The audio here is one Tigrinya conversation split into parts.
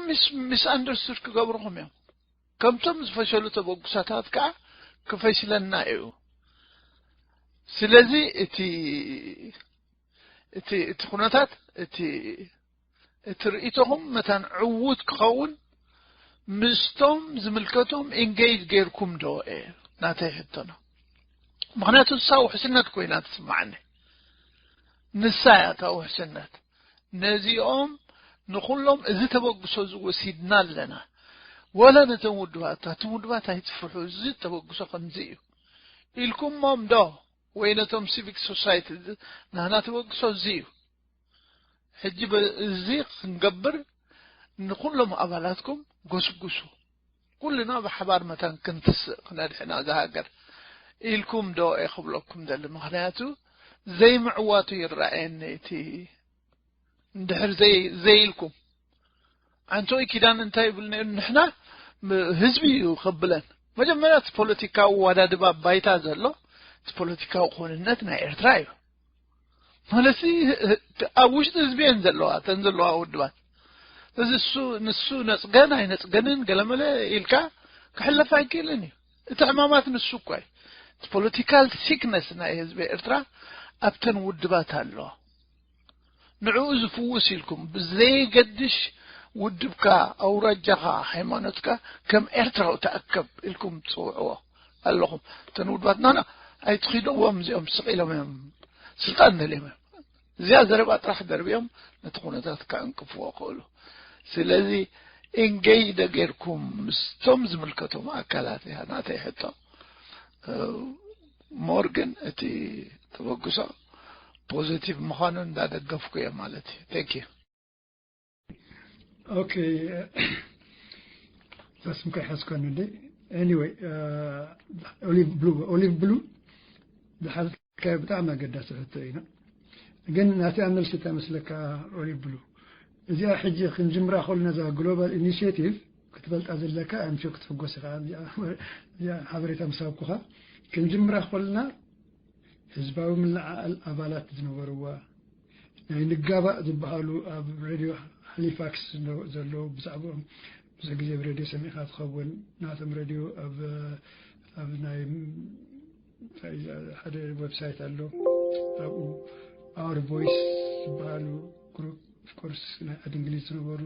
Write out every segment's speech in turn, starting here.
ምስ ሚስ ኣንደርስቱድ ክገብርኹም እዮም። ከምቶም ዝፈሸሉ ተበግሶታት ከዓ ክፈሽለና እዩ። ስለዚ እቲ እቲ እቲ ኩነታት እቲ እቲ ርእይቶኹም መታን ዕዉት ክኸውን ምስቶም ዝምልከቶም ኢንጌጅ ጌርኩም ዶ እዩ ናተይ ሕቶና። ምክንያቱ ንሳ ውሕስነት ኮይና ትስማዓኒ። ንሳ እያ እታ ውሕስነት። ነዚኦም ንኹሎም እዚ ተበግሶ እዚ ወሲድና ኣለና። ወላ ነቶም ውድባት፣ ኣቶም ውድባት ኣይትፍርሑ፣ እዚ ተበግሶ ከምዚ እዩ ኢልኩሞም ዶ? ወይ ነቶም ሲቪክ ሶሳይቲ፣ ናህና ተበግሶ እዚ እዩ። ሕጂ በ-፣ እዚ ክንገብር ንኹሎም ኣባላትኩም ጎስጉሱ። ኩልና ብሓባር መታን ክንትስእ ክነድሕና እዛ ሃገር ኢልኩም ዶ እየ ክብለኩም ደሊ። ምክንያቱ ዘይምዕዋቱ ይረኣየኒ እቲ እንድሕር ዘይ-፣ ዘይኢልኩም። ኣንቶይ ኪዳን እንታይ ይብል ነይሩ? ንሕና ም-፣ ህዝቢ እዩ ከብለን። መጀመርያ እቲ ፖለቲካዊ ዋዳድባ ባይታ ዘሎ እቲ ፖለቲካዊ ክውንነት ናይ ኤርትራ እዩ። ማለት ኣብ ውሽጢ ህዝቢ እየን ዘለዋ፣ እተን ዘለዋ ውድባት። እዚ እሱ፣ ንሱ ነጽገን ኣይነጽገንን ገለመለ ኢልካ ክሕለፍ ኣይክእልን እዩ። እቲ ሕማማት ንሱ እኳ እዩ። እቲ ፖለቲካል ሲክነስ ናይ ህዝቢ ኤርትራ ኣብተን ውድባት ኣሎ። ንዕኡ ዝፍውስ ኢልኩም ብዘይገድሽ ውድብካ፣ ኣውራጃኻ፣ ሃይማኖትካ ከም ኤርትራዊ ተኣከብ ኢልኩም ትጽውዕዎ ኣለኹም። እተን ውድባት ናና ኣይትኺደዎም፣ እዚኦም ስቕ ኢሎም እዮም ስልጣን ደልዮም እዮም። እዚኣ ዘረባ ጥራሕ ደርቢዮም ነቲ ኩነታት ከዕንቅፍዎ ክእሉ። ስለዚ ኢንጌጅ ዶ ጌርኩም ምስቶም ዝምልከቶም ኣካላት እያ ናተይ ሕቶ። እ፣ ሞር ግን እቲ ተበግሶ ፖዚቲቭ ምዃኑ እንዳደገፍኩ እየ ማለት እዩ። Thank you። ኦኬ፣ እዛ ስምካ ይሓዝካኒ እንደ። ኤኒወይ፣ ኦሊቭ ብሉ፣ ኦሊቭ ብሉ ዝሓዝካዮ ብጣዕሚ ኣገዳሲ ሕቶ እዩ። ግን ናቲኣ መልሲ እንታይ መስለካ? ኦሊቭ ብሉ፣ እዚኣ ሕጂ ክንጅምራ ከለና እዛ ግሎባል ኢኒሽቲቭ ክትፈልጣ ዘለካ፣ ኣምሾ ክትፍጎስ ኢኻ። እዚኣ፣ እዚኣ ሓበሬታ ምስ ሃብኩኻ፣ ክንጅምራ ከለና ህዝባዊ ምልዕዓል ኣባላት ዝነበርዋ፣ ናይ ንጋባእ ዝበሃሉ ኣብ ሬድዮ ሃሊፋክስ ዘለዉ፣ ብዛዕባኦም ብዙሕ ግዜ ኣብ ሬድዮ ሰሚዕካ ትኸውን። ናቶም ሬድዮ ኣብ፣ ኣብ ናይ፣ እንታይ እዩ፣ ሓደ ዌብሳይት ኣሎ፣ ኣብኡ ኣወር ቮይስ ዝበሃሉ ግሩፕ፣ ኦፍኮርስ ናይ ዓዲ እንግሊዝ ዝነበሩ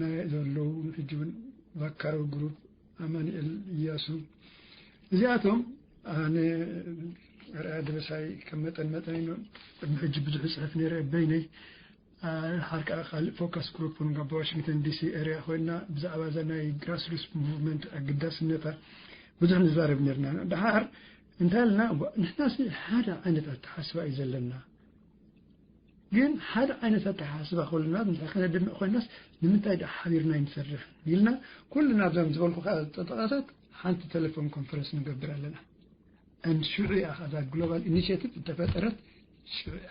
ናይ ዘለዉ፣ ሕጂ እውን ቫካሮ ግሩፕ፣ ኣማኑኤል እያሱ፣ እዚኣቶም ኣነ ኣርኣያ ደበሳይ ከም መጠን መጠን ኢሉ ቅድሚ ሕጂ ብዙሕ ይፅሕፍ ነይረ በይነይ። አ፣ ሓርቃ ካልእ ፎካስ ግሩፕ እውን ኣብ ዋሽንግተን ዲሲ ኤርያ ኮይና ብዛዕባ እዛ ናይ ግራስሩትስ ሙቭመንት ኣገዳስነታ ብዙሕ ንዛረብ ነርና። ደሓር እንታይ ኢልና፣ ንሕናሲ ሓደ ዓይነት ኣተሓስባ እዩ ዘለና፣ ግን ሓደ ዓይነት ኣተሓሳስባ ከለና እንታይ ከነድምዕ ኮይናስ ንምንታይ ደኣ ሓቢርና ኣይንሰርሕን ኢልና ኩልና ኣብዞም ዝበልኩኻ ጠጠቓታት ሓንቲ ቴሌፎን ኮንፈረንስ ንገብር ኣለና። And ሽዑ እያ እዛ ግሎባል ኢኒሽቲቭ እተፈጠረት፣ ሽዑ እያ።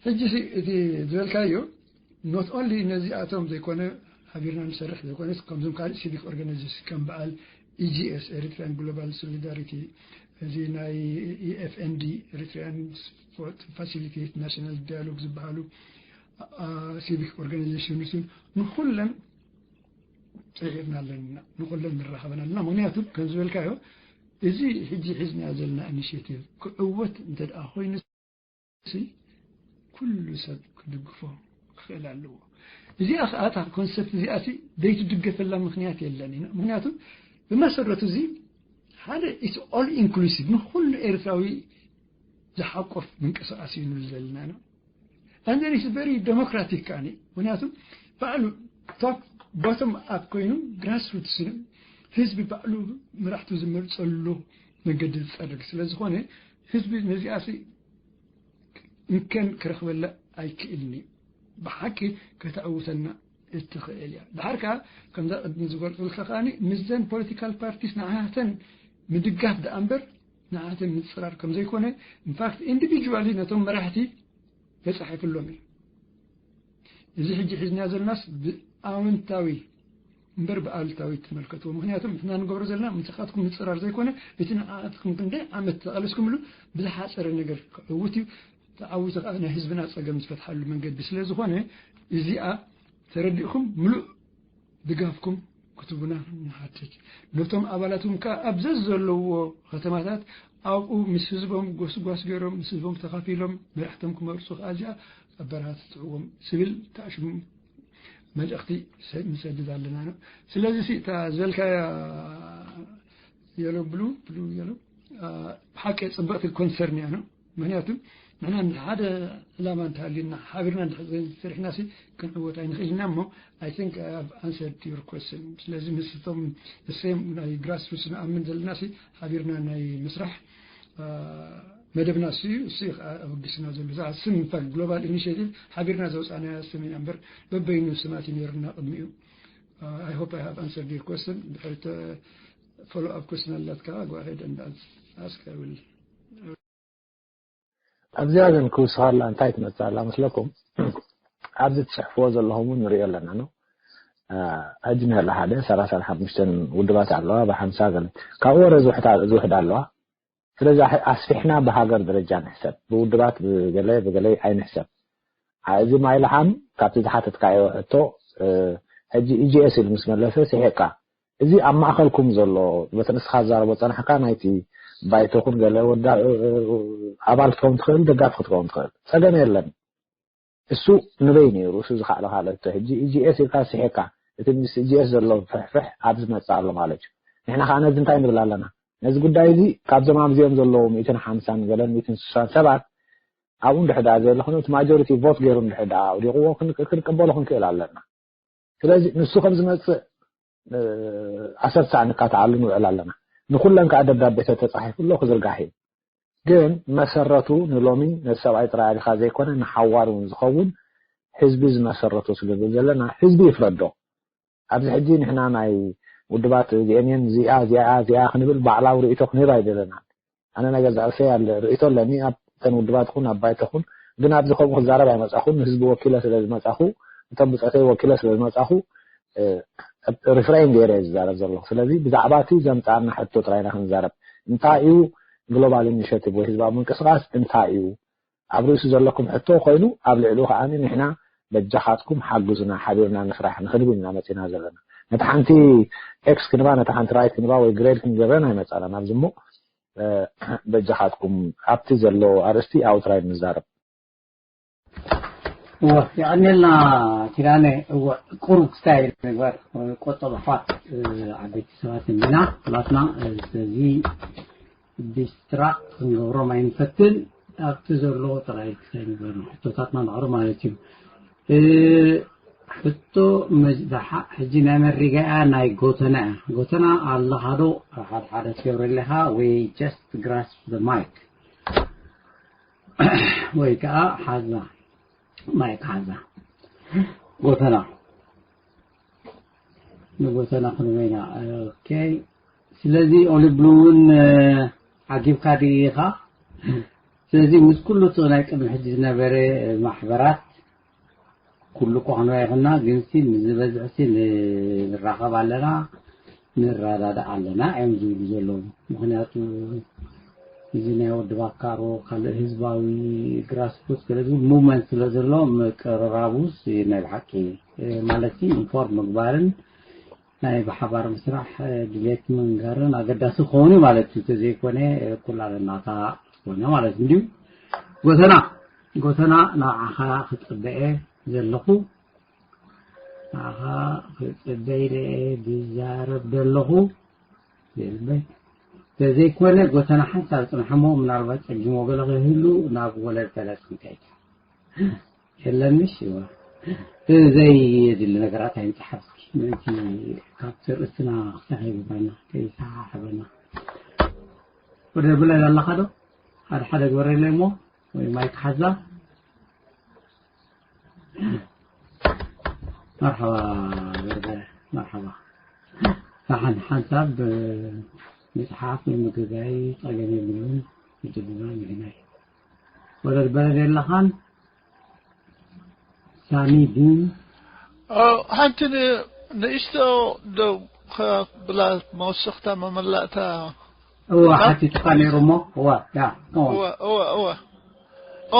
ሕጂ ሲ እቲ ዝበልካዮ not only ነዚኣቶም ዘይኮነ ሓቢርና ንሰርሕ ዘይኮነስ ከምዞም ካልእ ሲቪክ ኦርጋናይዜሽን ከም በዓል E G S፣ Eritrean Global Solidarity፣ እዚ ናይ E F N D፣ Eritrean Facilitate National Dialogue ዝበሃሉ ሲቪክ ኦርጋናይዜሽንስ ንኩለን ፅዒርና ኣለና፣ ንኩለን ንራኸበን ኣለና። ምክንያቱ ከም ዝበልካዮ እዚ ሕጂ ሒዝናዮ ዘለና ኢኒሽቲቭ ክዕወት እንተ ደኣ ኮይኑ ሲ ኩሉ ሰብ ክድግፎ ክኽእል ኣለዎ። እዚኣ ከዓ እታ ኮንሰፕት እዚኣ ሲ ዘይትድገፈላ ምክንያት የለን። ምክንያቱ ብመሰረቱ እዚ ሓደ it's all inclusive ንኩሉ ኤርትራዊ ዝሓቆፍ ምንቅስቃስ እዩ ንብል ዘለና ኢና። And then it's very democratic ከዓኒ፣ ምክንያቱ ባዕሉ top bottom up ኮይኑ ግራስሩትስ ህዝቢ ባዕሉ መራሕቱ ዝመርፀሉ መገዲ ዝፀርግ ስለ ዝኾነ ህዝቢ ነዚኣ ሲ እንከን ክረኽበላ ኣይክእልን እዩ። ብሓቂ ከተዕውተና እትኽእል እያ። ድሓር ከኣ ከምዛ ቅድሚ ዝገልጹልካ ከኣ ምስዘን ፖለቲካል ፓርቲስ ንዓተን ምድጋፍ ደኣ እምበር ንዓተን ምጽራር ከም ዘይኮነ፣ ኢንፋክት ኢንዲቪጁዋሊ ነቶም መራሕቲ ተጻሒፍሎም እዩ። እዚ ሕጂ ሒዝና ዘለናስ ብኣወንታዊ እምበር ብኣሉታዊ ትመልከትዎ። ምክንያቱ ንሕና ንገብሮ ዘለና ምሳኻትኩም ምጽራር ዘይኮነ እቲ ንዓትኩም ክንደይ ዓመት ተቓለስኩምሉ ብዝሓጸረ ነገር ክዕውት እዩ። ተዓዊቱ ከዓ ናይ ህዝብና ጸገም ዝፈትሓሉ መንገዲ ስለ ዝኾነ እዚኣ ተረዲእኩም ምሉእ ድጋፍኩም ክትቡና ንሓትት። ነቶም ኣባላትኩም ከኣ ኣብ ዘዘለዎ ከተማታት ኣብኡ ምስ ህዝቦም ጎስጓስ ገይሮም፣ ምስ ህዝቦም ተኻፊሎም መራሕቶም ክመርጹ ከኣ እዚኣ ኣበረታትዕዎም ዝብል ተኣሽሙ መልእኽቲ ሰ-፣ ንሰድድ ኣለና ነው። ስለዚ ሲ እታ ዝበልካያ የሎ ብሉ፣ ብሉ የሎ፣ አ፣ ብሓቂ ጽብቕቲ ኮንሰርን እያ ነው። ምክንያቱ ንሕና ሓደ ዕላማ እንተሃልዩና ሓቢርና እንድሕር ዘይሰሪሕና ሲ ክንዕወት ኣይንኽእልና እሞ፣ I think I have answered your question። ስለዚ ምስቶም the same ናይ grassroots ንኣምን ዘለና ሲ ሓቢርና ናይ ምስራሕ፣ አ፣ መደብና እሱ እዩ። እሱ እዩ ከዓ ኣበጊስና ዘሎ። እዛ ስም እንፋክት ግሎባል ኢኒሽቲቭ ሓቢርና ዘውፃእናያ ስም ኢና እምበር በበይኑ ስማት እዩ ነይሩና ቅድሚኡ። Uh, I hope I have answered your question. ድሕሪ ፎሎ ኣፕ ኩስን ኣላትካ፣ go ahead and ask, I will. ኣብዚኣ ግን ክውስኻላ እንታይ ትመጽእ ኣላ መስለኩም? ኣብዚ ትጽሕፍዎ ዘለኹም እውን ንሪኦ ኣለና ነው። ሕጂ ንህላ ሓደ ሰላሳ ሓሙሽተ ውድባት ኣለዋ፣ ብሓምሳ ገለ ካብኡ ወረ ዝውሕዳ ኣለዋ። ስለዚ ኣስፊሕና ብሃገር ደረጃ ንሕሰብ፣ ብውድባት ብገለ ብገለ ኣይንሕሰብ። እዚ ማይ ለሓም ካብቲ ዝሓተትካዮ ሕቶ ሕጂ ኢጂኤስ ኢሉ ምስ መለሰ ስሒቕካ። እዚ ኣብ ማእኸልኩም ዘሎ በቲ ንስኻ ትዛረቦ ጸናሕካ ናይቲ ባይቶኹን ገለ ኣባል ክትከውን ትኽእል፣ ደጋፊ ክትከውን ትኽእል፣ ጸገም የለን። እሱ ንበይ ነይሩ፣ እሱ ዝኸኣለ ካልእ ሕቶ። ሕጂ ኢጂኤስ ኢልካ ስሒቕካ እቲ ምስ ኢጂኤስ ዘሎ ፍሕፍሕ ኣብዚ መጽእ ኣሎ ማለት እዩ። ንሕና ከኣ ነዚ እንታይ ንብል ኣለና? ነዚ ጉዳይ እዚ ካብዞም ኣብዚ እዮም ዘለዉ ሚእትን ሓምሳን ገለን ሚእትን ስሳን ሰባት ኣብኡ እንድሕር ደኣ ዘይለኹ እቲ ማጆሪቲ ቮት ገይሩ እንድሕር ደኣ ኣውዲቕዎ ክንቀበሎ ክንክእል ኣለና። ስለዚ ንሱ ከም ዝመጽእ ዓሰርተ ሰዓት ንካትዓሉ ንውዕል ኣለና። ንኹለን ከኣ ደብዳቤ ተተጻሒፉ ኣሎ ክዝርጋሕ እዩ። ግን መሰረቱ ንሎሚ ነቲ ሰብኣይ ጥራይ ኣሊኻ ዘይኮነ ንሓዋሩ ዝኸውን ህዝቢ ዝመሰረቱ ስለ ዘለና ህዝቢ ይፍረዶ። ኣብዚ ሕጂ ንሕና ናይ ውድባት እዚአን እየን እዚኣ እዚኣ እዚኣ ክንብል ባዕላዊ ርእይቶ ክንህብ ኣይደለናን። ኣነ ናይ ገዛእ ርእሰይ ኣለ ርእይቶ ኣለኒ። ኣብተን ውድባት ኹን ኣብ ባይቶ ኹን ግን ኣብዚ ከምኡ ክዛረብ ኣይመጻኹን። ንህዝቢ ወኪለ ስለ ዝመጻኹ፣ እቶም ብጸተይ ወኪለ ስለ ዝመጻኹ ሪፍሬን ገይረ እየ ዝዛረብ ዘለኹ። ስለዚ ብዛዕባ እቲ ዘምጻኣና ሕቶ ጥራይና ክንዛረብ። እንታይ እዩ ግሎባል ኢኒሽቲቭ ወይ ህዝባዊ ምንቅስቃስ እንታይ እዩ? ኣብ ርእሱ ዘለኩም ሕቶ ኮይኑ ኣብ ልዕሊኡ ከኣ ንሕና በጃኻትኩም ሓግዙና ሓቢርና ንስራሕ ንክንብል ኢና መጺና ዘለና። ነቲ ሓንቲ ኤክስ ክንባ ነቲ ሓንቲ ራይት ክንባ ወይ ግሬድ ክንገብረን ኣይመጻናን ኣብዚ እሞ በጃኻትኩም ኣብቲ ዘሎ ኣርእስቲ ኣብኡ ጥራይ ንዛረብ። እወ የቐንየልና ኪዳነ። እወ ቁሩብ ክስታይ ምግባር ቆጠብ ኣሕዋት ዓበይቲ ሰባት እኒና ኩላትና። ስለዚ ዲስትራክት ክንገብሮም ኣይንፈትን። ኣብቲ ዘሎ ጥራይ ክስታይ ምግባር ሕቶታትና ንቕርብ ማለት እዩ። ሕቶ መዝባሓ ሕጂ ናይ መሪጋያ ናይ ጎተና እያ። ጎተና ኣለኻ ዶ? ሓደ ሓደ ትገብረ ኣለኻ ወይ just grasp the mic ወይ ከዓ ሓዛ ማይክ ሓዛ ጎተና ንጎተና ክንበይና። ኦኬ ስለዚ ኦሊ ብሉ እውን ዓጊብካ ድኢኻ። ስለዚ ምስ ኩሉ እቲ ናይ ቅድሚ ሕጂ ዝነበረ ማሕበራት ኩሉ እኮ ክንበ ይኹና ግንሲ ምስ ዝበዝሕሲ ንራኸብ ኣለና ንረዳዳእ ኣለና እዮም ዝብሉ ዘለዉ። ምክንያቱ እዚ ናይ ወዲ ባካሮ ካልእ ህዝባዊ ግራስሩት ገለ ዝብል ሙቭመንት ስለ ዘሎ ምቅርራቡስ ናይ ብሓቂ ማለት ኢንፎርም ምግባርን ናይ ብሓባር ምስራሕ ድሌት ምንጋርን ኣገዳሲ ክኸውን እዩ ማለት እዩ። ተዘይኮነ ኩላ ለናታ ትኾነ ማለት እንድዩ። ጎተና ጎተና ንዓኻ ክጸበኤ ዘለኹ ንዓኻ ክጸበይ ደኤ ዝዛረብ ዘለኹ የልበይ። ተዘይኮነ ጎተና ሓንሳብ ጽንሐሞ ምናልባት ጸጊሞ ገለ ክህሉ ናብ ወለድ ፈለስ ክንከይድ የለንሽ ይዋ ዘይ የድሊ ነገራት ኣይንጽሓፍ እስኪ ምእንቲ ካብቲ ርእስና ክሳሕ ይግባና ከይሰሓሕበና ወደ ብለል ኣለኻ ዶ ሓደ ሓደ ግበረለይ እሞ ወይ ማይክ ሓዛ መርሓባ በርበረ መርሓባ ሳሓን ሓንሳብ ምጽሓፍ ንምግዛይ ጸገም የብሉን ይድልና ንሕናይ ወለድ በለድ የለኻን ሳሚ ዲን ሓንቲ ንእሽቶ ደው ከብላ መወሰኽታ መመላእታ እዋ ሓቲቱካ ነይሩ እሞ እዋ ያ እዋ እዋ እዋ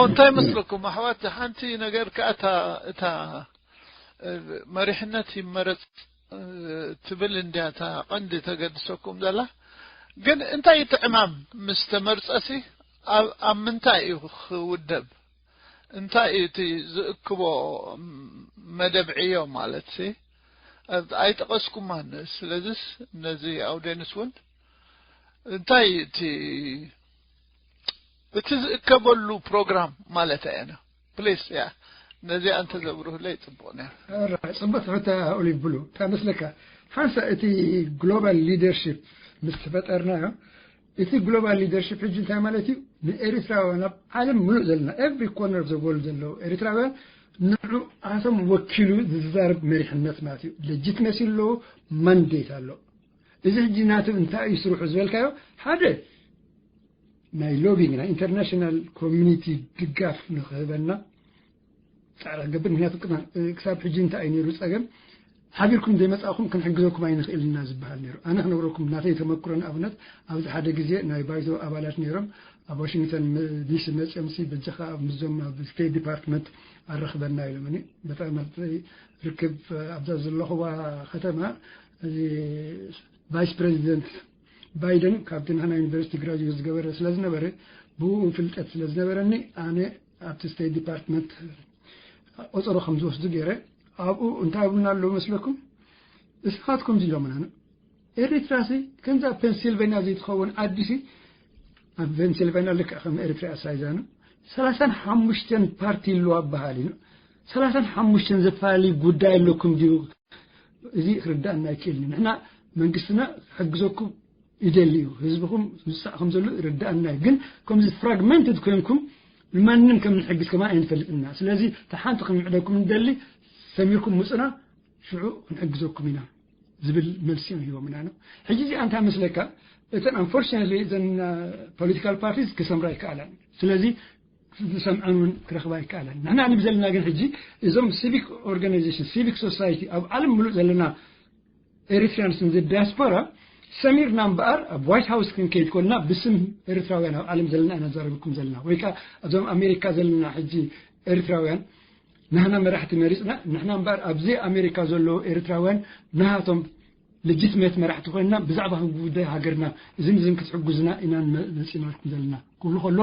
እንታይ መስለኩም ኣሕዋት ሓንቲ ነገር ከኣ እታ እታ መሪሕነት ይመረጽ ትብል እንድያ እታ ቀንዲ ተገድሰኩም ዘላ። ግን እንታይ እቲ ዕማም ምስ ተመርጸሲ ኣብ ምንታይ እዩ ክውደብ? እንታይ እዩ እቲ ዝእክቦ መደብ ዕዮ ማለት ሲ ኣይጠቐስኩማን። ስለዚስ ነዚ ኣውደንስ እውን እንታይ እቲ እቲ ዝእከበሉ ፕሮግራም ማለት እየና ፕሊስ ያ ነዚ ኣንተ ዘብርሁለይ ጽቡቕ ነር። ጽቡቅ ትሕተ ኦሊቭ ብሉ እንታይ መስለካ? ሓንሳ እቲ ግሎባል ሊደርሺፕ ምስ ተፈጠርናዮ፣ እቲ ግሎባል ሊደርሺፕ ሕጂ እንታይ ማለት እዩ? ንኤሪትራውያን ኣብ ዓለም ምሉእ ዘለና every corner of the world ዘለዉ ኤሪትራውያን ንዑ ኣቶም ወኪሉ ዝዛረብ መሪሕነት ማለት እዩ። ሌጂትመሲ ኣለዎ፣ ማንዴት ኣሎ። እዚ ሕጂ ናቱ እንታይ እዩ ስርሑ ዝበልካዮ ሓደ ናይ ሎቢንግ ናይ ኢንተርናሽናል ኮሚኒቲ ድጋፍ ንክህበና ፃዕሪ ክገብር። ምክንያቱ ክሳብ ሕጂ እንታይ እዩ ነይሩ ፀገም? ሓቢርኩም ዘይመፃእኩም ክንሕግዘኩም ኣይንኽእል ኢና ዝበሃል ነይሩ። ኣነ ክነግረኩም ናተይ ተመክሮ ንኣብነት ኣብዚ ሓደ ግዜ ናይ ባይቶ ኣባላት ነይሮም ኣብ ዋሽንግተን ዲሲ መፅኦም ሲ በጃኻ ምስዞም ኣብ ስቴት ዲፓርትመንት ኣረኽበና ኢሎም። በጣም ርክብ ኣብዛ ዘለኹዋ ከተማ ቫይስ ፕሬዚደንት ባይደን ካብቲ ንሕና ዩኒቨርሲቲ ግራጅዌት ዝገበረ ስለ ዝነበረ ብኡ ፍልጠት ስለ ዝነበረኒ ኣነ ኣብቲ ስቴት ዲፓርትመንት ቆፀሮ ከም ዝወስዱ ገይረ ኣብኡ እንታይ ኣብሉና ኣለዉ መስለኩም? እስኻትኩም ኢሎምና ኤሪትራሲ ከምዛ ፔንሲልቬንያ ዘይትኸውን ዓዲሲ ኣብ ፔንሲልቬንያ ልክዕ ከም ኤሪትራ ኣሳይዛኑ ሰላሳን ሓሙሽተን ፓርቲ ኣለዋ በሃል እዩ። ሰላሳን ሓሙሽተን ዘፈላለዩ ጉዳይ ኣለኩም ድዩ? እዚ ክርዳእና ኣይክእልን። ንሕና መንግስትና ክሕግዘኩም ይደሊ እዩ። ህዝብኹም ዝሳዕ ከም ዘሎ ይርዳእና እዩ። ግን ከምዚ ፍራግመንትድ ኮይንኩም ንማንም ከም ንሕግዝ ከማን ኣይንፈልጥና። ስለዚ ተሓንቲ ክንምዕደኩም ንደሊ ሰሚርኩም ምፅና ሽዑ ክንሕግዘኩም ኢና ዝብል መልሲ እዮም ሂቦምና ነው። ሕጂ እዚኣ እንታይ መስለካ? እተን ኣንፎርቹነትሊ እተን ፖለቲካል ፓርቲስ ክሰምራ ይከኣላን ስለዚ ዝሰምዐን እውን ክረኽባ ይከኣላን። ንሕና ንብ ዘለና ግን ሕጂ እዞም ሲቪክ ኦርጋናይዜሽን ሲቪክ ሶሳይቲ ኣብ ዓለም ምሉእ ዘለና ኤሪትሪያንስ ን ዲያስፖራ ሰሚርና እምበኣር ኣብ ዋይት ሃውስ ክንከይድ ኮልና ብስም ኤሪትራውያን ኣብ ዓለም ዘለና ኢና ንዛረበኩም ዘለና ወይ ከዓ ኣብዞም ኣሜሪካ ዘለና ሕጂ ኤሪትራውያን ናህና መራሕቲ መሪፅና ንሕና እምበኣር ኣብዚ ኣሜሪካ ዘለዉ ኤሪትራውያን ናሃቶም ልጅትሜት መራሕቲ ኮይንና ብዛዕባ ጉዳይ ሃገርና እዝን እዝን ክትሕጉዝና ኢና መፂናልኩም ዘለና ክብሉ ከሎ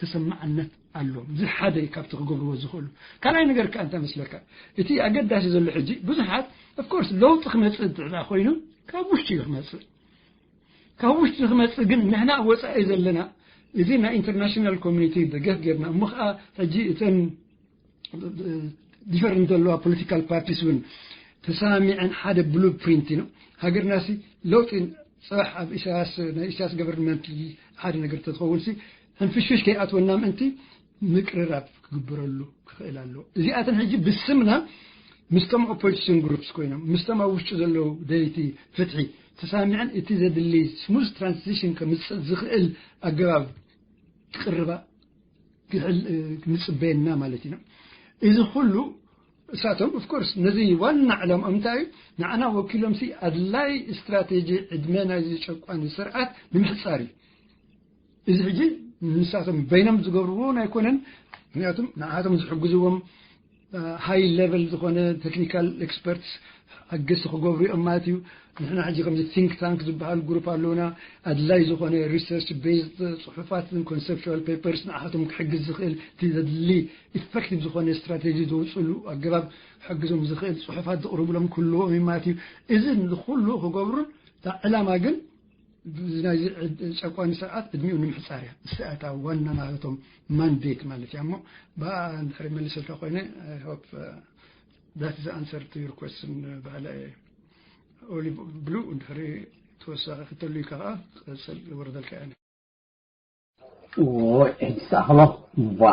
ተሰማዕነት ኣሎ። እዚ ሓደ ካብቲ ክገብርዎ ዝኽእሉ። ካልኣይ ነገር ከዓ እንታይ መስለካ? እቲ ኣገዳሲ ዘሎ ሕጂ ብዙሓት ኦፍኮርስ ለውጢ ክመፅእ እንተድኣ ኮይኑ ካብ ውሽጢ እዩ ክመፅእ። ካብ ውሽጢ ክመፅእ ግን ንሕና ወፃኢ ዘለና እዚ ናይ ኢንተርናሽናል ኮሚኒቲ ደገፍ ጌርና እሞ ከዓ ሕጂ እተን ዲፈረንት ዘለዋ ፖለቲካል ፓርቲስ እውን ተሰማሚዐን ሓደ ብሉ ፕሪንት ነው ሃገርናሲ ለውጢ ፅባሕ ኣብ ኢሳያስ ናይ ኢሳያስ ገቨርንመንት ሓደ ነገር ተትኸውን ሲ ሕንፍሽፍሽ ከይኣትወና ምእንቲ ምቅርራብ ክግበረሉ ክኽእል ኣለዎ። እዚኣተን ሕጂ ብስምና ምስቶም ኦፖዚሽን ግሩፕስ ኮይኖም ምስቶም ኣብ ውሽጡ ዘለዉ ደለይቲ ፍትሒ ተሳሚዐን እቲ ዘድሊ ስሙዝ ትራንዚሽን ከምፅእ ዝኽእል ኣገባብ ክቅርባ ንፅበየና ማለት ኢና። እዚ ኩሉ እሳቶም ኦፍኮርስ ነዚ ዋና ዕላምኦም እንታይ እዩ? ንዓና ወኪሎም ሲ ኣድላይ ስትራቴጂ ዕድመ ናይዚ ጨቋኒ ስርዓት ንምሕፃር እዩ። እዚ ሕጂ ንሳቶም በይኖም ዝገብርዎ እውን ኣይኮነን። ምክንያቱም ንዓቶም ዝሕግዝዎም ሃይ ሌቨል ዝኾነ ቴክኒካል ኤክስፐርትስ ኣገዝቲ ክገብሩ እዮም ማለት እዩ። ንሕና ሕጂ ከምዚ ቲንክ ታንክ ዝበሃል ግሩፕ ኣለውና። ኣድላይ ዝኾነ ሪሰርች ቤዝድ ፅሑፋትን ኮንሰፕቹዋል ፔፐርስ ንዓቶም ክሕግዝ ዝኽእል እቲ ዘድሊ ኢፌክቲቭ ዝኾነ ስትራቴጂ ዘውፅሉ ኣገባብ ክሕግዞም ዝኽእል ፅሑፋት ዘቕርብሎም ክህልዎም እዩ ማለት እዩ። እዚ ንኩሉ ክገብሩን እታ ዕላማ ግን ናይዚ ጨቋኒ ስርዓት ዕድሚኡ ንምሕፃር እያ። እዚኣ እታ ዋና ናቶም ማንዴት ማለት እያ እሞ ብኣ እንድሕሪ መልሰልካ ኮይነ I hope that is answer to your question። ባህላ እየ ኦሊ ብሉ እንድሕሪ ተወሳኺ ክተሉ ኢልካ ከዓ ቀፅል ወረደልካ እያ። ዎይ ሕጂ ሰኣኽሎ ቧ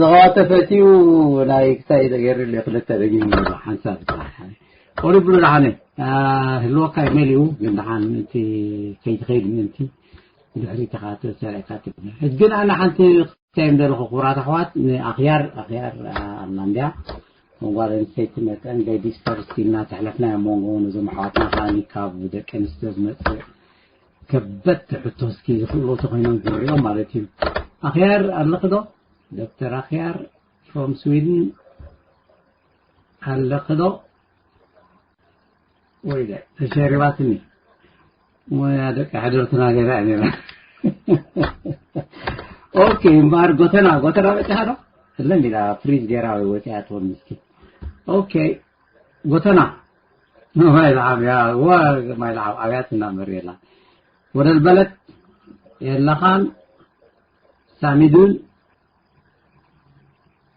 ዝኸዋ ተፈትዩ ናይ ክሳይ ተገይሩ ክልተ ደጊም ሓንሳብ ኦሊ ብሉ ደሓነ ህልወካ ይመል እዩ ግን ደሓን እቲ ከይትኸይድ ምእንቲ ድሕሪትኻ ተሰሪዕካ ትብል ሕጂ ግን ኣነ ሓንቲ ክታይ ደለኹ ክቡራት ኣሕዋት ንኣኽያር ኣኽያር ኣላ እንድያ ጓል ኣንስተይቲ መጠን ሌዲስ ፈርስት ኢልና ተሕለፍናዮ መንጎ ነዞም ኣሕዋትና ከኣ ካብ ደቂ ኣንስትዮ ዝመጽእ ከበድቲ ሕቶ እስኪ ዝኽእሉ ተኾይኖም ክንሪኦም ማለት እዩ። ኣኽያር ኣለኺ ዶ? ዶክተር ኣኽያር from Sweden። ኣለኽዶ? ወይ ተሸሪባትኒ። ሞያ ደቂ ሓደርትና ገይራ እያ ነይራ። ኦኬ፣ እምበኣር ጎተና፣ ጎተና በፂሓ ዶ? እለን ኢላ ፍሪዝ ገይራ ወይ ወፂኣ ትኾን ምስኪ። ኦኬ፣ ጎተና። ማይ ለዓብ፣ ያ፣ ዋ፣ ማይ ለዓብ፣ ኣብያትና መሪ የላ። ወደ በለት የለኻን ሳሚዱን፣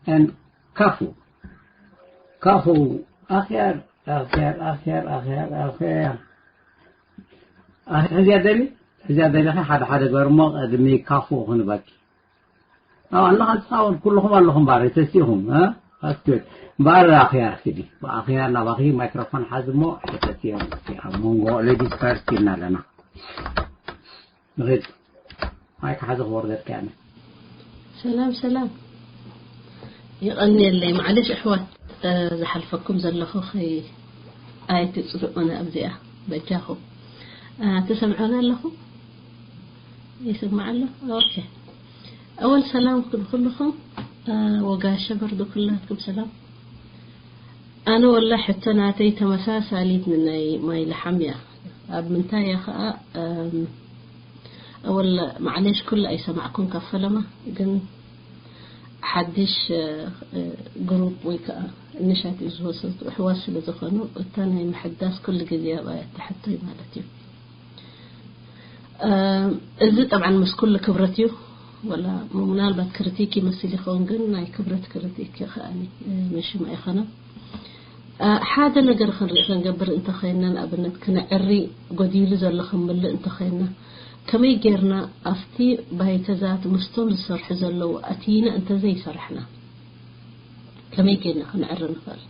and ካፉ። ካፉ፣ ኣኽያር፣ ኣኽያር፣ ኣኽያር፣ ኣኽያር፣ ኣኽያር። ኣኽ-፣ ሕዝያ ደሊ፣ ሕዝያ ደሊኻ ሓደ ሓደ ገርሞ ቅድሚ ካፉ ክንበኪ። ኣብ ኣለኻ ንስኻ እውን ኩልኹም ኣለኹም ባር፣ ተሲኹም፣ እ? ኣስክት። ባር ኣኽያር ስዲ። ብኣኽያር ናባኺ ማይክሮፎን ሓዝ እሞ፣ ተሲኦም፣ ኣብ መንጎ ሌዲስ ፈርስት ኢልና ኣለና። ንኺድ። ማይክ ሓዚ ክወርደልካ እየ። ሰላም፣ ሰላም። የቐንየለይ። ማዕለሽ ኣሕዋት፣ እ፣ ዝሓልፈኩም ዘለኹ ኸይ-፣ ኣይትጽልኡኒ ኣብዚኣ፣ በጃኹም። እ፣ ትሰምዑኒ ኣለኹም? ይስማዕ ኣሎ? ኦኬ። ኣወል ሰላም ንኹልኹም። እ፣ ወጋሸ በርዱ ኩላትኩም ሰላም። ኣነ ወላ ሕቶ ናተይ ተመሳሳሊት ንናይ ማይ ለሓም እያ። ኣብ ምንታይ እያ ኸኣ፣ እም፣ ኣወል ማዕሌሽ ኩሉ ኣይሰማዕኩን ካብ ፈለማ፣ ግን ሓድሽ፣ እ፣ እ፣ ግሩፕ ወይ ከኣ ኢኒሻቲቭ ዝወሰዱ ኣሕዋት ስለ ዝኾኑ፣ እታ ናይ ምሕዳስ ኩሉ ግዜ ኣብኣ እያ እታ ሕቶይ ማለት እዩ። እ፣ እዚ ጠብዓን ምስ ኩሉ ክብረት እዩ። ወላ ምናልባት ክሪቲክ ይመስል ይኸውን፣ ግን ናይ ክብረት ክሪቲክ እዩ ከኣኒ፣ እ፣ መሽም ኣይኮነን። እ፣ ሓደ ነገር ክንርኢ ክንገብር እንተኸይንና፣ ንኣብነት ክነዕሪ ጎዲሉ ዘሎ ክንምልእ እንተኸይንና፣ ከመይ ጌርና ኣብቲ ባይተታት ምስቶም ዝሰርሑ ዘለዉ ኣቲና እንተዘይሰራሕና፣ ከመይ ጌርና ክንዕሪ ንኽእል?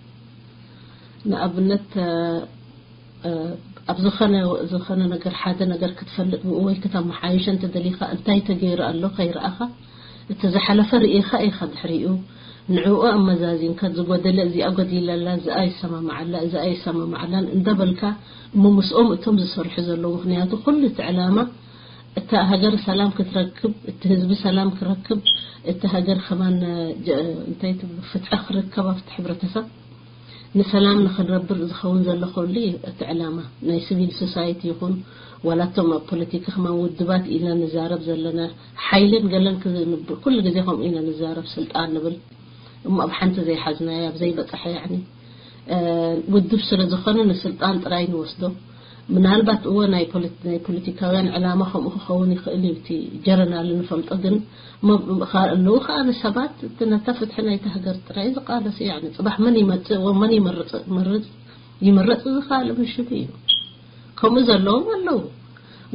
ንኣብነት፣ እ፣ እ፣ ኣብ ዝኾነ፣ ዝኾነ ነገር፣ ሓደ ነገር ክትፈልጥ ብኡ ወይ ክተመሓይሾ እንተደሊኻ፣ እንታይ ተገይሩ ኣሎ ከይረኣኻ፣ እቲ ዝሓለፈ ርኢኻ ኢኻ ድሕሪኡ ንዕኡ ኣመዛዚንካ፣ ዝጎደለ እዚኣ ጎዲላላ፣ እዚኣ ይሰማማዓላ፣ እዚኣ ይሰማማዓላን እንዳበልካ፣ እሞ ምስኦም እቶም ዝሰርሑ ዘለዉ፣ ምኽንያቱ ኩሉ እቲ ዕላማ እታ ሃገር ሰላም ክትረክብ፣ እቲ ህዝቢ ሰላም ክረክብ፣ እቲ ሃገር ከማን፣ ጀ-፣ እንታይ ትብሉ፣ ፍትሒ ክርከብ ኣብቲ ሕብረተሰብ፣ ንሰላም ንኽንረብር ዝኸውን ዘሎ ኩሉ እዩ እቲ ዕላማ። ናይ ሲቪል ሶሳይቲ ይኹን፣ ዋላ እቶም ኣብ ፖለቲካ ከማን ውድባት ኢልና ንዛረብ ዘለና፣ ሓይልን ገለን ክዝንብ-፣ ኩሉ ግዜ ከምኡ ኢና ንዛረብ፣ ስልጣን ንብል። እሞ ኣብ ሓንቲ ዘይሓዝናዮ፣ ኣብ ዘይበጽሐ፣ ያዕኒ፣ እ፣ ውድብ ስለ ዝኾነ ንስልጣን ጥራይ ንወስዶ። ምናልባት እወ ናይ ፖለቲ-፣ ናይ ፖለቲካውያን ዕላማ ከምኡ ክኸውን ይኽእል እዩ፣ እቲ ጀረናል ንፈልጦ፣ ግን ሞ-፣ ከ-፣ ኣለዉ ከኣ ንሰባት እቲ ነታ ፍትሒ ናይታ ሃገር ጥራይ ዝቃለሱ፣ ያዕኒ፣ ጽባሕ መን ይመጽእ ወመን ይመርጽ፣ መርጽ፣ ይምረጽ፣ እዚ ከኣ ልምሽት እዩ። ከምኡ ዘለዎም ኣለዉ።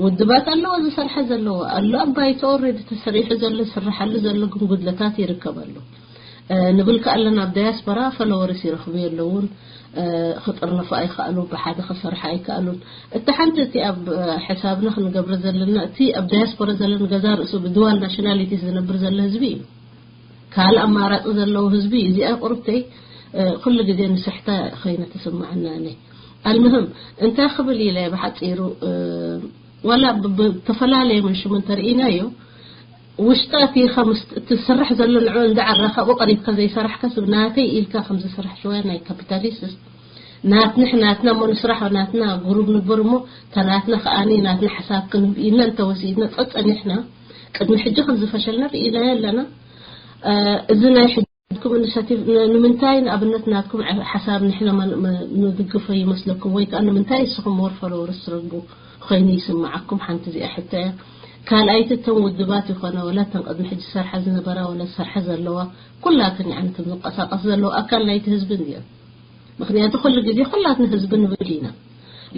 ውድባት ኣለዎ ዝሰርሐ ዘለዎ ኣሎ። ኣብ ባይቶ ኦልሬዲ ተሰሪሑ ዘሎ፣ ዝስርሓሉ ዘሎ ግን ጉድለታት ይርከብ ኣሎ። እ፣ ንብል ከኣ ኣለና፣ ኣብ ዳያስፖራ ፎሎወርስ ይረኽቡ የለውን፣ እ፣ ክጥርነፉ ኣይከኣሉን፣ ብሓደ ክሰርሓ ኣይከኣሉን። እቲ ሓንቲ እቲ ኣብ፣ እ፣ ሕሳብና ክንገብሮ ዘለና፣ እቲ ኣብ ዳያስፖራ ዘሎ ንገዛ ርእሱ ብድዋል ናሽናሊቲስ ዝነብር ዘሎ ህዝቢ እዩ። ካልእ ኣማራጺ ዘለዎ ህዝቢ እዩ። እዚኣ ቁርብተይ፣ እ፣ ኩሉ ግዜ ንስሕታ ኸይነ ትስምዓና እኔ። ኣልምህም፣ እንታይ ክብል ኢለ ብሓጺሩ፣ እ፣ ዋላ ብ-፣ ብተፈላለየ መንሽሙ እንተርኢናዮ፣ ውሽጣ ኣቲኻ ምስ እትሰርሕ ዘሎ ንዕኡ እንዳዓራኻ ኣብኡ ቀሪብካ ዘይሰራሕካ ሰብ ናተይ ኢልካ ከም ዝሰርሕ ሽወያ ናይ ካፒታሊስት ናትንሕ ናትና እሞ ንስራሕ ናትና ጉሩብ ንግበር እሞ እታ ናትና ከኣኒ ናትና ሓሳብ ክንህብ ኢልና እንተወሲድና ጸጸኒሕና ቅድሚ ሕጂ ከም ዝፈሸልና ርኢናዮ ኣለና። እ፣ እዚ ናይ ሕጅኩም ኢኒሼቲቭ ን-፣ ንምንታይ ንኣብነት ናትኩም ዐ-፣ ሓሳብ ንሕና መን-፣ መ-፣ ንድግፎ ይመስለኩም ወይ ከኣ ንምንታይ እስኹም ሞር ፎሎወርስ ትረግቡ ኮይኑ ይስምዓኩም? ሓንቲ እዚኣ ሕቶ እያ። ካልኣይቲ እተን ውድባት ይኾና ወላ እተን ቅድሚ ሕጂ ዝሰርሓ ዝነበራ ወላ ዝሰርሓ ዘለዋ ኩላተን ይዓነተን ዝንቀሳቐስ ዘለዋ ኣካል ናይቲ ህዝቢ እንድየን። ምኽንያቱ ኩሉ ግዜ ኩላትና ህዝቢ ንብል ኢና።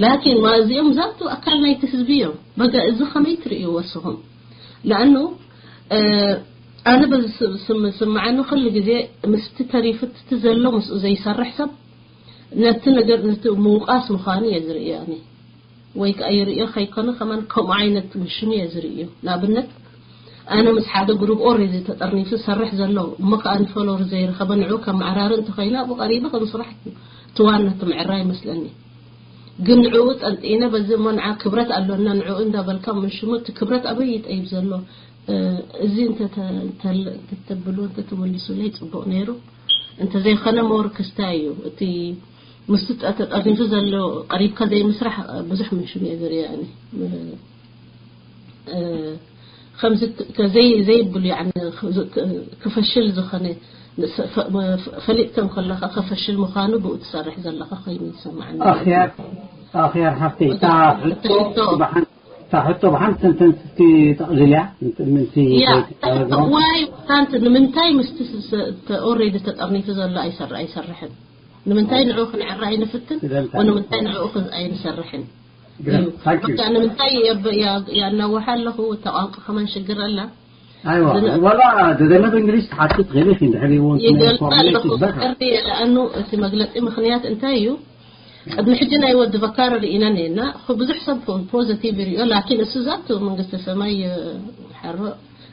ላኪን ማ እዚኦም ዛቱ ኣካል ናይቲ ህዝቢ እዮም። በጋ እዚ ከመይ ትርእይዎ እስኹም? ለኣኑ፣ እ፣ ኣነ በዚ ስ-፣ ስም-፣ ስምዓኒ ኩሉ ግዜ ምስቲ ተሪፉ እቲ ዘሎ ምስኡ ዘይሰርሕ ሰብ ነቲ ነገር ነቲ ምውቃስ ምዃኑ እየ ዝርእዮ ኣነ። ወይ ከኣ ይርእዮ ከይኮነ ከማን ከምኡ ዓይነት ምሽኑ እየ ዝርእዮ። ንኣብነት ኣነ ምስ ሓደ ግሩፕ ኦልሬዲ ተጠርኒፉ ዝሰርሕ ዘሎ እሞ ከኣ ንፎሎወር ዘይረኸበ ንዕኡ ከመዓራሪ እንተኾይነ ኣብኡ ቀሪበ ከም ስራሕ እቲ ዋና እቲ ምዕራይ ይመስለኒ። ግን ንዕኡ ጠንጢነ በዚ እሞ ንዓ ክብረት ኣሎና ንዕኡ እንዳበልካ ምሽሙ እቲ ክብረት ኣበይ ይጠይብ ዘሎ? እ፣ እዚ እንተ ተ-፣ እንተ-፣ እንተተብሉ እንተተመሊሱለይ ጽቡቕ ነይሩ። እንተዘይኾነ ሞር ክስታይ እዩ። እቲ ምስቲ ጠ-፣ ተጠርኒፉ ዘሎ ቀሪብካ ዘይምስራሕ ብዙሕ ምንሽም እየ ዝርኢ ኣነ። እ፣ ከምዚ ክ-፣ ከዘይ-፣ ዘይብሉ፣ ያዕኒ፣ ክ-፣ ክ-፣ ክፈሽል ዝኾነ፣ ንስ-፣ ፈ-፣ መ-፣ ፈ-፣ ፈሊጥከ እንከለኻ ከፈሽል ምዃኑ ብኡ ትሰርሕ ዘለኻ ኮይኑ ይሰማዓኒ። ኣኽያር፣ ኣኽያር ሓፍተይ፣ እታ ሕቶ ሕቶ ብሓን-፣ እታ ሕቶ ብሓንቲ ሰንተንስ እስቲ ጠቕልልያ፣ ምንቲ ያ፣ ከይትዛረብ። ዋይ፣ ታንት ንምንታይ ምስቲ ስ-፣ ስ-፣ ተ-፣ ኦልሬዲ ተጠርኒፉ ዘሎ ኣይሰር-፣ ኣይሰርሕን? ንምንታይ ንዕኡ ክንዕረ ኣይንፍትን? ስለምንታይ? ወንምንታይ ንዕኡ ክዝ-፣ ኣይንሰርሕን? ግርም፣ እዩ። ታንክ ዩ። በቃ ንምንታይ የብ-፣ ያ-፣ ያናውሕ ኣለኹ? እታ ቋንቋ ከማን ሽግር ኣላ። ኣይዋ፣ ዝነ-፣ ወላ ደደለ ብእንግሊሽ ትሓትት ትኽእሊ ኢኺ፣ እንድሕር ይኸውን ይገልጽ ትምህርቲ ኣለኹ። ይበሃል። ቅርዲ፣ ለኣኑ እቲ መግለጺ ምኽንያት እንታይ እዩ? ቅድሚ ሕጂ ናይ ወዲ በካር ርኢና ነና፣ እኹ ብዙሕ ሰብ ፖ-፣ ፖዘቲቭ ይሪኦ፣ ላኪን እሱ ዛቱ መንግስተ ሰማይ፣ እ፣ ሓሮ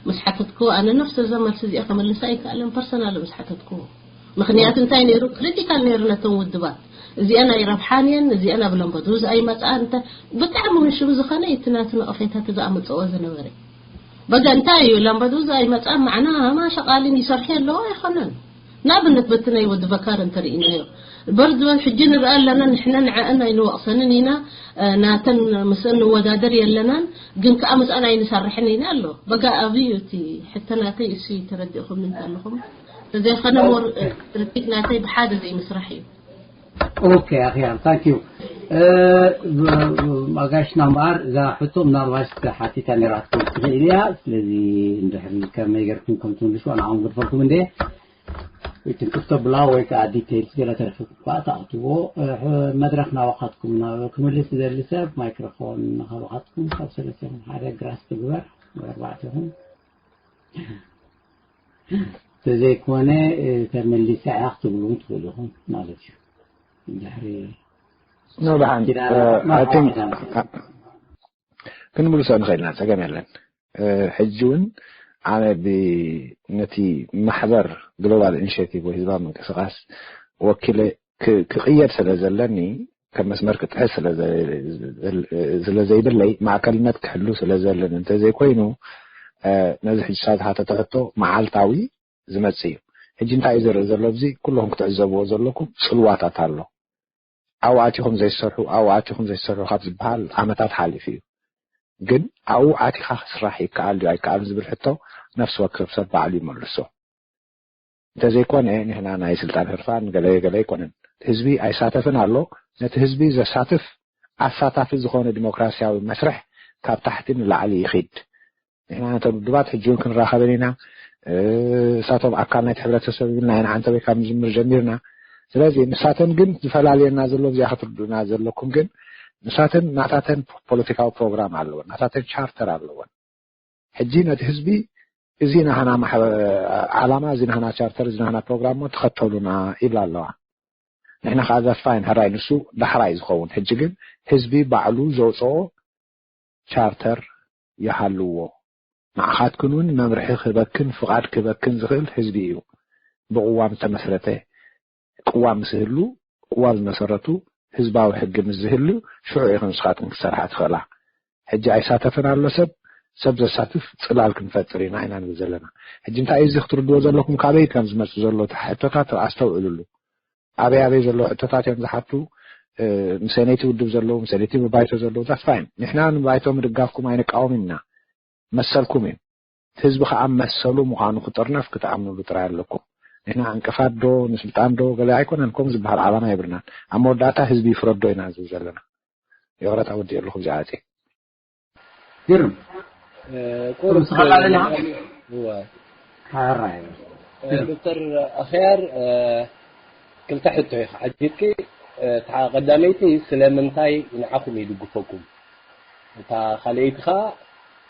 ምስ ሓተትኩ፣ ኣነ ነፍሰ እዛ መልሲ እዚኣ ከመልሳ ኣይከኣለን፣ ፐርሰናል ምስ ሓተትኩ። ምኽንያት እንታይ ነይሩ? ክሪቲካል ነይሩ ነቶም ውድባት። እዚኣን ኣይረብሓን እየን፣ እዚኣን ኣብ ለምበዱዝ ኣይመጽኣን፣ እንተ-፣ ብጣዕሚ ምሽም ዝኾነ እቲ ናቲ ነቐፌታት ዝኣመጽኦ ዝነበረ። በጋ እንታይ እዩ? ላምባዱዛ ይመጻ፣ ማዕና ሃማ ሸቃሊን ይሰርሑ ኣለዎ ኣይኾነን። ንኣብነት በቲ ናይ ወዲ በካር እንተርኢናዮ፣ በርድ በል ሕጂ ንርአ ኣለና፣ ንሕና ንዐአን ኣይንወቕሰንን ኢና፣ እ፣ ናተን ምስአን ንወዳደር የለናን፣ ግን ከኣ ምስኣን ኣይንሰርሕን ኢና ኣሎ። በጋ ኣብዩ እቲ ሕቶ ናተይ እሱ እዩ፣ ተረዲእኹም እንተለኹም። ተዘይኾነ ሞር፣ እ፣ ክሪቲክ ናተይ ብሓደ ዘይምስራሕ እዩ። ኦኬ፣ ኣኽያር፣ ታንክ ዩ። እ፣ ብ-፣ ብ-፣ ኣጋሽና እምበኣር፣ እዛ ሕቶ ምናልባት ሓቲታ ነይራትኩም ትኽእል እያ። ስለዚ እንድሕሪ ከመይ ጌርኩም ከም ትምልስዋ ንዓኹም ገድፈልኩም እንደ ወይ ትንክፍቶ ብላ ወይ ከዓ ዲቴይልስ ገለ ተርፊ እኳ ተኣትዎ፣ እ፣ ሕ-፣ መድረኽ ናባኻትኩም ናብ ክምልስ ዝደሊ ሰብ ማይክሮፎን ናባኻትኩም ካብ ሰለስተኹም ሓደ ግራስ ትግበር ወይ ኣርባዕተኹም። ተዘይኮነ፣ እ፣ ተመሊሳ እያ ክትብሉ እውን ትኽእሉ ኢኹም ማለት እዩ። ድሕሪ ኖ፣ ብሓን፣ ኪዳነ እ፣ ማርሓባ I think፣ ኪዳነ። እ፣ ክንምልሶ ንኽእል ኢና፣ ጸገም የለን። እ፣ ሕጂ እውን ኣነ ብ-፣ ነቲ ማሕበር ግሎባል ኢኒሼቲቭ ወይ ህዝባዊ ምንቅስቓስ ወኪለ ክ-፣ ክቕየድ ስለ ዘለኒ፣ ከም መስመር ክጥሕስ ስለ ዘ-፣ ስለ ዘይብለይ፣ ማእከልነት ክሕሉ ስለ ዘለኒ፣ እንተዘይኮይኑ፣ እ፣ ነዚ ሕጂ ሳብ ዝሓተተ ሕቶ መዓልታዊ ዝመጽእ እዩ። ሕጂ እንታይ እዩ ዝርእ ዘሎ? ኣብዚ ኩለኹም ክትዕዘብዎ ዘለኩም ጽልዋታት ኣሎ። ኣብኡ ኣቲኹም ዘይሰርሑ፣ ኣብኡ ኣቲኹም ዘይሰርሑ ካብ ዝበሃል ዓመታት ሓሊፉ እዩ። ግን ኣብኡ ኣቲኻ ክስራሕ ይከኣል ድዩ ኣይከኣል ዝብል ሕቶ ነፍሲ ወከፍ ሰብ ባዕሉ ይመልሶ። እንተዘይኮነ ንሕና ናይ ስልጣን ህርፋን ገለ ገለ ኣይኮነን። ህዝቢ ኣይሳተፍን ኣሎ። ነቲ ህዝቢ ዘሳትፍ ኣሳታፊ ዝኾነ ዲሞክራሲያዊ መስርሕ ካብ ታሕቲ ንላዕሊ ይኺድ። ንሕና ነቶም ውድባት ሕጂ እውን ክንራኸበን ኢና። እ፣ እሳቶም ኣካል ናይቲ ሕብረተሰብ ይብልና ኢና። ዓንተበይ ካብ ንጅምር ጀሚርና። ስለዚ ንሳተን ግን ዝፈላልየና ዘሎ፣ እዚኣ ክትርድኡና ዘለኩም ግን፣ ንሳተን ናታተን ፖለቲካዊ ፕሮግራም ኣለወን፣ ናታተን ቻርተር ኣለወን። ሕጂ ነቲ ህዝቢ፣ "እዚ ናህና ማሕበ-፣ ዓላማ፣ እዚ ናህና ቻርተር፣ እዚ ናህና ፕሮግራም እሞ ተኸተሉና" ይብላ ኣለዋ። ንሕና ከኣ that's fine፣ ሕራይ፣ ንሱ ዳሕራይ ዝኸውን። ሕጂ ግን ህዝቢ ባዕሉ ዘውጽኦ ቻርተር ይሃልዎ። ንዓኻትክን እውን መምርሒ ክህበክን ፍቓድ ክህበክን ዝኽእል ህዝቢ እዩ። ብቅዋም ዝተመስረተ ቅዋም ምስ ህሉ፣ ቅዋም ዝመሰረቱ ህዝባዊ ሕጊ ምስ ዝህሉ፣ ሽዑ ኢኹም ንስኻትኩም ክትሰርሓ ትኽእላ። ሕጂ ኣይሳተፍን ኣሎ ሰብ፣ ሰብ ዘሳትፍ ጽላል ክንፈጥር ኢና ኢና ንብል ዘለና። ሕጂ እንታይ እዩ እዚ ክትርድዎ ዘለኩም፣ ካበይ ከም ዝመጽእ ዘሎ እቲ ሕቶታት ኣስተውዕሉሉ። ኣበይ ኣበይ ዘለዉ ሕቶታት እዮም ዝሓቱ፣ እ፣ ምስ ነይቲ ውድብ ዘለዉ፣ ምስ ነይቲ ባይቶ ዘለዉ፣ that's fine። ንሕና ንባይቶ ምድጋፍኩም ኣይንቃወምን ኢና። መሰልኩም እዩ። እቲ ህዝቢ ከኣ መሰሉ ምዃኑ ክጥርነፍ ክትኣምኑሉ ጥራይ ኣለኩም። ንሕና ዕንቅፋት ዶ፣ ንስልጣን ዶ፣ ገለ ኣይኮነን፣ ከምኡ ዝበሃል ዓላማ የብልናን። ኣብ መወዳእታ ህዝቢ ይፍረዶ ኢና ዝብል ዘለና። ይቕረታ ወዲእ ኣለኹ ብዚኣ ኣጽየ። ግርም። እ፣ ቁሩብ ተመሳሳሊ ና? እወ። ሓራይ። እ፣ ግርም። ዶክተር ኣኽያር፣ እ፣ ክልተ ሕቶ ኢኻ ሓቲትኪ። እ፣ እታ ቀዳመይቲ ስለምንታይ ንዓኹም ይድግፈኩም? እታ ካልኣይቲ ኸኣ፣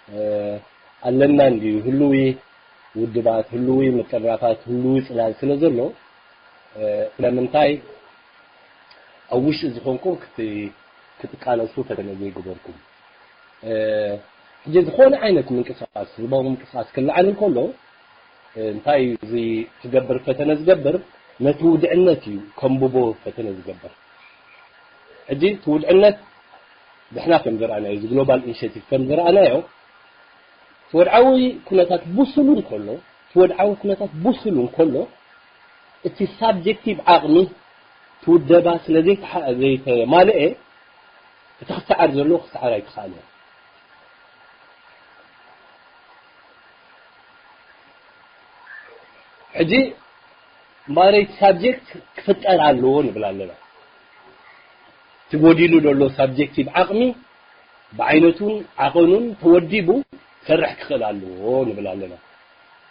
እ፣ ኣለና እንድዩ ህሉዊ ውድባት፣ ህሉዊ ምጥርናፋት፣ ህሉዊ ጽላል ስለ ዘሎ፣ እ፣ ስለምንታይ ኣብ ውሽጢ ዝኾንኩም ክት-፣ ክትቃለሱ ፈተነ ዘይገበርኩም? እ፣ ሕጂ ዝኾነ ዓይነት ምንቅስቓስ፣ ህዝባዊ ምንቅስቓስ ክለዓል እንከሎ፣ እ፣ እንታይ እዩ እዚ ክገብር ፈተነ ዝገብር? ነቲ ውድዕነት እዩ ከንብቦ ፈተነ ዝገብር። ሕጂ እቲ ውድዕነት ንሕና ከም ዝረኣናዮ፣ እዚ ግሎባል ኢኒሼቲቭ ከም ዝረኣናዮ፣ እቲ ወድዓዊ ኩነታት ብሱል እንከሎ፣ እቲ ወድዓዊ ኩነታት ብሱል እንከሎ፣ እቲ ሳብጀክቲቭ ዓቕሚ ትውደባ ስለ ዘይተሓ- ዘይተማልአ እቲ ክሰዓር ዘለዎ ክሰዓር ኣይተኻእለ። ሕጂ እምበኣረይ ሳብጀክት ክፍጠር ኣለዎ ንብል ኣለና። እቲ ጎዲሉ ዘሎ ሳብጀክቲቭ ዓቕሚ ብዓይነቱን ዓቐኑን ተወዲቡ ክሰርሕ ክኽእል ኣለዎ ንብል ኣለና።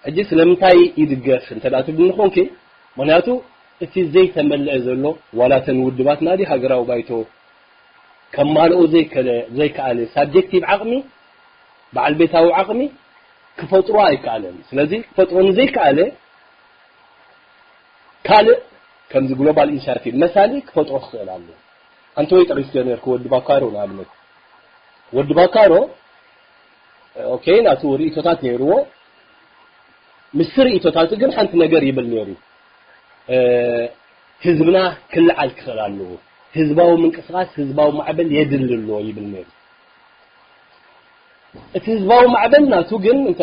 ሕጂ ስለምንታይ ይድገፍ እንተ ደኣ ትብልኒ ኾንኪ፣ ምኽንያቱ እቲ ዘይተመልአ ዘሎ ዋላ እተን ውድባትና ድዩ ሃገራዊ ባይቶ ከማልኦ ዘይከለ ዘይከኣለ ሳብጀክቲቭ ዓቕሚ በዓል ቤታዊ ዓቕሚ ክፈጥሮ ኣይከኣለን። ስለዚ ክፈጥሮ ንዘይከኣለ ካልእ ከምዚ ግሎባል ኢኒሽያቲቭ መሳሊ ክፈጥሮ ክኽእል ኣሎ። ኣንተ ወይ ጠቒስዮ ነርክ ወዲ ባካሮ ንኣብነት ወዲ ባካሮ ኦኬ ናቱ ርእይቶታት ነይርዎ። ምስ ርእይቶታቱ ግን ሓንቲ ነገር ይብል ነይሩ። ህዝብና ክልዓል ክኽእል ኣለዎ። ህዝባዊ ምንቅስቃስ ህዝባዊ ማዕበል የድሊ ኣሎ ይብል ነይሩ። እቲ ህዝባዊ ማዕበል ናቱ ግን እንተ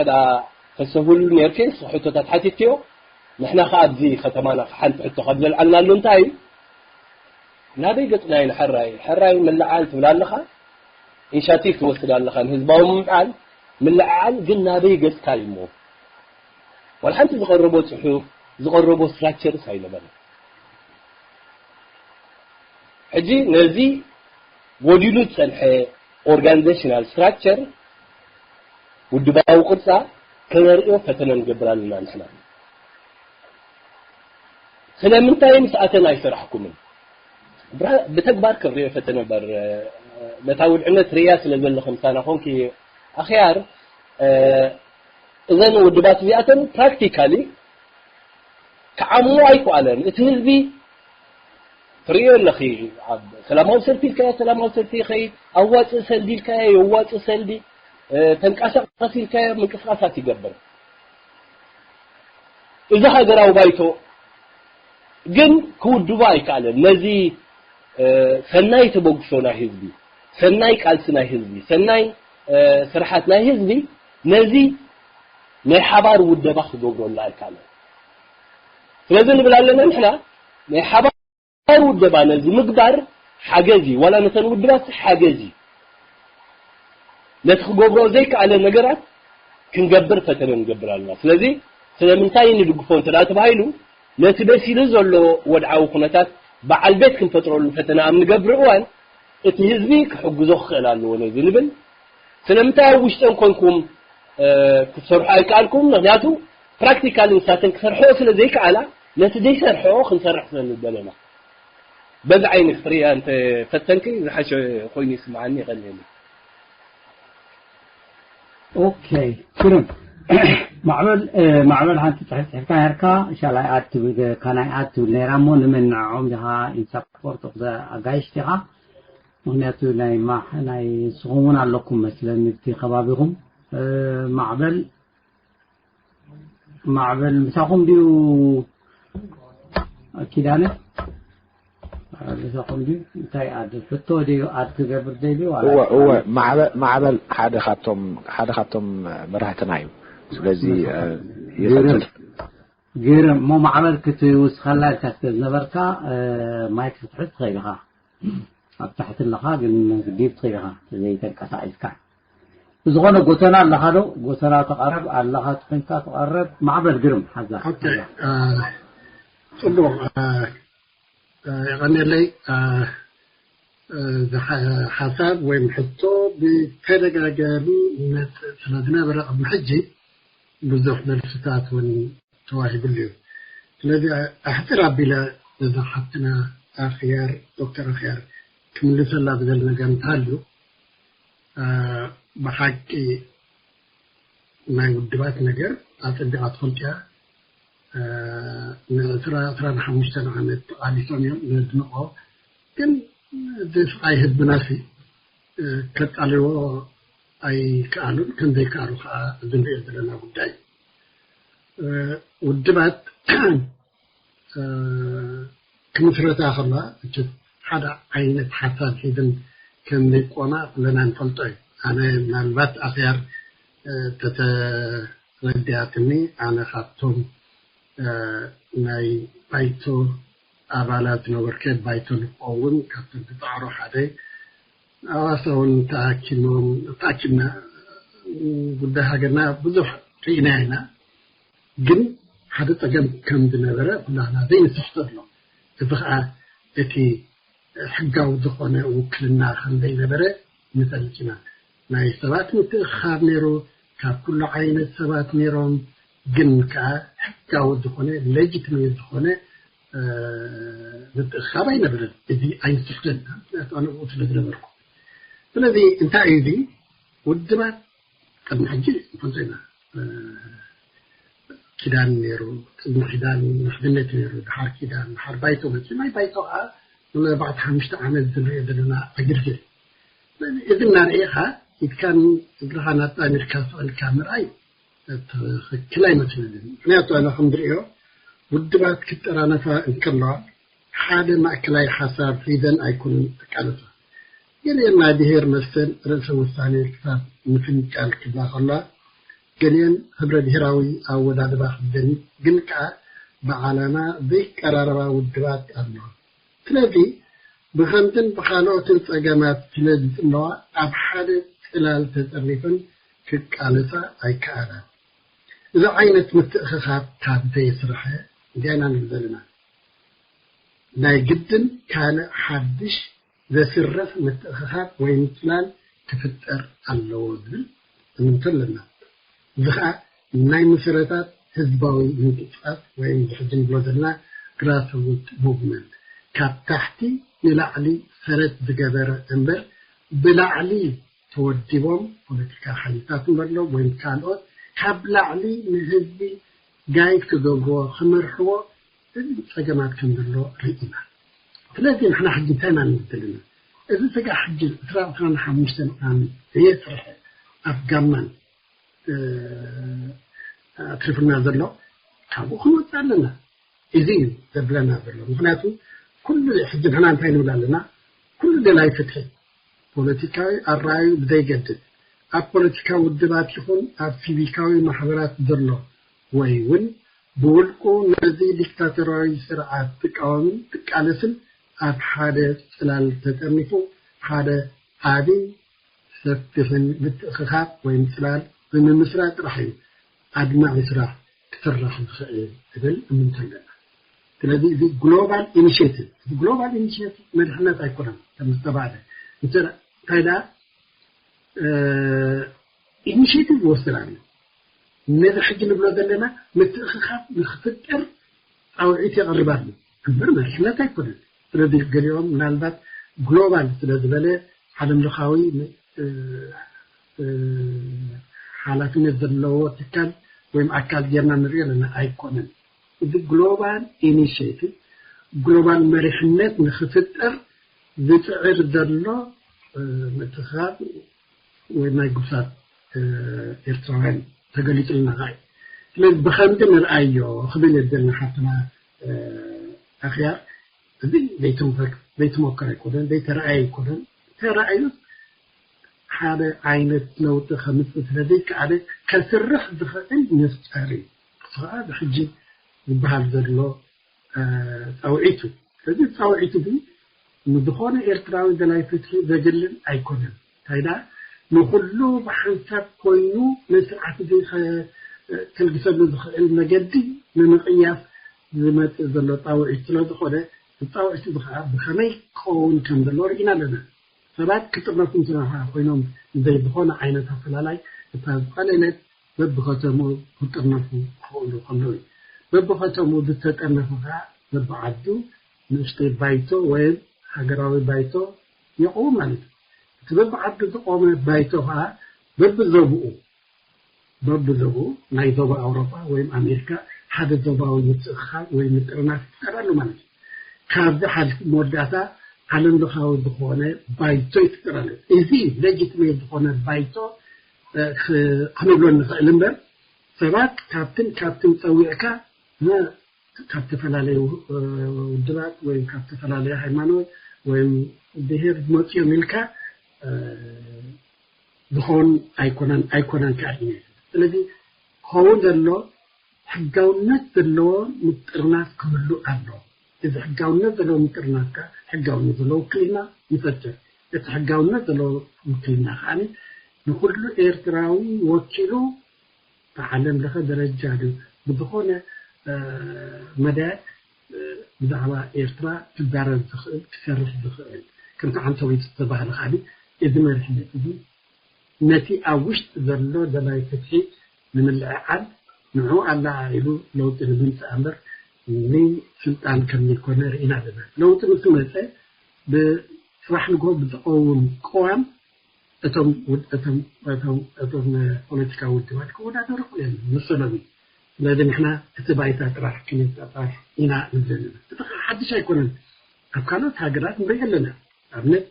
ተሰሁሉ ነርክ ሕቶታት ሓቲትዮ ንሕና ከ ኣብዚ ከተማና ሓንቲ ሕቶ ካብ ዘልዓልና ኣሎ እንታይ እዩ ናበይ ገጽና ኢና ሕራይ ሕራይ ምልዓል ትብል ኣለኻ ኢንሻቲቭ ትወስድ ኣለኻ ንህዝባዊ ምምዓል ምልዓል ግን ናበይ ገጽካ እዩ እሞ ዋላ ሓንቲ ዝቐረቦ ጽሑፍ ዝቐረቦ ስትራክቸርስ ኣይነበረን ሕጂ ነዚ ጎዲሉ ዝጸንሐ ኦርጋኒዜሽናል ስትራክቸር ውድባዊ ቅርጻ ከነርእዮ ፈተነ ንገብር ኣለና ንሕና ስለምንታይ ምስኣተን ኣይሰራሕኩምን ብተግባር ክርእዮ ፈተነ በር ነታ ውድዕነት ርእያ ስለ ዘለኹ ምሳና ኮንኪ ኣኽያር እዘን ውድባት እዚኣተን ፕራክቲካሊ ክዓሙ ኣይክኣለን እቲ ህዝቢ ትርእዮ ኣለኺ ኣብ ሰላማዊ ሰልፊ ኢልካዮ ሰላማዊ ሰልፊ ይኸይድ ኣዋፅእ ሰልዲ ኢልካዮ የዋፅእ ሰልዲ ተንቀሳቐስ ኢልካዮ ምንቅስቃሳት ይገብር እዚ ሃገራዊ ባይቶ ግን ክውድቦ ኣይከኣለን ነዚ ሰናይ ተበግሶ ናይ ህዝቢ ሰናይ ቃልሲ ናይ ህዝቢ ሰናይ ስርሓት ናይ ህዝቢ ነዚ ናይ ሓባር ውደባ ክገብረሉ ኣይከኣለን ስለዚ ንብል ኣለና ንሕና ናይ ሓባር ውደባ ነዚ ምግባር ሓገዝ እዩ ዋላ ነተን ውድባት ሓገዝ እዩ ነቲ ክገብሮ ዘይከኣለ ነገራት ክንገብር ፈተነ ንገብር ኣለና ስለዚ ስለምንታይ ንድግፎ እንተ ተባሂሉ ነቲ በሲሉ ዘሎ ወድዓዊ ኩነታት በዓል ቤት ክንፈጥረሉ ፈተነ ኣብ ንገብር እዋን እቲ ህዝቢ ክሕግዞ ክኽእል ኣለዎ ነዚ ንብል ስለምንታይ ኣብ ውሽጠን ኮንኩም ክትሰርሑ ኣይከኣልኩም ምክንያቱ ፕራክቲካል ንሳተን ክሰርሕኦ ስለ ዘይከኣላ ነቲ ዘይሰርሕኦ ክንሰርሕ ስለ ንደለና በዚ ዓይኒ ክትርእያ እንተ ፈተንኪ ዝሓሸ ኮይኑ ይስምዓኒ ይቐንየኒ ኦኬ ግሩም ማዕበል ማዕበል ሓንቲ ፅሕፍ ፅሕፍካ ነርካ ሻላይ ኣድ ትብል ካናይ ኣድ ትብል ነራ እሞ ንመን ንዕዖም ዲኻ ኢንሳፖርት ኣጋይሽ ዲኻ ምክንያቱ ናይ ማሕ ናይ ንስኹም እውን ኣለኩም መስለኒ እቲ ከባቢኹም ማዕበል ማዕበል ምሳኹም ድዩ ኪዳነ ምሳኹም ድዩ እንታይ ኣድ ሕቶ ድዩ ኣድ ክገብር ደልዩ እወ እወ ማዕበል ሓደ ካብቶም ሓደ ካብቶም መራሕትና እዩ ስለዚ ይቐጽል ግርም እሞ ማዕበል ክትውስኸላ ኢልካ ስለ ዝነበርካ ማይክ ክትሕዝ ትኽእል ኢኻ ኣብ ታሕቲ ኣለኻ ግን ዲብ ትኽእል ኢኻ ዘይተንቀሳቒስካ ብዝኾነ ጎተና ኣለኻ ዶ ጎተና ተቐረብ ኣለኻ ኮይንካ ተቐረብ ማዕበል ግርም ሓዛ ፅቡቕ የቐንየለይ ሓሳብ ወይም ሕቶ ብተደጋጋሚ ስለ ዝነበረ ቅድሚ ሕጂ ብዙሕ መልስታት እውን ተዋሂብሉ እዩ ስለዚ ኣሕፅር ኣቢለ ነዛ ሓፍትና ኣኽያር ዶክተር ኣኽያር ክምልሰላ ብደሊ ነገር እንተሃልዩ ብሓቂ ናይ ውድባት ነገር ኣፀቢቓ ትፈልጥያ ንዕስራ ዕስራን ሓሙሽተን ዓመት ተቓሊሶም እዮም ነድንቖ ግን እቲ ስቓይ ህዝብና ሲ ከቃልዎ ኣይከኣሉን ከም ዘይከኣሉ ከዓ እዚ ንሪኦ ዘለና ጉዳይ ውድባት ክምስረታ ከለዋ ሓደ ዓይነት ሓሳብ ሒዝን ከም ዘይቆማ ኩለና ንፈልጦ እዩ ኣነ ምናልባት ኣኽያር ተተረዲኣትኒ ኣነ ካብቶም ናይ ባይቶ ኣባላት ዝነበርከ፣ ባይቶ ንክኸውን ካብቶም ዝጻዕሩ ሓደ፣ ኣባሳ እውን ተኣኪቦም፣ ተኣኪብና ጉዳይ ሃገርና ብዙሕ ርኢና ኢና። ግን ሓደ ጸገም ከም ዝነበረ ኩላህና ዘይንስሕቶ ኣሎ። እዚ ኸኣ እቲ ሕጋዊ ዝኾነ ውክልና ከም ዘይነበረ ንፈልጥ ኢና። ናይ ሰባት ምትእኽኻብ ነይሩ፣ ካብ ኩሉ ዓይነት ሰባት ነይሮም፣ ግን ከኣ ሕጋዊ ዝኾነ፣ ሌጂትሜት ዝኾነ፣ እ፣ ምትእኽኻብ ኣይነበረን። እዚ ኣይንስሕቶን ኢና፣ ምኽንያቱ ኣነ ኣብኡ ስለ ዝነበርኩ። ስለዚ እንታይ እዩ እዚ? ውድባት ቅድሚ ሕጂ ንፈልጦ ኢና። እ፣ ኪዳን ነይሩ፣ ቅድሚ ኪዳን ምሕዝነት ነይሩ፣ ድሓር ኪዳን፣ ድሓር ባይቶ መጺኡ፣ ናይ ባይቶ ከኣ ንኣርባዕተ ሓሙሽተ ዓመት ዝንሪኦ ዘለና ዕግርግር። እዚ እናርኤኻ ኢድካን እግርኻን ኣጣሚርካ ስቕ ኢልካ ምርኣይ ትኽክል ኣይመስለንን። ምኽንያቱ ኣነ ከም ዝርእዮ ውድባት ክጠራነፋ እንከለዋ ሓደ ማእከላይ ሓሳብ ሒዘን ኣይኮነን ዝቃለሳ። ገሊአን ናይ ብሄር መሰል ርእሰ ውሳኔ ክሳብ ምፍንጫል ክብላ ከለዋ፣ ገሊአን ህብረ ብሄራዊ ኣወዳድባ ሒዘን ግን ከኣ ብዓላማ ዘይቀራረባ ውድባት ኣለዋ። ስለዚ ብኸምዝን ብኻልኦትን ጸገማት ስለ ዝጽለዋ ኣብ ሓደ ጽላል ተጠርኒፈን ክቃለሳ ኣይከኣላን። እዚ ዓይነት ምትእኽኻብ ካብ ዘየስርሐ እንታይ ኢና ንብል ዘለና? ናይ ግድን ካልእ ሓድሽ ዘስርሕ ምትእኽኻብ ወይ ምጽላል ክፍጠር ኣለዎ ዝብል እምንቶ ኣለና። እዚ ኸኣ ናይ መሰረታት ህዝባዊ ምንቅስቃስ ወይ እዚ ሕጂ ንብሎ ዘለና ግራስሩት ሙቭመንት ካብ ታሕቲ ንላዕሊ ሰረት ዝገበረ እምበር ብላዕሊ ተወዲቦም ፖለቲካ ሓይልታት እንበሎም ወይም ካልኦት ካብ ላዕሊ ንህዝቢ ጋይድ ክገብርዎ ክመርሕዎ እዚ ጸገማት ከም ዘሎ ርኢና። ስለዚ ንሕና ሕጂ እንታይ ኢና ንብል ዘለና? እዚ ስጋዕ ሕጂ ዕስራ ዕስራን ሓሙሽተን ዓመት ዘየስርሐ ኣብ ጋማን፣ እ፣ ኣትሪፉና ዘሎ ካብኡ ክንወጽእ ኣለና። እዚ እዩ ዘብለና ዘሎ። ምኽንያቱ ኩሉ ሕጂ ንሕና እንታይ ንብል ኣለና? ኩሉ ደላይ ፍትሒ ፖለቲካዊ ኣረኣዩ ብዘይገድድ ኣብ ፖለቲካዊ ውድባት ይኹን ኣብ ሲቪካዊ ማሕበራት ዘሎ ወይ እውን ብውልቁ ነዚ ዲክታቶራዊ ስርዓት ትቃወምን ትቃለስን ኣብ ሓደ ጽላል ተጠርኒፉ ሓደ ዓቢ ሰፊሕን ምትእኽኻብ ወይ ምጽላል ብምምስራት ጥራሕ እዩ ኣድማዒ ስራሕ ክስራሕ ዝኽእል እብል እምንቶ ኣለና። ስለዚ እዚ ግሎባል ኢኒሽቲቭ፣ እዚ ግሎባል ኢኒሽቲቭ መሪሕነት ኣይኮነን ከም ዝተባህለ እንተ እንታይ ደኣ፣ እ፣ ኢኒሽቲቭ ይወስድ ኣሎ። ነዚ ሕጂ ንብሎ ዘለና ምትእኽኻብ ንክፍጠር ጻውዒት የቕርብ ኣሎ እምበር መሪሕነት ኣይኮነን። ስለዚ ገሊኦም ምናልባት ግሎባል ስለ ዝበለ ዓለም ለኻዊ፣ እ፣ እ፣ ሓላፍነት ዘለዎ ትካል ወይም ኣካል ጌርና ንሪኦ ኣለና ኣይኮነን። እዚ ግሎባል ኢኒሽቲቭ ግሎባል መሪሕነት ንክፍጠር ዝጽዕር ዘሎ፣ እ፣ ምትእኽኻብ ወይ ናይ ግብሳት፣ እ፣ ኤርትራውያን ተገሊጹልና ኸኣ እዩ። ስለዚ ብኸምዚ ንርኣዮ ክብል እየ ዝደሊ ሓፍትና፣ እ፣ ኣኽያር። እዚ ዘይተሞከረ ኣይኮነን፣ ዘይተረኣየ ኣይኮነን። ተራእዩ ሓደ ዓይነት ለውጢ ከምጽእ ስለ ዘይከኣለ ከስርሕ ዝኽእል መፍጠሪ እዩ። እሱ ኸኣ ብሕጂ ዝበሃል ዘሎ፣ እ፣ ጻውዒት እዩ። ስለዚ ጻውዒት እዚ ንዝኾነ ኤርትራዊ ደላይ ፍትሒ ዘግልል ኣይኮነን። እንታይ ደኣ ንኹሉ ብሓንሳብ ኮይኑ ነቲ ስርዓት እዚ ከ-፣ ከልግሰሉ ዝኽእል መገዲ ንምቕያስ ዝመጽእ ዘሎ ጻውዒት ስለ ዝኾነ፣ እቲ ጻውዒት እዚ ኸኣ ብኸመይ ክኸውን ከም ዘለዎ ርኢና ኣለና። ሰባት ክጥርነፉ እንተ ኮይኖም ብዘይ ዝኾነ ዓይነት ኣፈላላይ እታ ዝቐለለት በብኸተምኡ ክጥርነፉ ክኽእሉ ከለዉ እዩ። በብኸተምኡ ዝተጠርነፈ ኸኣ በብዓዱ ንእሽተይ ባይቶ ወይ ሃገራዊ ባይቶ የቕውም ማለት እዩ። እቲ በብዓዱ ዝቖመ ባይቶ ኸኣ በብዞብኡ፣ በብዞብኡ ናይ ዞባ ኣውሮጳ ወይ ኣሜሪካ ሓደ ዞባዊ ምትእኽኻብ ወይ ምጥርናፍ ይፍጠር ኣሎ ማለት እዩ። ካብዚ ሓሊፉ መወዳእታ ዓለም ለኻዊ ዝኾነ ባይቶ ይፍጠር ኣሎ። እዚ ሌጂትሜት ዝኾነ ባይቶ፣ እ፣ ክ-፣ ክንብሎ ንኽእል እምበር ሰባት ካብትን ካብትን ጸዊዕካ ን-፣ ካብ ዝተፈላለዩ፣ እ፣ ውድባት ወይ ካብ ዝተፈላለዩ ሃይማኖት ወይ ብሄር ዝመጽኡ እዮም ኢልካ፣ እ፣ ዝኸውን ኣይኮነን፣ ኣይኮነን ከኣ እዩ። ስለዚ ክኸውን ዘሎ ሕጋውነት ዘለዎ ምጥርናፍ ክህሉ ኣሎ። እዚ ሕጋውነት ዘለዎ ምጥርናፍ ከኣ ሕጋውነት ዘለዎ ውክልና ይፈጥር። እቲ ሕጋውነት ዘለዎ ውክልና ከኣ ንኹሉ ኤርትራዊ ወኪሉ ብዓለም ለኸ ደረጃ ድዩ ብዝኾነ መዳያት ብዛዕባ ኤርትራ ክዛረብ ዝኽእል ክሰርሕ ዝኽእል ከምቲ ዓንተዊት ዝተባህለ ካሊ እዚ መሪሕነት እዚ ነቲ ኣብ ውሽጢ ዘሎ ደላይ ፍትሒ ንምልዕዓል ንዑ ኣለዓዒሉ ለውጢ ንምምፃእ እምበር ንስልጣን ከም ዘይኮነ ርኢና ኣለና። ለውጢ ምስ መፀ ብፅባሕ ንግሆ ብዝቐውም ቅዋም እቶም ውድ- እቶም እቶም እቶም ፖለቲካዊ ውድባት ክወዳደሩ እኮ እዮም መሰሎም እዩ። ስለዚ ንሕና እቲ ባይታ ጥራሕ ክንፃፃር ኢና ንብል ዘለና። እቲ ከዓ ሓድሽ ኣይኮነን። ኣብ ካልኦት ሃገራት ንሪኦ ኣለና። ኣብነት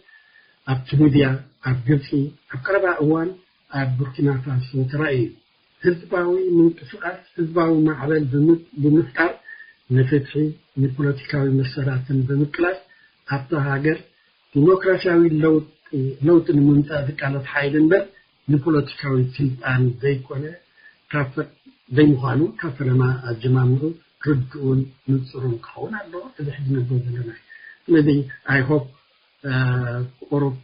ኣብ ቱኒዝያ፣ ኣብ ግብፂ፣ ኣብ ቀረባ እዋን ኣብ ቡርኪና ፋሶ ተራእዩ እዩ። ህዝባዊ ምንቅስቃስ ህዝባዊ ማዕበል ብምፍጣር ንፍትሒ ንፖለቲካዊ መሰላትን ብምቅላስ ኣብታ ሃገር ዲሞክራሲያዊ ለውጢ ንምምፃእ ዝቃለስ ሓይሊ እምበር ንፖለቲካዊ ስልጣን ዘይኮነ ካብ ዘይምዃኑ ካብ ፈለማ ኣጀማምሩ ርዱእን ንፁርን ክኸውን ኣለዎ። እዚ ሕጂ ንብሎ ዘለና እዩ። ስለዚ I hope ቁሩብ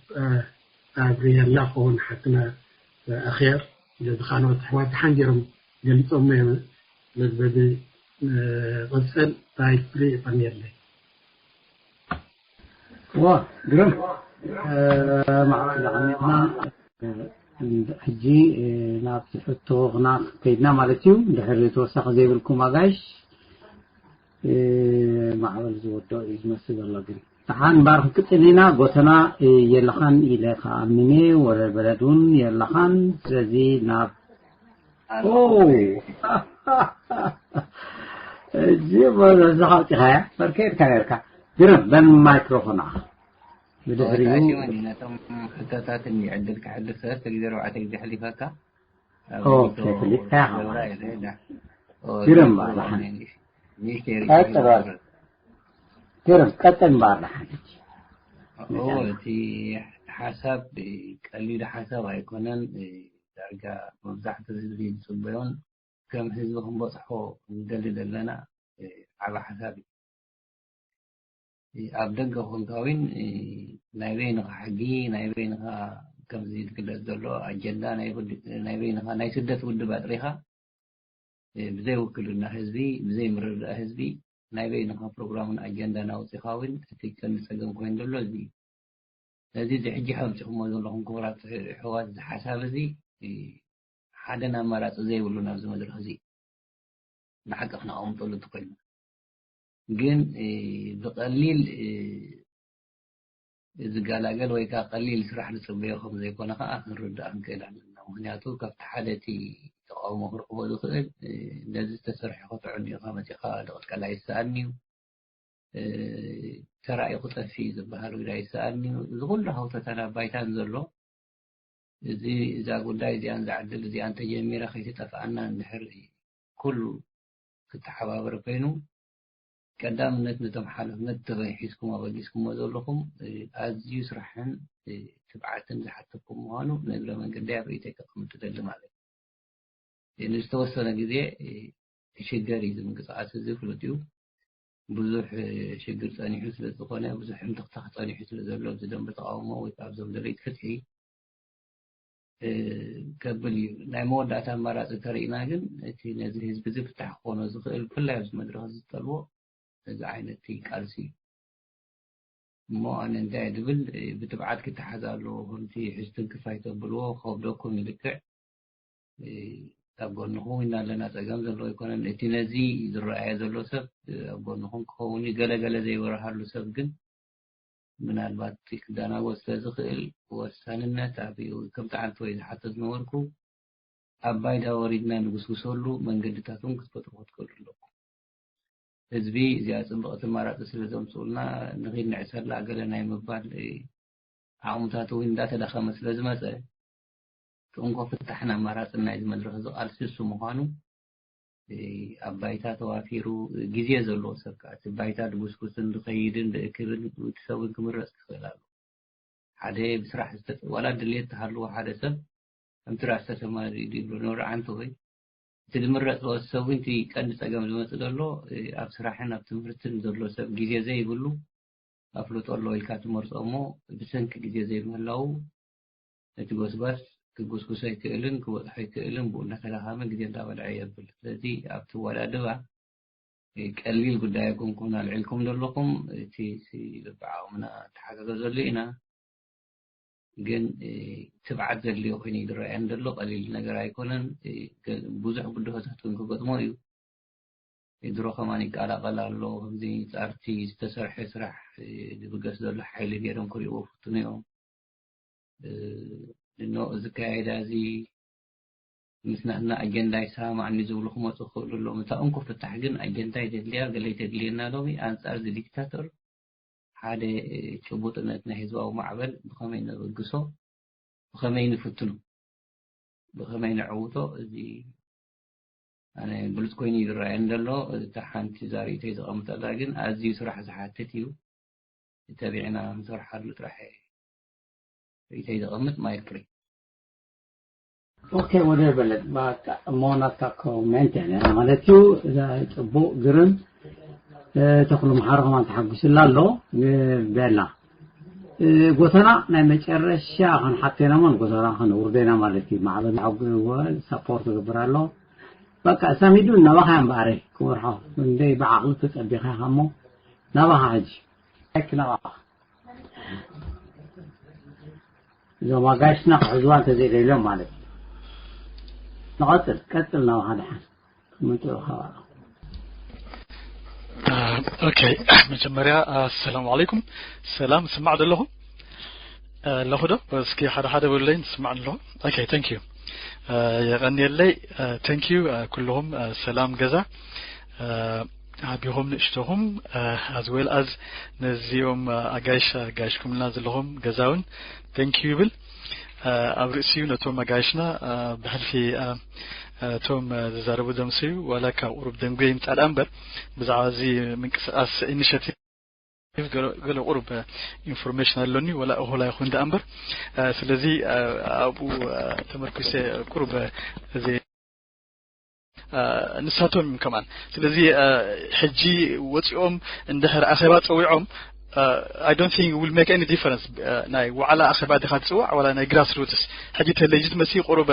ኣብርየላ ክኸውን ሓትና ኣኽያር ስለዚ ካልኦት ኣሕዋት ሓንጊሮም ገሊፆሞ እዮም። ስለዚ በዚ ቅፅል ታይ ፍሪ ይቐንየለይ። ዋ ግርም ማዕበል ዓሚቕና ሕጂ ናብ ሕቶና ከይድና ማለት እዩ። ድሕሪ ተወሳኺ ዘይብልኩም ኣጋይሽ ማዕበል ዝወዶ እዩ ዝመስል ዘሎ። ግን ደሓን እምበር ክንቅፅል ኢና። ጎተና የለኻን ኢለ ከኣምን እየ። ወረ በለድ እውን የለኻን። ስለዚ ናብ እዚ በዛ ኣውፂኻያ በርከ ኢልካ ነርካ። ግርም በን ማይክሮፎን ኣኻ ብድሕሪኡ ነቶም ሕቶታትን ዕድል ክሕልፍ ሰለስተ ግዜ ኣርባዕተ ግዜ ሕሊፈካ ፍሊጥካ ኢኻ ግርም ባርላሓን ግርም ቀጥል ባርላሓን እቲ ሓሳብ ቀሊል ሓሳብ ኣይኮነን። ዳርጋ መብዛሕትኡ ህዝቢ ዝፅበዮን ከም ህዝቢ ክንበፅሖ ንደሊ ዘለና ዓቢ ሓሳብ እዩ። ኣብ ደገ ኮንካ እውን ናይ በይንኻ ሕጊ ናይ በይንኻ ከምዚ ዝግለጽ ዘሎ ኣጀንዳ ናይ በይንኻ ናይ ስደት ውድብ ኣጥሪኻ ብዘይ ውክልና ህዝቢ ብዘይ ምርድዳእ ህዝቢ ናይ በይንኻ ፕሮግራምን ኣጀንዳን ኣውጺኻ እውን እቲ ቀንዲ ጸገም ኮይኑ ዘሎ እዚ እዩ። ነዚ እዚ ሕጂ ከምጺኹሞ ዘለኹም ክቡራት ኣሕዋት እዚ ሓሳብ እዚ ሓደን ኣማራጺ ዘይብሉን ኣብዚ መድረኽ እዚ ንሓቂ ክነቐምጠሉ እንተኮይንና ግን ብቐሊል ዝገላገል ወይ ከዓ ቀሊል ስራሕ ዝፅበዮ ከም ዘይኮነ ከዓ ክንርዳእ ክንክእል ኣለና። ምክንያቱ ካብቲ ሓደ እቲ ተቃውሞ ክረክቦ ዝክእል ነዚ ዝተሰርሐ ክትዕን ኢካ መፂካ ዝቅጥቀል ኣይሰኣን እዩ፣ ተራእዩ ክጠፍእ እዩ ዝበሃል ግዳ ኣይሰኣን እዩ። እዚ ኩሉ ሃውተታን ኣብ ባይታን ዘሎ እዚ እዛ ጉዳይ እዚኣን እዛ ዕድል እዚኣ እንተጀሚራ ከይትጠፍኣና እንድሕር ኩሉ ክተሓባበር ኮይኑ ቀዳምነት ነቶም ሓላፍነት ተበይ ሒዝኩም ኣበጊስኩሞ ዘለኹም ኣዝዩ ስራሕን ትብዓትን ዝሓተኩም ምዃኑ ንእግረ መንገዲ ኣብ ርእይተይ ከቐምጥ እደሊ ማለት እዩ። ንዝተወሰነ ግዜ ክሽገር እዩ እዚ ምንቅስቃስ እዚ ፍሉጥ እዩ። ብዙሕ ሽግር ጸኒሑ ስለ ዝኾነ ብዙሕ ሕምትኽታኽ ጸኒሑ ስለ ዘሎ ኣብዚ ደንበ ተቃውሞ ወይ ከዓ ኣብዞም ደለይቲ ፍትሒ ከብል እዩ። ናይ መወዳእታ ኣማራፂ ተሪእና ግን እቲ ነዚ ህዝቢ እዚ ፍታሕ ክኾኖ ዝኽእል ብፍላይ ኣብዚ መድረኽ እዚ ዝጠልቦ እዚ ዓይነት ቃልሲ እዩ። እሞ ኣነ እንታይ እየ ዝብል ብትብዓት ክተሓዝ ኣለዎ። ከምቲ ሕዝትን ክፋይ ተብልዎ ከብደኩም ይልክዕ ኣብ ጎንኹም ኢና ኣለና። ፀገም ዘለዎ ኣይኮነን። እቲ ነዚ ዝረኣየ ዘሎ ሰብ ኣብ ጎንኹም ክኸውን እዩ። ገለገለ ዘይበርሃሉ ሰብ ግን ምናልባት ክደናጎ ስለ ዝኽእል ወሳንነት ኣብ ከምቲ ዓንተ ወይ ዝሓቶ ዝነበርኩ ኣብ ባይዳ ወሪድና ንጉስጉሰሉ መንገድታት እውን ክትፈጥሩ ክትክእሉ ኣለኩም። ህዝቢ እዚኣ ፅብቕቲ ኣማራፂ ስለ ዘምፅኡልና ንኺድ ንዕሰላ ገለ ናይ ምባል ዓቕምታቱ እውን እንዳተዳኸመ ስለ ዝመፀ እቲ እንኮ ፍታሕን ኣማራፅን ናይዚ መድረኽ እዚ ቃልሲ እሱ ምዃኑ ኣብ ባይታ ተዋፊሩ ግዜ ዘለዎ ሰብ ከዓ እቲ ባይታ ድጉስጉስን ድኸይድን ድእክብን እቲ ሰብ እውን ክምረፅ ክኽእል ኣሎ። ሓደ ብስራሕ ዋላ ድልየት ተሃልዎ ሓደ ሰብ ከምቲ ራስተ ተማሪ ድብሎ ኖርዓንተ ወይ እቲ ዝምረጽ ሰብ እውን እቲ ቀንዲ ጸገም ዝመጽእ ዘሎ ኣብ ስራሕን ኣብ ትምህርትን ዘሎ ሰብ ግዜ ዘይብሉ ኣፍልጦ ኣሎ ኢልካ ትመርጾ እሞ ብሰንኪ ግዜ ዘይምህላው እቲ ጎስጓስ ክጉስጉሶ ኣይክእልን ክበጽሖ ኣይክእልን ብኡ እናተዳኸመ ግዜ እንዳበልዐ የብል። ስለዚ ኣብቲ ኣወዳድባ ቀሊል ጉዳይ ኣይኮንኩን ኣልዒልኩም ዘለኹም። እቲ በብዓቕምና ተሓጋገዘሉ ኢና። ግን ትብዓት ዘድልዮ ኮይኑ ይድረኣየን ዘሎ። ቀሊል ነገር ኣይኮነን። ብዙሕ ብድሆታት እውን ክገጥሞ እዩ። ድሮ ከማን ይቀላቀል ኣሎ። ከምዚ ጻርቲ ዝተሰርሐ ስራሕ ዝብገስ ዘሎ ሓይሊ ገይሮም ክርእይዎ ፍትኑ እዮም። ድኖ እዚ ካያይዳ እዚ ምስ ናትና ኣጀንዳ ይሰማማዕኒ ዝብሉ ክመፁ ክኽእሉ ኣለዎም። እታ እንኮ ፍታሕ ግን ኣጀንዳ ይተድልያ ገለ ይተድልየና ሎሚ ኣንፃር እዚ ዲክታቶር ሓደ ጭቡጥነት ናይ ህዝባዊ ማዕበል ብኸመይ ንብግሶ፣ ብኸመይ ንፍትኖ፣ ብኸመይ ንዕውቶ፣ እዚ ኣነ ብሉፅ ኮይኑ ይረኣየኒ ዘሎ። እታ ሓንቲ ዛርእተይ ዘቐምጠላ ግን ኣዝዩ ስራሕ ዝሓትት እዩ። ተቢዕና ንሰርሓሉ ጥራሕ ርእተይ ዘቐምጥ ማይክ ፍሪ። ኦኬ ወደ በለጥ እሞ ናትካ ኮሜንት እያ ማለት እዩ። እዛ ጽቡቕ ግርም ተኽሉ መሓሪ ከማን ተሓጒስላ ኣሎ። ቤላ ጎተና ናይ መጨረሻ ክንሓቴና ሞ ጎተና ክንውርደና ማለት እዩ። ማዕበል ሓጉ ሳፖርት ትገብር ኣሎ። በቃ ሳሚዱ ናባኻ እምበኣረ ክመርሖ እንደይ ብዓቕሊ ተጸቢኻ ኢኻ እሞ ናባኻ ሕጂ ኣይክ ናባኻ እዞም ኣጋይሽና ክሕዝዋ እንተዘይደልዮም ማለት እዩ። ንቐጽል ቀጽል ናባኻ ደሓን ክምንጥዑ ከባቢ ኦኬ መጀመርያ ኣሰላሙ ዓለይኩም ሰላም ስማዕ ዘለኹ ኣለኹ ዶ እስኪ ሓደ ሓደ በሉለይ ስማዕ ኣለኹ ኦኬ thank you የቐንየለይ thank you ኩልኹም ሰላም ገዛ ዓቢኹም ንእሽቶኹም as well as ነዚኦም ኣጋይሽ ኣጋይሽኩምልና ዘለኹም ገዛውን thank you ይብል ኣብ ርእሲኡ ነቶም ኣጋይሽና ብሕልፊ እቶም ዝዛረቡ ደምስዩ ዋላ ካብ ቁሩብ ደንጉየ ይምፃእ ደኣ እምበር ብዛዕባ እዚ ምንቅስቃስ ኢኒሽቲቭ ገለ ቁሩብ ኢንፎርሜሽን ኣሎኒ ወላ እኹላ ይኹን ደኣ እምበር ስለዚ ኣብኡ ተመርኩሰ ቁሩብ እዚ ንሳቶም እዮም ከማን ስለዚ ሕጂ ወፂኦም እንድሕር ኣኼባ ፀዊዖም I don't think will make any difference ናይ ዋዕላ ኣኼባ ዲኻ ትፅዋዕ ዋላ ናይ ግራስ ሩትስ ሕጂ ተ ሌጂትመሲ ቁሩብ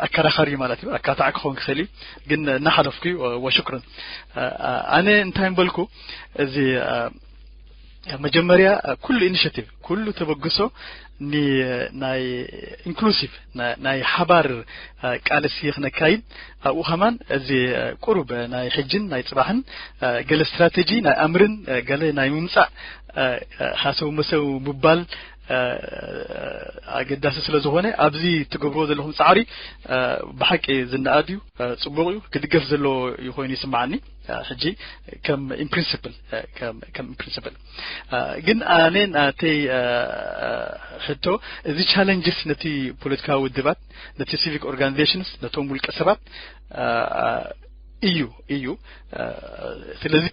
ኣከራኻሪ ማለት እዩ ኣካታዕ ክኸውን ክኽእል እዩ ግን እናሓለፍኩ እዩ ወሽክርን ኣነ እንታይ ምበልኩ እዚ መጀመርያ ኩሉ ኢኒሽቲቭ ኩሉ ተበግሶ ናይ ኢንክሉሲቭ ናይ ሓባር ቃልሲ ክነካይድ ኣብኡ ከማን እዚ ቁሩብ ናይ ሕጅን ናይ ፅባሕን ገለ ስትራቴጂ ናይ ኣምርን ገለ ናይ ምምፃእ ሓሰው መሰው ምባል ኣገዳሲ ስለ ዝኾነ ኣብዚ ትገብርዎ ዘለኹም ፃዕሪ ብሓቂ ዝነኣድ እዩ ፅቡቅ እዩ ክድገፍ ዘለዎ ኮይኑ ይስማዓኒ ሕጂ ከም in principle ከም in principle ግን ኣነ ናተይ ሕቶ እዚ challenges ነቲ ፖለቲካዊ ውድባት ነቲ civic organizations ነቶም ውልቀ ሰባት እዩ እዩ ስለዚ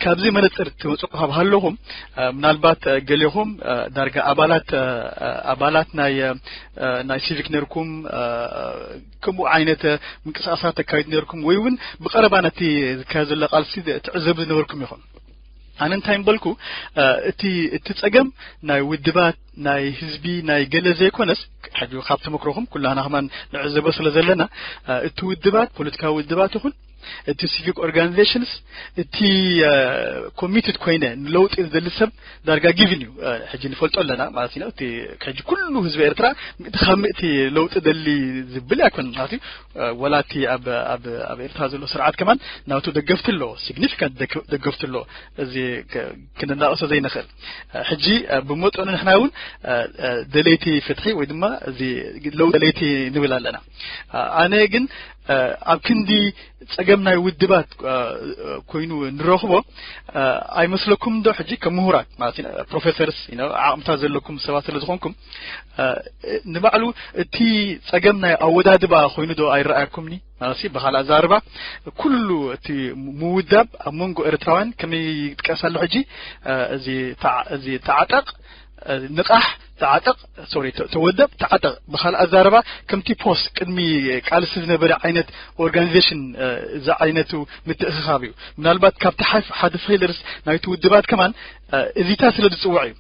ካብዚ መነፅር ትመፁ ካብ ሃለኹም ምናልባት ገሌኹም ዳርጋ ኣባላት ኣባላት ናይ ናይ ሲቪክ ነርኩም ከምኡ ዓይነት ምንቅስቃሳት ተካይዱ ነርኩም ወይ እውን ብቀረባ ነቲ ዝካየድ ዘሎ ቃልሲ ትዕዘቡ ዝነበርኩም ኢኹም ኣነ እንታይ ምበልኩ እቲ እቲ ጸገም ናይ ውድባት ናይ ህዝቢ ናይ ገለ ዘይኮነስ ሕጂ ካብ ተመክሮኹም ኩላህና ከማን ንዕዘቦ ስለ ዘለና እቲ ውድባት ፖለቲካዊ ውድባት ይኹን እቲ ሲቪክ ኦርጋኒዜሽንስ እቲ ኮሚትድ ኮይነ ንለውጢ ዝደሊ ሰብ ዳርጋ ጊቭን እዩ ሕጂ ንፈልጦ ኣለና ማለት ኢና እቲ ሕጂ ኩሉ ህዝቢ ኤርትራ ምእቲ ካብ ምእቲ ለውጢ ደሊ ዝብል ኣይኮነን ማለት እዩ ወላ እቲ ኣብ ኣብ ኣብ ኤርትራ ዘሎ ስርዓት ከማን ናቱ ደገፍቲ ኣለዎ ሲግኒፊካንት ደገፍቲ ኣለዎ እዚ ክንናቕሶ ዘይንኽእል ሕጂ ብመጠኑ ንሕና እውን ደለይቲ ፍትሒ ወይ ድማ እዚ ለውጢ ደለይቲ ንብል ኣለና ኣነ ግን ኣብ ክንዲ ጸገም ናይ ውድባት ኮይኑ ንረኽቦ ኣይመስለኩም ዶ ሕጂ ከም ምሁራት ማለት ፕሮፌሰርስ ዓቕምታት ዘለኩም ሰባት ስለ ዝኾንኩም ንባዕሉ እቲ ጸገም ናይ ኣወዳድባ ኮይኑ ዶ ኣይረኣየኩምኒ ማለት ብኻልእ ኣዛርባ ኩሉ እቲ ምውዳብ ኣብ መንጎ ኤርትራውያን ከመይ ይጥቀስ ኣሎ ሕጂ እዚ ተዓጠቕ ንቓሕ ተዓጠቕ፣ ሶሪ፣ ተ- ተወደብ፣ ተዓጠቕ። ብኻልእ ኣዛረባ፣ ከምቲ ፖስት ቅድሚ ቃልሲ ዝነበረ ዓይነት ኦርጋኒዜሽን፣ እ፣ ዝዓይነቱ ምትእኽኻብ እዩ። ምናልባት ካብቲ ሓፍ- ሓደ ፌለርስ ናይቲ ውድባት ከማን፣ እ፣ እዚታ ስለ ዝጽውዕ እዩ።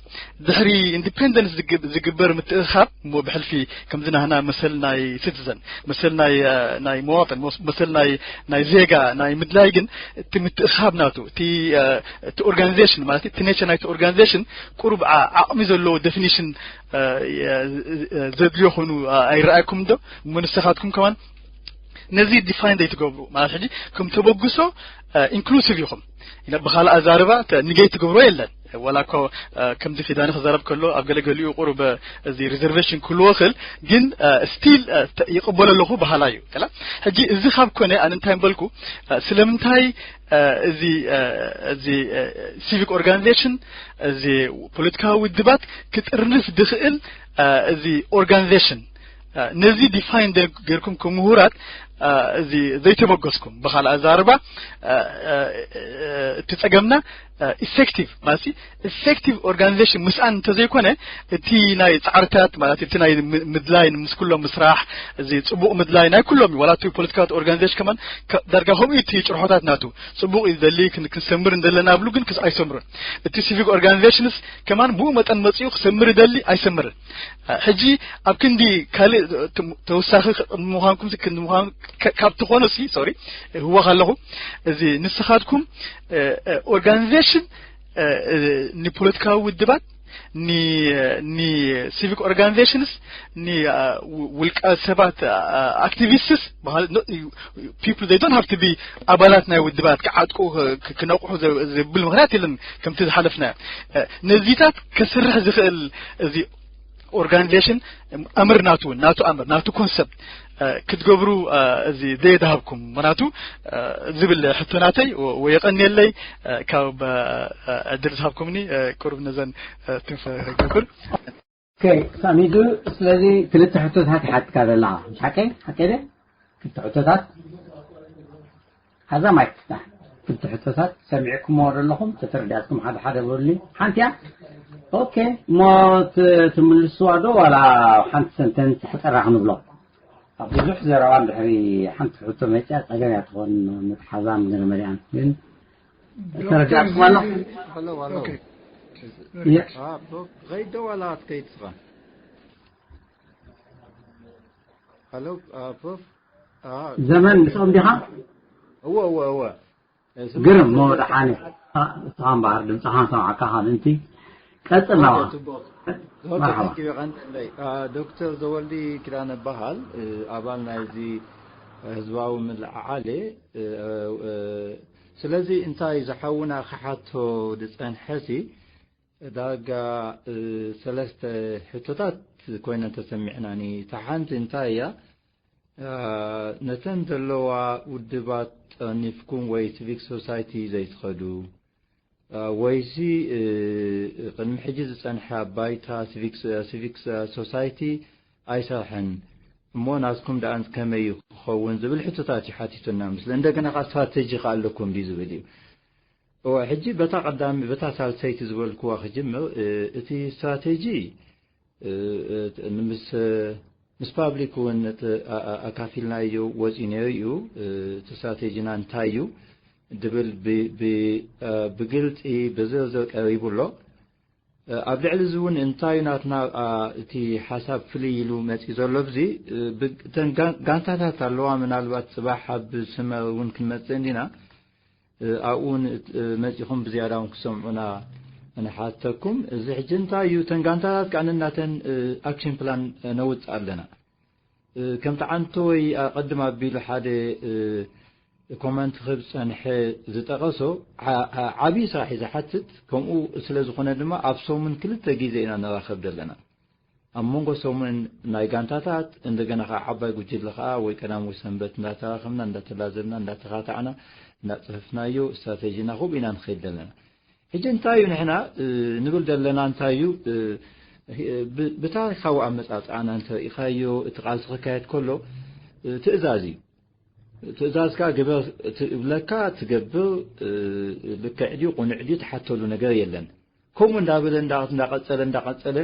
ድሕሪ ኢንዲፔንደንስ ዝግብ- ዝግበር ምትእኽኻብ እሞ ብሕልፊ ከምዚ ናህና መሰል ናይ ሲቲዘን፣ መሰል ናይ፣ እ፣ ናይ መዋጥን፣ መስ- መሰል ናይ ናይ ዜጋ ናይ ምድላይ ግን እቲ ምትእኽኻብ ናቱ፣ እቲ፣ እ፣ እቲ ኦርጋኒዜሽን ማለት እቲ ኔቸር ናይቲ ኦርጋኒዜሽን ቁሩብ ዓ- ዓቕሚ ዘለዎ ዴፊኒሽን፣ እ፣ የ- እ፣ ዘድልዮ ኮይኑ፣ እ፣ ኣይረኣየኩም ዶ? እሞ ንስኻትኩም ከማን ነዚ ዲፋይን ዘይትገብሩ ማለት ሕጂ ከም ተበግሶ፣ እ፣ ኢንክሉሲቭ ኢኹም። ኢለ ብኻልእ ኣዛርባ ተ- ንገይ ትገብሮ የለን። ወላ እኮ፣ እ፣ ከምዚ ኪዳነ ክዛረብ ከሎ ኣብ ገለገሊኡ ቁሩብ፣ እ፣ እዚ ሪዘርቬሽን ክህልዎ ይኽእል፣ ግን፣ እ፣ ስቲል፣ እ፣ ተ- ይቕበሎ ኣለኹ በሃላ እዩ። ከላ ሕጂ እዚ ካብ ኮነ ኣነ እንታይ ምበልኩ፣ እ፣ ስለምንታይ፣ እ፣ እዚ፣ እ፣ እዚ፣ እ፣ ሲቪክ ኦርጋኒዜሽን፣ እዚ ፖለቲካዊ ውድባት ክጥርንፍ ዝኽእል፣ እ፣ እዚ ኦርጋኒዜሽን፣ እ፣ ነዚ ዲፋይን ደ- ጌርኩም ከም ምሁራት፣ እ፣ እዚ ዘይተበገስኩም፣ ብኻልእ ኣዛርባ፣ እ፣ እ፣ እ፣ እቲ ጸገምና፣ እ፣ ኢፌክቲቭ ማለት ኢፌክቲቭ ኦርጋኒዜሽን ምስኣን እንተዘይኮነ፣ እቲ ናይ ጻዕርታት ማለት እቲ ናይ ም- ምድላይ ምስ ኩሎም ምስራሕ፣ እዚ ጽቡቕ ምድላይ ናይ ኩሎም እዩ። ዋላ እቲ ፖለቲካዊ ኦርጋኒዜሽን ከማን ከ- ዳርጋ ከምኡ እቲ ጭርሖታት ናቱ ጽቡቕ እዩ ዝደሊ ክን- ክንሰምር እንደለና ብሉ ግን ክስ ኣይሰምሩን። እቲ ሲቪክ ኦርጋኒዜሽንስ ከማን ብኡ መጠን መጺኡ ክሰምር ይደሊ ኣይሰምርን። ሕጂ ኣብ ክንዲ ካልእ ተ- ተወሳኺ ምዃንኩም ሲ ክንዲ ምዃን ከ- ካብ ትኾኑ ሲ ሶሪ፣ ህወኽ ኣለኹ። እዚ ንስኻትኩም፣ እ፣ እ፣ ኦርጋኒዜሽን፣ እ፣ እ፣ ንፖለቲካዊ ውድባት፣ ኒ- ኒ ሲቪክ ኦርጋኒዜሽንስ፣ ኒ፣ እ፣ ው- ውልቀ ሰባት፣ እ፣ ኣክቲቪስትስ በሃሊ፣ ኖ- ዩ- ዩ- people they don't have to be ኣባላት ናይ ውድባት ክዓጥቁ፣ ክ- ክነቕሑ ዘ- ዘብል ምኽንያት የለን። ከምቲ ዝሓለፍና፣ እ፣ ነዚታት ከስርሕ ዝኽእል እዚ ኦርጋኒዜሽን ኣምር ናቱ እውን፣ ናቱ ኣምር፣ ናቱ ኮንሰፕት፣ እ፣ ክትገብሩ፣ እ፣ እዚ ዘየድሃብኩም ምኽንያቱ፣ እ፣ ዝብል ሕቶ ናተይ ወ- ወየቐንየለይ፣ እ፣ ካብ፣ እ፣ ዕድል ዝሃብኩምኒ፣ እ፣ ቁሩብ ነዘን፣ እ፣ ትንፈ ክገብር። ኦኬ፣ ሳሚዱ፣ ስለዚ ክልተ ሕቶታት ይሓትካ ዘለኻ፣ ሓቀይ? ሓቀይ ደ? ክልተ ሕቶታት። ሓዛ ማይክ ትፍታሕ። ክልተ ሕቶታት ሰሚዕኩምዎ ዶ ኣለኹም? ተተረዲኣትኩም ሓደ ሓደ በሉኒ። ሓንቲ እያ? ኦኬ፣ እሞ ት- ትምልስዋ ዶ ዋላ ሓንቲ ሰንተንስ ሕጠራ ክንብሎ? ኣብ ብዙሕ ዘረባ ድሕሪ ሓንቲ ሕቶ መፅያ ፀገም እያ ትኾን ምትሓዛን ገለመሊኣን። ግን ተረዲኣትኩም ኣሎ? ሄሎ፣ ሄሎ። ኦኬ። የ- አ፣ ፕሮፍ፣ ኸይድ ዶ ዋላ ኣትከይድ ስኻ? ሄሎ፣ አ፣ ፕሮፍ። አ፣ ዘመን ምስኦም ዲኻ? እወ፣ እወ፣ እወ። እ፣ ስምዕ ግርም ሞ ዘመን። ደሓነ። አ፣ እስኻ እምበኣር ድምፅኻ ንሰምዓካ ካብ ምንቲ ቀፅል ናባኻ። ኦኬ፣ ጽቡቕ። ኦኬ፣ መርሓባ። ተኪበ ቀንጥለይ። አ፣ ዶክተር ዘወልዲ ኪዳነ በሃል፣ እ፣ ኣባል ናይዚ ህዝባዊ ምልዕዓል እየ። እ፣ እ፣ ስለዚ እንታይ ዝሓውና ክሓቶ ዝጸንሐሲ ዳርጋ፣ እ፣ ሰለስተ ሕቶታት ኮይነን ተሰሚዕናኒ። እታ ሓንቲ እንታይ እያ? እ፣ ነተን ዘለዋ ውድባት ጠኒፍኩም ወይ ሲቪክ ሶሳይቲ ዘይትኸዱ፣ እ፣ ወይሲ፣ እ፣ ቅድሚ ሕጂ ዝጸንሐ ኣብ ባይታ ሲቪክ፣ ሲቪክ ሶሳይቲ ኣይሰርሐን እሞ ናትኩም ደኣ ከመይ እዩ ክኸውን ዝብል ሕቶታት እዩ ሓቲቱና። ምስለ እንደገና ከኣ ስትራቴጂ ከ ኣለኩም ድዩ ዝብል እዩ። እወ፣ ሕጂ በታ ቀዳሚ፣ በታ ሳልሰይቲ ዝበልክዋ ክጅምር፣ እ፣ እቲ ስትራቴጂ፣ እ፣ እ፣ ምስ፣ ምስ ፓብሊክ እውን እቲ ኣ-፣ ኣ-፣ ኣካፊልናዮ ወፂኡ ነይሩ እዩ። እ፣ እቲ ስትራቴጂና እንታይ እዩ ድብል ብ-፣ ብ-፣ እ፣ ብግልፂ ብዝርዝር ቀሪቡ ኣሎ። እ፣ ኣብ ልዕሊ እዚ እውን እንታይ ናትና፣ ኣ፣ እቲ ሓሳብ ፍልይ ኢሉ መፂኡ ዘሎ ብዚ፣ እ፣ ብ-፣ እተን ጋን-፣ ጋንታታት ኣለዋ፣ ምናልባት ፅባሕ ኣብ ስመር እውን ክንመፅእ እንዲና። እ፣ ኣብኡ ን-፣ እ፣ መጺኹም ብዝያዳ እውን ክሰምዑና ንሓተኩም። እዚ ሕጂ እንታይ እዩ፣ እተን ጋንታታት ከኣ ነናተን፣ እ፣ ኣክሽን ፕላን፣ እ፣ ነውጽእ ኣለና። እ፣ ከምቲ ዓንቶ ወይ ኣቐድም ኣቢሉ ሓደ፣ እ፣ ኮመንት ክህብ ዝጸንሐ ዝጠቐሶ፣ ዓ-፣ ዓ-፣ ዓብዪ ስራሕ እዩ ዝሓትት። ከምኡ ስለ ዝኾነ ድማ ኣብ ሰሙን ክልተ ግዜ ኢና ንራኸብ ዘለና። ኣብ መንጎ ሰሙን ናይ ጋንታታት፣ እንደገና ኸዓ ዓባይ ጉጅለ ኸዓ ወይ ቀዳም ወይ ሰንበት እንዳተራኸብና፣ እንዳተላዘብና፣ እንዳተኻታዕና፣ እንዳጸፈፍናዮ ስትራቴጂና ከምኡ ኢና ንኸይድ ዘለና። ሕጂ እንታይ እዩ ንሕና፣ እ፣ ንብል ዘለና እንታይ እዩ፣ እ፣ ብ-፣ ብታሪኻዊ ኣመጻጽኣና እንተሪኢኻዮ እቲ ቃልሲ ክካየድ ከሎ፣ እ፣ ትእዛዝ እዩ። ትእዛዝ ከኣ ግበር ትብለካ ትገብር፣ እ፣ ልክዕ ድዩ ቅኑዕ ድዩ ትሓተሉ ነገር የለን። ከምኡ እንዳበለ እንዳ-፣ እንዳቐጸለ እንዳቐጸለ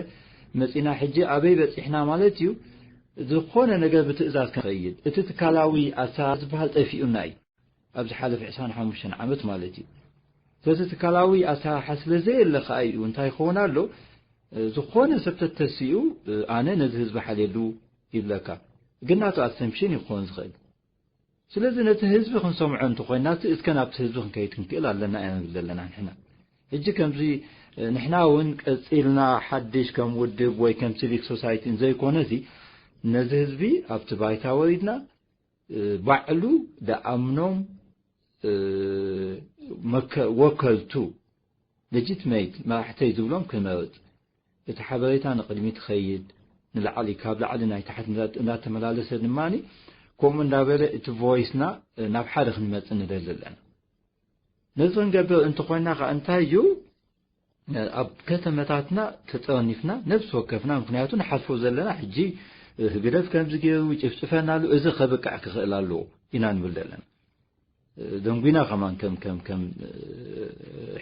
መጺና ሕጂ ኣበይ በጺሕና ማለት እዩ? ዝኾነ ነገር ብትእዛዝ ከይድ፣ እቲ ትካላዊ ኣሰራርሓ ዝበሃል ጠፊኡና እዩ፣ ኣብ ዝሓለፈ ዕስራን ሓሙሽተን ዓመት ማለት እዩ። ስለዚ ትካላዊ ኣሰራርሓ ስለ ዘየለ ከኣ እዩ እንታይ ይኸውን ኣሎ? ዝኾነ ሰብ ተተሲኡ፣ ኣነ ነዚ ህዝቢ ሓልየሉ ይብለካ፣ ግን ናቱ ኣሰምፕሽን እዩ ክኸውን ዝኽእል። ስለዚ ነቲ ህዝቢ ክንሰምዖ እንተኾይና፣ እቲ እስከ ናብቲ ህዝቢ ክንከይድ ክንክእል ኣለና ኢና ንብል ዘለና ንሕና። ሕጂ ከምዚ፣ እ፣ ንሕና እውን ቀጺልና ሓድሽ ከም ውድብ ወይ ከም ሲቪክ ሶሳይቲ እንዘይኮነሲ፣ ነዚ ህዝቢ ኣብቲ ባይታ ወሪድና፣ እ፣ ባዕሉ ደኣምኖም፣ እ፣ መከ-፣ ወከልቱ፣ ሌጂትሜት መራሕተይ ዝብሎም ክመርጽ፣ እቲ ሓበሬታ ንቕድሚት ክኸይድ፣ ንላዕሊ፣ ካብ ላዕሊ ናይ ታሕቲ እንዳ-፣ እንዳተመላለሰ ድማኒ፣ ከምኡ እንዳበለ እቲ ቮይስና ናብ ሓደ ክንመጽእ ንደሊ ኣለና። ነዚ ክንገብር እንተኾይና ከኣ እንታይ እዩ? ኣብ ከተመታትና ተጠርኒፍና ነፍሲ ወከፍና፣ ምኽንያቱ ንሓልፎ ዘለና ሕጂ ህግደፍ ከምዚ ገይሩ ይጭፍጭፈና ኣሎ፣ እዚ ከብቅዕ ክኽእል ኣለዎ ኢና ንብል ዘለና። ደንጉና ከማን ከም፣ ከም፣ ከም፣ እ፣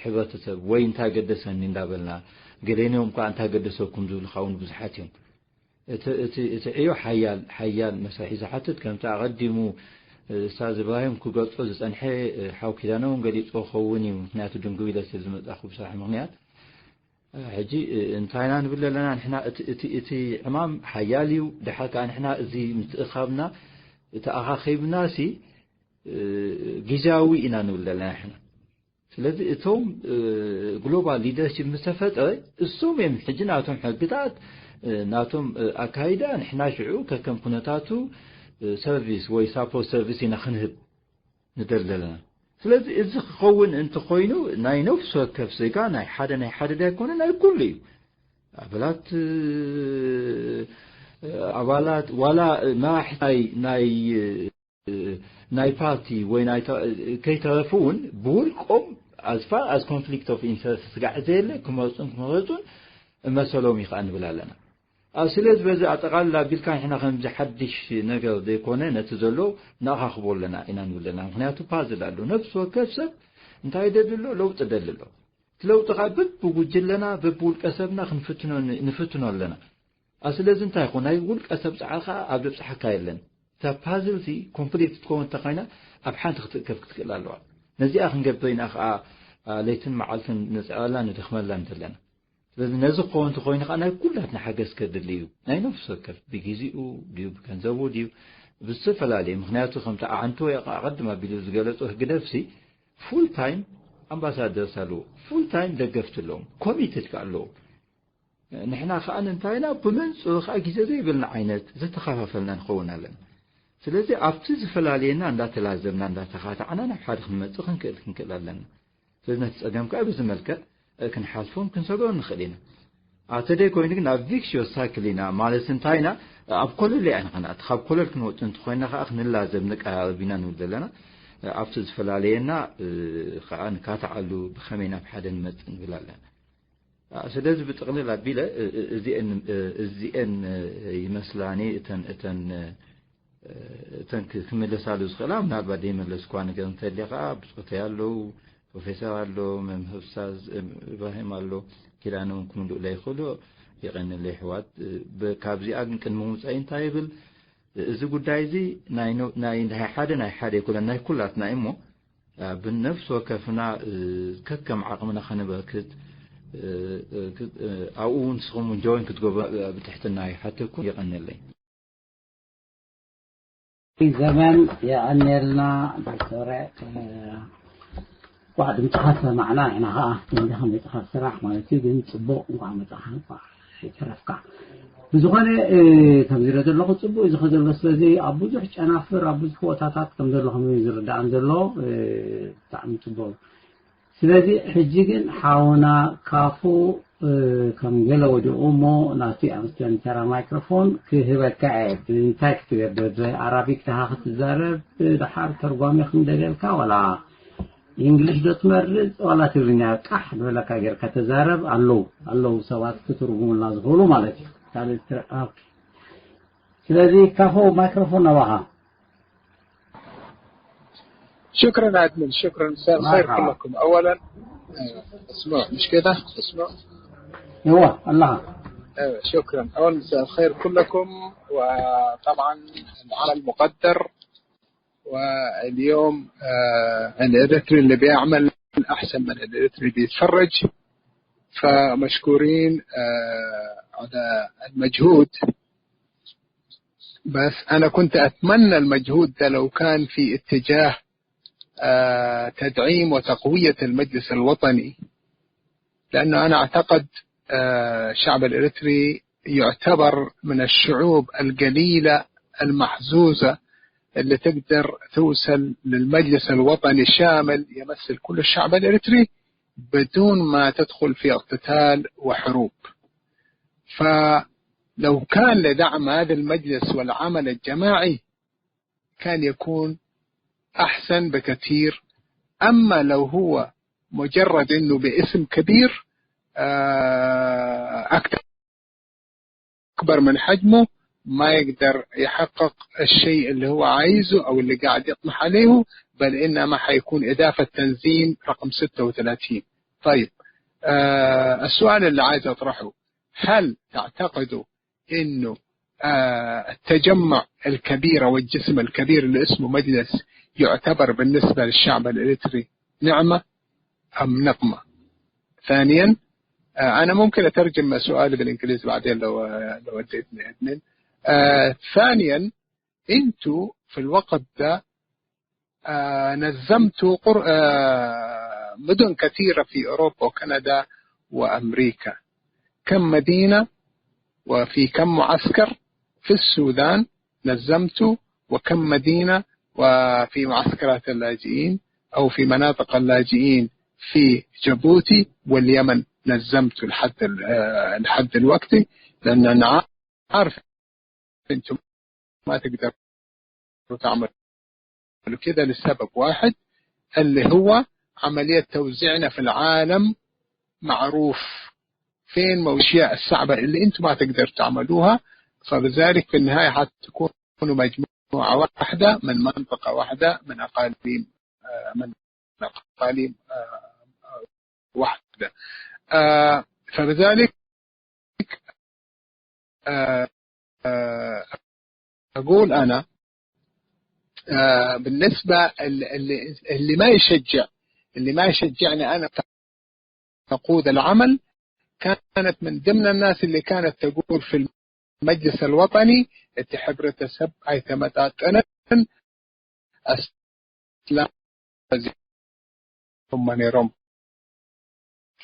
ሕብረተሰብ ወይ እንታይ ገደሰኒ እንዳበልና፣ ገሌንኦም ከኣ እንታይ ገደሰኩም ዝብሉ ከኣ እውን ብዙሓት እዮም። እቲ፣ እቲ፣ እቲ ዕዮ ሓያል፣ ሓያል መስርሕ እዩ ዝሓትት። ከምቲ ኣቐዲሙ፣ እ፣ ኡስታዝ እብራሂም ክገልጾ ዝጸንሐ፣ እ፣ ሓው ኪዳነ እውን ገሊጾ ክኸውን እዩ። ምኽንያቱ ድንጉ ኢለ ስለ ዝመጻኹ ብስራሕ ምኽንያት። እ፣ ሕጂ፣ እ፣ እንታይ ኢና ንብል ኣለና ንሕና? እቲ፣ እቲ፣ እቲ ዕማም ሓያል እዩ። ድሓር ከኣ ንሕና እዚ ምትእኻብና፣ ተኣኻኺብናሲ፣ እ፣ ግዝያዊ ኢና ንብል ዘለና ንሕና። ስለዚ እቶም፣ እ፣ ግሎባል ሊደርሺፕ ምስ ተፈጥረ፣ እሶም እዮም ሕጂ ናቶም ሕግታት፣ እ፣ ናቶም፣ እ፣ ኣካይዳ፣ ንሕና ሽዑ ከከም ኩነታቱ፣ እ፣ ሰርቪስ ወይ ሳፖርት ሰርቪስ ኢና ክንህብ ንደሊ ዘለና። ስለዚ እዚ ክኸውን እንተኾይኑ፣ ናይ ነፍሲ ወከፍ ዜጋ ናይ ሓደ፣ ናይ ሓደ ዳይኮነ፣ ናይ ኩሉ እዩ። ኣባላት፣ እ፣ ኣባላት ዋላ መራሕቲ ናይ፣ ናይ፣ እ፣ ናይ ፓርቲ ወይ ናይ ተ-፣ ከይተረፉ እውን ብውልቆም as far as conflict of interest ስጋዕ ዘየለ ክመርጹን ክመረጹን መሰሎም እዩ ከኣ ንብል ኣለና። ኣብ ስለዚ በዚ ኣጠቓልላ ኣቢልካ ንሕና ከምዚ ሓድሽ ነገር ዘይኮነ ነቲ ዘሎ ነኣኻኽቦ ኣለና ኢና ንብል ኣለና። ምኽንያቱ ፓዝል ኣሎ። ነፍሲ ወከፍ ሰብ እንታይ ደሊ ኣሎ? ለውጢ ደሊ ኣሎ። እቲ ለውጢ ከኣ በብጉጅለና በብውልቀ ሰብና ክንፍትኖ ን-፣ ንፍትኖ ኣለና። ኣብ ስለዚ እንታይ ይኹን ናይ ውልቀ ሰብ ጻዕሪ ከኣ ኣብ ዘብጽሓካ የለን። እታ ፓዝል ሲ ኮምፕሊት ክትከውን እንተኾይና ኣብ ሓንቲ ክትእከብ ክትክእል ኣለዋ። ነዚኣ ክንገብር ኢና ከኣ ለይትን መዓልትን ንጽዕረላ ንደኽመላ እንተለና። ስለዚ ነዚ ክኸውን እንተኾይኑ ከኣ ናይ ኩላትና ሓገዝ ከድሊ እዩ። ናይ ነፍሲ ወከፍ ብግዜኡ ድዩ ብገንዘቡ ድዩ ብዝተፈላለየ፣ ምኽንያቱ ከምቲ ኣዓንቱ ወይ ኣቐድም ኣቢሉ ዝገለጾ ህግደፍሲ ፉል ታይም ኣምባሳደርስ ኣለዎ፣ ፉል ታይም ደገፍቲ ኣለዎም፣ ኮሚትድ ከኣ ኣለዎም። ንሕና ከኣ እንታይና ብመንጽሩ ከኣ ግዜ ዘይብልና ዓይነት ዝተኸፋፈልና ንኸውን ኣለና። ስለዚ ኣብቲ ዝፈላለየና እንዳተላዘብና እንዳተኻታዕና ናብ ሓደ ክንመጽእ ክንክእል ክንክእል ኣለና። ስለዚ ነቲ ጸገም ከኣ በዚ መልክዕ ክንሓልፎን ክንሰግሮን ንኽእል ኢና። ኣተደይ ኮይኑ ግን ኣብ ቪክሽዮ ሳይክል ኢና ማለት እንታይ ኢና? ኣብ ኮለል ኢና ክንኣቲ። ካብ ኮለል ክንወጽእ እንተኾይና ከኣ ክንላዘብ ንቀራረብ ኢና ንብል ዘለና። ኣብቲ ዝፈላለየና ከኣ ንካታዓሉ ብኸመይ ናብ ሓደ ንመጽእ ንብል ኣለና። ስለዚ ብጥቕልል ኣቢለ እዚኤን፣ እዚኤን ይመስላኒ እተን፣ እተን እተን ክ-፣ ክምለሳሉ ዝኽእላ፣ ምናልባት ዘይመለስኳ ነገር እንተልየ ከኣ ብጾተይ ኣለዉ፣ ፕሮፌሰር ኣሎ፣ መምህር ኡስታዝ እብራሂም ኣሎ፣ ኪዳነ እውን ክምልኡለይ ይኽእሉ። የቐንየለይ ኣሕዋት። ብ-፣ ካብዚኣ ግን ቅድሚ ምውጻይ እንታይ ይብል? እዚ ጉዳይ እዚ ናይ ኖ-፣ ናይ፣ ናይ ሓደ፣ ናይ ሓደ ኣይኮነን፣ ናይ ኩላትና እዩ እሞ፣ እ፣ ብነፍሲ ወከፍና፣ እ፣ ከከም ዓቕምና ከነበርክት፣ እ፣ እ፣ ክ-፣ እ፣ ኣብኡ እውን ንስኹም እውን ጆይን ክትገብሩ፣ እ፣ ብትሕትና ይሓተኩም። የቐንየለይ። ዘመን የቐንየልና ዶክተረ። እ፣ እንኳዕ ድምፅኻ ሰማዕና ኢና ኸዓ። እንዲኻ መፅኻ ስራሕ ማለት እዩ፣ ግን ፅቡቕ እንኳዕ መፅኻ፣ እንኳዕ ይተረፍካ። ብዝኾነ፣ እ፣ ከምዚ ኢለ ዘለኹ ፅቡቕ እዩ ዝኸ ዘሎ። ስለዚ ኣብ ብዙሕ ጨናፍር፣ ኣብ ብዙሕ ቦታታት ከም ዘሎ ከም ዝርዳእን ዘሎ፣ እ፣ ብጣዕሚ ፅቡቕ። ስለዚ ሕጂ ግን ሓውና ካፉ፣ እ፣ ከም ገለ ወዲቑ እሞ ናቱ ኣምስተን ተራ ማይክሮፎን ክህበካ እየ። እንታይ ክትገብር? ብኣራቢክ ድኻ ክትዛረብ፣ ድሓር ተርጓሚ ክንደልየልካ፣ ዋላ ኢንግሊሽ ዶ ትመርጽ ዋላ ትግርኛ? ቃሕ ዝበለካ ጌርካ ተዛረብ። ኣለዉ፣ ኣለዉ ሰባት ክትርጉሙልና ዝኽእሉ ማለት እዩ። ካልእ ትረ-፣ ኦኬ። ስለዚ ካፎ ማይክሮፎን ናባኻ። شكرا أدمن، شكرا. مساء الخير مرحبا. كلكم. أولا، آه، اسمع، مش كده؟ اسمع. እወ ኣለኻ። شكرا. أول، مساء الخير كلكم. وطبعا العمل مقدر، واليوم آه، الإريتري اللي بيعمل أحسن من الإريتري اللي بيتفرج، فمشكورين آه، على المجهود. بس أنا كنت أتمنى المجهود ده لو كان في اتجاه آه، تدعيم وتقوية المجلس الوطني، لأنه أنا أعتقد آه، الشعب الإريتري يعتبر من الشعوب القليلة المحزوزة اللي تقدر توصل للمجلس الوطني شامل يمثل كل الشعب الإريتري بدون ما تدخل في اقتتال وحروب. فلو كان لدعم هذا المجلس والعمل الجماعي كان يكون أحسن بكثير. أما لو هو مجرد إنه باسم كبير، آه، أكبر من حجمه، ما يقدر يحقق الشيء اللي هو عايزه أو اللي قاعد يطمح عليه، بل إنما حيكون إضافة تنزيم رقم ستة وثلاثين. طيب، آه، السؤال اللي عايز أطرحه، هل تعتقدوا إنه آه، التجمع الكبير أو الجسم الكبير اللي اسمه مجلس يعتبر بالنسبة للشعب الإريتري نعمة أم نقمة؟ ثانيا، آه، أنا ممكن أترجم سؤالي بالإنجليزي بعدين لو، لو اديتني أدمن. آه، ثانيا، أنتوا في الوقت ده آه، نظمت قر... آه، مدن كثيرة في أوروبا وكندا وأمريكا. كم مدينة وفي كم معسكر في السودان نظمت، وكم مدينة وفي معسكرات اللاجئين أو في مناطق اللاجئين في جيبوتي واليمن نظمت لحد ال- آه، لحد الوقت، لأن أنا عارف أنتم ما تقدروا تعملوا كده لسبب واحد، اللي هو عملية توزيعنا في العالم معروف فين موشياء الصعبة اللي أنتم ما تقدروا تعملوها. فبذلك في النهاية حتكونوا مجموعة واحدة من منطقة واحدة من أقاليم، آه، من أقاليم آه، واحدة. آه، فبذلك آه، آه، أقول أنا، آه، بالنسبة ال- اللي, اللي ما يشجع، اللي ما يشجعني أنا تقود العمل، كانت من ضمن الناس اللي كانت تقول في المجلس الوطني: "اتي حبرة سب أي تمتاتنا أسلام ثم نيروم".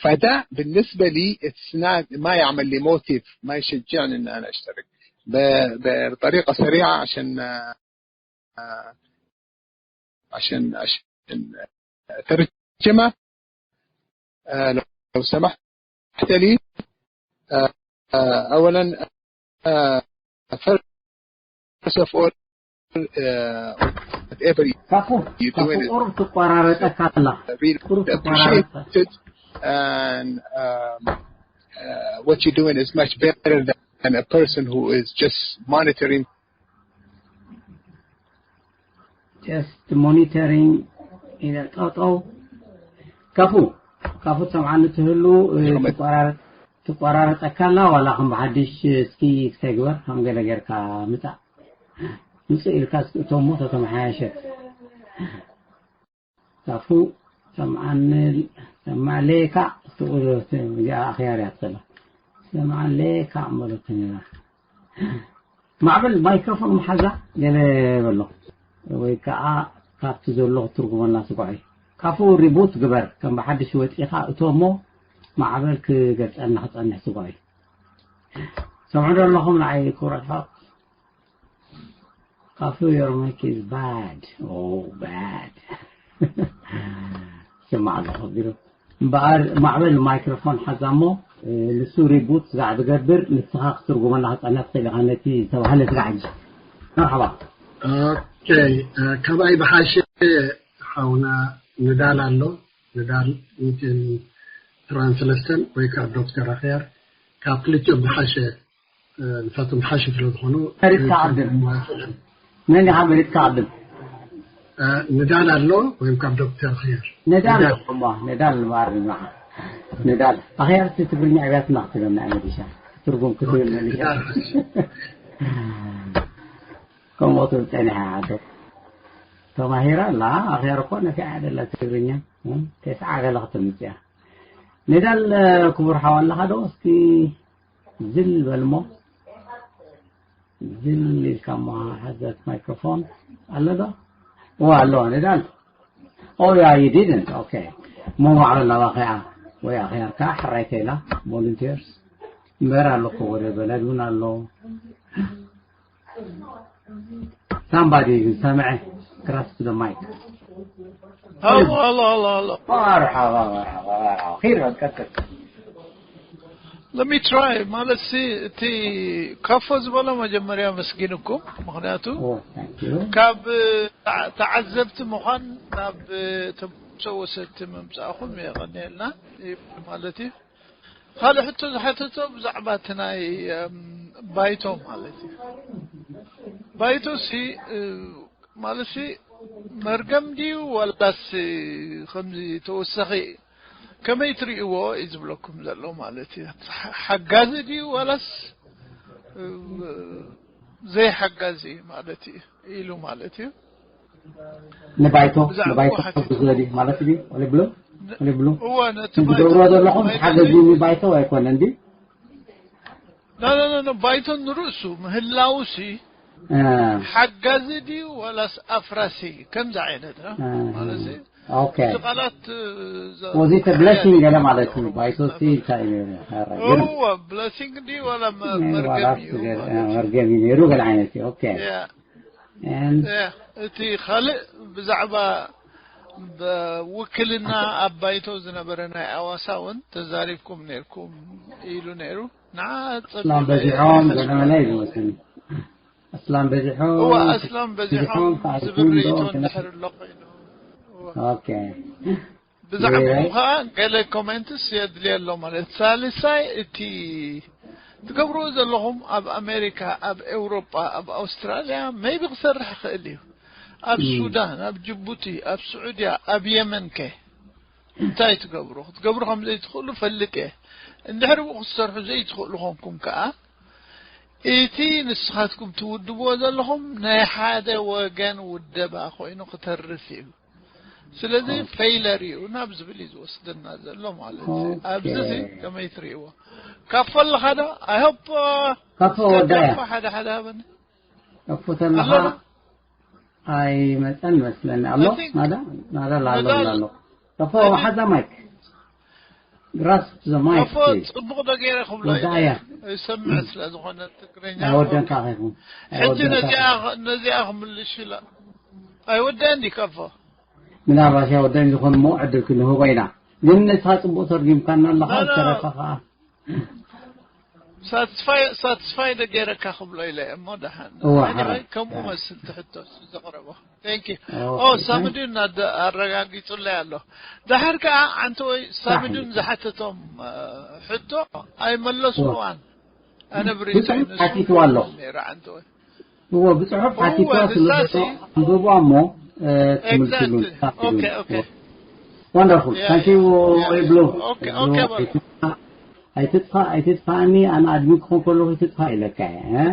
فده بالنسبة لي it's not، ما يعمل لي موتيف، ما يشجعني إن أنا أشترك. ب- ب- بطريقة سريعة عشان آه، عشان عشان ترجمة، آه، لو سمحت لي. آه، آه، أولا، آه، first of all, uh, whatever you ካፉ you ካፉ doing is ቁሩብ ትቆራረጠካ ኣላ። really ቁሩብ ትቆራረጠ። appreciated, and um, uh, what you're doing is much better than a person who is just monitoring. Just monitoring ኢለ ጠጠው። ካፉ ካፉ ትሰምዓኒ ትህሉ? እ፣ ትቆራረጥ ትቆራረጠካ ኣላ ዋላ ከም ብሓድሽ እስኪ ክተግበር ከም ገለ ጌርካ ምጻእ። ምጽእ ኢልካ እስኪ እቶሞ ተተመሓያሸት። ካፉ ሰምዓኒ ሰማዕ ሌካ ትቁ- እዚኣ ኣኽያር እያ ትኽእላ። ሰምዓን ሌካ እምበለቶ ነራ። ማዕበል ማይክሮፎን መሓዛ ገለ በሎ ወይ ከዓ ካብቲ ዘሎ ክትርጉመልና ስጉዕ እዩ። ካፉ ሪቡት ግበር ከም ብሓድሽ ወፂኻ እቶ እሞ ማዕበል ክገልፀልና ክፀንሕ ስጉዕ እዩ። ሰምዑ ዶ ኣለኹም ንዓይ ክብረት ሓወት? ካፉ your mic is bad. Oh, bad. ስማዕ ኣለኹ ቢሮ እምበኣር ማዕበል ማይክሮፎን ሓዛ እሞ ንሱ ሪቡት ዛዕ ዝገብር ንስኻ ክትርጉመና ክፀንሕ ትኽእል ኢኻ ነቲ ዝተባህለ ስራሕ ሕጂ። መርሓባ። ኦኬ፣ ካባይ ብሓሸ ሓውና ንዳል ኣሎ። ንዳል ሚትን ትራንስለስተን ወይ ካብ ዶክተር ኣኽያር ካብ ክልቲኦም ብሓሸ ንሳቶም ሓሽ ስለ ዝኾኑ መሪጽካ ዓድል። መን ኢኻ መሪጽካ ዓድል? ንዳል ኣሎ ወይም ካብ ዶክተር ኣኽያር ነዳል ነዳል። እሞ ነዳል ማር ንዓ ነዳል ኣኽያር እቲ ትግርኛ ዕብያትና ክትብለና እያ መዲሻ። ትርጉም ክትብል መሊሳ። ከምኡ ትብል ጸኒሓ ዓዶ። ተማሂራ ኣላ፣ ኣኽያር እኮ ነፊዓ ደላ ትግርኛ። እም፣ ተስዓ ገለ ክትምጽያ። ኒዳል፣ ክቡር ሓው ኣለኻ ዶ? እስኪ ዝል በልሞ። ዝል ኢልካ እሞ ሓዘት ማይክሮፎን። ኣሎ ዶ? እዋ፣ ኣሎ፣ ኒዳል። Oh, yeah, you didn't. Okay. እሞ ማዕበል ናባኸያ ወይ ኣኽያርካ ሕራይ ከይላ፣ volunteers። እምበር ኣሎ እኮ ወደ በለድ እውን ኣሎ። Somebody ዝሰምዐ ክራስ to the mic። Hello, hello, hello, hello. መርሓባ፣ መርሓባ፣ መርሓባ። ኺድ በል፣ ቀጥል። Let me try ማለት ሲ እቲ ካፎ ዝበሎ መጀመርያ መስጊንኩም። ምክንያቱ Oh, thank you. ካብ ተዓ- ተዓዘብቲ ምዃን ናብ ተምሶ ወሰድቲ ምምጻእኹም የቐንየልና ማለት እዩ። ካልእ ሕቶ ዝሓተቶ ብዛዕባ እቲ ናይ እም፣ ባይቶ ማለት እዩ። ባይቶ ሲ እ፣ ማለት ሲ መርገም ድዩ ወላስ ከምዚ ተወሳኺ ከመይ ትርእይዎ እዩ ዝብለኩም ዘሎ ማለት እዩ። ሓ- ሓጋዚ ድዩ ወላስ እ፣ ዘይሓጋዚ ማለት እዩ ኢሉ ማለት እዩ። ንባይቶ ብዛዕባ ንባይቶ ሓቲቱ። ዝዘዲ ማለት እዩ። ወለ ብሎ ወለ ብሎ እወ ነቲ ዝገብሮ ባይቶ- ዘለኹም ባይቶ ሓገዚ ዘይ- ንባይቶ ኣይኮነን ድዩ? ኖ ኖ ኖ ኖ፣ ባይቶ ንርእሱ ምህላውሲ እ፣ ሓጋዚ ድዩ ወላስ ኣፍራሲ ከምዚ ዓይነት ነው እ፣ ማለት እዩ። ኦኬ። እዚ ቃላት እ፣ ዘ- Was it a blessing ገለ ማለት እዩ። ባይቶ ሲ እንታይ እዩ? ኧረ፣ ግን እወ ብለሲንግ ድዩ ወላ መ- እ፣ መርገም ዋላስ እዩ ገለ- እ፣ ማለት እዩ። መርገም እዩ ነይሩ ገለ ዓይነት እዩ። ኦኬ። ያ And ያ፣ እቲ ካልእ ብዛዕባ ብ- ውክልና ኣብ ባይቶ ዝነበረ ናይ ኣዋሳ እውን ተዛሪብኩም ነይርኩም ኢሉ ነይሩ። ንዓ ኣስላም በዚሖም ገለ መለ እዩ ዝመስል። ኣስላም በዚሖም እወ ኣስላም በዚሖም በዚሖም ዝብል ርእይቶ ከኣትኩም እንድሕር ኣሎ ኮይኑ። እወ። ኦኬ። ብዛዕባኡ ሪራይ ከዓ ገለ ኮሜንትስ የድልየ ኣሎ ማለት። ሳልሳይ እቲ ትገብርዎ ዘለኹም ኣብ ኣሜሪካ፣ ኣብ ኤውሮጳ፣ ኣብ ኣውስትራልያ ሜይቢ ክሰርሕ ይኽእል እዩ። ኣብ እም። ሱዳን፣ ኣብ ጅቡቲ፣ ኣብ ስዑድያ፣ ኣብ የመን ከ እንታይ ትገብሩ? ክትገብሩ ከም ዘይትኽእሉ ፈልጥ እየ። እንድሕር ብኡ ክትሰርሑ ዘይትኽእሉ ኮንኩም ከዓ እቲ ንስኻትኩም ትውድብዎ ዘለኹም ናይ ሓደ ወገን ውደባ ኮይኑ ክተርፍ እዩ። ስለዚ ኦኬ። ፌይለር እዩ ናብ ዝብል እዩ ዝወስደና ዘሎ ማለት እዩ። ኦኬ። ኣብዚ እዚ ከመይ ትርእይዎ? ካፎ ኣለኻ ዶ? I hope ካፎ ወዳያ። ሓደ ሓደ ሃበኒ። ካፎ ተለኻ ኣሎ ዶ? ኣይመጸን መስለኒ ኣሎ። I think ናዳ ናዳ ላሎ ናዳ ላሎ። ካፎ I think ሓዛ ማይክ። Grasp the mic, ካፎ please. ጽቡቕ ዶ ገይረ ክብሎ ወዳያ። ይሰምዕ ስለ ዝኾነ ትግርኛ። ኣይወደን ኦኬ። ካኺኹም። ሕጂ ኣይወደን ነዚኣ ካኺኹም። ነዚኣ ክምልሽ ኢላ። ኣይወደን ዲ ካፎ? ምናልባት ኣይወደን ዝኾን እሞ ዕድል ክንህቦ ኢና። ግን ንስኻ ጽቡቕ ተርጊምካና ኣለኻ፣ ኖ፣ ኖ። ዝተረፈ ኸኣ። ሳትስፋይ ሳትስፋይ ዶ ገይረካ ክብሎ ኢለ እሞ ደሓን። እወ፣ Anyway፣ ሓራይ። ከምኡ ሓራይ። መስል ትሕቶ ዘቕረቦ። Thank you። ኦኬ፣ ኦ thank- ሳምዱን ኣደ- ኣረጋጊጹለይ ኣሎ። ደሓር ከኣ ኣንተ ወይ ሳምዱን እዩ። ዝሓተቶም እ፣ ሕቶ ኣይመለስዋን። ኣነ ብሪቶ ብጽሑፍ ሓቲትዋ ኣሎ። ነይረ ኣንተ ወይ እዎ፣ ብጽሑፍ እወ፣ ሓቲትዋ ስለ ንሳሲ ዘሎ ኣንብብዋ እሞ፣ እ፣ ትምልስሉ። Exactly. ኦኬ፣ ኦኬ። Wonderful. Yeah, Thank yeah. you, ኦኬ፣ Eblo. ኦኬ፣ Eblo, በቃ። ኣይትጥፋ-፣ ኣይትጥፋ-፣ ኣይትጥፋእኒ፣ ኣነ ኣድሚን ክኾን ከለኹ ይትጥፋእ ኢለካ እየ፣ እ?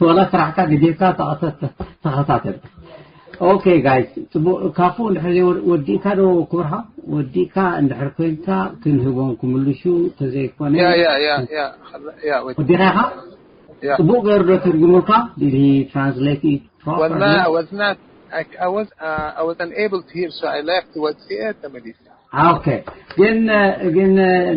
ዋላ ስራሕካ ገዲፍካ ተቐተ-፣ ተኸታተል። ኦኬ፣ ጋይስ፣ ጽቡቕ። ካፉ እንድሕር ዘይወድ-፣ ወዲእካ ዶ ክብርኻ? ወዲእካ እንድሕር ኮይንካ ክንህቦም ክምልሹ ተዘይኮነ፣ ያ፣ ያ፣ ያ፣ ያ፣ ያ፣ ወዲ-፣ ወዲኻ ኢኻ? ያ። ጽቡቕ ገይሩ ዶ ተርጉሙልካ? Did he translate it properly? Well, ما، I was not, I, I was, uh, I was unable to hear, so I left. Was here ተመሊሰ። ኦኬ። ግን፣ ግን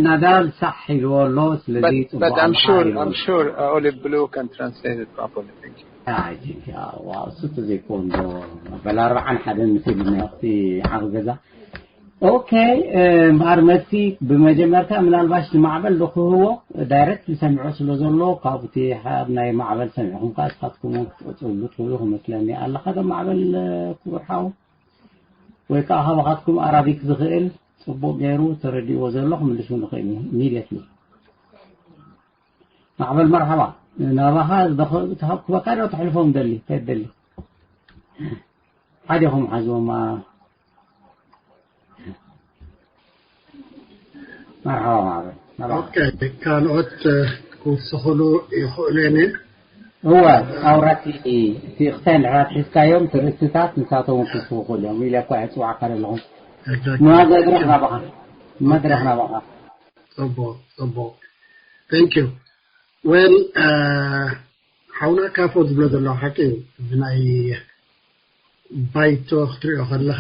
ናዳል ሳሕ ኢልዎ ኣሎ፣ ስለዚ But, ጽቡቕ but I'm ኣለኻ sure, ኢልዎ I'm ኣሎ። sure, uh, Olive Blue can translate it properly. Thank you. I think, uh, ዋው፣ እሱ ተዘይኮን ዶ በል ኣርባዓን ሓደን ምስ ኢሉ ነቲ ዓቢ ገዛ። ኦኬ፣ እ፣ እምበኣር መልሲ ብመጀመርታ ምናልባሽ ንማዕበል ዶ ክህቦ፣ ዳይሬክት ዝሰምዖ ስለ ዘሎ፣ ካብቲ ሓ-፣ ናይ ማዕበል ሰሚዕኹም ከኣ ንስኻትኩም እውን ክትቅጽሉ ትኽእሉ ክመስለኒ። ኣለኻ ዶ ማዕበል፣ እ፣ ክቡር ሓው? ወይ ከኣ ካባኻትኩም ኣራቢክ ዝኽእል ጽቡቕ ገይሩ ተረዲእዎ ዘሎ ክምልስ እውን ይኽእል እዩ። ኢሚድየትሊ። ማዕበል መርሓባ። ናባኻ ዝደኸ-፣ ዝሃብኩበካ ዶ ተሕልፎም ደሊ? እንታይ ትደሊ? ሓዲኹም ሓዝዎም። መርሓባ ማዕበል። መርሓባ። ኦኬ፣ ካልኦት፣ እ፣ ክውስኽሉ ይኽእሉ እየ። እወ፣ ኣውራቲ እቲ ክሳይ ንድሕራት ሒዝካዮም ትርእስትታት ንሳቶም እውን ክውስኹ ይኽእሉ እዮም ኢለ እኳ እየ ዝፅዋዕካ ዘለኹ። መድረኽ ናባኻ። መድረኽ ናባኻ። ጽቡቕ ጽቡቕ። Thank you. Well, ሓውና ካፎ ዝብሎ ዘሎ ሓቂ እዩ። ብናይ ባይቶ ክትሪኦ ከለኻ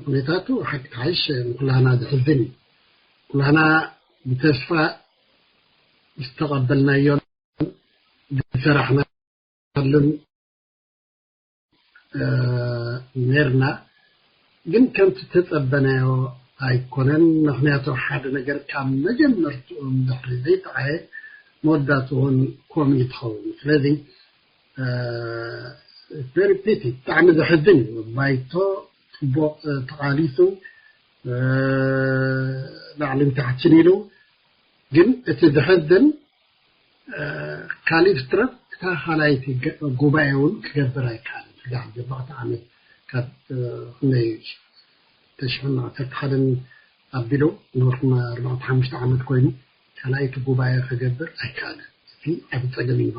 ኩነታቱ ሓቂ ሓይሽ ንኩላና ዘሕዝን እዩ። ኩላና ብተስፋ ዝተቐበልናዮን ዝሰራሕናሉን ነርና፣ ግን ከምቲ ተጸበናዮ ኣይኮነን። ምክንያቱ ሓደ ነገር ካብ መጀመርትኡ እንድሕሪ ዘይጠዓየ መወዳእትኡ እውን ከምኡ እዩ ትኸውን። ስለዚ very pity፣ ብጣዕሚ ዘሕዝን እዩ። ባይቶ ጽቡቕ ተቓሊሱ ላዕልን ታሕትን ኢሉ፣ ግን እቲ ዘሕዝን ካሊፍ ስትረፕ እታ ካልኣይቲ ጉባኤ እውን ክገብር ኣይከኣልን። ስጋዕ ኣርባዕተ ዓመት ካብ ክንደይ ተሽሕን ዓሰርተ ሓደን ኣቢሉ ንወርኩም ኣርባዕተ ሓሙሽተ ዓመት ኮይኑ ካልኣይቲ ጉባኤ ክገብር ኣይከኣልን። እቲ ዓብ ጸገም እዩ።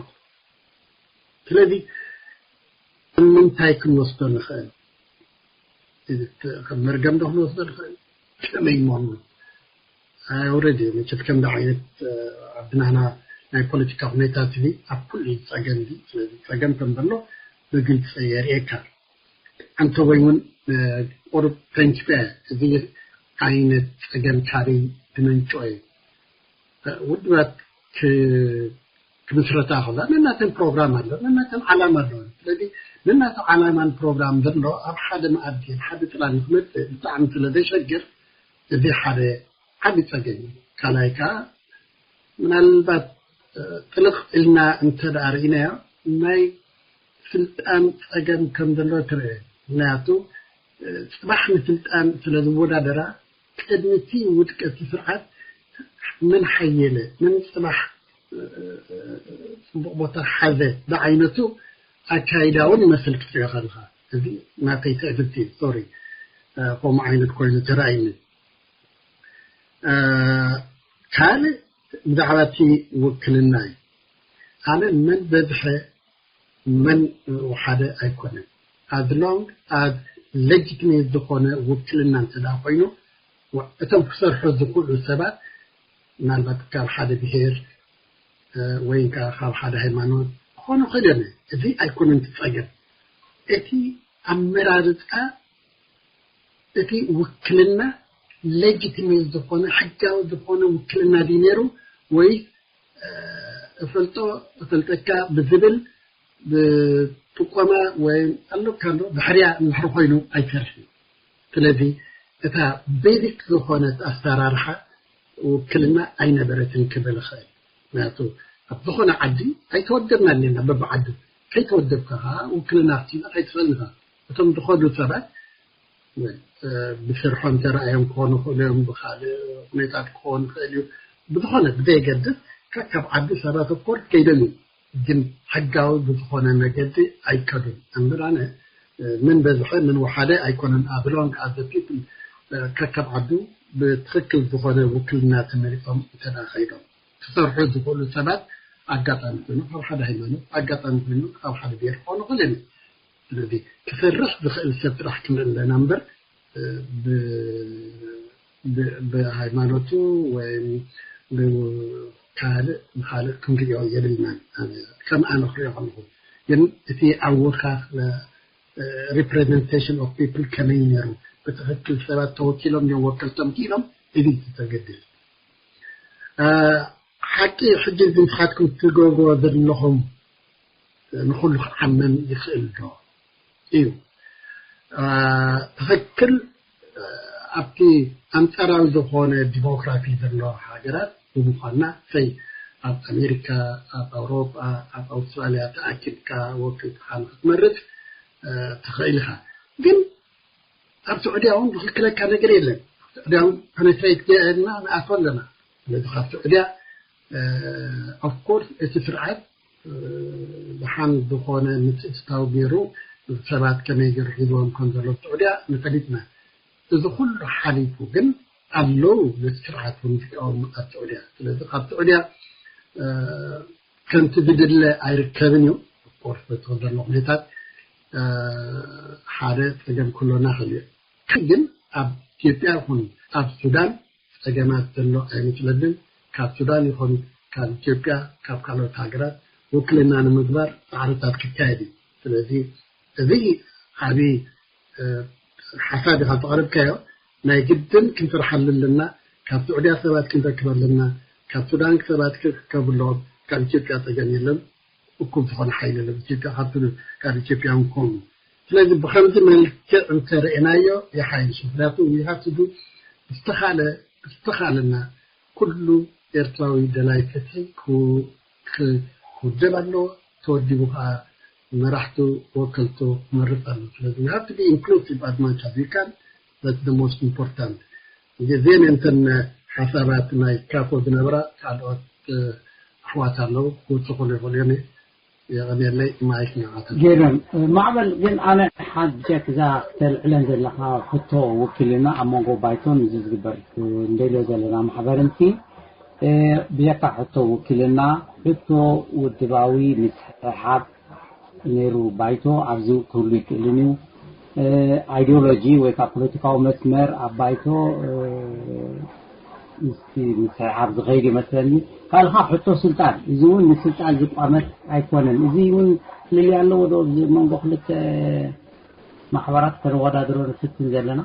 ስለዚ ምንታይ ክንወስዶ ንኽእል? ከም መርገም ዶ ክንወስዶ ንኽእል? ከመይ ሞኑ ኣውረድ እዩ። መቸት ከምዚ ዓይነት ኣብናና ናይ ፖለቲካ ሁኔታ ትሊ ኣብ ኩሉ ጸገም ዲ። ስለዚ ጸገም ከም ዘሎ ብግልፂ የርእየካ። ኣንተ ወይ እውን ቁሩብ ተንኪፈ እዚ ዓይነት ጸገም ካበይ ዝመንጮ እዩ? ውድባት ክምስረታ ከላ ነናተን ፕሮግራም ኣሎ፣ ነናተን ዓላማ ኣለዎ። ስለዚ ነናተ ዓላማን ፕሮግራም ዘሎ ኣብ ሓደ መኣዲ ኣብ ሓደ ጥላ ንክመፅእ ብጣዕሚ ስለ ዘሸግር እዚ ሓደ ዓቢ ጸገም እዩ። ካልኣይ ከዓ ምናልባት ጥልቕ ኢልና እንተ ደኣ ርኢናዮ ናይ ስልጣን ጸገም ከም ዘሎ ትርአ። ምክንያቱ ጽባሕ ንስልጣን ስለ ዝወዳደራ ቅድሚቲ ውድቀት ስርዓት መን ሓየለ መን ጽባሕ ጽቡቕ ቦታ ሓዘ ዝዓይነቱ ኣካይዳ እውን ይመስል ክትሪኦ ከለኻ። እዚ ናተይ ትዕድልቲ ሶሪ ከምኡ ዓይነት ኮይኑ ተራእይኒ። ካልእ ብዛዕባ እቲ ውክልና እዩ። ኣነ መን በዝሐ መን ወሓደ ኣይኮነን። As long as legitimate ዝኾነ ውክልና እንተ ደኣ ኮይኑ እቶም ክሰርሑ ዝኽእሉ ሰባት ምናልባት ካብ ሓደ ብሄር ወይ ከዓ ካብ ሓደ ሃይማኖት ክኾኑ ይኽእሉ እዮም። እዚ ኣይኮነን እቲ ጸገም። እቲ ኣመራርፃ እቲ ውክልና legitimate ዝኾነ ሕጋዊ ዝኾነ ውክልና ድዩ ነይሩ ወይ እፈልጦ እፈልጠካ ብዝብል ብጥቆማ ወይ ኣለካ ኣሎ ብሕርያ እንድሕር ኮይኑ ኣይሰርሕን። ስለዚ እታ ቤዚክ ዝኾነት ኣሰራርሓ ውክልና ኣይነበረትን ክብል እኽእል። ምክንያቱ ኣብ ዝኾነ ዓዲ ኣይተወደብና ኣለና በብዓዱ። ከይተወደብካ ከዓ ውክልና ክትህብ ኣይትኽእልን ኢኻ። እቶም ዝኸዱ ሰባት ብስርሖም ተራእዮም ክኾኑ ይኽእሉ እዮም፣ ብካልእ ሁኔታት ክኾኑ ይኽእል እዩ። ብዝኾነ ብዘየገድስ ከካብ ዓዲ ሰባት ኦፍኮርስ ከይዶም እዮም፣ ግን ሕጋዊ ብዝኾነ መገዲ ኣይከዱን። እምበር ኣነ ምን በዝሐ ምን ወሓደ ኣይኮነን። As long as the people ከካብ ዓዱ ብትኽክል ዝኾነ ውክልና ተመሪጦም እንተ ደኣ ከይዶም ክሰርሑ ዝኽእሉ ሰባት ኣጋጣሚ ኮይኑ ካብ ሓደ ሃይማኖት ኣጋጣሚ ኮይኑ ካብ ሓደ ብሄር ክኾኑ ይኽእሉ እዮም። ስለዚ ክሰርሕ ዝኽእል ሰብ ጥራሕ ክንርኢ ኣለና እምበር ብሃይማኖቱ ወይ ብካልእ ብካልእ ክንሪኦ የብልናን። ከም ኣነ ክሪኦ ከለኹ ግን እቲ ኣብ ወካፍ representation of people ከመይ ነይሩ ብትኽክል ሰባት ተወኪሎም እዮም ወከልቶም ክኢሎም እዚ ተገድስ ሓቂ ሕጂ እዚ ንስኻትኩም ትገብርዎ ዘለኹም ንኹሉ ክዓምም ይኽእል ዶ እዩ? ትኽክል ኣብቲ ኣንጻራዊ ዝኾነ ዲሞክራሲ ዘለዎ ሃገራት ብምዃንና ሰይ ኣብ ኣሜሪካ ኣብ ኣውሮጳ ኣብ ኣውስትራልያ ተኣኪብካ ወክልትኻ ንክትመርፅ ትኽእል ኢኻ። ግን ኣብ ስዑድያ እውን ዝኽልክለካ ነገር የለን። ኣብ ስዑድያ እውን ፐነትሬት ገና ንኣትወ ኣለና። ስለዚ ካብ ስዑድያ ኦፍኮርስ እቲ ስርዓት ብሓን ዝኾነ ምትእትታው ገይሩ ሰባት ከመይ ገይሩ ሒዝዎም ከም ዘሎ ስዑድያ ንፈሊጥና። እዚ ኩሉ ሓሊፉ ግን ኣለዉ ነቲ ስርዓት እውን ዝቃወሙ ኣብ ስዑድያ። ስለዚ ካብ ስዑድያ ከምቲ ዝድለ ኣይርከብን እዩ። ኦፍኮርስ በቲ ዘሎ ኩነታት ሓደ ጸገም ክህልወና ይኽእል እዩ። ግን ኣብ ኢትዮጵያ ይኹን ኣብ ሱዳን ጸገማት ዘሎ ኣይመስለንን። ካብ ሱዳን ይኹን ካብ ኢትዮጵያ ካብ ካልኦት ሃገራት ውክልና ንምግባር ጻዕርታት ክካየድ እዩ። ስለዚ እዚ ዓቢ ሓሳብ ኢኻ ተቕርብካዮ። ናይ ግድን ክንሰርሓሉ ኣለና። ካብ ስዑድያ ሰባት ክንረክብ ኣለና። ካብ ሱዳን ሰባት ክርከቡ ኣለዎም። ካብ ኢትዮጵያ ጸገም የለን። እኩብ ዝኾነ ሓይሊ የለን ኢትዮጵያ ካብ ካብ ኢትዮጵያ እውን ከምኡ። ስለዚ ብኸምዚ መልክዕ እንተርእናዮ ይሓይሽ። ምክንያቱ we have to do ብዝተኻለ ብዝተኻለና ኩሉ ኤርትራዊ ደላይ ፍትሒ ክውደብ ኣለዎ። ተወዲቡ ከዓ መራሕቱ ወከልቱ ክመርፅ ኣሎ። ስለዚ we have to be inclusive as much as we can. That's the most important. እዚአን እንተን ሓሳባት ናይ ካፎ ዝነበራ ካልኦት ኣሕዋት ኣለዉ ክውፅኹሉ ይኽእሉ እዮም። የቐንየለይ ማይክ ንዓታ። ጌርም ማዕበል ግን ኣነ ሓጀክ እዛ ተልዕለን ዘለካ ሕቶ ውክልና ኣብ መንጎ ባይቶን እዚ ዝግበር እንደልዮ ዘለና ማሕበርን ሲ ብጀካ ሕቶ ውክልና ሕቶ ውድባዊ ምስሕሓብ ነይሩ ባይቶ ኣብዚ ክህሉ ይክእልን እዩ። ኣይዲዮሎጂ ወይ ከዓ ፖለቲካዊ መስመር ኣብ ባይቶ ምስቲ ምስሕሓብ ዝኸይድ ይመስለኒ። ካልኻ ሕቶ ስልጣን፣ እዚ እውን ንስልጣን ዝቋመት ኣይኮነን። እዚ እውን ፍልልይ ኣለዎ ዶ ኣብዚ መንጎ ክልተ ማሕበራት ከነወዳድሮ ንፍትን ዘለና?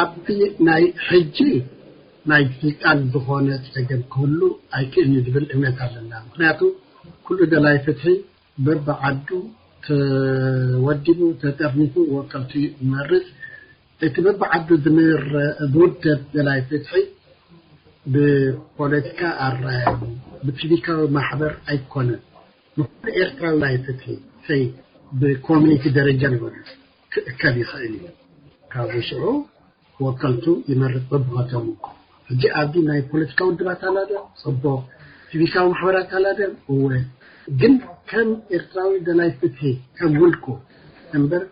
ኣብቲ ናይ ሕጂ ናይ ስልጣን ዝኾነ ጸገም ክህሉ ኣይክእልን እዩ ዝብል እምነት ኣለና። ምክንያቱ ኩሉ ደላይ ፍትሒ በብዓዱ ተወዲቡ ተጠርኒፉ ወከልቱ ይመርጽ። እቲ በብዓዱ ዝውደብ ደላይ ፍትሒ ብፖለቲካ ኣረኣእያ ብሲቪካዊ ማሕበር ኣይኮነን። ንኩሉ ኤርትራዊ ደላይ ፍትሒ ሰይ ብኮሚኒቲ ደረጃ ንበሉ ክእከብ ይኽእል እዩ። ካብኡ ሽዑ ወከልቱ ይመርጽ በብኸተሙ። ሕጂ ኣብዚ ናይ ፖለቲካ ውድባት ኣላ ድያ? ጽቡቕ። ሲቪካዊ ማሕበራት ኣላ ድያ? እወ። ግን ከም ኤርትራዊ ደላይ ፍትሒ ከም ውልቁ እምበር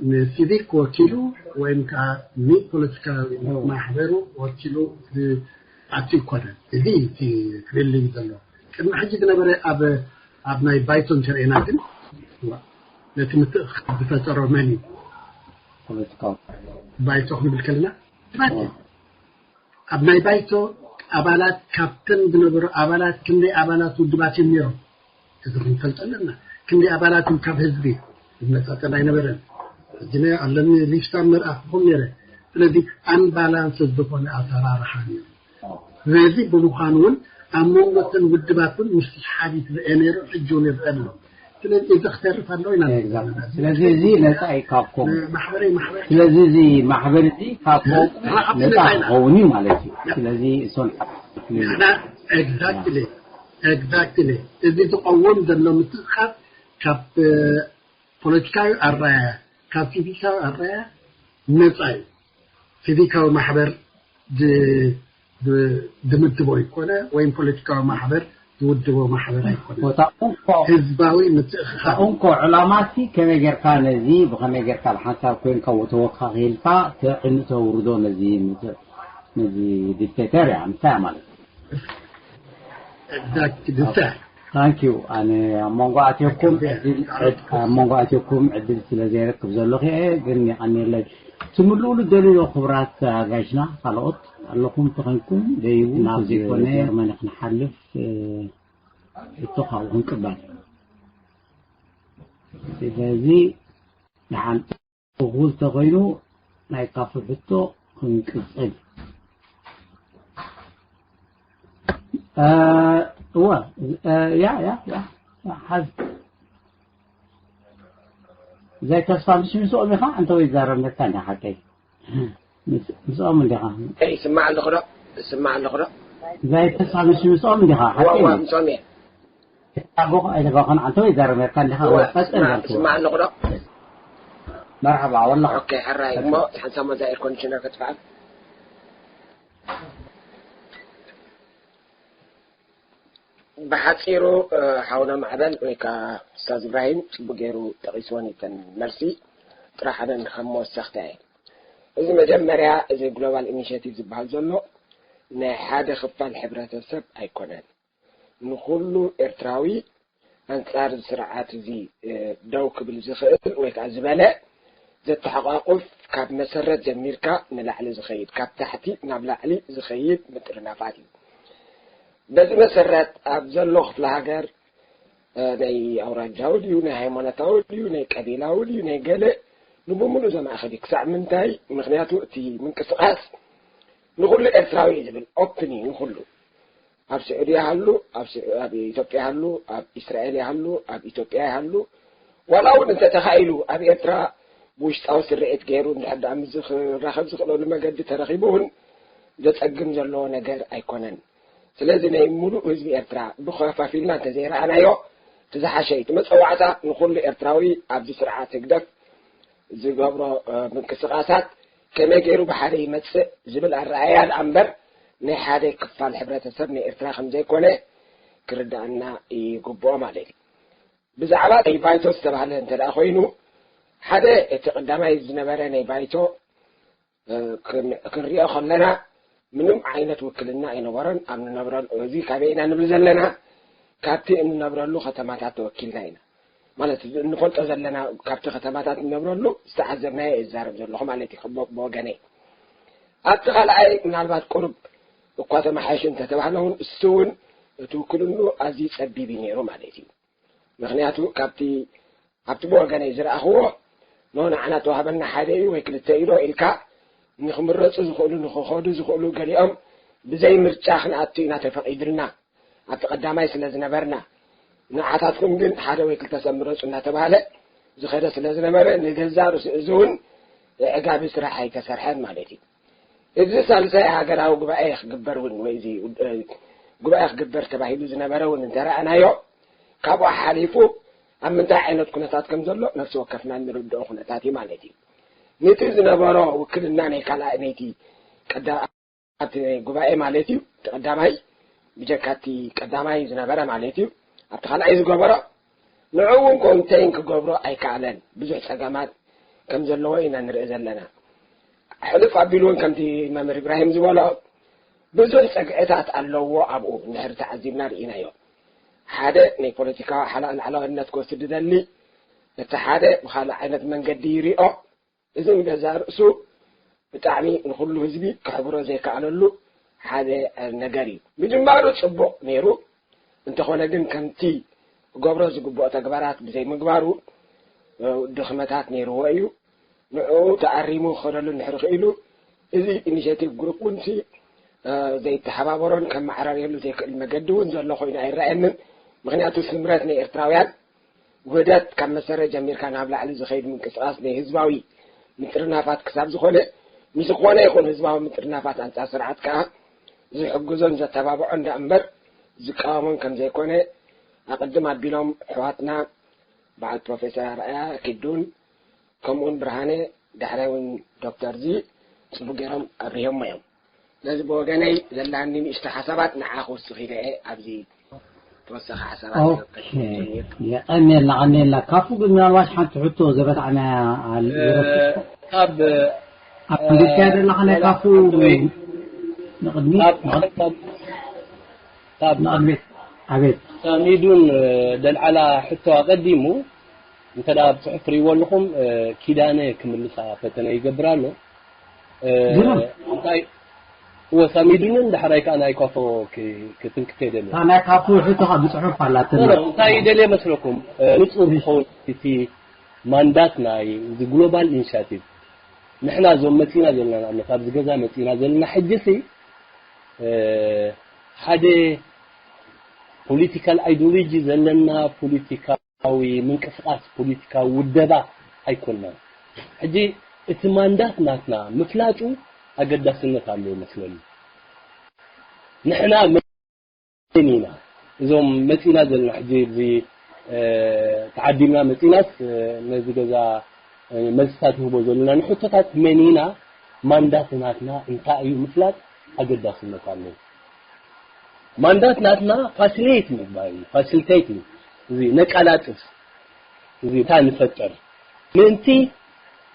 ንሲቪክ ወኪሉ ወይም ከዓ ንፖለቲካዊ ማሕበሩ ወኪሉ ዝኣቱ ይኮነን። እዚ እቲ ፍልልይ ዘሎ ቅድሚ ሕጂ ዝነበረ ኣብ ኣብ ናይ ባይቶ እንተርእና ግን ነቲ ምትእኽኻብ ዝፈጠሮ መን እዩ? ፖለቲካዊ ባይቶ ክንብል ከለና ፓርቲ ኣብ ናይ ባይቶ ኣባላት ካብተን ዝነበሩ ኣባላት ክንደይ ኣባላት ውድባት እዮም ነይሮም? እዚ ክንፈልጥ ኣለና። ክንደይ ኣባላት እዮም ካብ ህዝቢ ዝመጻጸን ኣይነበረን። ሕጂ ናይ ኣለኒ ሊስታ መርኣኽኹም ነይረ። ስለዚ ኣንባላንስ ዝኾነ ኣሰራርሓ ነይሩ። ስለዚ ብምዃኑ እውን ኣብ መንጎ እተን ውድባት እውን ምስሕሓብ ይትረአ ነይሩ፣ ሕጂ እውን ይረአ ኣሎ። ስለዚ እዚ ክተርፍ ኣለዎ ኢና ንብል ዘለና። ስለዚ እዚ ነፃ እዩ ካብ ከምኡ። ማሕበራዊ ማሕበር ስለዚ እዚ ማሕበር እዚ ካብ ከምኡ ንሕና ካብቲ ነፃ ነፃ ኢና። ክኸውን እዩ ማለት እዩ። ስለዚ እሶን ንሕና ኤግዛክትሊ ኤግዛክትሊ እዚ ዝኸውን ዘሎ ምትእኻብ ካብ ፖለቲካዊ ኣረኣያ ካብ ሲቪካዊ ኣረኣያ ነፃ እዩ። ሲቪካዊ ማሕበር ድ- ድ- ድምድቦ ይኮነ ወይም ፖለቲካዊ ማሕበር ዝውድቦ ማሕበር ኣይኮነ። ቦታ እንኮ ህዝባዊ ምትእኽኻብ እንኮ ዕላማሲ ከመይ ጌርካ ነዚ ብኸመይ ጌርካ ብሓንሳብ ኮይንካ ተወካኺልካ ተዕንቶ ውርዶ ነዚ ምት- ነዚ ዲክቴተር እያ እንታይ ማለት እዩ? Exactly the same. Thank you። ኣነ ኣብ መንጎ ኣትየኩም ዕድል ኣብ መንጎ ኣትየኩም ዕድል ስለ ዘይረክብ ዘለኹ እየ ግን የቐንየለይ። ትምልኡሉ ደልዮ ክቡራት ኣጋይሽና ካልኦት ኣለኹም ተኾንኩም ደይቡ ናብ ዘይኮነ ጀርመን ክንሓልፍ እቶ ካብኡ ክንቅበል። ስለዚ ደሓን እኹል ተኾይኑ ናይ ካፉ ሕቶ ክንቅጽል። እወ ያ ያ ያ ሓዝ ዘይ ተስፋ ምስ ምስኦም ኢኻ እንተ ወይ ዛረብነካ እንዳ ሓቀይ ምስኦም እንዲኻ ይስማዕ ኣለኹ ዶ ይስማዕ ኣለኹ ዶ ዘይ ተስፋ ምስ ምስኦም እንዲኻ ሓቀይ ምስኦም እየ ተጋጎ ኣይተጋጎን ዓንተ ወይ ዘረመካ እንዲኻ ወቀጠ እንዳልኩ ስማዕ ኣለኹ ዶ መርሐባ ወላ ኦኬ ሕራይ እሞ ሓንሳብ መዛ ኤር ኮንዲሽነር ከጥፋዕ ብሓፂሩ ሓውና ማዕበል ወይ ከዓ ስታዝ እብራሂም ፅቡቅ ገይሩ ጠቂስወን ይተን መልሲ ጥራሕ ኣነ ከም መወሰክታ እየ እዚ መጀመርያ እዚ ግሎባል ኢኒሽቲቭ ዝበሃል ዘሎ ናይ ሓደ ክፋል ሕብረተሰብ ኣይኮነን። ንኹሉ ኤርትራዊ ኣንጻር እዚ ስርዓት እዚ ደው ክብል ዝኽእል ወይ ከዓ ዝበለ ዘተሓቋቁፍ፣ ካብ መሰረት ጀሚርካ ንላዕሊ ዝኸይድ፣ ካብ ታሕቲ ናብ ላዕሊ ዝኸይድ ምጥርናፋት እዩ። በዚ መሰረት ኣብ ዘሎ ክፍለ ሃገር ናይ ኣውራጃዊ ድዩ፣ ናይ ሃይማኖታዊ ድዩ፣ ናይ ቀቢላዊ ድዩ፣ ናይ ገለ፣ ንብምሉእ ዘማእኸል እዩ። ክሳዕ ምንታይ? ምክንያቱ እቲ ምንቅስቃስ ንኹሉ ኤርትራዊ እዩ ዝብል፣ ኦፕን እዩ ንኹሉ። ኣብ ስዑዲ ይሃሉ፣ ኣብ ኢትዮጵያ ይሃሉ፣ ኣብ እስራኤል ይሃሉ፣ ኣብ ኢትዮጵያ ይሃሉ፣ ዋላ እውን እንተተኻኢሉ ኣብ ኤርትራ ብውሽጣዊ ስርዒት ገይሩ እንድሕር ደኣ ምስዚ ክራኸብ ዝኽእለሉ መገዲ ተረኺቡ እውን ዘጸግም ዘለዎ ነገር ኣይኮነን። ስለዚ ናይ ሙሉእ ህዝቢ ኤርትራ ብኸፋፊልና እንተዘይረኣናዮ እቲ ዝሓሸ እዩ። እቲ መጸዋዕታ ንኹሉ ኤርትራዊ ኣብዚ ስርዓት ህግደፍ ዝገብሮ ምንቅስቃሳት ከመይ ገይሩ ብሓደ ይመጽእ ዝብል ኣረኣእያ ደኣ እምበር ናይ ሓደ ክፋል ሕብረተሰብ ናይ ኤርትራ ከም ዘይኮነ ክርዳኣና ይግብኦ ማለት እዩ። ብዛዕባ ናይ ባይቶ ዝተባህለ እንተ ደኣ ኮይኑ፣ ሓደ እቲ ቀዳማይ ዝነበረ ናይ ባይቶ ክንሪኦ ከለና ምንም ዓይነት ውክልና ኣይነበሮን። ኣብ ንነብረሉ፣ እዚ ካበይ ኢና ንብል ዘለና? ካብቲ እንነብረሉ ከተማታት ተወኪልና ኢና ማለት፣ እንፈልጦ ዘለና ካብቲ ከተማታት እንነብረሉ ዝተዓዘብናዮ እዛረብ ዘለኹ ማለት እዩ። ብወገነይ ኣብቲ ካልኣይ ምናልባት ቁሩብ እኳ ተመሓይሹ እንተተባህለ እውን እሱ እውን እቲ ውክልኑ ኣዝዩ ጸቢብ እዩ ነይሩ ማለት እዩ። ምክንያቱ ካብቲ ኣብቲ ብወገነይ ዝረኣኽዎ ኖ ንዓና ተዋህበና ሓደ እዩ ወይ ክልተ እዩ ዶ ኢልካ ንክምረፁ ዝኽእሉ ንክኸዱ ዝኽእሉ ገሊኦም ብዘይ ምርጫ ክንኣቱ ኢና ተፈቒድልና ኣብቲ ቀዳማይ ስለ ዝነበርና ንዓታትኩም ግን ሓደ ወይ ክልተ ሰብ ምረፁ እናተባሃለ ዝኸደ ስለ ዝነበረ ንገዛ ርእሱ እዚ እውን ኣዕጋቢ ስራሕ ኣይተሰርሐን ማለት እዩ። እዚ ሳልሳይ ሃገራዊ ጉባኤ ክግበር እውን ወይ እዚ ጉባኤ ክግበር ተባሂሉ ዝነበረ እውን እንተረኣናዮ ካብኡ ሓሊፉ ኣብ ምንታይ ዓይነት ኩነታት ከም ዘሎ ነፍሲ ወከፍና እንርድኦ ኩነታት እዩ ማለት እዩ። ነቲ ዝነበሮ ውክልና ናይ ካልኣይ ናይቲ ቀዳ ኣብቲ ጉባኤ ማለት እዩ እቲ ቀዳማይ ብጀካ እቲ ቀዳማይ ዝነበረ ማለት እዩ ኣብቲ ካልኣይ ዝገበሮ ንዕኡ እውን ኮንቴን ክገብሮ ኣይከኣለን። ብዙሕ ጸገማት ከም ዘለዎ ኢና ንርኢ ዘለና። ሕልፍ ኣቢሉ እውን ከምቲ መምህር ኢብራሂም ዝበሎ ብዙሕ ጸግዕታት ኣለዎ። ኣብኡ እንድሕር ተዓዚብና ርኢናዮ። ሓደ ናይ ፖለቲካዊ ሓላ ላዕላዋይነት ክወስድ ዝደሊ፣ እቲ ሓደ ብኻልእ ዓይነት መንገዲ ይሪኦ። እዚ ንገዛእ ርእሱ ብጣዕሚ ንኹሉ ህዝቢ ክሕብሮ ዘይከኣለሉ ሓደ ነገር እዩ። ምጅማሩ ጽቡቕ ነይሩ፣ እንተኾነ ግን ከምቲ ክገብሮ ዝግብኦ ተግባራት ብዘይምግባሩ ድኽመታት ነይርዎ እዩ። ንዕኡ ተኣሪሙ ክኸደሉ እንድሕር ክኢሉ፣ እዚ ኢኒሼቲቭ ግሩፕ እውን ዘይተሓባበሮን ከመዓራርየሉ ዘይክእል መገዲ እውን ዘሎ ኮይኑ ኣይረኣየንን። ምክንያቱ ስምረት ናይ ኤርትራውያን ውህደት ካብ መሰረት ጀሚርካ ናብ ላዕሊ ዝኸይድ ምንቅስቃስ ናይ ህዝባዊ ምጥርናፋት ክሳብ ዝኾነ፣ ንዝኾነ ይኹን ህዝባዊ ምጥርናፋት ኣንጻር ስርዓት ከኣ ዝሕግዞን ዘተባብዖን ደኣ እምበር ዝቃወሞን ከም ዘይኮነ ኣቐድም ኣቢሎም ኣሕዋትና በዓል ፕሮፌሰር ኣርኣያ ኪዱን ከምኡውን ብርሃነ ዳሕራይ እውን ዶክተር ዚ ጽቡቕ ገይሮም ኣብሪሆሞ እዮም። ስለዚ ብወገነይ ዘላኒ ንእሽቶ ሓሳባት ንዓ ክውስኽ ኢለ እየ። ኣብዚ ተወሳኺ ሓሳባት ኦኬ። የቐንየልና፣ ቀንየልና። ካፉ ግን ምናልባት ሓንቲ ሕቶ ዘበታዕናያ ኣል-፣ እ፣ ካብ፣ ኣብ ኣንቢብካያ ዘለኻ ናይ ካፉ ወይ ንቕድሚት፣ ካብ፣ ንቕድሚት፣ ካብ፣ ካብ ንቕድሚት። ኣቤት። ሳሚዱን፣ እ፣ ደልዓላ ሕቶ ኣቐዲሙ፣ እንተ ደኣ ብጽሑፍ ትርእይዎ ኣለኹም፣ እ፣ ኪዳነ ክምልሳ ፈተነ ይገብር ኣሎ። እ፣ ግርም። እንታይ፣ እወ፣ ሳሚዱንን ዳሕራይ ከኣ ናይ ካፎ ክ-፣ ክትንክተ ይደሊ። እታ ናይ ካፎ ሕቶ ከኣ ብጽሑፍ ኣላትና። ኖ፣ ኖ፣ እንታይ ይደልየ መስለኩም? እ፣ ንጹር እሺ። ክኸውን እቲ ማንዳት ናይ እዚ ግሎባል ኢኒሻቲቭ። ንሕና እዞም መጺና ዘለና፣ ንኣብነት ኣብዚ ገዛ መጺና ዘለና ሕጂ ሲ፣ እ፣ ሓደ ፖለቲካል ኣይዲዮሎጂ ዘለና ፖለቲካዊ ምንቅስቃስ፣ ፖለቲካዊ ውደባ ኣይኮንናን። ሕጂ እቲ ማንዳት ናትና ምፍላጡ ኣገዳስነት ኣለዎ ይመስለኒ። ንሕና መን ኢና? እዞም መጺና ዘለና ሕጂ እዚ፣ እ፣ ተዓዲምና መጺናስ፣ እ፣ ነዚ ገዛ፣ እ፣ መልስታት ንህቦ ዘለና ንሕቶታት መን ኢና፣ ማንዳት ናትና እንታይ እዩ ምፍላጥ ኣገዳስነት ኣለዎ። ማንዳት ናትና ፋሲሊቴት ምግባር እዩ፣ ፋሲሊቴት እዩ። እዚ ነቀላጥፍ፣ እዚ እንታይ ንፈጥር ምእንቲ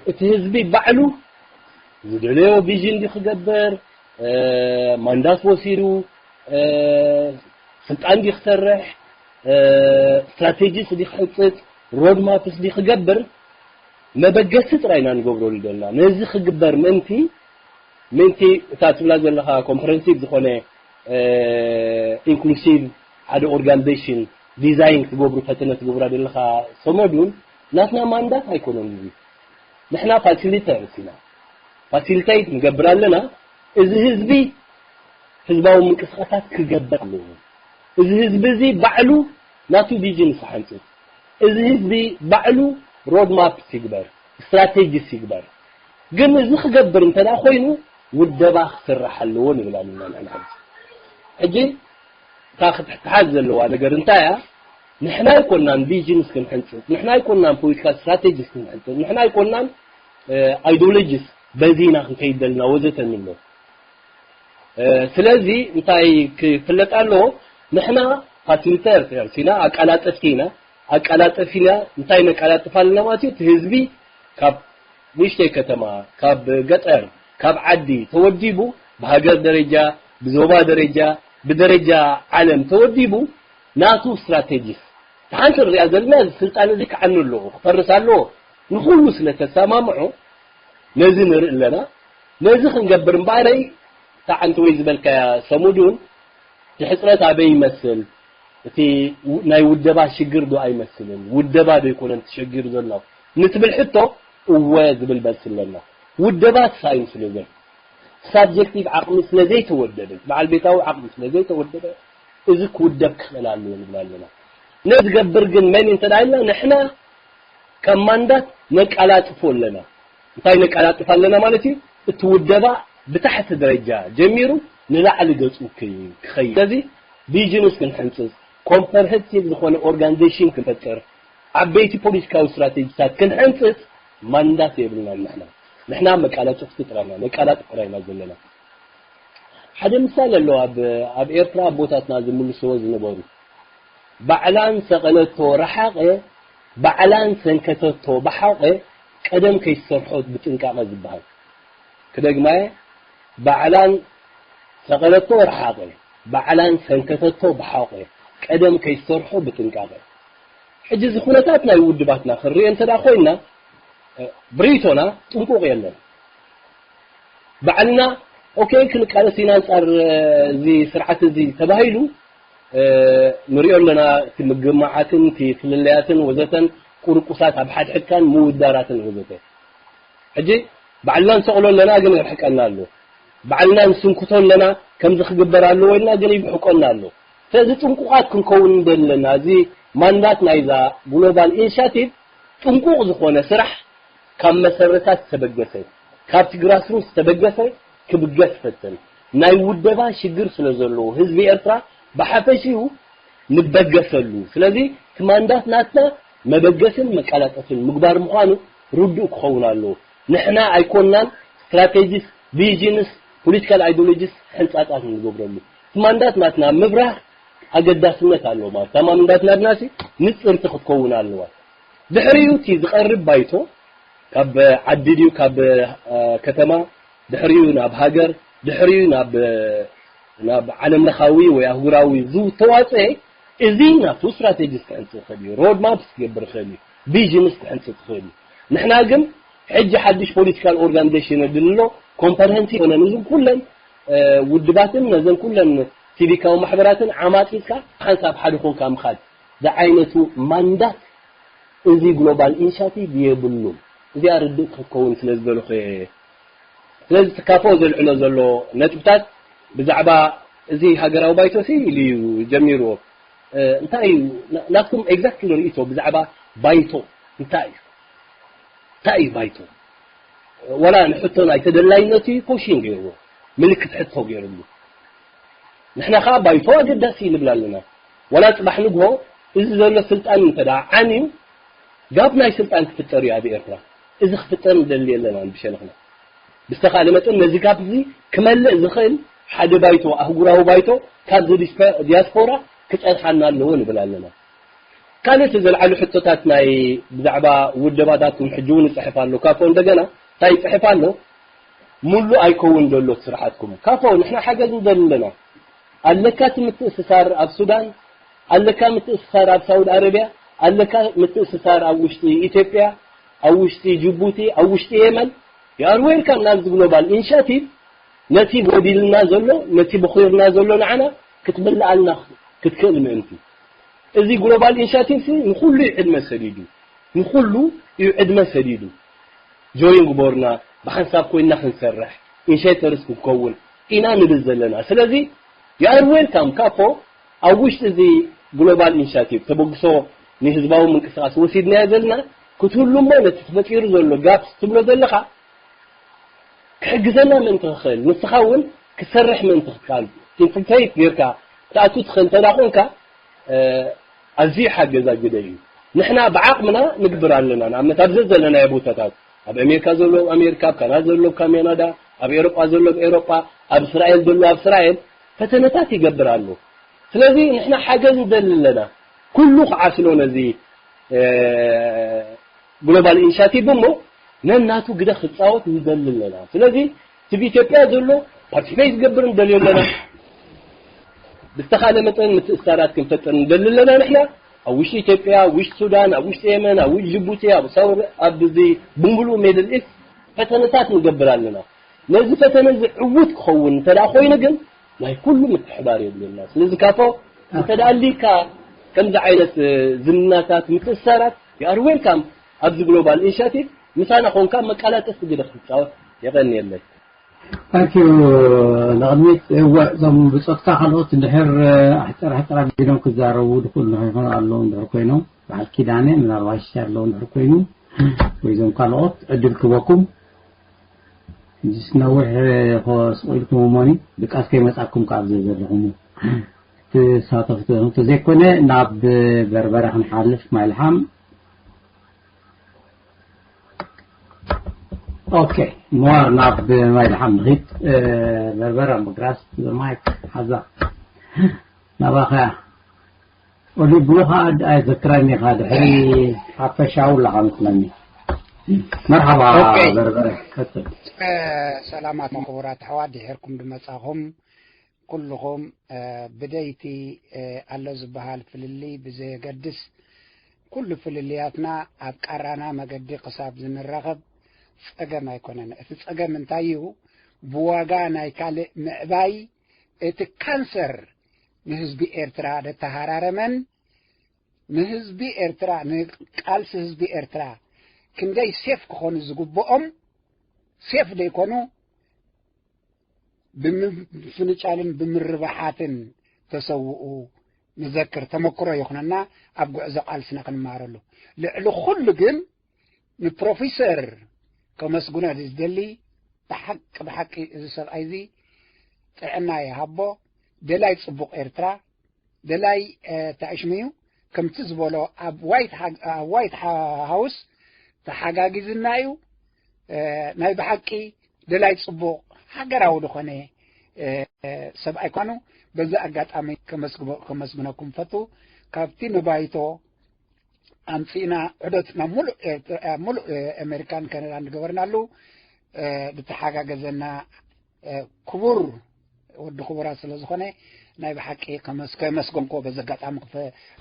እቲ ህዝቢ ባዕሉ ዝደለዮ ቪዥን ድዩ ክገብር፣ ማንዳት ወሲዱ ስልጣን ዲ ክሰርሕ፣ ስትራቴጂስ ዲ ክሕፅፅ፣ ሮድማፕስ ዲ ክገብር፣ መበገሲ ጥራይ ኢና ንገብረሉ ዘለና። ነዚ ክግበር ምእንቲ ምእንቲ እታ ትብላ ዘለኻ ኮምፕረንሲቭ ዝኾነ ኢንክሉሲቭ ሓደ ኦርጋናይዜሽን ዲዛይን ክገብሩ ፈተነ ትገብራ ዘለኻ ሰመዱን ናትና ማንዳት ኣይኮነን። እዚ ንሕና ፋሲሊተርስ ኢና። ፋሲሊቴት ንገብር ኣለና። እዚ ህዝቢ ህዝባዊ ምንቅስቃሳት ክገብር ኣለዎ። እዚ ህዝቢ እዚ ባዕሉ ናቱ ቪዥን ክሓንፅፅ፣ እዚ ህዝቢ ባዕሉ ሮድማፕ ይግበር፣ ስትራቴጂስ ይግበር። ግን እዚ ክገብር እንተ ደኣ ኮይኑ ውደባ ክስራሕ ኣለዎ ንብል ኣለና ንሕና። ሕጂ ሕጂ እታ ክትሓዝ ዘለዋ ነገር እንታይ እያ? ንሕና ኣይኮናን ቪዥንስ ክንሕንፅፅ፣ ንሕና ኣይኮናን ፖለቲካል ስትራቴጂስ ክንሕንፅፅ፣ ንሕና ኣይኮናን ኣይዲዮሎጂስ በዚና ክንከይድ ዘለና ወዘተ ንብሎ። ስለዚ እንታይ ክፍለጥ ኣለዎ? ንሕና ፋሲሊተርስ ኢና፣ ኣቀላጠፍቲ ኢና። ኣቀላጠፊና እንታይ ነቀላጥፍ ኣለና ማለት እዩ? እቲ ህዝቢ ካብ ንእሽተይ ከተማ፣ ካብ ገጠር፣ ካብ ዓዲ ተወዲቡ ብሃገር ደረጃ፣ ብዞባ ደረጃ፣ ብደረጃ ዓለም ተወዲቡ ናቱ ስትራቴጂስ። ሓንቲ ንሪኣ ዘለና እዚ ስልጣን እዚ ክዓኑ ኣለዎ፣ ክፈርስ ኣለዎ። ንኹሉ ስለ ተሰማምዖ ነዚ ንርኢ ኣለና። ነዚ ክንገብር እምበኣረይ እታ ዓንቲ ወይ ዝበልካያ ሰሙዱን እቲ ሕፅረት ኣበይ ይመስል? እቲ ው- ናይ ውደባ ሽግር ዶ ኣይመስልን? ውደባ ዶ ይኮነን እቲ ሽግር ዘሎ ንትብል ሕቶ እወ ዝብል መልሲ ኣለና። ውደባ ሳይንስ ስለ ዘይ ሳብጀክቲቭ ዓቕሚ ስለ ዘይተወደደ፣ በዓል ቤታዊ ዓቕሚ ስለ ዘይተወደደ እዚ ክውደብ ክኽእል ኣለዎ ንብል ኣለና። ነዚ ዝገብር ግን መን እዩ እንተ ደኣ ኢልና ንሕና ከም ማንዳት ነቀላጥፎ ኣለና። እንታይ ነቀላጥፍ ኣለና ማለት እዩ? እቲ ውደባ ብታሕቲ ደረጃ ጀሚሩ ንላዕሊ ገፁ ክኸይድ። ስለዚ ቪዥንስ ክንሕንፅፅ፣ ኮምፕረሄንሲቭ ዝኾነ ኦርጋናይዜሽን ክንፈጥር፣ ዓበይቲ ፖለቲካዊ ስትራቴጂታት ክንሕንፅፅ ማንዳት የብልናን። ንሕና ንሕና መቀላጥፍቲ ጥራና መቀላጥፍ ጥራይና ዘለና። ሓደ ምሳሌ ኣሎ ኣብ ኣብ ኤርትራ ኣቦታትና ዝምልስዎ ዝነበሩ ባዕላን ሰቐለቶ ረሓቐ፣ ባዕላን ሰንከተቶ በሓቐ፣ ቀደም ከይሰርሖ ብጥንቃቐ ዝበሃል። ክደግማየ፣ ባዕላን ሰቐለቶ ረሓቐ፣ ባዕላን ሰንከተቶ በሓቐ፣ ቀደም ከይሰርሖ ብጥንቃቐ። ሕጂ እዚ ኩነታት ናይ ውድባትና ክንሪኦ እንተ ደኣ ኮይና ብሪቶና ጥንቁቕ የለን። ባዕልና ኦኬ ክንቃለስ ኢና ኣንጻር እዚ ስርዓት እዚ ተባሂሉ ንሪኦ ኣለና። እቲ ምግማዓትን እቲ ፍልልያትን ወዘተን ቁርቁሳት ኣብ ሓድሕድካን ምውዳራትን ወዘተ። ሕጂ ባዕልና ንሰቕሎ ኣለና ግን ይርሕቀና ኣሎ። ባዕልና ንስንክቶ ኣለና ከምዚ ክግበር ኣለዎ ኢልና ግን ይብሕቆና ኣሎ። ስለዚ ጥንቁቓት ክንከውን እንደለና እዚ ማንዳት ናይዛ ግሎባል ኢኒሻቲቭ ጥንቁቕ ዝኾነ ስራሕ ካብ መሰረታት ዝተበገሰ፣ ካብቲ ግራስሩት ዝተበገሰ ክብገስ ፈትን። ናይ ውደባ ሽግር ስለ ዘለዎ ህዝቢ ኤርትራ ብሓፈሽኡ ንበገሰሉ። ስለዚ እቲ ማንዳት ናትና መበገስን መቀላጠፍን ምግባር ምዃኑ ርዱእ ክኸውን ኣለዎ። ንሕና ኣይኮንናን ስትራቴጂስ፣ ቪዥንስ፣ ፖለቲካል ኣይዲዮሎጂስ ሕንጻጻት ንገብረሉ። እቲ ማንዳት ናትና ምብራህ ኣገዳስነት ኣለዎ ማለት። እታ ማንዳት ናትናሲ ንጽርቲ ክትከውን ኣለዋ። ድሕሪኡ እቲ ዝቐርብ ባይቶ ካብ ዓዲ ድዩ ካብ ከተማ፣ ድሕሪኡ ናብ ሃገር፣ ድሕሪኡ ናብ ናብ ዓለም ለኻዊ ወይ ኣህጉራዊ ዝተዋፀኤ እዚ ናቱ ስትራቴጂስ ክሕንፅእ ይኽእል እዩ፣ ሮድ ማፕስ ክገብር ይኽእል እዩ፣ ቪዥንስ ክሕንፅእ ይኽእል እዩ። ንሕና ግን ሕጂ ሓድሽ ፖለቲካል ኦርጋኒዜሽን የድሊ ኣሎ፣ ኮምፐርሄንሲቭ ኮነ ንዝን ኩለን ውድባትን ነዘን ኩለን ሲቪካዊ ማሕበራትን ዓማፂፅካ ሓንሳብ ሓደ ኮንካ ምኻድ ዝዓይነቱ ማንዳት እዚ ግሎባል ኢኒሻቲቭ የብሉን። እዚኣ ርድእቲ ክትከውን ስለ ዝደለኹ እየ። ስለዚ እቲ ካፎ ዘልዕሎ ዘሎ ነጥብታት ብዛዕባ እዚ ሃገራዊ ባይቶ ሲ ኢሉ እዩ ጀሚርዎ። እንታይ እዩ ናትኩም ኤግዛክትሊ ርእይቶ ብዛዕባ ባይቶ እንታይ እዩ? እንታይ እዩ ባይቶ? ዋላ ንሕቶ ናይ ተደላይነቱ እዩ ኮሽን ገይርዎ፣ ምልክት ሕቶ ገይርሉ። ንሕና ከዓ ባይቶ ኣገዳሲ እዩ ንብል ኣለና። ዋላ ፅባሕ ንግሆ እዚ ዘሎ ስልጣን እንተ ደኣ ዓንዩ ጋብ ናይ ስልጣን ክፍጠር እዩ ኣብ ኤርትራ። እዚ ክፍጠር ንደሊ ኣለና ብሸነኽና። ብዝተኻእለ መጠን ነዚ ጋብ እዚ ክመልእ ዝኽእል ሓደ ባይቶ፣ ኣህጉራዊ ባይቶ ካብዚ ዲያስፖራ ክፀንሓና ኣለዎ ንብል ኣለና። ካልእ እቲ ዘልዓሉ ሕቶታት ናይ ብዛዕባ ውደባታትኩም ሕጂ እውን ይፅሕፍ ኣሎ። ካፎ እንደገና እንታይ ይፅሕፍ ኣሎ? ሙሉ ኣይከውን ዘሎ ስርሓትኩም። ካፎ ንሕና ሓገዝ ንደሊ ኣለና። ኣለካ እቲ ምትእስሳር ኣብ ሱዳን፣ ኣለካ ምትእስሳር ኣብ ሳውዲ ኣረቢያ፣ ኣለካ ምትእስሳር ኣብ ውሽጢ ኢትዮጵያ፣ ኣብ ውሽጢ ጅቡቲ፣ ኣብ ውሽጢ የመን። You are welcome ናብዚ ግሎባል ኢኒሻቲቭ። ነቲ ጎዲልና ዘሎ፣ ነቲ በኺርና ዘሎ ንዓና ክትምልኣልና ክትክእል ምእንቲ። እዚ ግሎባል ኢኒሻቲቭ ሲ ንኹሉ እዩ ዕድመ ሰዲዱ፣ ንኹሉ እዩ ዕድመ ሰዲዱ። ጆይን ግቦርና ብሓንሳብ ኮይንና ክንሰርሕ ኢንሻይተርስ ክንከውን ኢና ንብል ዘለና። ስለዚ you are welcome ካፎ ኣብ ውሽጢ እዚ ግሎባል ኢኒሻቲቭ ተበግሶ ንህዝባዊ ምንቅስቃስ ወሲድናዮ ዘለና ክትህሉ እሞ ነቲ ተፈጢሩ ዘሎ ጋፕስ ትብሎ ዘለኻ ክሕግዘና ምእንቲ ክኽእል ንስኻ እውን ክትሰርሕ ምእንቲ ክትከኣል ኢንፍልትሬት ጌርካ ክትኣቱ ትኽእል እንተ ደኣ ኮንካ ኣዝዩ ሓገዛ ግደ እዩ። ንሕና ብዓቕምና ንግብር ኣለና። ንኣብነት ኣብ ዘዘለናዮ ቦታታት ኣብ ኣሜሪካ ዘሎ ኣብ ኣሜሪካ፣ ኣብ ካናዳ ዘሎ ኣብ ካናዳ፣ ኣብ ኤሮጳ ዘሎ ኣብ ኤሮጳ፣ ኣብ እስራኤል ዘሎ ኣብ እስራኤል ፈተነታት ይገብር ኣሎ። ስለዚ ንሕና ሓገዝ ንደሊ ኣለና። ኩሉ ክዓስሎ ነዚ ግሎባል ኢኒሻቲቭ እሞ ነናቱ ግደ ክፃወት ንደሊ ኣለና። ስለዚ እቲ ብኢትዮጵያ ዘሎ ፓርቲስፔት ዝገብር ንደልዮ ኣለና። ብዝተኻለ መጠን ምትእስሳራት ክንፈጥር ንደሊ ኣለና። ንሕና ኣብ ውሽጢ ኢትዮጵያ፣ ኣብ ውሽጢ ሱዳን፣ ኣብ ውሽጢ የመን፣ ኣብ ውሽጢ ጅቡቲ፣ ኣብ ሳውር ኣብ እዚ ብምሉእ ሜድል ኢስት ፈተነታት ንገብር ኣለና። ነዚ ፈተነ እዚ ዕዉት ክኸውን እንተ ደኣ ኮይኑ ግን ናይ ኩሉ ምትሕባር የድልየና። ስለዚ ካፎ እንተ ደኣ ኣሊካ ከምዚ ዓይነት ዝምድናታት ምትእስሳራት you are welcome ኣብዚ ግሎባል ኢኒሻቲቭ ምሳና ኮንካ መቃላጠፍቲ ግደ ክትፃወት የቐንየለይ። ታንኪዩ። ንቕድሚት እወ እዞም ብፆትካ ካልኦት እንድሕር ኣሕፀር ኣሕፀር ኣቢሎም ክዛረቡ ድኽእሉ ንኸይኾኑ ኣለዉ እንድሕር ኮይኖም በዓል ኪዳነ ምናልባት ኣለዉ እንድሕር ኮይኑ ወይ እዞም ካልኦት ዕድል ክበኩም ሕጂስ ነዊሕ ስቕ ኢልኩም እሞኒ ድቃስ ከይመፃኩም ካብ ዘለኹም ትሳተፉ ተዘይኮነ ናብ በርበረ ክንሓልፍ ማይልሓም ኦኬ ሞር ናብ ማይልሓም ንኺድ በርበረ ምግራስ ማይክ ሓዛ ናባኸያ ኦሊ ብሉኻ ኣየዘክረኒ ኢኻ ድሕሪ ሓፈሻዊ ኣለኻ መስለኒ መርሓባ በርበረ ቀፅል ሰላማት ክቡራት ኣሕዋት ድሕርኩም ድመጻኹም ኩልኹም ብደይቲ ኣሎ ዝበሃል ፍልልይ ብዘየገድስ ኩሉ ፍልልያትና ኣብ ቃራና መገዲ ክሳብ ዝንራኸብ ጸገም ኣይኮነን። እቲ ጸገም እንታይ እዩ? ብዋጋ ናይ ካልእ ምዕባይ እቲ ካንሰር ንህዝቢ ኤርትራ ደተሃራረመን ንህዝቢ ኤርትራ ንቃልሲ ህዝቢ ኤርትራ ክንደይ ሴፍ ክኾኑ ዝግብኦም ሴፍ ዘይኮኑ ብምፍንጫልን ብምርባሓትን ተሰውኡ ንዘክር ተመክሮ ይኹነና ኣብ ጉዕዞ ቃልስና ክንመሃረሉ ልዕሊ ኩሉ ግን ንፕሮፌሰር ከመስግኖ ዝደሊ ብሓቂ ብሓቂ እዚ ሰብኣይ እዚ ጥዕና ይሃቦ ደላይ ፅቡቕ ኤርትራ ደላይ ተኣሽሙ እዩ ከምቲ ዝበሎ ኣብ ዋይት ሃውስ ተሓጋጊዝና እዩ ናይ ብሓቂ ደላይ ፅቡቕ ሃገራዊ ዝኾነ ሰብኣይ ኳኑ በዚ ኣጋጣሚ ከመስግነኩም ፈቱ ካብቲ ንባይቶ ኣምፂእና ዕዶት ናብ ሙሉእ ኣሜሪካን ካናዳን ዝገበርናሉ ዝተሓጋገዘና ክቡር ወዲ ክቡራት ስለ ዝኾነ ናይ ብሓቂ ከመስገንኮ በዚ ኣጋጣሚ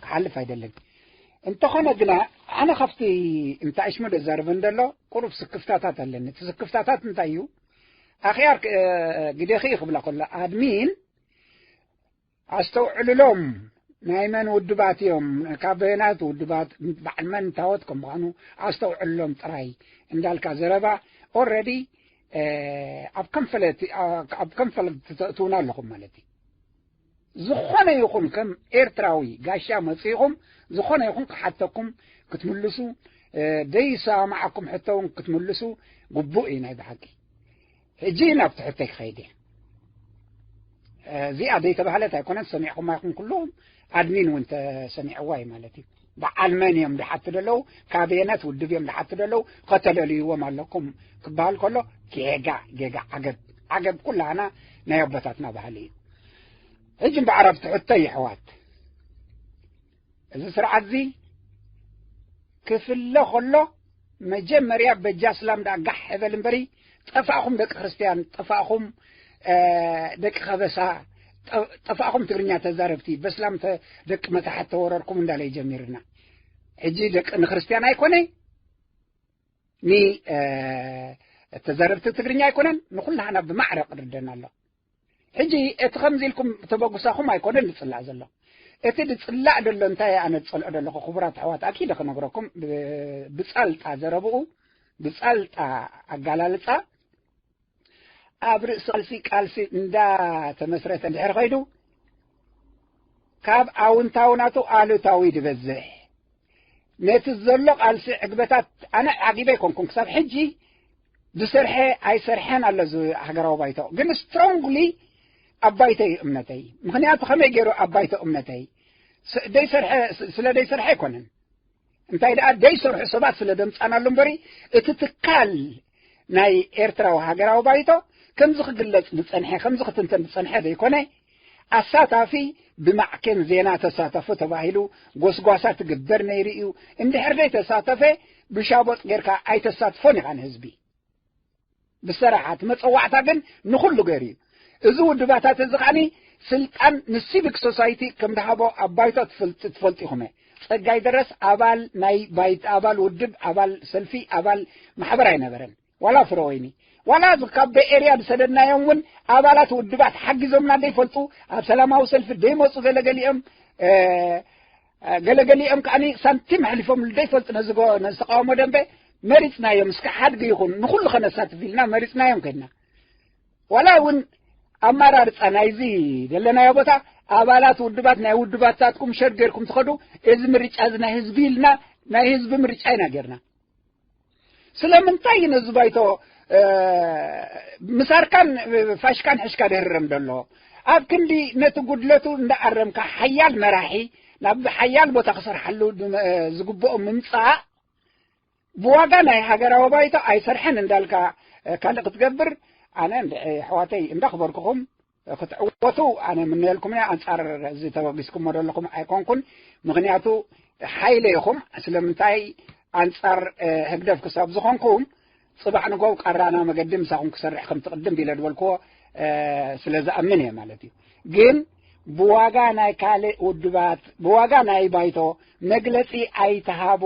ክሓልፍ ኣይደልን እንተኾነ ግና ኣነ ካብቲ እንታይ ሽሙ ዘዛርበን ዘሎ ቁሩብ ስክፍታታት ኣለኒ እቲ ስክፍታታት እንታይ እዩ ኣኽያር ግደኺ ክብላ ከሎ ኣድሚን ኣስተውዕልሎም ናይ መን ውድባት እዮም ካብ በየናት ውድባት በዓል መን ታወት ከም ምዃኑ ኣስተውዕልሎም ጥራይ እንዳልካ ዘረባ ኦረዲ ኣብ ከም ፈለቲ ኣብ ከም ፈለቲ ተእትውና ኣለኹም ማለት እዩ ዝኾነ ይኹን ከም ኤርትራዊ ጋሻ መፂእኹም ዝኾነ ይኹን ክሓተኩም ክትምልሱ ደይሰማዓኩም ሕቶ እውን ክትምልሱ ግቡእ እዩ ናይ ብሓቂ ሕጂ ናብ ትሕተይ ክኸይድ እየ እዚኣ ዘይተባህለት ኣይኮነት ሰሚዕኹማ ይኹም ኩሎም ኣድሚን እውን ተሰሚዕዋ እዩ ማለት እዩ በዓል መን እዮም ዝሓቱ ዘለዉ ካበየነት ውድብ እዮም ዝሓቱ ዘለዉ ከተለልይዎም ኣለኩም ክበሃል ከሎ ጌጋ ጌጋ ዓገብ ዓገብ ኩላና ናይ ኣቦታትና ባህሊ እዩ ሕጂ እምበዓር ኣብ ትሕተይ ይሕዋት እዚ ስርዓት እዚ ክፍለ ከሎ መጀመርያ በጃ ስላም ደኣ ጋሕ ሕበል እምበሪ ጠፋእኹም ደቂ ክርስትያን፣ ጠፋእኹም ደቂ ከበሳ፣ ጠፋእኹም ትግርኛ ተዛረብቲ፣ በስላም ደቂ መታሕት ተወረርኩም እንዳለ ጀሚርና። ሕጂ ደቂ ንክርስትያን ኣይኮነ፣ ንተዛረብቲ ትግርኛ ኣይኮነን፣ ንኹላህና ብማዕረ ቅርደና ኣሎ። ሕጂ እቲ ከምዚ ኢልኩም ተበጉሳኹም ኣይኮነን ዝጽላእ ዘሎ። እቲ ዝጽላእ ዘሎ እንታይ ኣነ ዝጸልኦ ዘለኹ ክቡራት ኣሕዋት ኣኪደ ክነግረኩም፣ ብጻልጣ ዘረብኡ፣ ብጻልጣ ኣጋላልጻ፣ ኣብ ርእሲ ቃልሲ ቃልሲ እንዳተመስረተ እንድሕር ኸይዱ፣ ካብ ኣውንታዊ ናቱ ኣሉታዊ ዝበዝሕ፣ ነቲ ዘሎ ቃልሲ ዕግበታት ኣነ ዓጊበ ኣይኮንኩን። ክሳብ ሕጂ ዝሰርሐ ኣይሰርሐን ኣሎ እዚ ሃገራዊ ባይቶ፣ ግን ስትሮንግሊ ኣብ ባይቶ እዩ እምነተይ። ምክንያቱ ከመይ ገይሩ ኣብ ባይቶ እምነተይ ደይሰርሐ፣ ስለ ደይሰርሐ ኣይኮነን፣ እንታይ ደኣ ደይሰርሑ ሰባት ስለ ደምጻናሉ እምበሪ፣ እቲ ትካል ናይ ኤርትራዊ ሃገራዊ ባይቶ ከምዚ ክግለጽ ዝጸንሐ፣ ከምዚ ክትንተን ዝጸንሐ ዘይኮነ፣ ኣሳታፊ ብማዕከን ዜና ተሳተፉ ተባሂሉ ጎስጓሳ ትግበር ነይሩ እዩ። እንድሕር ዘይተሳተፈ ብሻቦጥ ጌርካ ኣይተሳትፎን ኢኻ ንህዝቢ። ብሰራሓት መጸዋዕታ ግን ንኹሉ ገይሩ እዩ። እዚ ውድባታት እዚ ከዓኒ ስልጣን ንሲቪክ ሶሳይቲ ከም ዝሃቦ ኣብ ባይቶ ትፈልጡ ኢኹም። ጸጋይ ደረስ ኣባል ናይ ባይት ኣባል ውድብ ኣባል ሰልፊ ኣባል ማሕበር ኣይነበረን። ዋላ ፍረወይኒ ዋላ ካብ ቤኤርያ ዝሰደድናዮም እውን ኣባላት ውድባት ሓጊዞምና ዘይፈልጡ ኣብ ሰላማዊ ሰልፊ ዘይመፁ ገለገሊኦም ገለገሊኦም ከዓኒ ሳንቲም ኣሕሊፎም ዘይፈልጡ ነዚ ተቃውሞ ደንበ መሪፅናዮም እስከ ሓድጊ ይኹን ንኩሉ ከነሳትፍ ኢልና መሪፅናዮም ከድና ዋላ እውን ኣመራርፃ ናይዚ ዘለናዮ ቦታ ኣባላት ውድባት ናይ ውድባትታትኩም ሸር ገይርኩም ትኸዱ እዚ ምርጫ እዚ ናይ ህዝቢ ኢልና ናይ ህዝቢ ምርጫ ኢና ገይርና ስለምንታይ ነዚ ባይቶ ምሳርካን ፋሽካን ሕሽካ ድህረም ደሎ ኣብ ክንዲ ነቲ ጉድለቱ እንዳኣረምካ ሓያል መራሒ ናብ ሓያል ቦታ ክሰርሓሉ ዝግብኦ ምምፃእ ብዋጋ ናይ ሃገራዊ ባይቶ ኣይሰርሐን እንዳልካ ካልእ ክትገብር ኣነ ኣሕዋተይ እንዳኽበርኩኹም ክትዕወቱ ኣነ ምነየልኩም እያ ኣንጻር እዚ ተበጊስኩሞ ዘለኹም ኣይኮንኩን ምኽንያቱ ሓይለ ኢኹም ስለምንታይ ኣንጻር ህግደፍ ክሳብ ዝኾንኩም ጽባሕ ንጎው ቀራና መገዲ ምሳኹም ክሰርሕ ከም ትቕድም ቢለ ድበልክዎ ስለ ዝኣምን እየ ማለት እዩ ግን ብዋጋ ናይ ካልእ ውድባት ብዋጋ ናይ ባይቶ መግለጺ ኣይተሃቡ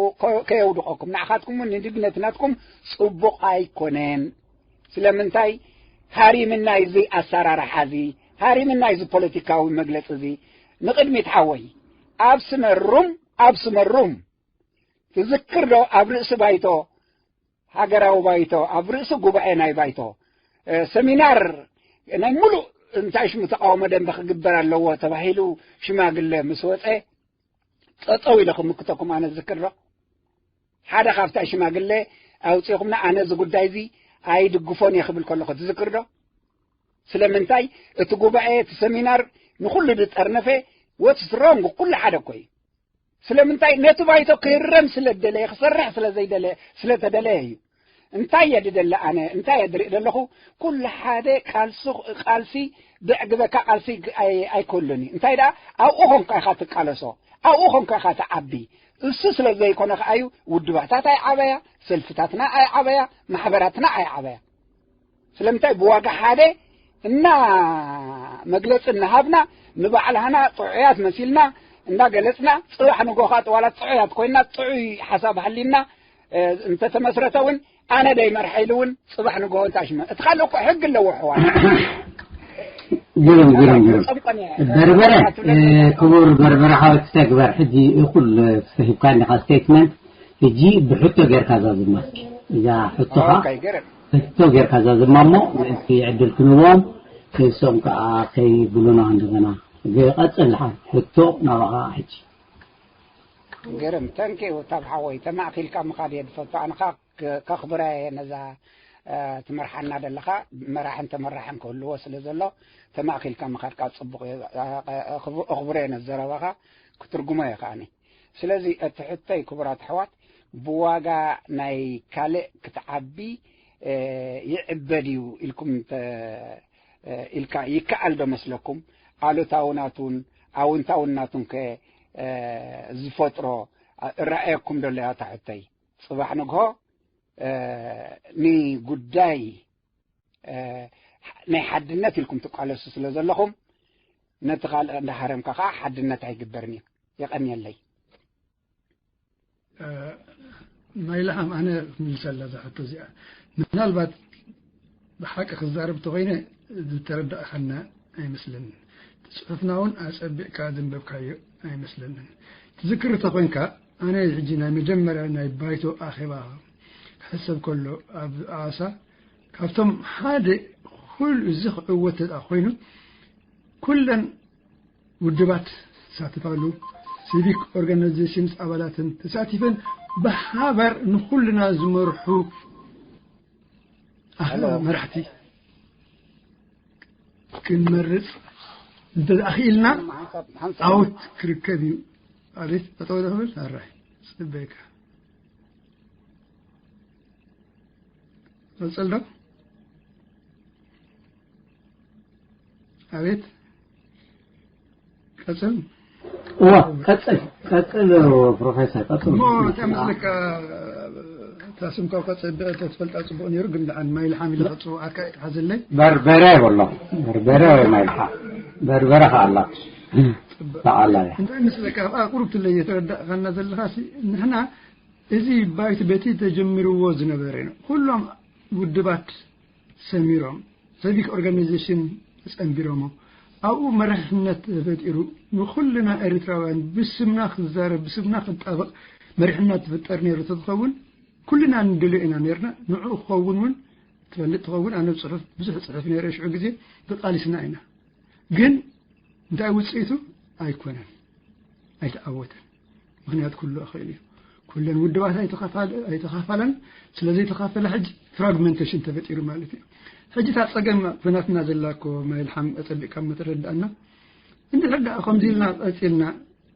ከየውድቐኩም ንዓኻትኩም ንድግነት ናትኩም ጽቡቕ ኣይኮነን ስለምንታይ ሃሪምና እዚ ኣሰራርሓ እዚ ሃሪምና እዚ ፖለቲካዊ መግለፂ እዚ ንቕድሚት ሓወይ ኣብ ስመሩም ኣብ ስመሩም ትዝክር ዶ ኣብ ርእሲ ባይቶ ሃገራዊ ባይቶ ኣብ ርእሲ ጉባኤ ናይ ባይቶ ሰሚናር ናይ ሙሉእ እንታይ ሽሙ ተቃውሞ ደንበ ክግበር ኣለዎ ተባሂሉ ሽማግለ ምስ ወፀ ጠጠው ኢለ ክምክተኩም ኣነ ዝዝክር ዶ ሓደ ካብታ ሽማግለ ኣውፂኹምና ኣነ እዚ ጉዳይ እዚ ኣይድግፎን እየ ክብል ከለኹ ትዝክር ዶ ስለምንታይ እቲ ጉባኤ እቲ ሰሚናር ንኩሉ ዝጠርነፈ ወትስ ሮንግ ኩሉ ሓደ እኮ እዩ ስለምንታይ ነቲ ባይቶ ክህረም ስለ ደለየ ክሰርሕ ስለ ዘይደለ ስለ ተደለየ እዩ እንታይ እየ ድደለ ኣነ እንታይ እየ ድርኢ ዘለኹ ኩሉ ሓደ ቃልሲ ቃልሲ ብዕግበካ ቃልሲ ኣይኮሉን እዩ እንታይ ደኣ ኣብኡ ኾንካ ኢኻ ትቃለሶ ኣብኡ ኾንካ ኢኻ ትዓቢ እሱ ስለ ዘይኮነ ከኣዩ ውድባታት ኣይዓበያ ሰልፍታትና ኣይዓበያ ማሕበራትና ኣይዓበያ ስለምንታይ ብዋጋ ሓደ እና መግለፂ እናሃብና ንባዕልሃና ጥዑያት መሲልና እንዳገለፅና ፅባሕ ንጎኻ ጥዋላት ጥዑያት ኮይና ጥዑይ ሓሳብ ሃሊና እንተተመስረተ እውን ኣነ ደይ መርሐ ኢሉ እውን ፅባሕ ንጎ እንታይ ሽመ እቲ ካልእ እኮ ሕግ ኣለዎ ሕዋን ግርም ግርም ግርም በርበረ ክቡር በርበረ ሓወት ተግባር ሕጂ እኩል ተሂብካ እንዲኻ ስቴትመንት ሕጂ ብሕቶ ጌርካ ዛዝማ እስኪ እዛ ሕቶኻ ሕቶ ጌርካ ዛዝማ እሞ ምእንቲ ዕድል ክንዎም ንሶም ከዓ ከይብሉና እንደገና ቀፅል ሓ ሕቶ ናባኻ ሕጂ ግርም ተንኪ ታብ ሓወይ ተማእኪልካ ምኻድ እየ ዝፈቱ ኣንኻ ከኽብረ እየ ነዛ ትመርሓና ዘለኻ መራሕን ተመራሕን ክህልዎ ስለ ዘሎ ተማእኪልካ ምኻድካ ፅቡቅ እኽብሮ እየ ነዘረባኻ ክትርጉሞ እየ ከዓኒ ስለዚ እቲ ሕቶይ ክቡራት ኣሕዋት ብዋጋ ናይ ካልእ ክትዓቢ ይዕበድ እዩ ኢልኩም ኢልካ ይከኣል ዶ መስለኩም ኣሉታዊ ናቱን ኣውንታዊ ናቱን ከ ዝፈጥሮ እረኣየኩም ዶ ኣለያ እታ ሕቶይ ጽባሕ ንግሆ ንጉዳይ እ፣ ናይ ሓድነት ኢልኩም ትቃለሱ ስለ ዘለኹም፣ ነቲ ካልእ እንዳሃረምካ ከዓ ሓድነት ኣይግበርን እዩ። የቐንየለይ። እ፣ ማይልሓም፣ ኣነ ክምልሰላ እዛ ሕቶ እዚኣ። ምናልባት ብሓቂ ክዛረብ ተኾይነ ዝተረዳእኻና ኣይመስለንን። እቲ ጽሑፍና እውን ኣጸቢቕካ ዘንበብካዮ ኣይመስለንን። ትዝክር ተኾይንካ፣ ኣነ ሕጂ ናይ መጀመርያ ናይ ባይቶ ኣኼባ ክሕሰብ ከሎ ኣብ ኣዋሳ፣ ካብቶም ሓደ ኩሉ እዚ ክዕወት ተደኣ ኮይኑ፣ ኩለን ውድባት ተሳትፋሉ፣ ሲቪክ ኦርጋናይዜሽንስ ኣባላትን ተሳቲፈን ብሓባር ንኹልና ዝመርሑ ኣኽ-፣ ሄሎ። መራሕቲ ክንመርጽ እንተ ደኣ ክኢልና ሓንሳብ፣ ሓንሳብ። ዓወት ክርከብ እዩ። ኣቤት፣ ጠጠው ዶ ክብል? ኣራይ፣ ጽበየካ። ቀጽል ዶ? ኣቤት፣ ቀጽል። እዋ፣ ቀጽል፣ ቀጽል ፕሮፌሰር፣ ቀጽል። እሞ እንታይ መስለካ፣ እታ ስምካ እኳ ጸቢቐ ተትፈልጣ ጽቡቕ ነይሩ፣ ግን ደሓን ማይልሓም ኢለ ከጽውዓካ እየ፣ ሓዘለይ። በርበረ ይበሎ። በርበረ ወይ ማይልሓ? በርበረ ከኣ ኣላ። በዓላ እያ። እንታይ መስለካ፣ ኣብኣ ቁሩብ ትለየ ተረዳእካና ዘለኻ ሲ፣ ንሕና እዚ ባይቶ በቲ ተጀሚርዎ ዝነበረ ነው። ኩሎም ውድባት ሰሚሮም፣ ሲቪክ ኦርጋናይዜሽን ጸንቢሮሞ፣ ኣብኡ መሪሕነት ተፈጢሩ፣ ንኹልና ኤርትራውያን ብስምና ክዛረብ፣ ብስምና ክጣበቕ መሪሕነት ትፍጠር ነይሩ ተዝኸውን፣ ኩልና ንደልዮ ኢና ነይርና። ንዕኡ ክኸውን እውን ትፈልጥ ትኸውን፣ ኣነ ብጽሑፍ ብዙሕ ጽሑፍ ነይረ ሽዑ ግዜ፣ ተቃሊስና ኢና። ግን እንታይ ውጽኢቱ? ኣይኮነን፣ ኣይተዓወተን። ምኽንያት ኩሉ ኣኽእል እዩ። ኩለን ውድባት ኣይተኻፋለ-፣ ኣይተኻፋለን። ስለ ዘይተኻፈለ ሕጂ ፍራግመንቴሽን ተፈጢሩ ማለት እዩ። ሕጂ እታ ጸገም ኩናትና ዘላ እኮ ማይልሓም ኣጸቢቕካ እሞ ተረዳእና። እንድሕር ደኣ ከምዚ ኢልና ቀጺልና፣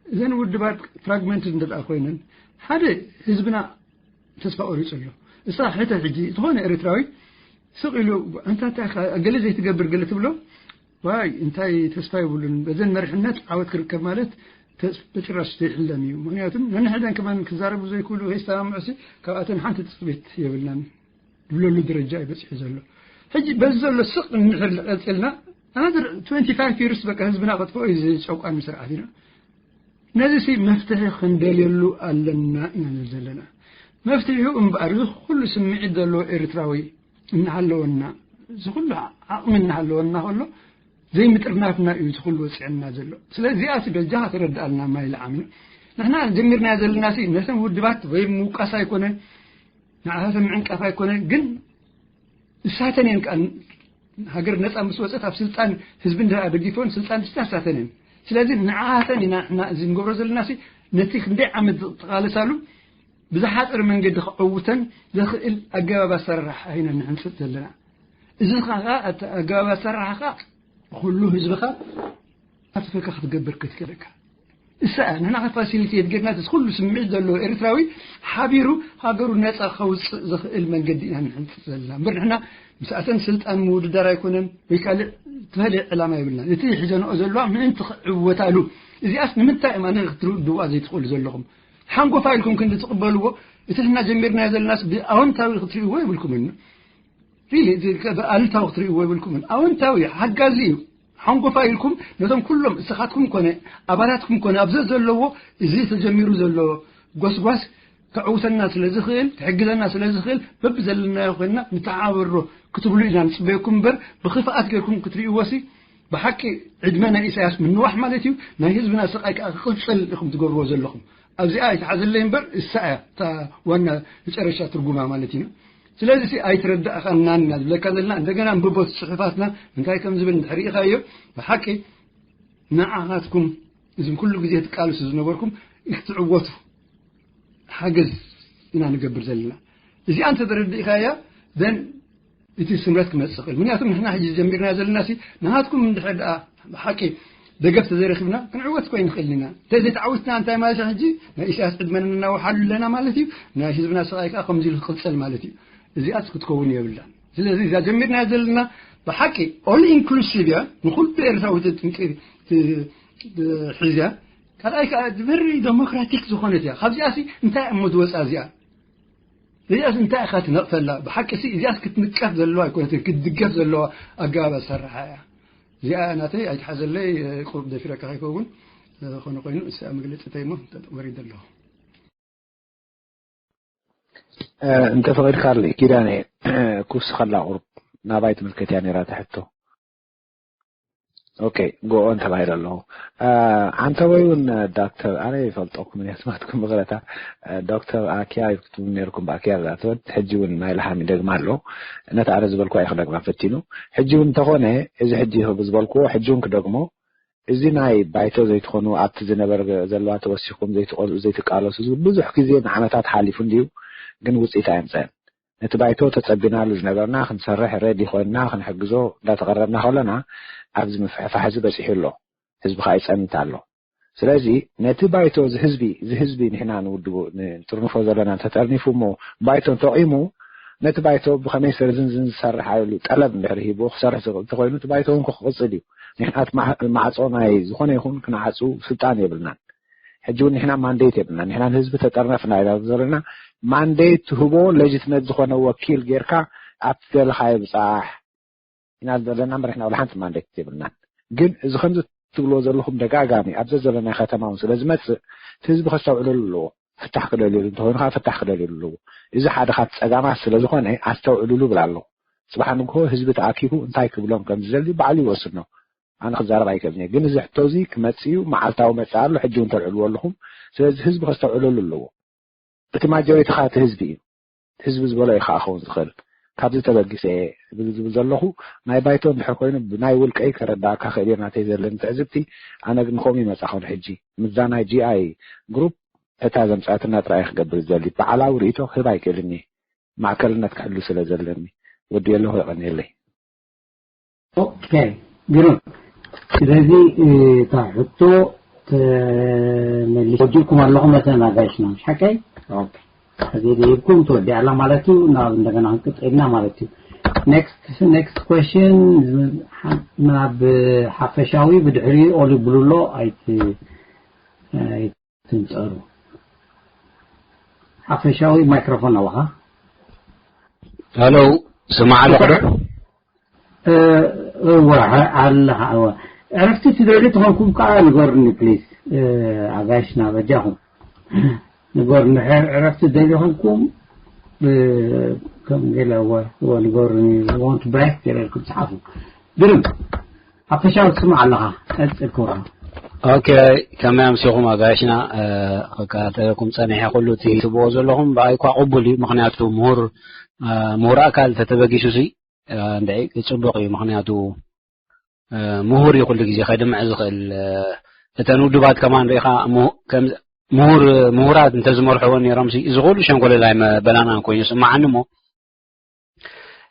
እዘን ውድባት ፍራግመንት እንተ ደኣ ኮይነን፣ ሓደ ህዝብና ተስፋ ቆሪጹ ኣሎ። እሳ ሕተ ሕጂ ዝኾነ ኤርትራዊ ስቕ ኢሉ፣ "ኣንታ እንታይ ኢኻ ገለ ዘይትገብር?" ገለ ትብሎ፣ ዋይ፣ እንታይ ተስፋ የብሉን። በዘን መሪሕነት ዓወት ክርከብ ማለት ተስ-፣ በጭራሽ ዘይሕለም እዩ። ምኽንያቱም ነንሕደን ከማን ክዛረቡ ዘይክእሉ ከይሰማምዑ ሲ፣ ካብኣተን ሓንቲ ትጽቢት የብልናን ዝብለሉ ደረጃ እዩ በጺሑ ዘሎ። ሕጂ በዚ ዘሎ ስቕ እንድሕር ቀጺልና፣ ኣናዘር ትወንቲ ፋይቭ ይርስ በቃ ህዝብና ከጥፍኦ እዩ ዝጨቋን ስርዓት ኢና። ነዚ ሲ መፍትሒ ክንደልየሉ ኣለና ኢና ንብል ዘለና። መፍትሒኡ እምበኣር፣ እዚ ኩሉ ስምዒት ዘለዎ ኤርትራዊ እናሃለወና፣ እዚ ኩሉ ዓቕሚ እናሃለወና ከሎ፣ ዘይምጥርናፍና እዩ እዚ ኩሉ ወጺዐና ዘሎ። ስለዚ እዚኣ ሲ በጃኻ ተረድኣልና ማይ ልዓም። ንሕና ጀሚርናዮ ዘለና ሲ ነተን ውድባት ወይ ምውቃስ ኣይኮነን፣ ንዓታተን ምዕንቃፍ ኣይኮነን፣ ግን እሳተን እየን ከኣ ሃገር ነጻ ምስ ወጸት ኣብ ስልጣን ህዝቢ እንድሕር ደጊፈን ስልጣን ዝስታ እሳተን እየን። ስለዚ ንዓተን ኢና ንሕና እዚ ንገብሮ ዘለና ሲ ነቲ ክንደይ ዓመት ዝቃለሳሉ ብዝሓጸረ መንገዲ ክዕውተን ዘኽእል ኣገባብ ኣሰራርሓ ኢና ንሕንጽጽ ዘለና። እዚ ኸኣ እቲ ኣገባብ ኣሰራርሓ ኸኣ ኩሉ ህዝብኻ ኣስፈካ ክትገብር ክትክእለካ። እሳ ንሕና ፋሲሊቴት ጌርና እቲ ኩሉ ስምዒት ዘለዎ ኤርትራዊ ሓቢሩ ሃገሩ ነጻ ከውጽእ ዝኽእል መንገዲ ኢና ንሕንጽጽ ዘለና። እምበር ንሕና ምስኣተን ስልጣን ምውድዳር ኣይኮነን ወይ ካልእ ተፈለየ ዕላማ የብልናን። እቲ ሒዘንኦ ዘለዋ ምእንቲ ክዕወታሉ። እዚኣስ ንምንታይ እማ ንርኢ ክትርድዋ ዘይትኽእሉ ዘለኹም? ሓንጎፋ ኢልኩም ክንዲ ትቕበልዎ፣ እቲ ንሕና ጀሚርናዮ ዘለናስ ብኣወንታዊ ክትርእይዎ የብልኩምን። ሪሊ፣ እዚ ከ-፣ ኣሉታዊ ክትርእይዎ የብልኩምን። ኣወንታዊ ሓጋዚ እዩ። ሓንጎፋ ኢልኩም ነቶም ኩሎም እሳኻትኩም ኮነ ኣባላትኩም ኮነ ኣብ ዘዘለዎ እዚ ተጀሚሩ ዘሎ ጎስጓስ ከዕውተና ስለ ዝኽእል፣ ክሕግዘና ስለ ዝኽእል፣ በብዘለናዮ ኮይንና ንተሓባበሮ ክትብሉ ኢና ንጽበየኩም እምበር፣ ብኽፍኣት ጌርኩም ክትርእይዎ ሲ፣ ብሓቂ ዕድመ ናይ ኢሳያስ ምንዋሕ ማለት እዩ። ናይ ህዝብና ስቓይ ከኣ ክቕጽል ኢኹም ትገብርዎ ዘለኹም። ኣብዚኣ ኣይትሓዘለይ እምበር፣ እሳ እያ እታ ዋና መጨረሻ ትርጉማ ማለት ኢና። ስለዚ ሲ ኣይትረዳእኻናን ኢና ዝብለካ ዘለና። እንደገና ኣንብቦ እቲ ጽሑፋትና እንታይ ከም ዝብል እንድሕር ርኢኻዮ፣ ብሓቂ ንዓኻትኩም እዞም ኩሉ ግዜ ትቃለሱ ዝነበርኩም ክትዕወቱ ሓገዝ ኢና ንገብር ዘለና። እዚኣ እንተ ተረዲእካያ፣ ዘን እቲ ስምረት ክመጽእ ይኽእል። ምክንያቱም ንሕና ሕጂ ጀሚርና ዘለና ሲ፣ ንሃትኩም እንድሕር ደኣ ብሓቂ ደገፍ ተዘይረኺብና ክንዕወት እኮ ኣይንኽእልን ኢና። እንተ ዘይተዓዊትና እንታይ ማለት እዩ? ሕጂ ናይ ኢሳያስ ዕድመና እናወሓሉ ኣለና ማለት እዩ። ናይ ህዝብና ስቓይ ከኣ ከምዚ ኢሉ ክቕጽል ማለት እዩ። እዚኣስ ክትከውን የብላን። ስለዚ እዛ ጀሚርና ዘለና ብሓቂ ኦል ኢንክሉሲቭ እያ። ንኹሉ ኤርትራዊ ትጥንቂ-፣ ት-፣ ት-፣ ሒዝያ። ካልኣይ ከኣ ቨሪ ዴሞክራቲክ ዝኾነት እያ። ካብዚኣ ሲ እንታይ እሞ ዝወጻ እዚኣ? እዚኣስ እንታይ ኢኻ ትነቕፈላ? ብሓቂ ሲ እዚኣስ ክትንቀፍ ዘለዋ ኣይኮነትን፣ ክትድገፍ ዘለዋ ኣገባብ ኣሰራርሓ እያ። እዚኣ ናተይ ኣይትሓዘለይ፣ ቁሩብ ደፊረካ ከይከውን፣ ዝኾነ ኮይኑ እሳ መግለጺ ተይሞ ወሪደ ኣለኹ። እንተ ፈቒድካለይ ኪዳነ፣ ክውስኸላ ቁሩብ ናባይ ትምልከት እያ ነይራ እታ ሕቶ። ኦኬ፣ ጎኦን ተባሂለ ኣለኹ። ዓንተቦይ እውን ዳክተር፣ ኣነ ይፈልጠኩም እየ፣ ስማትኩም ብቕረታ። ዶክተር ኣኪያ ክትብሉ ነይርኩም፣ ብኣኪያ ዝኣተወት፣ ሕጂ እውን ናይ ለሓሚ ደግማ ኣሎ። ነቲ ኣነ ዝበልኩዋ እዩ ክደግማ ፈቲኑ። ሕጂ እውን እንተኾነ፣ እዚ ሕጂ ዝበልኩዎ ሕጂ እውን ክደግሞ፣ እዚ ናይ ባይቶ ዘይትኾኑ፣ ኣብቲ ዝነበር ዘለዋ ተወሲኹም ዘይትቆ-፣ ዘይትቃለሱ ዝብል ብዙሕ ግዜ ንዓመታት ሓሊፉ እንድዩ፣ ግን ውፅኢት ኣየምፀአን። ነቲ ባይቶ ተጸቢናሉ ዝነበርና፣ ክንሰርሕ ሬዲ ኮይንና ክንሕግዞ እንዳተቐረብና ከለና፣ ኣብዚ ምፍሕፋሕ እዚ በጺሑ ኣሎ። ህዝቢ ከኣ ይጸንት ኣሎ። ስለዚ ነቲ ባይቶ እዚ ህዝቢ፣ እዚ ህዝቢ ንሕና ንውድቡ፣ ንጥርንፎ ዘለና እንተጠርኒፉ እሞ፣ ባይቶ እንተቂሙ፣ ነቲ ባይቶ ብኸመይ ስርዝንዝን ዝሰርሕ ኣይብሉ፣ ጠለብ እንድሕር ሂቡ ክሰርሕ ዝኽእል እንተኾይኑ፣ እቲ ባይቶ እውን ክቕጽል እዩ። ንሕና እቲ ማዕ-፣ ማዕጾ ናይ ዝኾነ ይኹን ክንዓጹ ስልጣን የብልናን። ሕጂ እውን ንሕና ማንዴት የብልና። ንሕና ንህዝቢ ተጠርነፍና ኢና ዘለና። ማንዴት ትህቦ ሌጂትመት ዝኾነ ወኪል ጌርካ ኣብቲ ደለኻዮ ብጻሕ ኢና ዘለና እምበር ንሕና ወላ ሓንቲ ማንዴት የብልናን። ግን እዚ ከምዚ ትብልዎ ዘለኹም ደጋጋሚ ኣብ ዘዘለናይ ከተማ እውን ስለ ዝመጽእ እቲ ህዝቢ ከስተውዕለሉ ኣለዎ። ፍታሕ ክደልየሉ እንተኾይኑ ከዓ ፍታሕ ክደልየሉ ኣለዎ። እዚ ሓደ ካብቲ ጸጋማት ስለ ዝኾነ ኣስተውዕልሉ እብል ኣለኹ። ጽባሕ ንግሆ ህዝቢ ተኣኪቡ እንታይ ክብሎም ከም ዝደሊ ባዕሉ ይወስኖ። ኣነ ክዛረብ ኣይክእልን እየ። ግን እዚ ሕቶ እዚ ክመጽእ እዩ፣ መዓልታዊ መጽእ ኣሎ፣ ሕጂ እውን ተልዕልዎ ኣለኹም። ስለዚ ህዝቢ ከስተውዕለሉ ኣለዎ። እቲ ማጆሪቲ ኸዓ እቲ ህዝቢ እዩ። እቲ ህዝቢ ዝበሎ እዩ ኸዓ ክኸውን ዝኽእል። ካብዚ ተበጊሰ እየ ዝብል ዝብል ዘለኹ፣ ናይ ባይቶ እንድሕር ኮይኑ ብናይ ውልቀይ ከረዳእካ ክእል እየ ናተይ ዘለኒ ትዕዝብቲ። ኣነ ግን ከምኡ ይመጻኹ ንሕጂ ምስዛ ናይ ጂ ኣይ ግሩፕ እታ ዘምጻትና ጥራይ ክገብር ዝደሊ። በዓላዊ ርእይቶ ክህብ ኣይክእልን እየ። ማእከልነት ክሕሉ ስለ ዘለኒ። ወድየ ኣለኹ፣ የቐንየለይ። ኦኬ፣ ግሩም። ስለዚ እታ ሕቶ ተመሊስ ወዲእኩም ኣለኹም መሰለና ጋይስና፣ ምሽ ሓቀይ? ኦኬ። እዚ ደይብኩም ትወዲኣ ኣላ ማለት እዩ። ናብ እንደገና ክንቅጽልና ማለት እዩ። Next next question፣ ናብ ሓፈሻዊ ብድሕሪ ኦሊ ብሉሎ ኣይት ኣይትንጸሩ። ሓፈሻዊ ማይክሮፎን ኣለኻ? ሄሎ፣ ስማዕ ኣለኹ ዶ? እወ፣ ኣለኻ። እወ፣ ዕረፍቲ ትደልዩ ተኾንኩም ከዓ ንገሩኒ ፕሊዝ። ኣጋይሽና በጃኹም ንገሩኒ። ዕረፍቲ ትደልዩ ኾንኩም ከም ገለ እወ፣ እወ ንገሩኒ። Want break ገለ ኢልኩም ጸሓፉ። ግርም፣ ሓፈሻዊ ትስማዕ ኣለኻ። ቀጽል ክቡራ። ኦኬ፣ ከመይ ኣምሲኹም ኣጋይሽና? ክከታተለኩም ጸኒሐ። ኩሉ እቲ ትብዎ ዘለኹም ብኣይ እኳ ቅቡል እዩ፣ ምኽንያቱ ምሁር ምሁር ኣካል ተተበጊሱ ሲ እንድዒ ጽቡቕ እዩ። ምኽንያቱ ምሁር እዩ ኩሉ ግዜ ከድምዕ ዝኽእል። እተን ውድባት ከማን ሪኢኻ ምሁር ምሁራት እንተዝመርሕወን ነይሮም ሲ እዚ ኩሉ ሸንኮለል ኣይመበላናን ኮይኑ ይስምዓኒ እሞ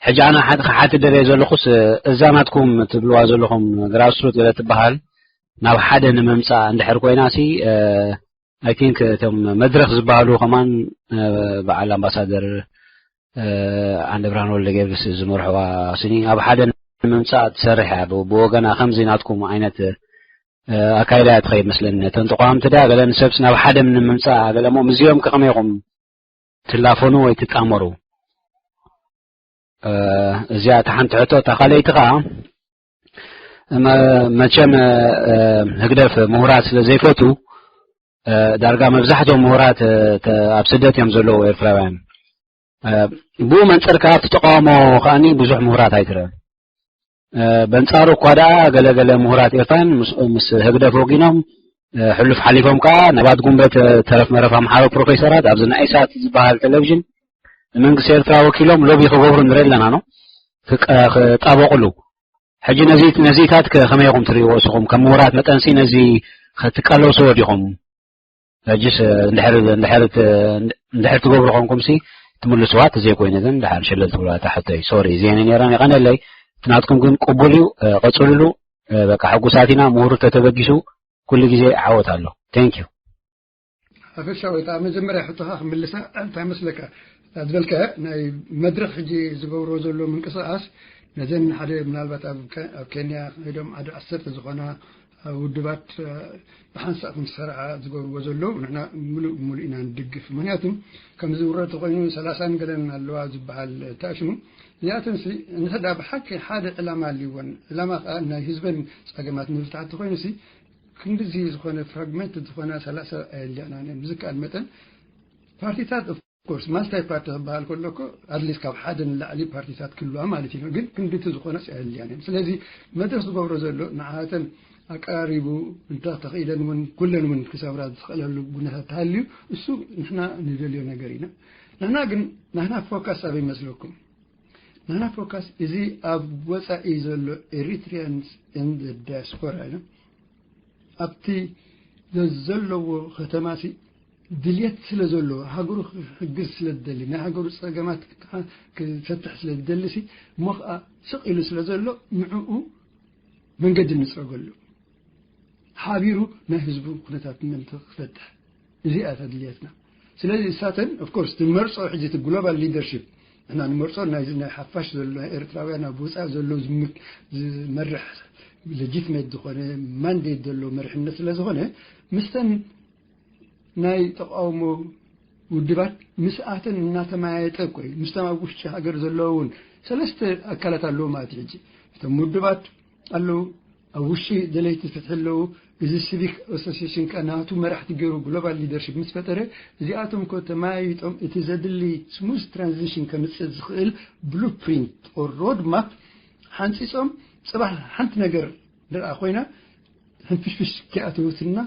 ሕጂ ኣነ ሓንቲ ክሓትት ደልየ ዘለኹስ እዛ ናትኩም ትብልዋ ዘለኹም ግራስሩት ገለ ትበሃል ናብ ሓደ ንምምፃእ እንድሕር ኮይና ሲ I think እቶም መድረኽ ዝበሃሉ ከማን በዓል ኣምባሳደር ዓንደብርሃን ወልደጊዮርጊስ ዝመርሕዋ ስኒ ኣብ ሓደ ንምምፃእ ትሰርሕ እያ። ብወገና ከምዚ ናትኩም ዓይነት ኣካይዳ እያ ትኸይድ መስለኒ። እተን ተቋምቲ ድያ ገለ ንሰብሲ ናብ ሓደ ንምምፃእ ገለ እሞ ምስዚኦም ከ ከመይ ኢኹም ትላፈኑ ወይ ትጣመሩ? እዚኣ እታ ሓንቲ ሕቶ። እታ ካልኣይቲ ኸዓ መቸም ህግደፍ ምሁራት ስለ ዘይፈቱ ዳርጋ መብዛሕትኦም ምሁራት ኣብ ስደት እዮም ዘለዉ ኤርትራውያን። ብኡ መንፅር ከዓ ኣብቲ ተቃውሞ ከዓኒ ብዙሕ ምሁራት ኣይትረን። በንፃሩ እኳ ደኣ ገለገለ ምሁራት ኤርትራን ምስ ህግደፍ ወጊኖም ሕሉፍ ሓሊፎም ከዓ ነባት ጉንበት ተረፍ መረፍ ኣምሓሮ ፕሮፌሰራት ኣብዚ ናይ ኢሳት ዝበሃል ቴሌቪዥን ንመንግስቲ ኤርትራ ወኪሎም ሎቢ ክገብሩ ንርኢ ኣለና ነው ክጣበቁሉ። ሕጂ ነዚ ነዚታት ከመይ ኢኹም ትርእይዎ እስኹም ከም ምሁራት መጠንሲ ነዚ ክትቃለስዎ ዲኹም? ሕጅስ እንድሕር እንድሕር እንድሕር ትገብሩ ኮንኩም ሲ ትምልስዋ ተዘይኮይኑ ግን ድሓር ሸለል ትብልዋ እታ ሕቶይ። ሶሪ እዚአን ነይረን ይቐነለይ። እቲ ናትኩም ግን ቅቡል እዩ። ቀጽልሉ። በቃ ሕጉሳት ኢና። ምሁር ተተበጊሱ ኩሉ ግዜ ዓወት ኣሎ። Thank you። ሓፈሻዊ እታ መጀመርያ ሕቶኻ ክምልሳ እንታይ መስለካ? እታ ዝበልካ ናይ መድረኽ ሕጂ ዝገብሮ ዘሎ ምንቅስቃስ ነዘን ሓደ ምናልባት ኣብ ኬንያ ከይዶም ዓዲ ዓሰርተ ዝኾና ውድባት ብሓንሳእ ክንሰርዓ ዝገብርዎ ዘለዉ ንሕና ምሉእ ብምሉእ ኢና ንድግፍ። ምክንያቱ ከም ዝውረ ተኮይኑ ሰላሳን ገለን ኣለዋ ዝበሃል ተኣሽሙ እዚኣተንሲ እንተ ደኣ ብሓቂ ሓደ ዕላማ ኣልይወን ዕላማ ከዓ ናይ ህዝበን ፀገማት ንምፍታሕ ተኮይኑሲ ክንድዚ ዝኾነ ፍራግመንት ዝኾነ ሰላሳ ኣየልያናን እየን ብዝከኣል መጠን ፓርቲታት ኮርስ ማልታይ ፓርቲ ክበሃል ከሎ እኮ ኣትሊስት ካብ ሓደ ንላዕሊ ፓርቲታት ክህልዋ ማለት እዩ ግን ክንድቲ ዝኾነ ኣየድልያን እየን ስለዚ መድረክ ዝገብሮ ዘሎ ንዓተን ኣቀራሪቡ እንተ ተኽኢለን እውን ኩለን እውን ክሰብራ ዝኽእለሉ ጉነታት ተሃልዩ እሱ ንሕና ንደልዮ ነገር ኢና ንሕና ግን ናህና ፎካስ ኣበይ መስለኩም ናህና ፎካስ እዚ ኣብ ወፃኢ ዘሎ ኤሪትሪያንስ ን ዳያስፖራ ኢና ኣብቲ ዘዘለዎ ከተማሲ ድልየት ስለ ዘለዎ ሃገሩ ክሕግዝ ስለ ዝደሊ ናይ ሃገሩ ፀገማት ክፈትሕ ስለ ዝደሊ ሲ እሞ ከዓ ስቕ ኢሉ ስለ ዘሎ ንዕኡ መንገዲ ንፅረገሉ ሓቢሩ ናይ ህዝቡ ኩነታት ምእንቲ ክፈትሕ እዚኣ እያ ድልየትና ስለዚ እሳተን ኦፍኮርስ ትመርፆ ሕጂ እቲ ግሎባል ሊደርሽፕ ንሕና ንመርፆ ናይዚ ናይ ሓፋሽ ዘሎ ናይ ኤርትራውያን ኣብ ውፃእ ዘሎ ዝመርሕ ሌጂትሜት ዝኾነ ማንዴት ዘሎ መርሕነት ስለ ዝኾነ ምስተን ናይ ተቃውሞ ውድባት ምስኣተን እናተመያየጠ እኮ እዩ ምስቶም ኣብ ውሽጢ ሃገር ዘለዉ እውን ሰለስተ ኣካላት ኣለዉ ማለት እዩ ሕጂ እቶም ውድባት ኣለዉ ኣብ ውሽጢ ደለይቲ ፍትሒ ኣለዉ እዚ ሲቪክ ኣሶሲሽን ከ ናቱ መራሕቲ ገይሩ ግሎባል ሊደርሽፕ ምስ ፈጠረ እዚኣቶም ኮ ተመያይጦም እቲ ዘድሊ ስሙዝ ትራንዚሽን ከምፅእ ዝኽእል ብሉፕሪንት ኦር ሮድ ማፕ ሓንፂፆም ፅባሕ ሓንቲ ነገር ደኣ ኮይና ሕንፍሽፍሽ ከይኣተወትና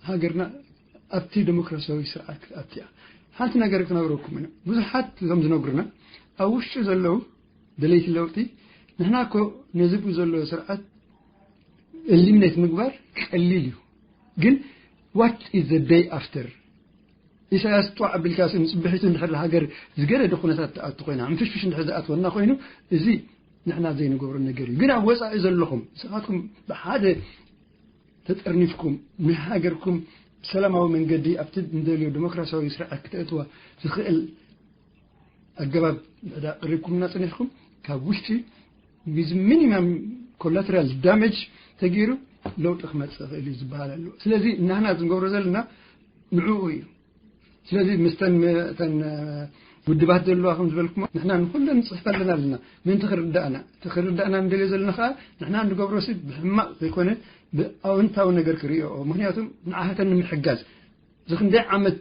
ሃገርና ኣብቲ ዴሞክራሲያዊ ስርዓት ክትኣትያ ሓንቲ ነገር ክነግረኩም ኢና ብዙሓት እዞም ዝነግሩና ኣብ ውሽጢ ዘለዉ ደለይቲ ለውጢ ንሕና እኮ ነዚ ብኡ ዘሎ ስርዓት eliminate ምግባር ቀሊል እዩ ግን what is the day after ኢሳያስ ጧዕ ኣቢልካ ንፅብሒቱ እንድሕር ሃገር ዝገደደ ኩነታት ትኣቱ ኮይና እንፍሽፍሽ እንድሕር ዝኣትወና ኮይኑ እዚ ንሕና ዘይንገብሮ ነገር እዩ ግን ኣብ ወፃኢ ዘለኹም ንስኻትኩም ብሓደ ተጠርኒፍኩም ንሃገርኩም ብሰላማዊ መንገዲ ኣብቲ ንደልዮ ዲሞክራሲያዊ ስርዓት ክተእትዋ ዝኽእል ኣገባብ ድሕዳ ቅሪብኩምና ፅኒሕኩም ካብ ውሽጢ with minimum collateral damage ተገይሩ ለውጢ ክመፅእ ይኽእል እዩ ዝበሃል ኣሎ ስለዚ እናህና ዝንገብሮ ዘለና ንዕኡ እዩ ስለዚ ምስተን ተን ውድባት ዘለዋ ከም ዝበልኩሞ ንሕና ንኩለን ንፅሕፈለን ኣለና ምእንቲ ክርዳእና እቲ ክርዳእና ንደልዮ ዘለና ከዓ ንሕና ንገብሮ ሲ ብሕማቅ ዘይኮነ ብኣወንታዊ ነገር ክርእኦ ምክንያቱ ንዓህተን ንምሕጋዝ እዚ ክንደይ ዓመት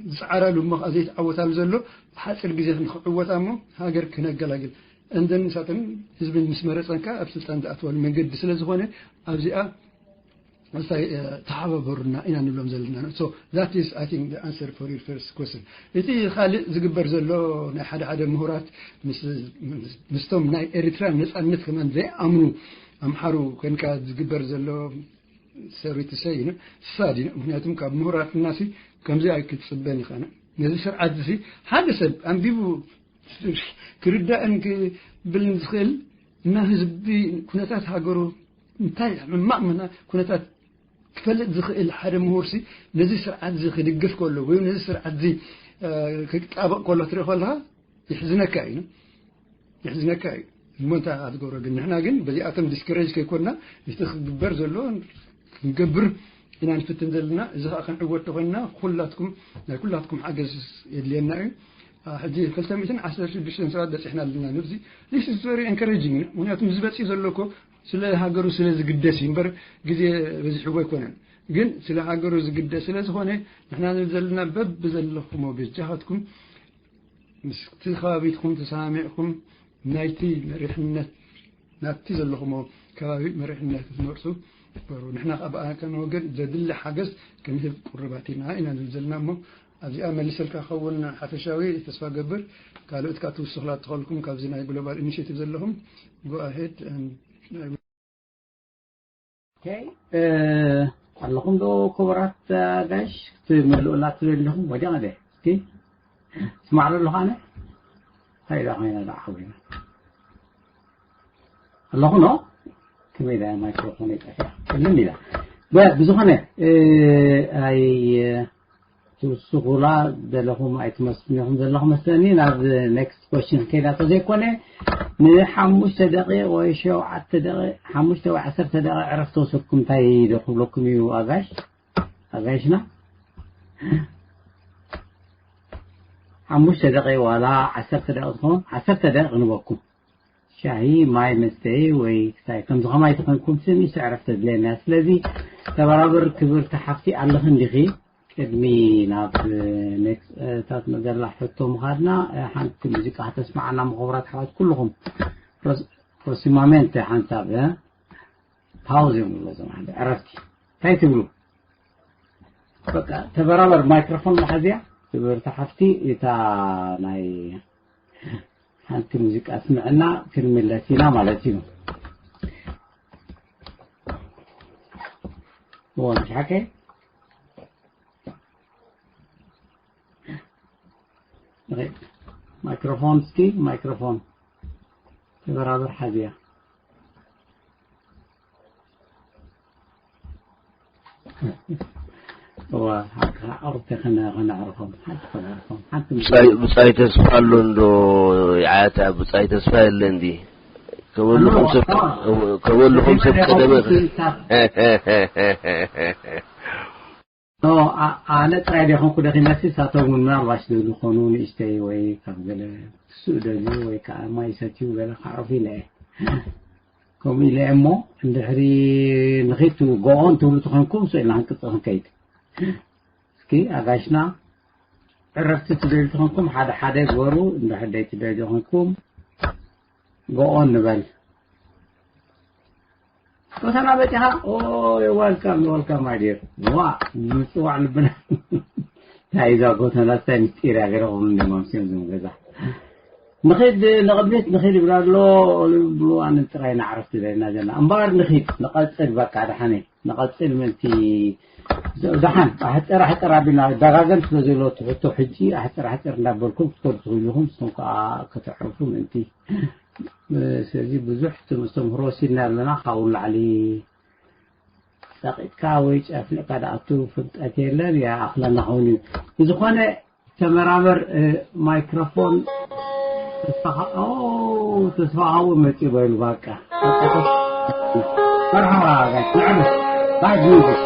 ዝፀዓራሉ እሞ ከዓ ዘይተዓወታሉ ዘሎ ሓፂር ግዜ ክንክዕወታ እሞ ሃገር ክነገላግል እንደን ንሳተን ህዝቢ ምስ መረፀን ከዓ ኣብ ስልጣን ዝኣትዋሉ መንገዲ ስለ ዝኾነ ኣብዚኣ ምሳይ ተሓባበሩና ኢና ንብሎም ዘለና so that is I think the answer for your first question እቲ ካልእ ዝግበር ዘሎ ናይ ሓደ ሓደ ምሁራት ምስቶም ናይ ኤርትራ ነፃነት ከማን ዘይኣምኑ ኣምሓሩ ኮንካ ዝግበር ዘሎ ሰሪትሰይ ሳድ ምክንያቱም ካብ ምሁራትና ሲ ከምዚ ኣይክትፅበን ኢኻ ነዚ ስርዓት እዚ ሓደ ሰብ ኣንቢቡ ክርዳእን ክብልን ዝኽእል እና ህዝቢ ኩነታት ሃገሩ እንታይ ሕማቕ ምና ኩነታት ክፈልጥ ዝኽእል ሓደ ምሁርሲ ነዚ ስርዓት እዚ ክድግፍ ከሎ ወይ ነዚ ስርዓት እዚ ክጣበቕ ከሎ ትርኢ ከለካ ይሕዝነካ እዩ ይሕዝነካ እዩ እሞ እንታይ ኣትገብሮ ግን ንሕና ግን በዚኣቶም ዲስከሬጅ ከይኮንና እቲ ክግበር ዘሎ ክንገብር ኢና ንፍትን ዘለና እዚ ከዓ ክንዕወት ተኮይንና ኩላትኩም ናይ ኩላትኩም ሓገዝ የድልየና እዩ ሕጂ ክልተ ሚእትን ዓሰርተ ሽዱሽተን ሰባት በፂሕና ኣለና ንብዚ this is very encouraging ምክንያቱ እዚ በፂ ዘሎ እኮ ስለ ሃገሩ ስለ ዝግደስ እዩ እምበር ግዜ በዚሕዎ ኣይኮነን ግን ስለ ሃገሩ ዝግደስ ስለ ዝኾነ ንሕና ዘለና በብዘለኹሞ በጃኻትኩም ምስቲ ከባቢትኩም ተሰማሚዕኩም ናይቲ መሪሕነት ናብቲ ዘለኹሞ ከባቢ መሪሕነት ክትመርፁ ግበሩ ንሕና ከዓ ብኣከነ ወገን ዘድሊ ሓገዝ ክንህብ ቁርባት ኢና ኢና ንብል ዘለና እሞ ኣብዚኣ መሊሰልካ ክኸውን ሓፈሻዊ ተስፋ ገብር ካልኦት ከዓ ትውስኽላ ትኸልኩም ካብዚ ናይ ግሎባል ኢኒሽቲቭ ዘለኹም go ahead ኣለኹም ዶ ክቡራት ኣጋይሽ ክትምልኡላ ትደሊ ኣለኹም ወዲቕ ደ እስኪ ስማዕ ዶ ኣለኹ ኣነ እንታይ ኢላ ኮይና ዳ ሓዊና ኣለኹ ኖ ከመይ ኢላ ማይክሮፎን ይጠፍያ ክልም ኢላ ብዝኾነ ኣይ ትውስኹላ ዘለኹም ኣይትመስሉን ኢኹም ዘለኹም መስለኒ። ናብ next question ከይዳ ተዘይኮነ ንሓሙሽተ ደቂቕ ወይ ሸውዓተ ደቂቕ፣ ሓሙሽተ ወይ ዓሰርተ ደቂቕ ዕረፍቲ ወሰድኩም እንታይ ዶ ክብለኩም እዩ ኣጋሽ? ኣጋይሽና ሓሙሽተ ደቂቕ ዋላ ዓሰርተ ደቂቕ ትኸውን፣ ዓሰርተ ደቂቕ ንበኩም። ሻሂ፣ ማይ መስተይ ወይ ክሳይ ከምዚ ከማይ ተኾንኩም ስም ይስዕረፍ ተድልየና። ስለዚ ተበራብር ክብርቲ ሓፍቲ ኣለኺ እንዲኺ? ቅድሚ ናብ ኔክስት ታት መዘላ ሕቶ ምኻድና ሓንቲ ሙዚቃ ከተስማዓና ምኽብራት ኣሕዋት ኩልኹም። ፕሮሲማሜንት ሓንሳብ ፓውዝ እዮም ዝብሎ ዘማሓደ ዕረፍቲ እንታይ ትብሉ? በቃ ተበራበር ማይክሮፎን መሓዝያ ክብርቲ ሓፍቲ እታ ናይ ሓንቲ ሙዚቃ ስምዕና ክንምለስ ኢና ማለት እዩ። እዎ ምሽ ሓቀ ማይክሮፎን እስኪ ማይክሮፎን ተበራበር ሓዝያ። እዋ ሓቅኻ ኣውርተ ከነ ከነዕርፎም ሓንቲ ከነዕርፎም ሓንቲ ብጻይ ተስፋ ኣሎ እንዶ ይዓያት ብጻይ ተስፋ የለ እንዲ ከበልኹም ሰብ ከበልኹም ሰብ ቀደመ። ኣነ ጥራይ ደ ኾንኩ ደኺመሲ ሳቶም እውን ምናልባሽ ዝብሉ ኾኑ ንእሽተይ ወይ ካብ ገለ ክስኡ ደልዩ ወይ ከዓ ማይ ሰትዩ ገለ ካዕርፉ ኢለ እየ። ከምኡ ኢለ እየ እሞ እንድሕሪ ንኺድ ትጎኦን ትብሉ ተኾንኩም ስእልና ክንቅጽል ክንከይድ። እስኪ ኣጋሽና ዕረፍቲ ትደልዩ ተኾንኩም ሓደ ሓደ ግበሩ። እንድሕር ደይ ትደልዩ ተኾንኩም ጎኦን ንበል። ኮተና በጺኻ? ኦ፣ you're welcome, you're welcome, my dear. ዋ፣ ምጽዋዕ ልብና። እንታይ እዛ ጎተና፣ እንታይ ምስጢር እያ ገረኹም እንደ ማምስዮም ዝም ገዛ። ንኺድ፣ ንቕድሚት ንኺድ ይብላ ኣሎ፣ ብሉ ኣነ ጥራይ ንዓረፍቲ ደልና ዘለና። እምበኣር ንኺድ፣ ንቐጽል በቃ፣ ደሓነ። ንቐጽል ምእንቲ፣ ደሓን፣ ኣሕጽር፣ ኣሕጽር ኣቢልና፣ ደጋገም ስለ ዘሎ እቲ ሕቶ ሕጂ፣ ኣሕጽር፣ ኣሕጽር እንዳበልኩም ክትከዱ ትኽእሉ ኢኹም፣ ንስኹም ከኣ ከተዕርፉ ምእንቲ። ስለዚ ብዙሕ ትም-፣ ተምህሮ ወሲድና ኣለና። ካብኡ ንላዕሊ ጸቒጥካ ወይ ጨፍሊቕካ ዝኣቱ ፍልጠት የለን፣ ይኣኽለና ኸውን እዩ። ብዝኾነ ተመራመር፣ እ፣ ማይክሮፎን ተስፋ-፣ ኦ፣ ተስፋ ካብኡ መጺኡ በሉ፣ ባቃ። መርሓባ፣ ጋሽ፣ ንዕም። ባጅ ሚውዚክ።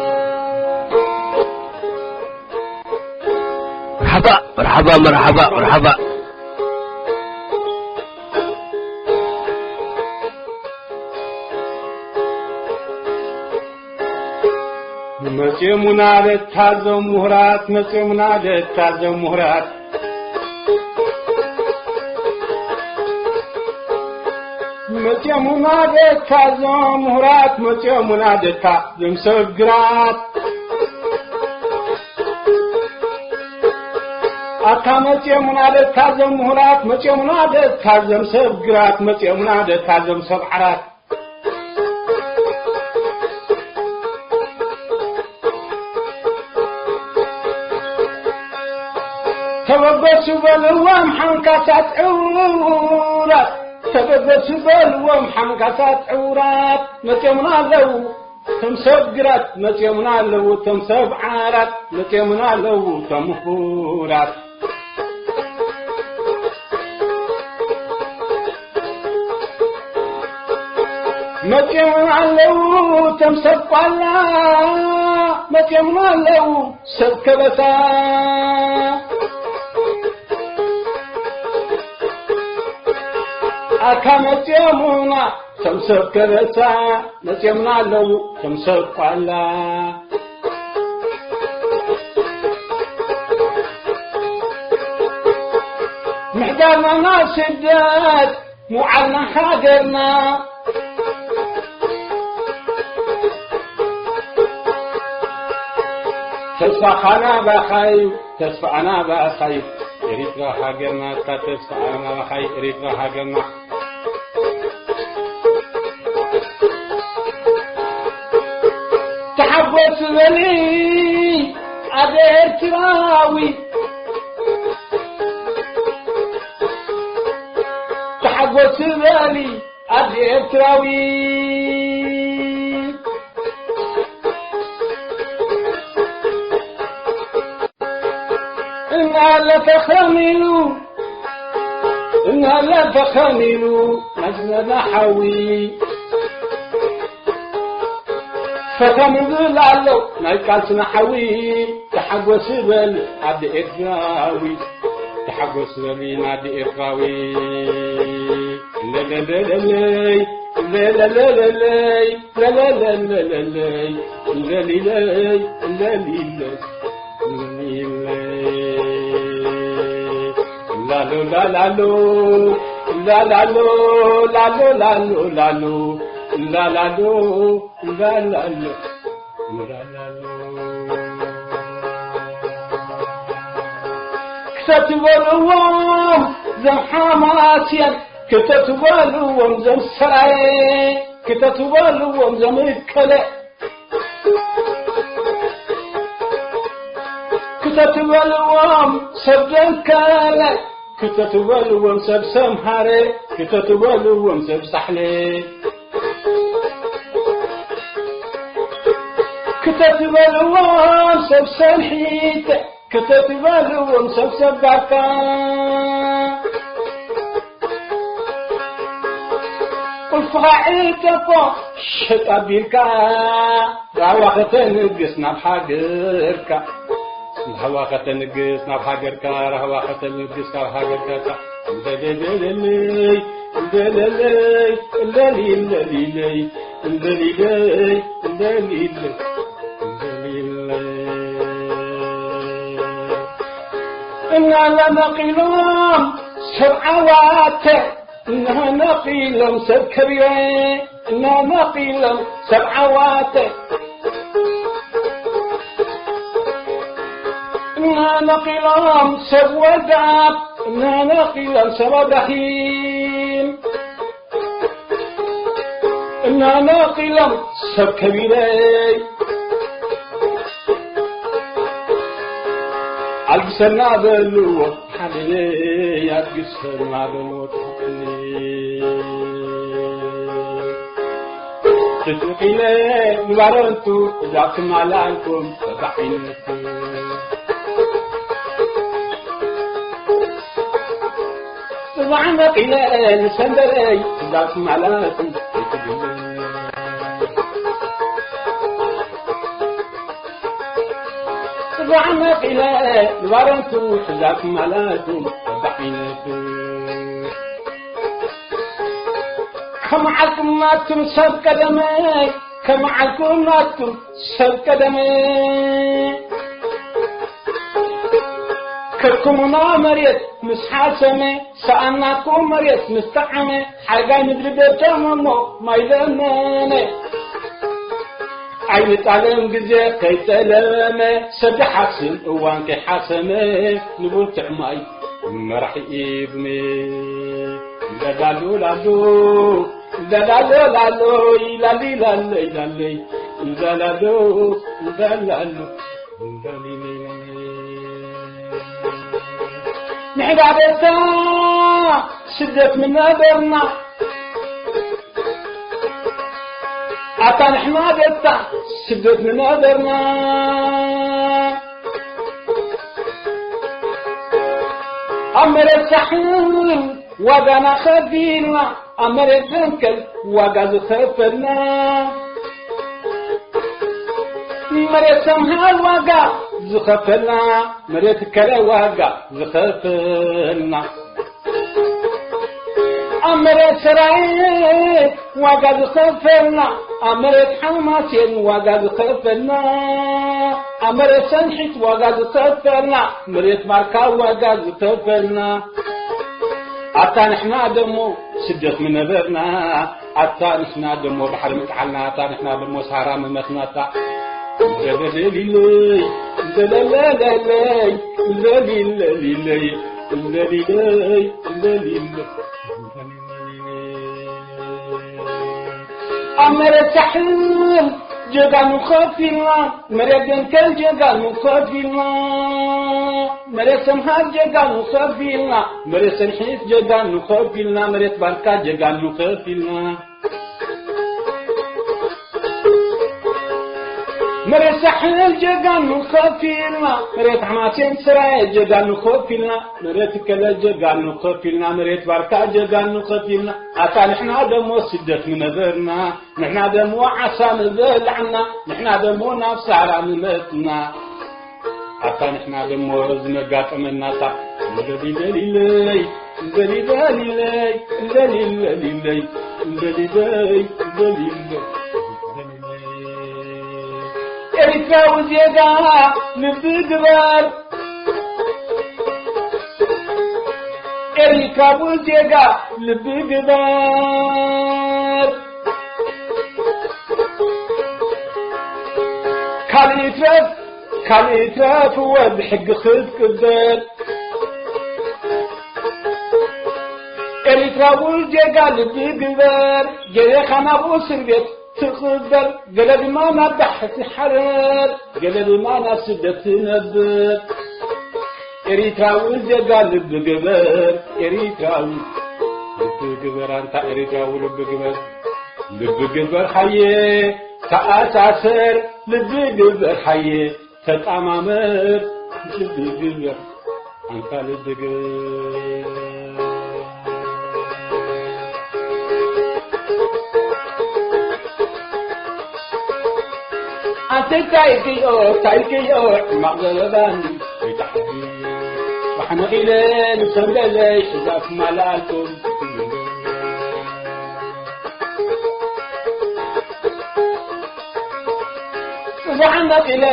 መርሓባ፣ መርሓባ፣ መርሓባ፣ መርሓባ። መጽዮሙና ደታ ዞም ምሁራት፣ መጽዮሙና ደታ ዞም ምሁራት። መጽዮሙና ደታ ዞም ምሁራት፣ መጽዮሙና ደታ ዞም ሰብ ግራት። ኣታ መጽዮሙና ደታ ዞም ምሁራት፣ መጽዮሙና ደታ ዞም ሰብ ግራት፣ መጽዮሙና ደታ ዞም ሰብ ዓራት። ተበገሱ በልዎም ሓንካሳት ዕውራት፣ ተበገሱ በልዎም ሓንካሳት ዕውራት፣ መጽዮምና ኣለዉ። እቶም ሰብ ግራት መጽዮምና ኣለዉ፣ እቶም ሰብ ዓራት መጽዮምና ኣለዉ፣ እቶም ምሁራት። መጽዮምና ኣለዉ፣ እቶም ሰብ ቋላ መጽዮምና ኣለዉ፣ ሰብ ከበሳ። ኣታ መጽዮምና እቶም ሰብ ከበሳ መጽዮምና ኣለዉ፣ እቶም ሰብ ቋላ። ምሕዳርና ናብ ስደት፣ ምውዓልና ሃገርና። ተስፋኻ ናባኻዩ፣ ተስፋኣ ናባኻዩ፣ ኤሪትራ ሃገርና፣ እታ ተስፋኣ ናባኻዩ፣ ኤሪትራ ሃገርና። ተሓጎስ በሊ ኣደ ኤርትራዊ፣ ተሓጎስ በሊ ኣደ ኤርትራዊ። እናለ ፈኸም ኢሉ፣ እናለ ፈኸም ኢሉ፣ ናዝነና ሓዊ። ፈኸም ይብል ኣሎ ናይ ቃልስና ሓዊ። ተሓጎስ በል ኣደ ኤርትራዊ፣ ተሓጎስ በል ኣደ ኤርትራዊ። ለለለለለይ፣ ለለለለለይ፣ ለለለለለይ፣ ለሊለይ፣ ለሊለይ፣ ለሊለይ። ላሎ ላላሎ፣ ላላሎ፣ ላሎ ላሎ ላሎ፣ ላላሎ፣ ላላሎ፣ ላላሎ። ክተትበልዎም ዘም ሓማስያን፣ ክተትበልዎም ዘም ሰራየ፣ ክተትበልዎም ዘም እከለ፣ ክተትበልዎም ሰብ ደንከለ፣ ክተትበልዎም ሰብ ሰምሃረ፣ ክተትበልዎም ሰብ ሳሕለ፣ ክተትበልዎም ሰብ ሰንሒተ፣ ክተትበልዎም ሰብ ሰብ ባርካ። ቁልፍኻ ዕጠቆ ሸጥ ኣቢልካ፣ ራህዋ ከተንግስ ናብ ሃገርካ። ራህዋ ከተንግስ ናብ ሃገርካ፣ ራህዋ ከተንግስ ናብ ሃገርካ። እንደለለለይ፣ እንደለለይ፣ እንደሊለሊለይ፣ እንደሊለይ፣ እንደሊለይ፣ እንደሊለይ። እናለ ነቒሎም ሰብ ዓዋተ፣ እናነቒሎም ሰብ ከቢረ፣ እናነቒሎም ሰብ ዓዋተ፣ እናነቒሎም ሰብ ወዳት፣ እናነቒሎም ሰብ ኣዳኺም፣ እናነቒሎም ሰብ ከቢረይ። ኣልግሰና በልዎ ሓደይ፣ ኣልግሰና በልዎ ተሓተኒ። ትጥቂለ ንባረንቱ እዛ ትማላልኩም በባዕይነቱ። ጽባሕ ነቒለ ንሰንደረይ እዛ ትማላልኩም ኣይትግለ። ጽባሕ ነቒለ ንባረንቱ ሕዛብ ማለቱ በብዓይነቱ። ከመዓልኩም ናቱም ሰብ ቀደመ፣ ከመዓልኩም ናቱም ሰብ ቀደመ። ከኩምና መሬት ምስ ሓሰመ፣ ሰኣናኩም መሬት ምስ ጠዓመ፣ ሓጋይ ምድሪ ደደመ እሞ ማይ ለመነ። ዓይኒ ጣለም ግዜ ከይጠለመ፣ ሰብ ሓስም እዋን ከይሓሰመ፣ ንቡልትዕ ማይ መራሒ ኢብመ። ለላሉ ላሉ፣ ለላሉ ላሉ፣ ይላሊ ላለይ ላለይ፣ ለላሉ ለላሉ። ንሕና ደታ ስደት ምነበርና፣ ኣታ ንሕና ደታ ስደት ምነበርና፣ ኣብ መሬት ሳሕል ዋጋና ከፊልና፣ ኣብ መሬት ደንከል ዋጋ ዝኸፈልና፣ መሬት ሰምሃል ዋጋ ዝኸፈልና፣ መሬት ከለ ዋጋ ዝኸፈልና፣ ኣብ መሬት ሰራየ ዋጋ ዝኸፈልና፣ ኣብ መሬት ሓማሴን ዋጋ ዝኸፈልና፣ ኣብ መሬት ሰንሒት ዋጋ ዝኸፈልና፣ መሬት ባርካ ዋጋ ዝኸፈልና፣ ኣታ ንሕና ደሞ ስደት ምነበርና፣ ኣታ ንሕና ደሞ ባሕሪ ምጥዓልና፣ ኣታ ንሕና ደሞ ሳራ ምመትናታ። ዘለለሊለይ፣ ዘለለለለይ፣ ዘለሊለሊለይ፣ ዘለሊለይ፣ ዘለሊለይ። ኣብ መሬት ሳሕል ጀጋኑ ከፊልና፣ መሬት ደንከል ጀጋኑ ከፊልና፣ መሬት ሰምሃር ጀጋኑ ከፊልና፣ መሬት ሰንሒት ጀጋኑ ከፊልና፣ መሬት ባርካ ጀጋኑ ከፊልና። መሬት ሳሕል ጀጋኑ ከፊልና፣ መሬት ሓማሴን ስራየ ጀጋኑ ከፊልና፣ መሬት ከለ ጀጋኑ ከፊልና፣ መሬት ባርካ ጀጋኑ ከፊልና። ኣታ ንሕና ደሞ ስደት ምነበርና፣ ንሕና ደሞ ዓሳ ምበላዕና፣ ንሕና ደሞ ናብ ሳራ ምመትና። ኣታ ንሕና ደሞ ዝመጋጠመና ሳዕ፣ ለሊለሊለይ፣ ለሊለሊለይ፣ ለሊለሊለይ፣ ለሊለይ፣ ለሊለይ። ኤሪትራዊ ዜጋ ልቢ ግበር፣ ኤሪትራዊ ዜጋ ልቢ ግበር። ካልእ ይትረፍ፣ ካልእ ይትረፍ፣ እወ ብሕጊ ክትቅበል። ኤሪትራዊ ዜጋ ልቢ ግበር፣ ገሌኻ ናብ እስር ቤት ትቕበር፣ ገለ ድማ ናብ ባሕቲ ሓረር፣ ገለ ድማ ናብ ስደት ትነብር። ኤሪትራዊ ዜጋ ልቢ ግበር፣ ኤሪትራዊ ልቢ ግበር፣ ኣንታ ኤሪትራዊ ልቢ ግበር። ልቢ ግበር ሃየ ተኣሳሰር፣ ልቢ ግበር ሃየ ተጣማመር፣ ልቢ ግበር ኣንታ ልቢ ግበር። ኣንተ ታይክዮ ታይክዮ ሕማቕ ዘለባን ይታሕዚ ባሕነቒለ ንሰንደለይ ሕዛፍ ማላልኩም። ጽባሕ እንዳጢለ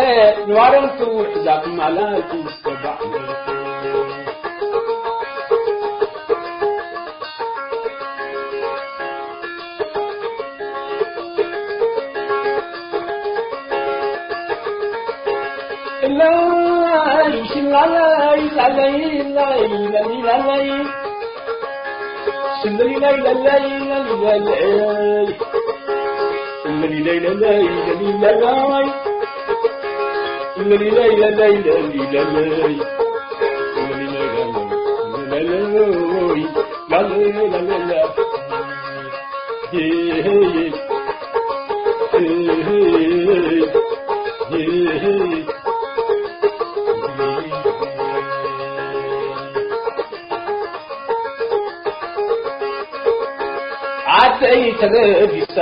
ንዋረንቱ ሕዛብ ማላልኩ። ጽባሕ እንዳጢለ እላይ ሽላለይ ላለይ ላለይ ላለይ ላለይ ዓደይ ተበጊሳ፣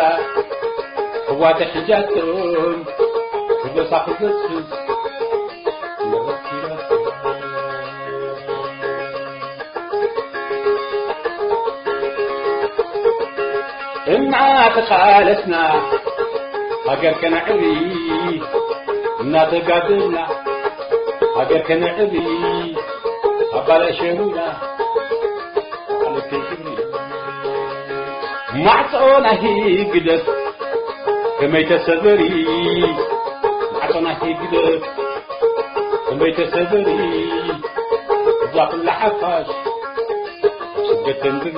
ሕዋተ ሒዛቶም፣ ክበሳ ክገስግስ፣ መረኪባቶም። እናተቓለስና፣ ሃገር ከነዕቢ፣ እናተጋደልና፣ ሃገር ከነዕቢ፣ ኣባላሸሙና። ማዕጾ ናይ ህግደፍ ከመይ ተሰበሪ? ማዕጾ ናይ ህግደፍ ከመይ ተሰበሪ? እዛ ኩላ ሓፋሽ ኣብ ስደት ተንብሪ።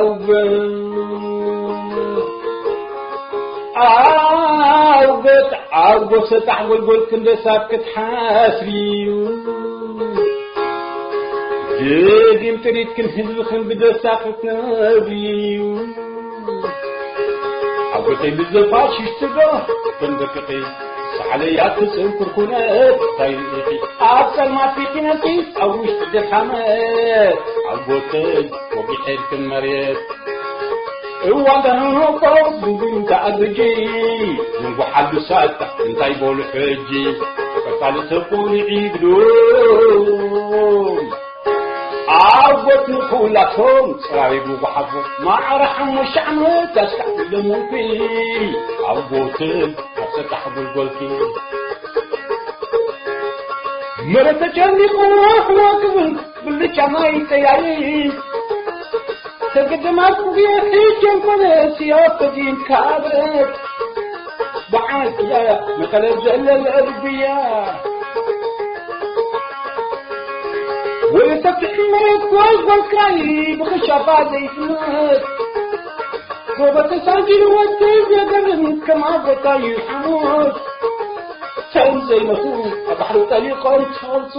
ዓውገት ዓውገት ዓውጎ ሰጣሕ ጎልጎል ክንደሳት ክትሓስርዩ። ድጊም ጥሪትክን ህዝብኽን ብደስታ ክትነብርዩ። ሓጎሰይ ምስ ዘፋሽሽትዶ ተንበርክኺ፣ ሳዕለያ ትጽንኩር ኩነት እንታይ ርኢኺ? ኣብ ጸልማት ፊትነቲ ኣብ ውሽጢ ድኻመት፣ ኣብ ጎተን ወጊሐልክን መሬት። እዋን ተንሆቆ ብጉንዳ ኣግጂ፣ ዝንጉሓሉ ሳጣ እንታይ በሉ ሕጂ? ቀጻሊ ተቆሊዒ ግዶም። ኣብ ጎት ንኹላቶም ጽራይ ብጓሓፎ ማዕረ ሓሙሽተ ዓመት ኣስካዕ ለሞንኩ። ኣብ ጎትን ኣብ ሰጣሕ ጎልጎልኪ። መሬት ተጨኒቑ ዋሕዋ ክብል ብልጫ ማይ ጠያይ። ተገደማት ኩብየ ሒጀን ኮነ ሲያብ ተጊን ካብረት። ብዓል ክያ መቐለ ዘለለ ብያ። ተትሕመት ጎልጎልካይ ብኽሻባ ዘይትምት። ጎቦ ተሳጊሩ ወዲ ዘገርም ከማጎታ ይሕሙት። ሰብ ዘይመቱ ኣብ ባሕሪ ጠሊቖም ትፈልጹ።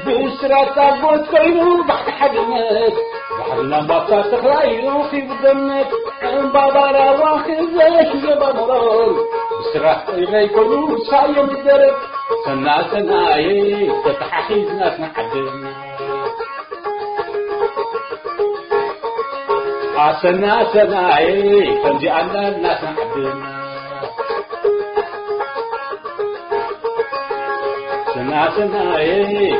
ብስራት ኣቦት ኮይኑ ባሕሪ ሓድነት፣ ባሕርና ባታ ተኽላይ ረኺቡ ገነት። ዕምባባ ራዋ ክዘሽ ዘባምሮን ብስራት ጠይቀይ ኮይኑ ሳየን ይደረብ። ሰና ሰናየ ተተሓሒዝና ስንዓድና። ኣሰና ሰናየ ከምዚ ኣላልና ስንዓድና። ሰና ሰናየ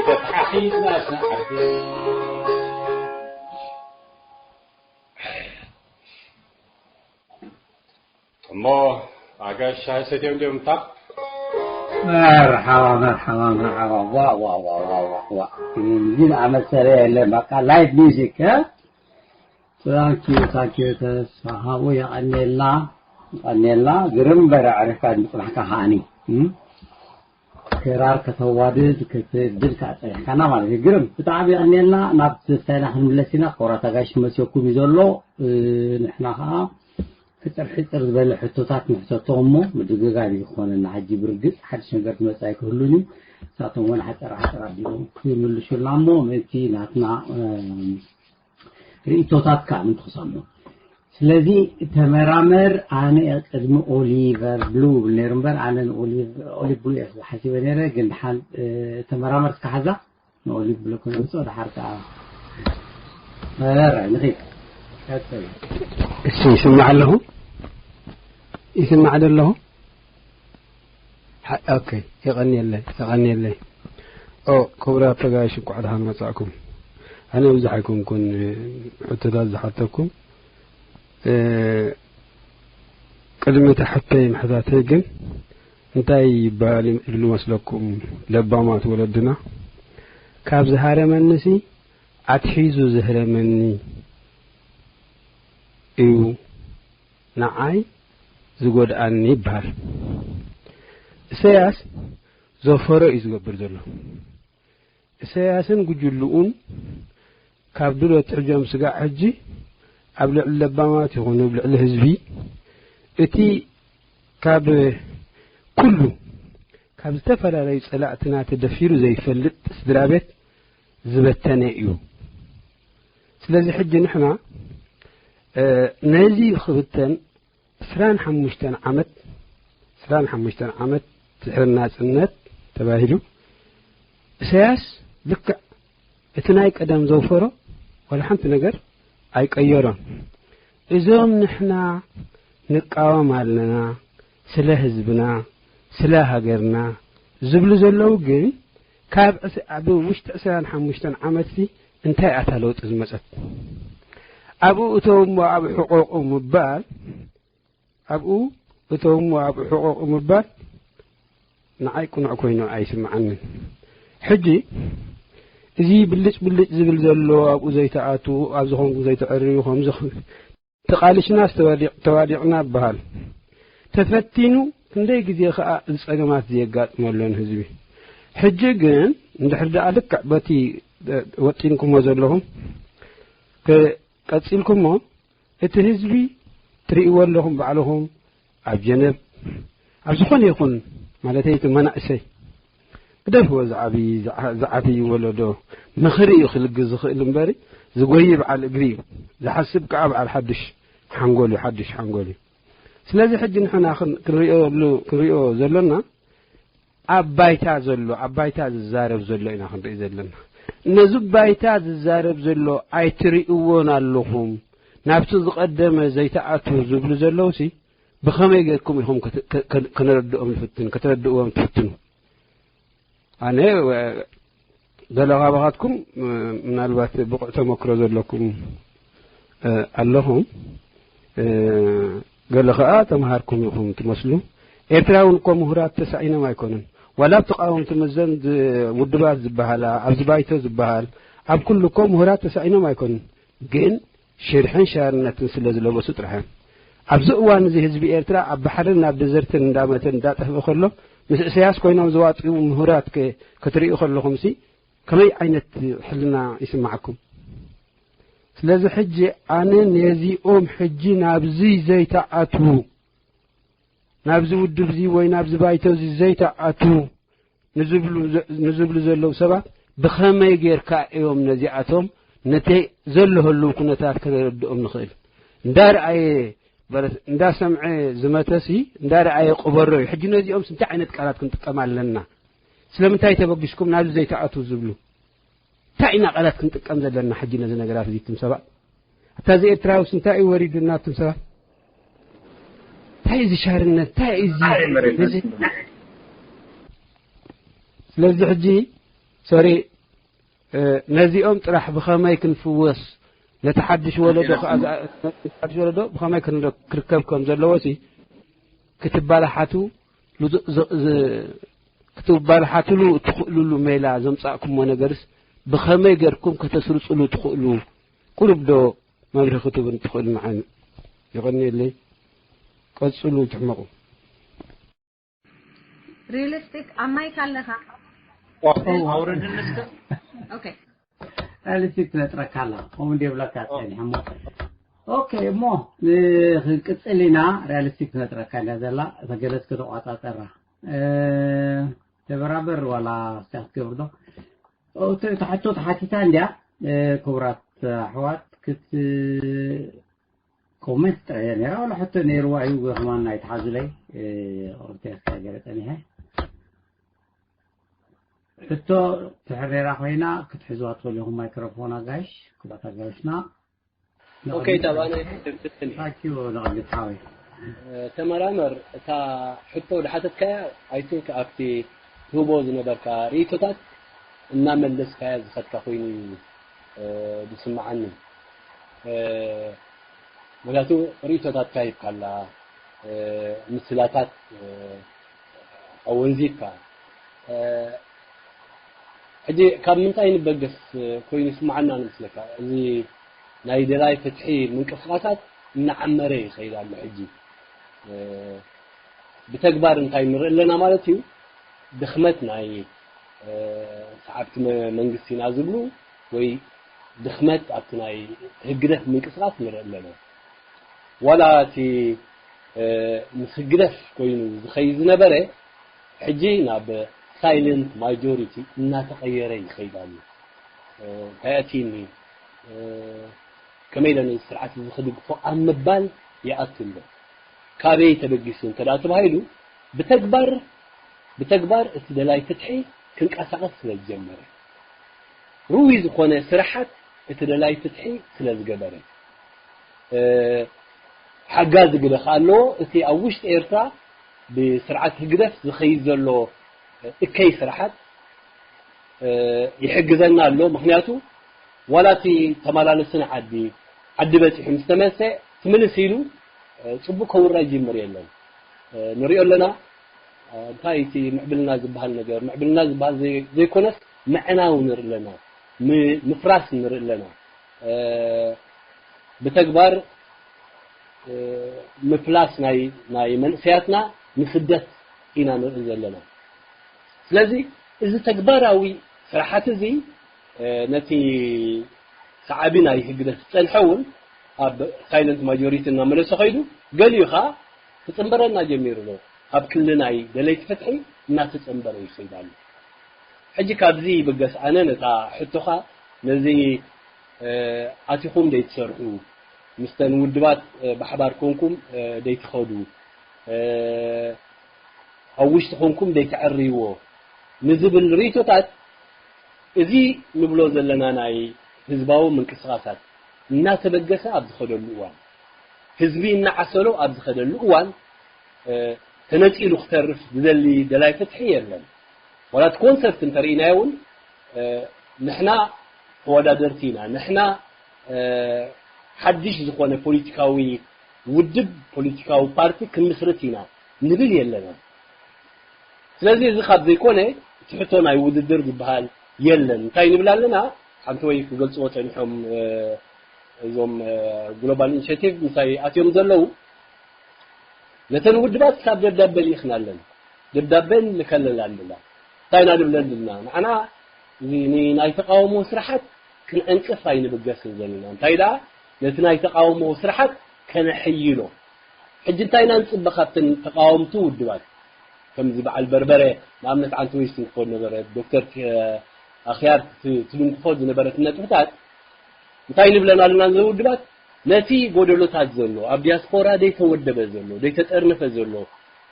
ተተሓሒዝና ስንዓድና። እሞ ኣጋሽ ሻሂ ሰትዮም ድዮም? እንታ መርሓባ፣ መርሓባ፣ መርሓባ። ዋ፣ ዋ፣ ዋ፣ ዋ፣ ዋ፣ ዋ። እዚ ዝኣመሰለ የለን። በቃ ላይቭ ሚውዚክ፣ እ? ታንኪዩ፣ ታንኪዩ ተስፋሃቡ፣ የቐኔልና፣ የቐኔልና። ግርም በረ ዕሪፍካ ምጽናሕካ ከዓኒ፣ እም? ክራር ከተዋድድ ክትብል ከኣ ጸኒሕካና ማለት እዩ። ግርም፣ ብጣዕሚ የቐኔልና። ናብ ትንሳኤና ክንምለስ ኢና። ክቡራት ኣጋይሽ ክመጽየኩም እዩ ዘሎ። እ፣ ንሕና ከኣ ሕጽር ሕጽር ዝበለ ሕቶታት ንሕተቶም እሞ ምድግጋም እዩ ክኾነና። ሕጂ ብርግጽ ሓድሽ ነገር ክመጽእ ኣይክህሉን እዩ። ንሳቶም እውን ሓጸር ሓጸር ኣቢሎም ክምልሹልና እሞ ምእንቲ ናትና፣ እ፣ ርእይቶታት ከኣ ምንትኽሰሞ። ስለዚ ተመራመር፣ ኣነ ቅድሚ ኦሊቨር ብሉ ይብል ነይሩ እምበር፣ ኣነ ንኦሊቭ-፣ ኦሊቭ ብሉ እየ ክብል ሓሲበ ነይረ፣ ግን ድሓን፣ እ፣ ተመራመር እስከ ሓዛ፣ ንኦሊቭ ብሉ ክነምጽኦ፣ ድሓር ከኣ መረር ንኺድ። ቀጽል። እሺ፣ ይስማዕ ኣለኹ? ይስማዕ ዶ ኣለኹ? ሓ-፣ ኦኬ፣ የቐንየለይ፣ የቐንየለይ። ኦ፣ ክቡራት ተጋይሽ፣ እንኳዕ ደሓን መጻእኩም። ኣነ ብዙሕ ኣይኮንኩን፣ እ፣ ሕቶታት ዝሓተኩም። እ፣ ቅድሚ እቲ ሕቶይ ምሕታተይ ግን፣ እንታይ ይበሃል ይብሉ መስለኩም ለባማት ወለድና? ካብ ዝሃረመኒሲ ኣትሒዙ ዝህረመኒ እዩ ንዓይ ዝጎድኣኒ ይበሃል። ኢሳያስ ዘፈሮ እዩ ዝገብር ዘሎ። ኢሳያስን ጉጅልኡን ካብ ድሎት ሕጆም ስጋዕ ሕጂ ኣብ ልዕሊ ለባማት ይኹኑ ኣብ ልዕሊ ህዝቢ እቲ ካብ ኩሉ ካብ ዝተፈላለዩ ጸላእትና ተደፊሩ ዘይፈልጥ ስድራ ቤት ዝበተነ እዩ። ስለዚ ሕጂ ንሕና፣ እ፣ ነዚ ክብተን ዕስራን ሓሙሽተን ዓመት፣ ዕስራን ሓሙሽተን ዓመት ድሕሪ ናጽነት ተባሂሉ፣ ኢሳያስ ልክዕ እቲ ናይ ቀደም ዘውፈሮ ዋላ ሓንቲ ነገር ኣይቀየሮን። እዞም ንሕና ንቃወም ኣለና፣ ስለ ህዝብና፣ ስለ ሃገርና ዝብሉ ዘለዉ ግን፣ ካብ ዕስ-፣ ኣብ ውሽጢ ዕስራን ሓሙሽተን ዓመትሲ እንታይ ኣታ ለውጢ ዝመጸት? ኣብኡ እተው እሞ ኣብ ሕቆቁ ምባል፣ ኣብኡ እተው እሞ ኣብ ሕቆቁ ምባል ንዓይ ቅኑዕ ኮይኑ ኣይስምዓንን። ሕጂ እዚ ብልጭ ብልጭ ዝብል ዘሎ፣ ኣብኡ ዘይተኣትዉ፣ ኣብ ዝኾንኩም ዘይተዕርዩ፣ ከምዚ ኽ-፣ ተቓሊስናስ ተዋዲቕ-፣ ተዋዲቕና ይበሃል። ተፈቲኑ ክንደይ ግዜ ኸኣ እዚ ጸገማት እዚ የጋጥመሉ ንህዝቢ። ሕጂ ግን እንድሕር ደኣ ልክዕ በቲ፣ እ፣ ወጢንኩሞ ዘለኹም ክ-፣ ቀጺልኩሞ፣ እቲ ህዝቢ ትርእይዎ ኣለኹም ባዕልኹም ኣብ ጀነቭ፣ ኣብ ዝኾነ ይኹን፣ ማለተይ እቲ መናእሰይ፣ ግደፍዎ፣ ዝዓብይ፣ ዝዓ-፣ ዝዓብይ ወለዶ ምኽሪ እዩ ክልግስ ዝኽእል እምበሪ፣ ዝጎዪ በዓል እግሪ እዩ። ዝሓስብ ከኣ በዓል ሓድሽ ሓንጎል እዩ፣ ሓድሽ ሓንጎል እዩ። ስለዚ ሕጂ ንሕና ክን-፣ ክንሪኦሉ፣ ክንሪኦ ዘሎና ኣብ ባይታ ዘሎ፣ ኣብ ባይታ ዝዛረብ ዘሎ ኢና ክንርኢ ዘለና። ነዚ ባይታ ዝዛረብ ዘሎ ኣይትርእይዎን ኣለኹም። ናብቲ ዝቐደመ ዘይተኣትዉ ዝብሉ ዘለዉሲ ብኸመይ ጌርኩም ኢኹም ከተ-፣ ከ-፣ ከ-፣ ከነረድኦም ንፍትን፣ ከተረድእዎም ትፍትኑ? ኣነ፣ ወ-፣ ገለ ካባኻትኩም፣ እ፣ ምናልባት ብቑዕ ተመክሮ ዘለኩም፣ እ፣ ኣለኹም። እ፣ ገለ ኸኣ ተምሃርኩም ኢኹም ትመስሉ። ኤርትራ እውን እኮ ምሁራት ተሳኢኖም ኣይኮኑን። ዋላ ኣብ ተቃወምቲ መዘን ዝ-፣ ውድባት ዝበሃላ፣ ኣብዚ ባይቶ ዝበሃል፣ ኣብ ኩሉ እኮ ምሁራት ተሳኢኖም ኣይኮኑን። ግን ሽርሕን ሻርነትን ስለ ዝለበሱ ጥራሕ እዮም። ኣብዚ እዋን እዚ ህዝቢ ኤርትራ ኣብ ባሕርን ኣብ ደዘርትን እንዳመተን እንዳጠፍአ ከሎ፣ ምስ እሰያስ ኮይኖም ዝዋጥኡ ምሁራት ከ-፣ ክትርእዩ ከለኹምሲ ከመይ ዓይነት ሕልና ይስማዓኩም? ስለዚ ሕጂ ኣነ ነዚኦም ሕጂ ናብዚ ዘይተኣትዉ፣ ናብዚ ውድብ እዚ ወይ ናብዚ ባይቶ እዚ ዘይተኣትዉ ንዝብሉ ዘ-፣ ንዝብሉ ዘለዉ ሰባት ብኸመይ ጌርካ እዮም ነዚኣቶም ነቲ ዘሎ ህልው ኩነታት ከነረድኦም ንኽእል? እንዳረኣየ በረስ-፣ እንዳሰምዐ ዝመተሲ እንዳረኣየ ቅበሮ እዩ። ሕጂ ነዚኦምስ እንታይ ዓይነት ቃላት ክንጥቀም ኣለና? ስለምንታይ ተበጊስኩም ናብዚ ዘይተኣትዉ ዝብሉ? እንታይ ኢና ቃላት ክንጥቀም ዘለና ሕጂ ነዚ ነገራት እዚ? እትም ሰባት፣ ኣታ እዚ ኤርትራውስ እንታይ እዩ ወሪዱና? እትም ሰባት፣ እንታይ እዚ ሻርነት? እንታይ እዩ እዚ? እንታይ እዩ መሬት እዚ? ስለዚ ሕጂ፣ ሶሪ፣ እ፣ ነዚኦም ጥራሕ ብኸመይ ክንፍወስ፣ ነቲ ሓድሽ ወለዶ ከኣ ዝኣ-፣ ነቲ ሓድሽ ወለዶ ብኸመይ ክንረ-፣ ክርከብ ከም ዘለዎ ሲ ክትባላሓቱ ሉ-፣ ዝ-፣ ዝ-፣ ክትባላሓትሉ እትኽእሉሉ ሜላ ዘምጻእኩሞ ነገርስ ብኸመይ ጌርኩም ከተስርጽሉ ትኽእሉ? ቁሩብ ዶ መብርሂ ክትህቡኒ ትኽእሉ? ንዓይ የቐንየለይ። ቀጽሉ፣ ይትሕመቑ። ሪሊስቲክ ኣብ ማይክ ኣለኻ? ኣውረድኒ እስከ። ኦኬ። ሪሊስቲክ ትነጥረካ ኣላ። ከምኡ እንደ ይብለካ ጸኒሐ እሞ። ኦኬ፣ እሞ ንክንቅጽል ኢና። ሪያሊስቲክ ትነጥረካ እንዳ ዘላ፣ እታ ገለስ ከተቋጻጸራ። እ፣ ተበራበር ዋላ እስካ ክትገብር ዶ? ኦ፣ ተ-፣ እታ ሕቶ ተሓቲታ እንድያ። እ፣ ክቡራት ኣሕዋት፣ ክት-፣ ኮሜንት ጥራይ እያ ነይራ። ዋላ ሕቶ ነይርዋ እዩ፣ ወይ ከማን ኣይትሓዙለይ። እ፣ ኦርቴስ ገለ ጸኒሐ። ሕቶ ትሕሬራ ኮይና ክትሕዝዋ ትኽእሉ ኢኹም ማይክሮፎን ኣጋይሽ፣ ክቡራት ኣጋይሽና። ኦኬ፣ ታባነ ትክክል። ታንኪዩ ንቐድሚት ሓወይ። ተመራመር፣ እታ ሕቶ ዝሓተትካያ፣ I think፣ ኣብቲ ትህቦ ዝነበርካ ርእይቶታት እናመለስካያ ዝኸድካ ኮይኑ እዩ፣ እ፣ ዝስምዓኒ። እ፣ ምክንያቱ ርእይቶታትካ ሂብካላ፣ እ፣ ምስላታት፣ እ፣ ኣወንዚፍካ። እ፣ ሕጂ ካብ ምንታይ ንበገስ ኮይኑ ይስምዓና ንመስለካ? እዚ ናይ ደላይ ፍትሒ ምንቅስቓሳት እናዓመረ ይኸይድ ኣሎ። ሕጂ፣ እ፣ ብተግባር እንታይ ንርኢ ኣለና ማለት እዩ? ድኽመት ናይ፣ እ፣ ሰዓብቲ መ-፣ መንግስቲ ኢና ዝብሉ ወይ ድኽመት ኣብቲ ናይ ህግደፍ ምንቅስቓስ ንርኢ ኣለና። ዋላ እቲ፣ እ፣ ምስ ህግደፍ ኮይኑ ዝኸይድ ዝነበረ፣ ሕጂ ናብ ሳይለንት ማጆሪቲ እናተቐየረ ይኸይድ ኣሎ። እ፣ እንታይ ኣእትዩኒ፣ እ፣ ከመይ ኢለ ነዚ ስርዓት እዚ ክድግፎ ኣብ ምባል ይኣቱ ኣሎ። ካበይ ተበጊሱ እንተ ደኣ ተባሂሉ፣ ብተግባር፣ ብተግባር እቲ ደላይ ፍትሒ ክንቀሳቐስ ስለ ዝጀመረ፣ ርኡይ ዝኾነ ስራሓት እቲ ደላይ ፍትሒ ስለ ዝገበረ፣ እ፣ ሓጋዚ ግደ ከኣ ኣለዎ። እቲ ኣብ ውሽጢ ኤርትራ ብስርዓት ህግደፍ ዝኸይድ ዘሎ እከይ ስራሓት፣ እ፣ ይሕግዘና ኣሎ። ምኽንያቱ ዋላ እቲ ተመላለሲ ንዓዲ፣ ዓዲ በጺሑ ምስ ተመልሰ፣ ትምልስ ኢሉ፣ እ፣ ጽቡቕ ከውራ ይጅምር የለን። እ፣ ንሪኦ ኣለና። እ፣ እንታይ እቲ ምዕብልና ዝበሃል ነገር፣ ምዕብልና ዝበሃል ዘይ-፣ ዘይኮነስ ምዕናው ንርኢ ኣለና። ም-፣ ምፍራስ ንርኢ ኣለና። እ፣ ብተግባር፣ እ፣ ምፍላስ ናይ፣ ናይ መንእሰያትና ንስደት ኢና ንርኢ ዘለና። ስለዚ እዚ ተግባራዊ ስራሓት እዚ፣ እ፣ ነቲ ሰዓቢ ናይ ህግደፍ ዝጸንሐ እውን ኣብ ሳይለንት ማጆሪቲ እናመለሰ ከይዱ፣ ገሊኡ ኸኣ ክጽንበረና ጀሚሩ ኣሎ። ኣብ ክሊ ናይ ደለይቲ ፍትሒ እናተጸንበረ ይኸይድ ኣሎ። ሕጂ ካብዚ ይብገስ፣ ኣነ ነታ ሕቶኻ፣ ነዚ፣ እ፣ ኣቲኹም ደይትሰርሑ፣ ምስተን ውድባት፣ እ፣ ብሓባር ኮንኩም፣ እ፣ ደይትኸዱ፣ እ፣ ኣብ ውሽጢ ኮንኩም ደይትዕርይዎ ንዝብል ርእይቶታት፣ እዚ ንብሎ ዘለና ናይ ህዝባዊ ምንቅስቓሳት እናተበገሰ ኣብ ዝኸደሉ እዋን፣ ህዝቢ እናዓሰሎ ኣብ ዝኸደሉ እዋን፣ እ፣ ተነጺሉ ክተርፍ ዝደሊ ደላይ ፍትሒ የለን። ዋላ እቲ ኮንሰፕት እንተርኢናዮ እውን፣ እ፣ ንሕና ተወዳደርቲ ኢና፣ ንሕና፣ እ፣ ሓድሽ ዝኾነ ፖለቲካዊ ውድብ፣ ፖለቲካዊ ፓርቲ ክንምስርት ኢና ንብል የለና። ስለዚ እዚ ካብ ዘይኮነ፣ እቲ ሕቶ ናይ ውድድር ዝበሃል የለን። እንታይ ንብል ኣለና? ሓንቲ ወይ ክገልጽዎ ጸኒሖም፣ እ፣ እዞም ግሎባል ኢኒሽቲቭ ምሳይ ኣትዮም ዘለዉ ነተን ውድባት ክሳብ ደብዳበ ልኢኽና ኣለና። ደብዳበ ንልከለላ ኣለና። እንታይ ኢና ንብለን ዘለና? ንዓና እዚ ናይ ተቃውሞ ስራሓት ክንዕንቅፍ ኣይንብገስን ዘለና። እንታይ ደኣ ነቲ ናይ ተቃውሞ ስራሓት ከነሕይሎ። ሕጂ እንታይ ኢና ንጽበ ካብተን ተቃወምቲ ውድባት? ከምዚ በዓል በርበረ ንኣብነት ዓንተ ወይስ ትንክፎ ነበረ ዶክተር ኣኽያር ትልንክፎ ዝነበረት ነጥብታት እንታይ ንብለን ኣለና? ዘውድባት ነቲ ጎደሎታት ዘሎ ኣብ ዲያስፖራ ደይተወደበ ዘሎ ደይተጠርነፈ ዘሎ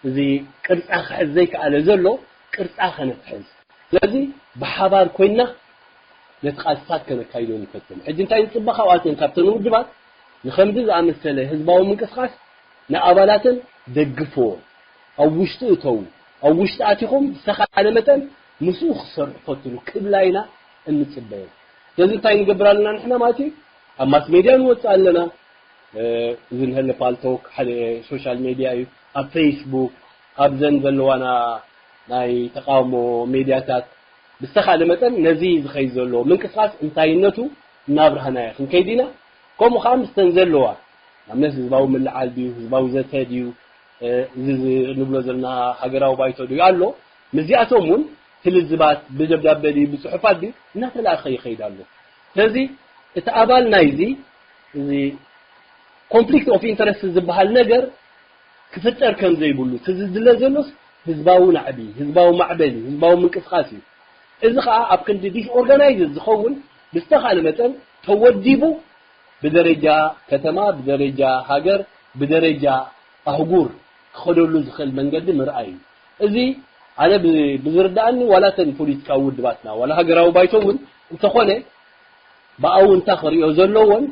እዚ ቅርጻ ክሕዝ ዘይከኣለ ዘሎ ቅርጻ ከነትሕዝ። ስለዚ ብሓባር ኮይና ነቲ ቃልስታት ከነካይዶ ንፈትን። ሕጂ እንታይ ንጽበ ካብኣተን ካብተን ውድባት ንኸምዚ ዝኣመሰለ ህዝባዊ ምንቅስቃስ ንኣባላተን ደግፍዎ፣ ኣብ ውሽጢ እተዉ፣ ኣብ ውሽጢ ኣቲኹም ዝተኻለ መጠን ምስኡ ክሰርሑ ፈትኑ ክብላ ኢና እንጽበዮ። ስለዚ እንታይ ንገብር ኣለና ንሕና ማለት እዩ? ኣብ ማስ ሜድያ ንወጽእ ኣለና። እዚ ንህለ ፓልቶክ ሓደ ሶሻል ሜድያ እዩ። ኣብ ፌስቡክ ኣብዘን ዘለዋና ናይ ተቃውሞ ሜድያታት ብዝተኻለ መጠን ነዚ ዝኸይድ ዘሎ ምንቅስቃስ እንታይነቱ እናብርሃናዮ ክንከይድ ኢና። ከምኡ ከዓ ምስተን ዘለዋ ኣብነት ህዝባዊ ምልዓል ድዩ ህዝባዊ ዘተ ድዩ እዚ ንብሎ ዘለና ሃገራዊ ባይቶ ድዩ ኣሎ። ምስዚኣቶም እውን ትልዝባት ብደብዳበ ድዩ ብፅሑፋት ድዩ እናተላእኸ ይኸይድ ኣሎ። ስለዚ እቲ ኣባል ናይዚ እዚ ኮንፍሊክት ኦፍ ኢንተረስት ዝበሃል ነገር ክፍጠር ከም ዘይብሉ እቲ ዝድለ ዘሎስ ህዝባዊ ናዕቢ፣ ህዝባዊ ማዕበል፣ ህዝባዊ ምንቅስቃስ እዩ። እዚ ከዓ ኣብ ክንዲ ዲስኦርጋናይዝድ ዝኸውን ብዝተኻለ መጠን ተወዲቡ ብደረጃ ከተማ፣ ብደረጃ ሃገር፣ ብደረጃ ኣህጉር ክኸደሉ ዝኽእል መንገዲ ምርኣይ እዩ። እዚ ኣነ ብዝርዳእኒ ዋላ ተን ፖለቲካዊ ውድባትና ዋላ ሃገራዊ ባይቶ እውን እንተኾነ ብኣውንታ ክሪኦ ዘለዎን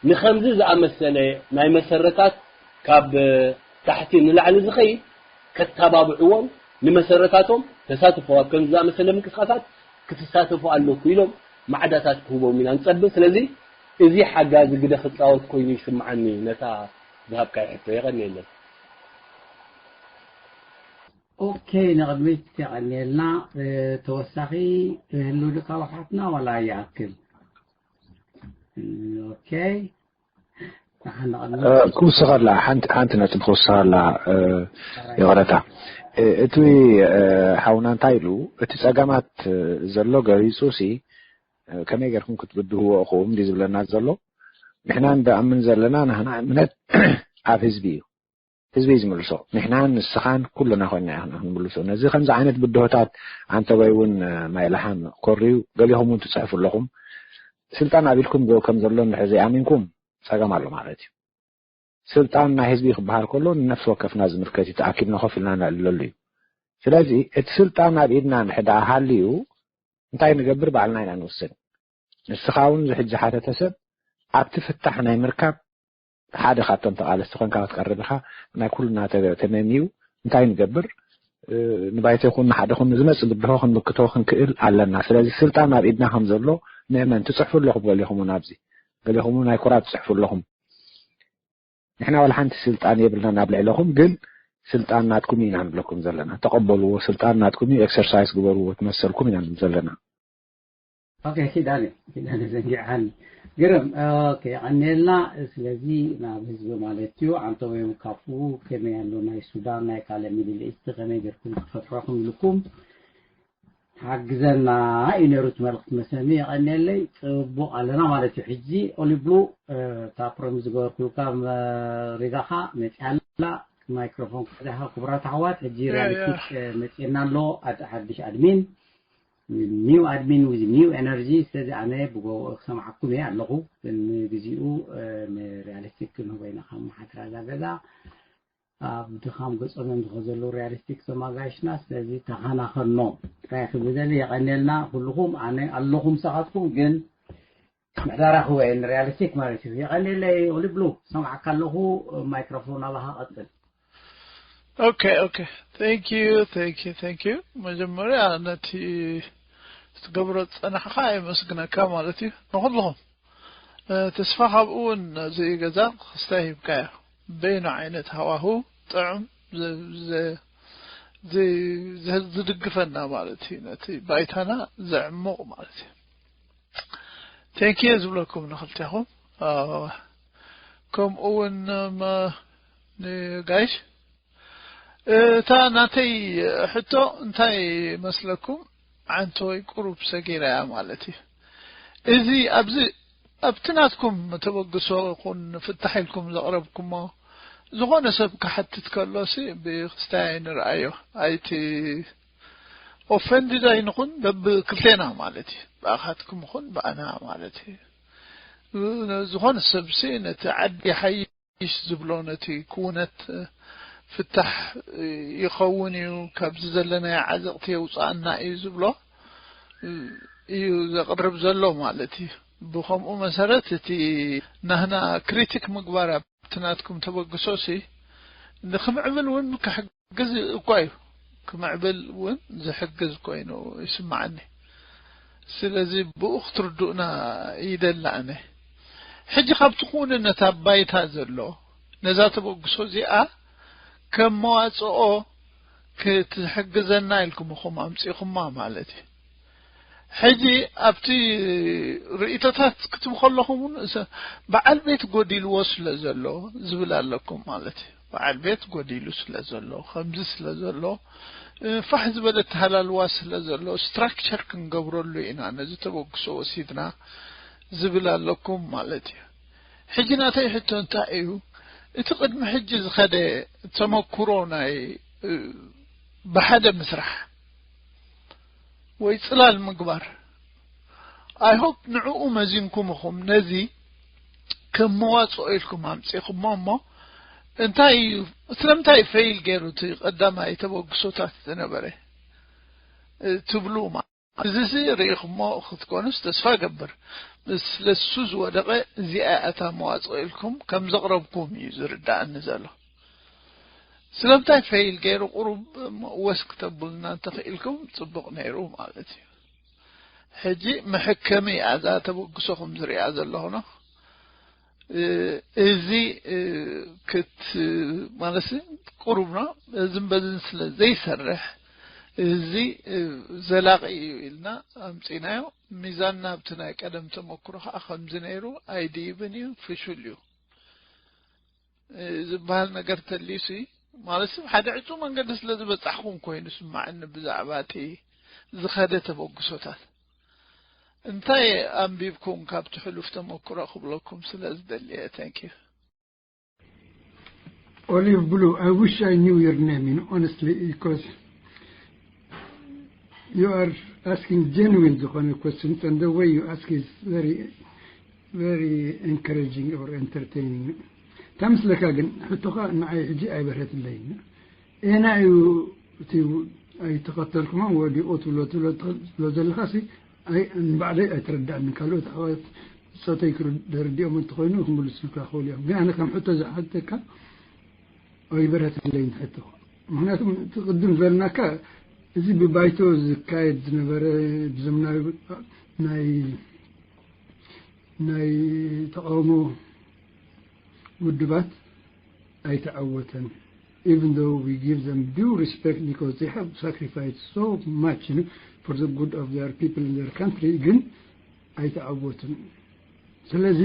ንኸምዚ ዝኣመሰለ ናይ መሰረታት ካብ ታሕቲ ንላዕሊ ዝኸይድ ከተባብዕዎን ንመሰረታቶም ተሳትፎ ኣብ ከምዚ ዝኣመሰለ ምንቅስቃሳት ክትሳተፉ ኣለኩ ኢሎም ማዕዳታት ክህቦም ኢና ንጸብእ። ስለዚ እዚ ሓጋዚ ግደ ክጻወት ኮይኑ ይስምዓኒ ነታ ዝሃብካይ ሕቶ። የቐንየለይ። ኦኬ፣ ንቕድሚት የቐንየልና። ተወሳኺ ህሉ ድካ ወሓትና ዋላ ይኣክል? ኦኬ፣ ንሓና ቅድሚ ክውስኸላ ሓንቲ ሓንቲ ነጥቢ ክውስኸላ ይቕረታ። እቲ ሓውና እንታይ ኢሉ እቲ ጸገማት ዘሎ ገሊጹ ሲ ከመይ ገርኩም ክትብድህዎ እኹም እንዲ ዝብለና ዘሎ። ንሕና እንዳኣምን ዘለና ናህና እምነት ኣብ ህዝቢ እዩ። ህዝቢ እዩ ዝምልሶ። ንሕናን ንስኻን ኩልና ኮይና ኢና ክንምልሶ። ነዚ ከምዚ ዓይነት ብድሆታት ኣንተበይ እውን ማይ ለሓም ኮርዩ ገሊኹም እውን ትፅሕፉ ኣለኹም። ስልጣን ኣብ ኢድኩም ከም ዘሎ እንድሕር ዘይኣሚንኩም ፀገም ኣሎ ማለት እዩ። ስልጣን ናይ ህዝቢ ክበሃል ከሎ ንነፍሲ ወከፍና ዝምልከት እዩ። ተኣኪብና ኮፍ ኢልና ነዕልለሉ እዩ። ስለዚ እቲ ስልጣን ኣብ ኢድና እንድሕር ደኣ ሃልዩ እንታይ ንገብር ባዕልና ኢና ንውስን። ንስኻ እውን እዚ ሕጂ ሓተተ ሰብ ኣብቲ ፍታሕ ናይ ምርካብ ሓደ ካብቶም ተቓለስቲ ኮንካ ክትቀርብ ኢኻ። ናይ ኩልና ተመም እዩ። እንታይ ንገብር? ንባይቶ ይኹን ንሓደ ኹን ንዝመጽእ ብድሆ ክንምክቶ ክንክእል ኣለና። ስለዚ ስልጣን ኣብ ኢድና ከም ዘሎ ንእመን። ትጽሕፉ ኣለኹም ገሊኹም እውን ኣብዚ። ገሊኹም እውን ናይ ኩራት ትጽሕፉ ኣለኹም። ንሕና ዋላ ሓንቲ ስልጣን የብልናን ኣብ ልዕለኹም፣ ግን ስልጣን ናትኩም ኢና ንብለኩም ዘለና። ተቐበልዎ፣ ስልጣን ናትኩም እዩ፣ ኤክሰርሳይዝ ግበርዎ፣ ትመሰልኩም ኢና ንብል ዘለና። ኦኬ፣ ኪዳነ ኪዳነ ዘንጊዓኒ። ግርም። ኦኬ፣ ቀኒልና። ስለዚ ናብ ህዝቢ ማለት እዩ። ኣንቶኒዮ ካፉ ከመይ ኣሎ ናይ ሱዳን ናይ ካልእ ሚድል ኢስት ከመይ ጌርኩም ክትፈትሖ ክምልኩም ሓግዘና እዩ ነይሩ እቲ መልእኽቲ መሰኒ። የቐኒየለይ። ጽቡቕ ኣለና ማለት እዩ። ሕጂ ኦሊብሉ እታ ፕሮሚስ ዝገበርኩልካ መሪዳኻ መጽያ ኣላ። ማይክሮፎን ክሕዛኻ ክቡራት ኣሕዋት። ሕጂ ሪያሊስቲክ መጽየና ኣሎ። ኣድ ሓድሽ ኣድሚን ኒው ኣድሚን ዊዝ ኒው ኤነርጂ። ስለዚ ኣነ ብጎ ክሰምዓኩም እየ ኣለኹ። ንግዚኡ ንሪያሊስቲክ ክንህቦ ኢና ካብ መሓትራ እዛ ገዛ ኣብ ድኻም ገጾም እዮም ዝኸ ዘለዉ ሪያሊስቲክ ዞም ኣጋይሽና። ስለዚ ተኸናኸኖም ጥራይ ክብል ደሊ። የቐንየልና ኩልኹም። ኣነ ኣለኹ ምሳኻትኩም፣ ግን ምሕዳራ ክወ ንሪያሊስቲክ ማለት እዩ። የቐንየለይ ኦሊብሉ፣ ሰምዓካ ኣለኹ። ማይክሮፎን ኣባኻ ቀጽል። Okay, okay. Thank you, thank you, thank you. መጀመርያ ነቲ ትገብሮ ዝጸናሕካ የመስግነካ ማለት እዩ። ንኹልኹም ተስፋ ካብኡ እውን እዚ ገዛ ክስታይ ሂብካዮ። በይኑ ዓይነት ሃዋሁ ጥዑም ዝድግፈና ማለት እዩ። ነቲ ባይታና ዘዕሙቕ ማለት እዩ። ቴንኪየ ዝብለኩም ንክልቴኹም። ከምኡ እውን ንጋይሽ እታ ናተይ ሕቶ እንታይ መስለኩም? ዓንተወይ ቁሩብ ሰጊራ እያ ማለት እዩ። እዚ ኣብዚ ኣብቲ ናትኩም ተበግሶ ይኹን ፍታሕ ኢልኩም ዘቕረብኩሞ ዝኾነ ሰብ ክሓትት ከሎሲ ብክስታይ ኣይንርኣዮ። ኣይቲ ኦፈንድድ ኣይንኹን በብክልቴና ማለት እዩ። ብኣኻትኩም ይኹን ብኣና ማለት እዩ። ዝኾነ ሰብሲ ነቲ ዓዲ ሓይሽ ዝብሎ ነቲ ክውነት ፍታሕ ይኸውን እዩ፣ ካብዚ ዘለናዮ ዓዘቕቲ የውፅኣና እዩ ዝብሎ እዩ ዘቕርብ ዘሎ ማለት እዩ። ብኸምኡ መሰረት እቲ ናህና ክሪቲክ ምግባር ኣብቲ ናትኩም ተበግሶ ሲ ንክምዕብል እውን ክሕግዝ እኳ እዩ። ክምዕብል እውን ዝሕግዝ ኮይኑ ይስምዓኒ። ስለዚ ብኡ ክትርድኡና ይደሊ ኣነ። ሕጂ ካብቲ ክውንነት ኣብ ባይታ ዘሎ ነዛ ተበግሶ እዚኣ ከም መዋጽኦ ክትሕግዘና ኢልኩም ኢኹም ኣምጺኹማ ማለት እዩ። ሕጂ ኣብቲ ርእይቶታት ክትቡ ከለኹም እውን እሰ-፣ በዓል ቤት ጎዲልዎ ስለ ዘሎ ዝብል ኣለኩም ማለት እዩ። በዓል ቤት ጎዲሉ ስለ ዘሎ፣ ከምዚ ስለ ዘሎ፣ እ፣ ፋሕ ዝበለ ተሃላልዋ ስለ ዘሎ፣ ስትራክቸር ክንገብረሉ ኢና ነዚ ተበግሶ ወሲድና ዝብል ኣለኩም ማለት እዩ። ሕጂ ናተይ ሕቶ እንታይ እዩ? እቲ ቅድሚ ሕጂ ዝኸደ ተመኩሮ ናይ፣ እ፣ ብሓደ ምስራሕ ወይ ጽላል ምግባር፣ I hope ንዕኡ መዚንኩም ኢኹም ነዚ ከም መዋጽኦ ኢልኩም ኣምጺኹሞ። እሞ እንታይ እዩ፣ ስለምንታይ ፌይል ገይሩ እቲ ቀዳማይ ተበግሶታት ዝነበረ፣ እ፣ ትብሉ ማ-፣ እዚ ሲ ርኢኹሞ ክትኮኑስ ተስፋ ገብር። ስለሱ ዝወደቐ እዚኣ እያ እታ መዋጽኦ ኢልኩም ከም ዘቕረብኩም እዩ ዝርዳኣኒ ዘሎ። ስለምንታይ ፌይል ገይሩ ቁሩብ ወስ ክተብሉና እንተኽኢልኩም ጽቡቕ ነይሩ ማለት እዩ። ሕጂ መሐከሚ እያ እዛ ተበግሶኹም ዝሪኣ ዘለኹ ነው። እ፣ እዚ፣ እ፣ ክት-፣ ማለት ቁሩብ ነው። እዝን በዝን ስለ ዘይሰርሕ እዚ፣ እ፣ ዘላቒ እዩ ኢልና ኣምጺናዮ። ሚዛንና ኣብቲ ናይ ቀደም ተመክሮ ከዓ ከምዚ ነይሩ ኣይድይብን እዩ፣ ፍሹል እዩ፣ እ፣ ዝበሃል ነገር ተልዩሲ፣ ማለት ሰብ ሓደ ዕጹው መንገዲ ስለ ዝበጻሕኩም ኮይኑ ስማዕኒ ብዛዕባ እቲ ዝኸደ ተበግሶታት። እንታይ ኣንቢብኩም ካብቲ ሕሉፍ ተመክሮ ክብለኩም ስለ ዝደሊ እየ። Thank you። Olive Blue, I wish I knew your name, you know, honestly, because you are asking genuine ዝኾነ questions, and the way you ask is very, very encouraging or entertaining. ታምስለካ ግን ሕቶኻ ንዓይ ሕጂ ኣይበርሀትለይን። ኤና እዩ እቲ ኣይተኸተልኩማን ወዲቑ ትብሎ ትብሎ ትብሎ ዘለኻሲ፣ ኣይ፣ ንባዕለይ ኣይተረዳእንን። ካልኦት ኣሕዋት ጾተይ ክር-፣ ተረዲኦም እንተኾይኑ ክምልሱልካ ክኽእሉ እዮም። ግን ኣነ ከም ሕቶ ዝሓተካ ኣይበረትለይን ሕቶ። ምኽንያቱም እቲ ቅድም ዝበልናካ፣ እዚ ብባይቶ ዝካየድ ዝነበረ ብዘመናዊ ናይ፣ ናይ ተቃውሞ ውድባት ኣይተዓወተን። Even though we give them due respect because they have sacrificed so much, you know, for the good of their people and their country, ግን ኣይተዓወቱን። ስለዚ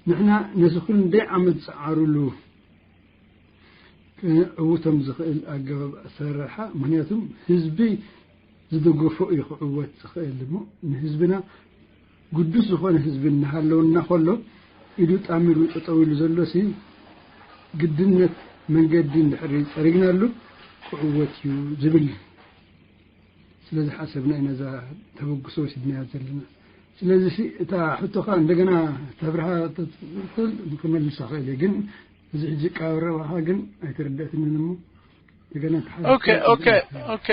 ንሕና ነዚ ክንደይ ዓመት ዝጸዓሩሉ ክዕውቶም ዝኽእል ኣገባብ ኣሰራርሓ፣ ምኽንያቱም ህዝቢ ዝደገፎ እዩ ክዕወት ዝኽእል። እሞ ንህዝብና ግዱስ ዝኾነ ህዝቢ እናሃለወና ከሎ፣ ኢዱ ጣሚሩ ጠጠው ኢሉ ዘሎሲ፣ ግድነት መንገዲ እንድሕር ጸሪግናሉ ክዕወት እዩ ዝብል ስለ ዝሓሰብና ኢና ነዛ ተበግሶ ወሲድናያ ዘለና። ስለዚ ሲ፣ እታ ሕቶኻ እንደገና ተብርሃ ተትኽእል ክመልሳ ክእል እየ፣ ግን እዚ ሕጂ ቃረባኻ ግን ኣይተረድኣትንን እሞ፣ እንደገና ተሓ-፣ ኦኬ፣ ኦኬ፣ ኦኬ፣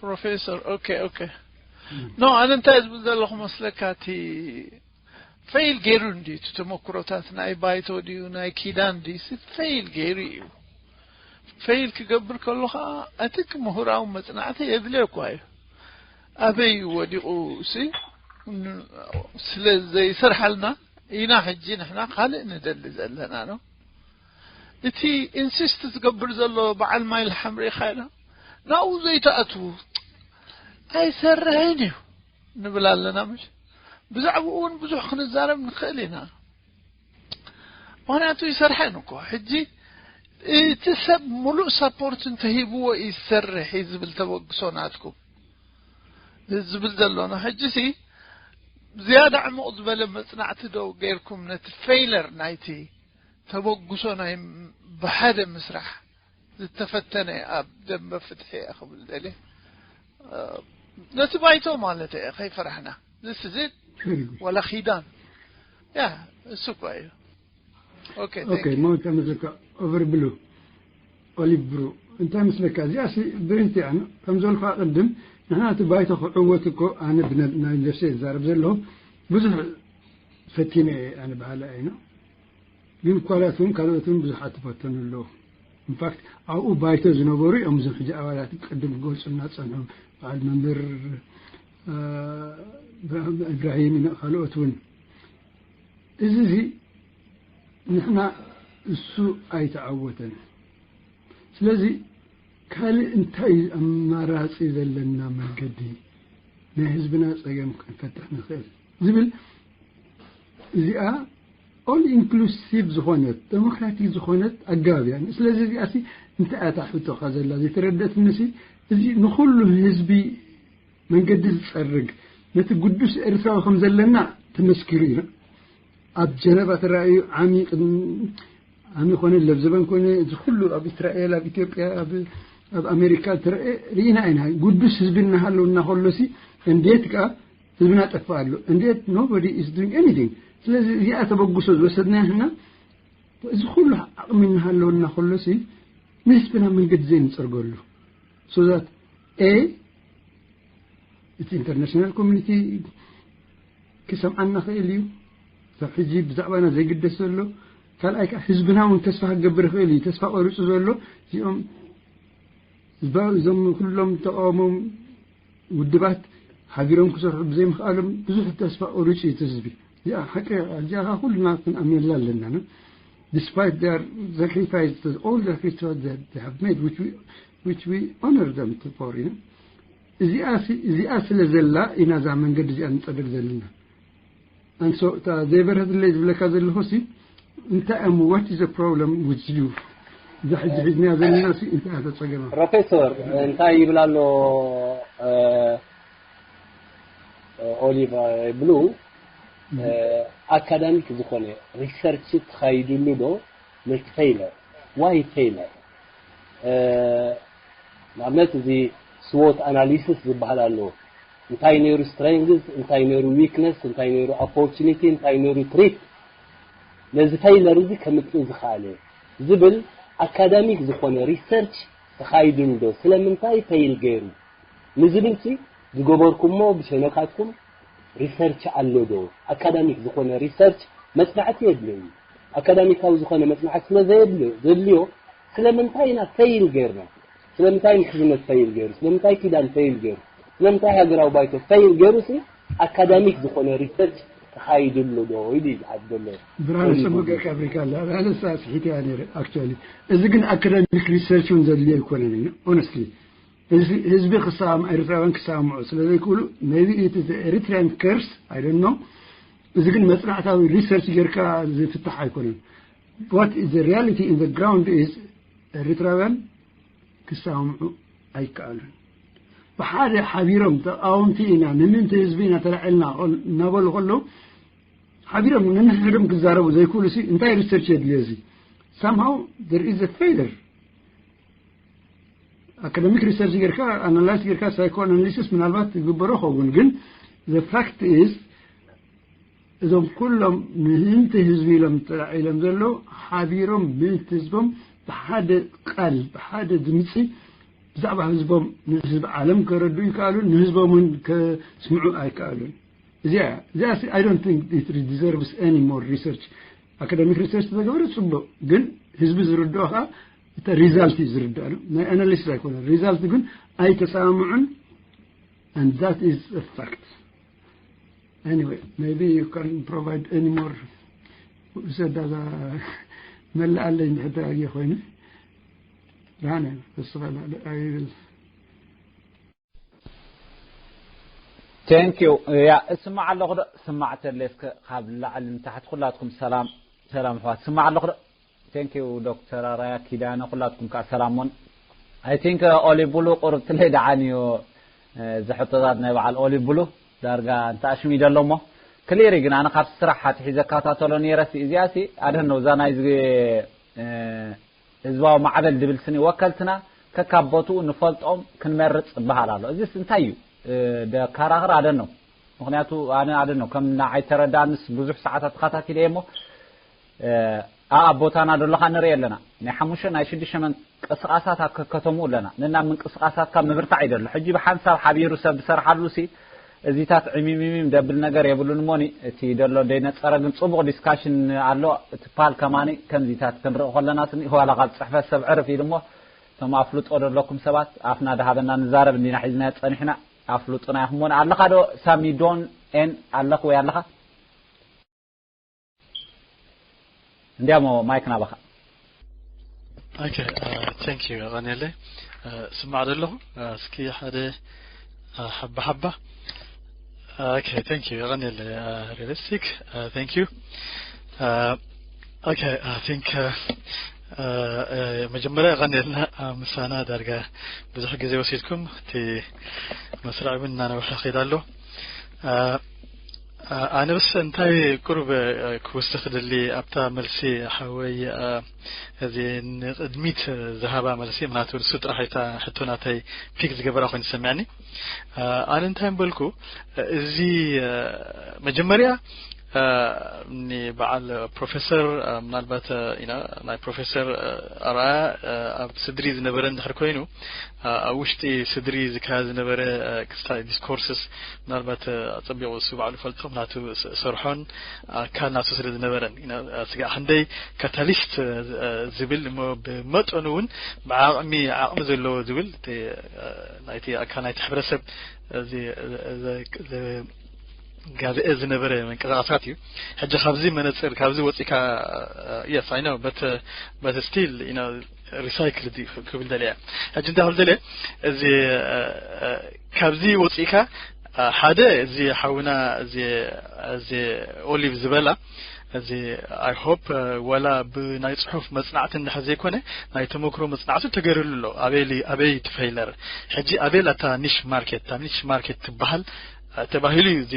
ፕሮፌሰር፣ ኦኬ፣ ኦኬ። ኖ፣ ኣነ እንታይ ዝብል ዘለኹ መስለካ፣ እቲ ፌይል ገይሩ እንድዩ፣ እቲ ተመክሮታት ናይ ባይቶ ድዩ፣ ናይ ኪዳን ድዩ፣ ሲ ፌይል ገይሩ እዩ። ፌይል ክገብር ከሎ ኸዓ፣ እቲ ምሁራዊ መጽናዕቲ የድልዮ እኳ እዩ። ኣበይ እዩ ወዲቑ ሲ፣ ን-፣ ስለ ዘይሰርሓልና ኢና ሕጂ ንሕና ካልእ ንደሊ ዘለና ነው። እቲ ኢንሲስት ዝገብር ዘሎ በዓል ማይል ሓምሪ ኢኻ ኢላ፣ ናብኡ ዘይትኣትዉ ኣይሰርሕን እዩ ንብል ኣለና። ምሽ ብዛዕባኡ እውን ብዙሕ ክንዛረብ ንኽእል ኢና። ምክንያቱ ይሰርሐን እኮ። ሕጂ እቲ ሰብ ሙሉእ ሳፖርት እንተሂብዎ እዩ ዝሰርሕ እዩ ዝብል ተበግሶ ናትኩም ዝብል ዘሎ ነው። ሕጂ ሲ ዝያዳ ዕሙቕ ዝበለ መጽናዕቲ ዶ ጌርኩም ነቲ ፌይለር ናይቲ ተበግሶ ናይ ብሓደ ምስራሕ ዝተፈተነ ኣብ ደንበ ፍትሒ እየ ክብል ደልየ። ነቲ ባይቶ ማለት እየ ከይፈራሕና ዝስዝድ ወላ ኺዳን ያ እሱ እኳ እዩ። ኦኬ ኦኬ ሞንተ ምስልካ ኦቨር ብሉ ኦሊቭ ብሩ እንታይ ምስለካ እዚኣ ሲ ብሪቲ ኣነ ከም ዘልካ ቅድም ንሕና እቲ ባይቶ ክዕወት እኮ ኣነ ብናይ ነፍሰ ይዛረብ ዘለኹ ብዙሕ ፈቲነ እየ ኣነ ባህላ እየ ነው ግን ኳላት እውን ካልኦት እውን ብዙሓት ትፈተኑ ኣለዉ ኢንፋክት ኣብኡ ባይቶ ዝነበሩ እዮም እዞም ሕጂ ኣባላት ቅድም ክገልፁ እናፀንሑ በዓል መምህር ኢብራሂም ካልኦት እውን እዚ እዚ ንሕና እሱ ኣይተዓወተን ስለዚ ካልእ እንታይ ኣማራፂ ዘለና መንገዲ ናይ ህዝብና ፀገም ክንፈትሕ ንኽእል ዝብል እዚኣ ኦል ኢንክሉሲቭ ዝኾነት ደሞክራቲክ ዝኾነት ኣገባብ እያ ስለዚ እዚኣ ሲ እንታይ እያ ታሕቶኻ ዘላ ዘይተረደትኒ ሲ እዚ ንኹሉ ህዝቢ መንገዲ ዝፀርግ ነቲ ግዱስ ኤርትራዊ ከም ዘለና ተመስኪሩ ኢና ኣብ ጀነቫ ተራእዩ ዓሚ ዓሚ ኮነ ለብዘበን ኮነ እዚ ኩሉ ኣብ እስራኤል ኣብ ኢትዮጵያ ኣብ ኣሜሪካ ተረአ ርኢና ኢና ግዱስ ህዝቢ እናሃለውና ከሎሲ እንዴት ከዓ ህዝብና ጠፍእ ኣሎ እንዴት nobody is doing anything ስለዚ እዚኣ ተበግሶ ዝወሰድና ንሕና እዚ ኩሉ ዓቕሚ እናሃለወና ከሎሲ ንህዝብና መንገዲ ዘይንፀርገሉ so that a እቲ ኢንተርናሽናል ኮሚኒቲ ክሰምዓና ክእል እዩ ካብ ሕጂ ብዛዕባና ዘይግደስ ዘሎ ካልኣይ ከዓ ህዝብና እውን ተስፋ ክገብር ይኽእል እዩ ተስፋ ቆሪፁ ዘሎ እዚኦም እዞም ኩሎም ተቃውሞም ውድባት ሓቢሮም ክሰርሑ ብዘይምኽኣሎም ብዙሕ ተስፋ ቆሪፁ እዩ ህዝቢ እዚኣ ሓቂ እዚኣ ኩልና ክንኣምነላ ኣለና despite their sacrifice all the sacrifice that they have made which we which we honor them for you እዚኣ እዚኣ ስለ ዘላ ኢና እዛ መንገዲ እዚኣ ንፀርግ ዘለና and so እታ ዘይበረትለይ ዝብለካ ዘለኹ ሲ እንታይ እሞ what is the problem with you እዛ ሕጂ ሒዝናያ ዘለና ሲ እንታይ እያ ተፀገማ ፕሮፌሰር እንታይ ይብል ኣሎ ኦሊቨር ብሉ ኣካዳሚክ ዝኾነ ሪሰርች ተኻይድሉ ዶ ነቲ ፌይለር ዋይ ፌይለር ንኣብነት እዚ ስዎት ኣናሊሲስ ዝበሃል ኣሎ እንታይ ነይሩ ስትሬንግዝ እንታይ ነይሩ ዊክነስ እንታይ ነይሩ ኦፖርቹኒቲ እንታይ ነይሩ ትሪት ነዚ ፌይለር እዚ ከምፅእ ዝኸኣለ ዝብል ኣካዳሚክ ዝኾነ ሪሰርች ተኻይድሉ ዶ ስለምንታይ ፌይል ገይሩ ንዝብል ሲ ዝገበርኩሞ ብሸነካትኩም ሪሰርች ኣሎ ዶ ኣካዳሚክ ዝኾነ ሪሰርች መፅናዕቲ የድልዮ እዩ ኣካዳሚካዊ ዝኾነ መፅናዕቲ ስለ ዘየድልዮ ስለምንታይ ኢና ፌይል ገይርና ስለምንታይ ምሕዝነት ፌይል ገይሩ ስለምንታይ ኪዳን ፌይል ገይሩ ስለምንታይ ሃገራዊ ባይቶ ፌይል ገይሩ ሲ ኣካዳሚክ ዝኾነ ሪሰርች ተኻይድሉ ዶ ኢሉ እዩ ዝሓት ዘሎ ብርሃን ጽቡቅ ጌርካ ኣብሪካ ኣለ ኣነሳ ስሒት እያ ነይረ ኣክቹዋሊ እዚ ግን ኣካዳሚክ ሪሰርች እውን ዘድልዮ ኣይኮነን እዩ ኦነስትሊ ህዝቢ ክሰማም ኤርትራውያን ክሰማምዑ ስለ ዘይክእሉ maybe it is Eritrean curse I don't know እዚ ግን መጽናዕታዊ ሪሰርች ጌርካ ዝፍታሕ ኣይኮነን what is the reality in the ground is ኤርትራውያን ክሰማምዑ ኣይከኣሉን ብሓደ ሓቢሮም ተቃወምቲ ኢና ንምንቲ ህዝቢ ኢና ተላዒልና እናበሉ ከለዉ ሓቢሮም ነንሕድሕዶም ክዛረቡ ዘይክእሉ ሲ እንታይ ሪሰርች የድልዮ እዚ somehow there is a failure academic research ጌርካ analysis ጌርካ psychoanalysis ምናልባት ይግበሮ ኸውን ግን the fact is እዞም ኩሎም ምእንቲ ህዝቢ ኢሎም ተላዒሎም ዘለዉ ሓቢሮም ምእንቲ ህዝቦም ብሓደ ቃል ብሓደ ድምፂ ብዛዕባ ህዝቦም ንህዝቢ ዓለም ከረድኡ ይከኣሉን ንህዝቦም እውን ከስምዑ ኣይከኣሉን እዚኣ እዚኣ I don't think it deserves any more research academic research ተገበረ ፅቡቅ ግን ህዝቢ ዝርድኦ ከዓ እቲ ሪዛልት እዩ ዝርዳእ ናይ ኣናሊሲስ ኣይኮነ ሪዛልት ግን ኣይተሰማምዑን and that is a fact anyway maybe you can provide any more ውሰዳ መላእ ኣለኝ ሕዳጊ ኮይኑ ራነ ተስፋ ይብል Thank you. ያ እስማዕ ኣለኹ ዶ ስማዕ ተለስከ ካብ ላዕሊ ንታሕቲ ኩላትኩም ሰላም ሰላም ኣሕዋት፣ ስማዕ ኣለኹ ዶ? Thank you ዶክተር ኣራያ ኪዳነ፣ ኩላትኩም ከዓ ሰላም ሞን። I think ኦሊ ብሉ ቁርብትለይ ደዓን እዩ። እዚ ሕቶታት ናይ በዓል ኦሊ ብሉ ዳርጋ እንተ ኣሽሚደ ኣሎ እሞ፣ ክሊሪ ግን ኣነ ካብ ስራሕ ኣትሒዘ እከታተሎ ነይረ ሲ፣ እዚኣ ሲ ኣደን ነው እዛ ናይ እዚ ህዝባዊ ማዕበል ድብል ስኒ ወከልትና ከካብ ቦትኡ ንፈልጦም ክንመርጽ ይበሃል ኣሎ። እዚስ እንታይ እዩ? ደካራኽር ኣደን ነው። ምኽንያቱ ኣነ ኣደን ነው ከም ንዓይ ተረዳእንስ ብዙሕ ሰዓታት ተኸታቲለ እየ እሞ፣ ኣብ ቦታና ደሎኻ ንርኢ ኣለና። ናይ ሓሙሽተ ናይ ሽዱሽተ መንቀስቓሳት ኣብ ከከተምኡ ኣለና። ነና ምንቅስቓሳትካ ምብርታዕ ይደሎ። ሕጂ ብሓንሳብ ሓቢሩ ሰብ ዝሰርሓሉ ሲ፣ እዚታት ዕሚሚሚም ደብል ነገር የብሉን እሞኒ፣ እቲ ደሎ ደይነጸረ ግን ጽቡቕ ዲስካሽን ኣሎ። እቲ ፓል ከማኒ ከምዚታት ክንርኢ ከለና ስኒ፣ ዋላ ካብ ጽሕፈት ሰብ ዕርፍ ኢሉ እሞ፣ እቶም ኣፍልጦ ደለኩም ሰባት ኣፍና ደሃበና ንዛረብ እንዲና ሒዝና ጸኒሕና። ኣፍልጡና ኢኹም እሞኒ። ኣለኻ ዶ ሳሚ ዶን ኤን ኣለኽ ወይ ኣለኻ? እንዲያሞ ማይክ ናባኻ። ኦኬ፣ ቴንክ ዩ ቀኔለ። ስማዕ ደለኹ። እስኪ ሓደ ሓባ ሓባ። ኦኬ፣ ቴንክ ዩ ቀኔለ። ሪሊስቲክ። ቴንክ ዩ። ኦኬ፣ I think መጀመርያ ቀኔልና ምሳና ዳርጋ ብዙሕ ግዜ ወሲድኩም፣ እቲ መስርዕ እውን እናነውሐ ከይዳ ኣሎ። ኣነ በስ እንታይ ቁሩብ ክውስኽ ክደሊ ኣብታ መልሲ ሓወይ፣ እዚ ንቕድሚት ዝሃባ መልሲ፣ ምክንያቱ ንሱ ጥራሕ እታ ሕቶ ናተይ ፒክ ዝገበራ ኮይኑ ዝሰምዐኒ። ኣነ እንታይ ምበልኩ፣ እዚ መጀመርያ ንበዓል ፕሮፌሰር፣ ምናልባት፣ you know፣ ናይ ፕሮፌሰር ኣርኣያ ኣብ ስድሪ ዝነበረ እንድሕር ኮይኑ፣ ኣብ ውሽጢ ስድሪ ዝካየድ ዝነበረ ክስታይ ዲስኮርስስ፣ ምናልባት ኣጸቢቑ እሱ ባዕሉ ይፈልጦ፣ ምክንያቱ ሰርሖን ኣካል ናቱ ስለ ዝነበረን፣ you know፣ ስጋዕ ክንደይ ካታሊስት ዝብል እሞ ብመጠኑ እውን ብዓቕሚ፣ ዓቕሚ ዘለዎ ዝብል እቲ ናይቲ ኣካል ናይቲ ሕብረተሰብ እዚ ጋብኤ ዝነበረ መንቀሳቐሳት እዩ። ሕጂ ካብዚ መነጽር፣ ካብዚ ወጺካ፣ yes, I know, but, but still, you know, recycle ክብል ደልያ። ሕጂ እንታይ ክብል ደልያ፣ እዚ ካብዚ ወጺካ፣ ሓደ፣ እዚ ሓውና፣ እዚ፣ እዚ ኦሊቭ ዝበላ፣ እዚ I hope ዋላ ብናይ ጽሑፍ መጽናዕቲ እንድሕር ዘይኮነ፣ ናይ ተመክሮ መጽናዕቲ ተገይርሉ ኣሎ። ኣበይ፣ ኣበይ ትፈይለር። ሕጂ ኣበይ ኣታ ኒሽ ማርኬት፣ እታ ኒሽ ማርኬት ትበሃል ተባሂሉ እዩ እዚ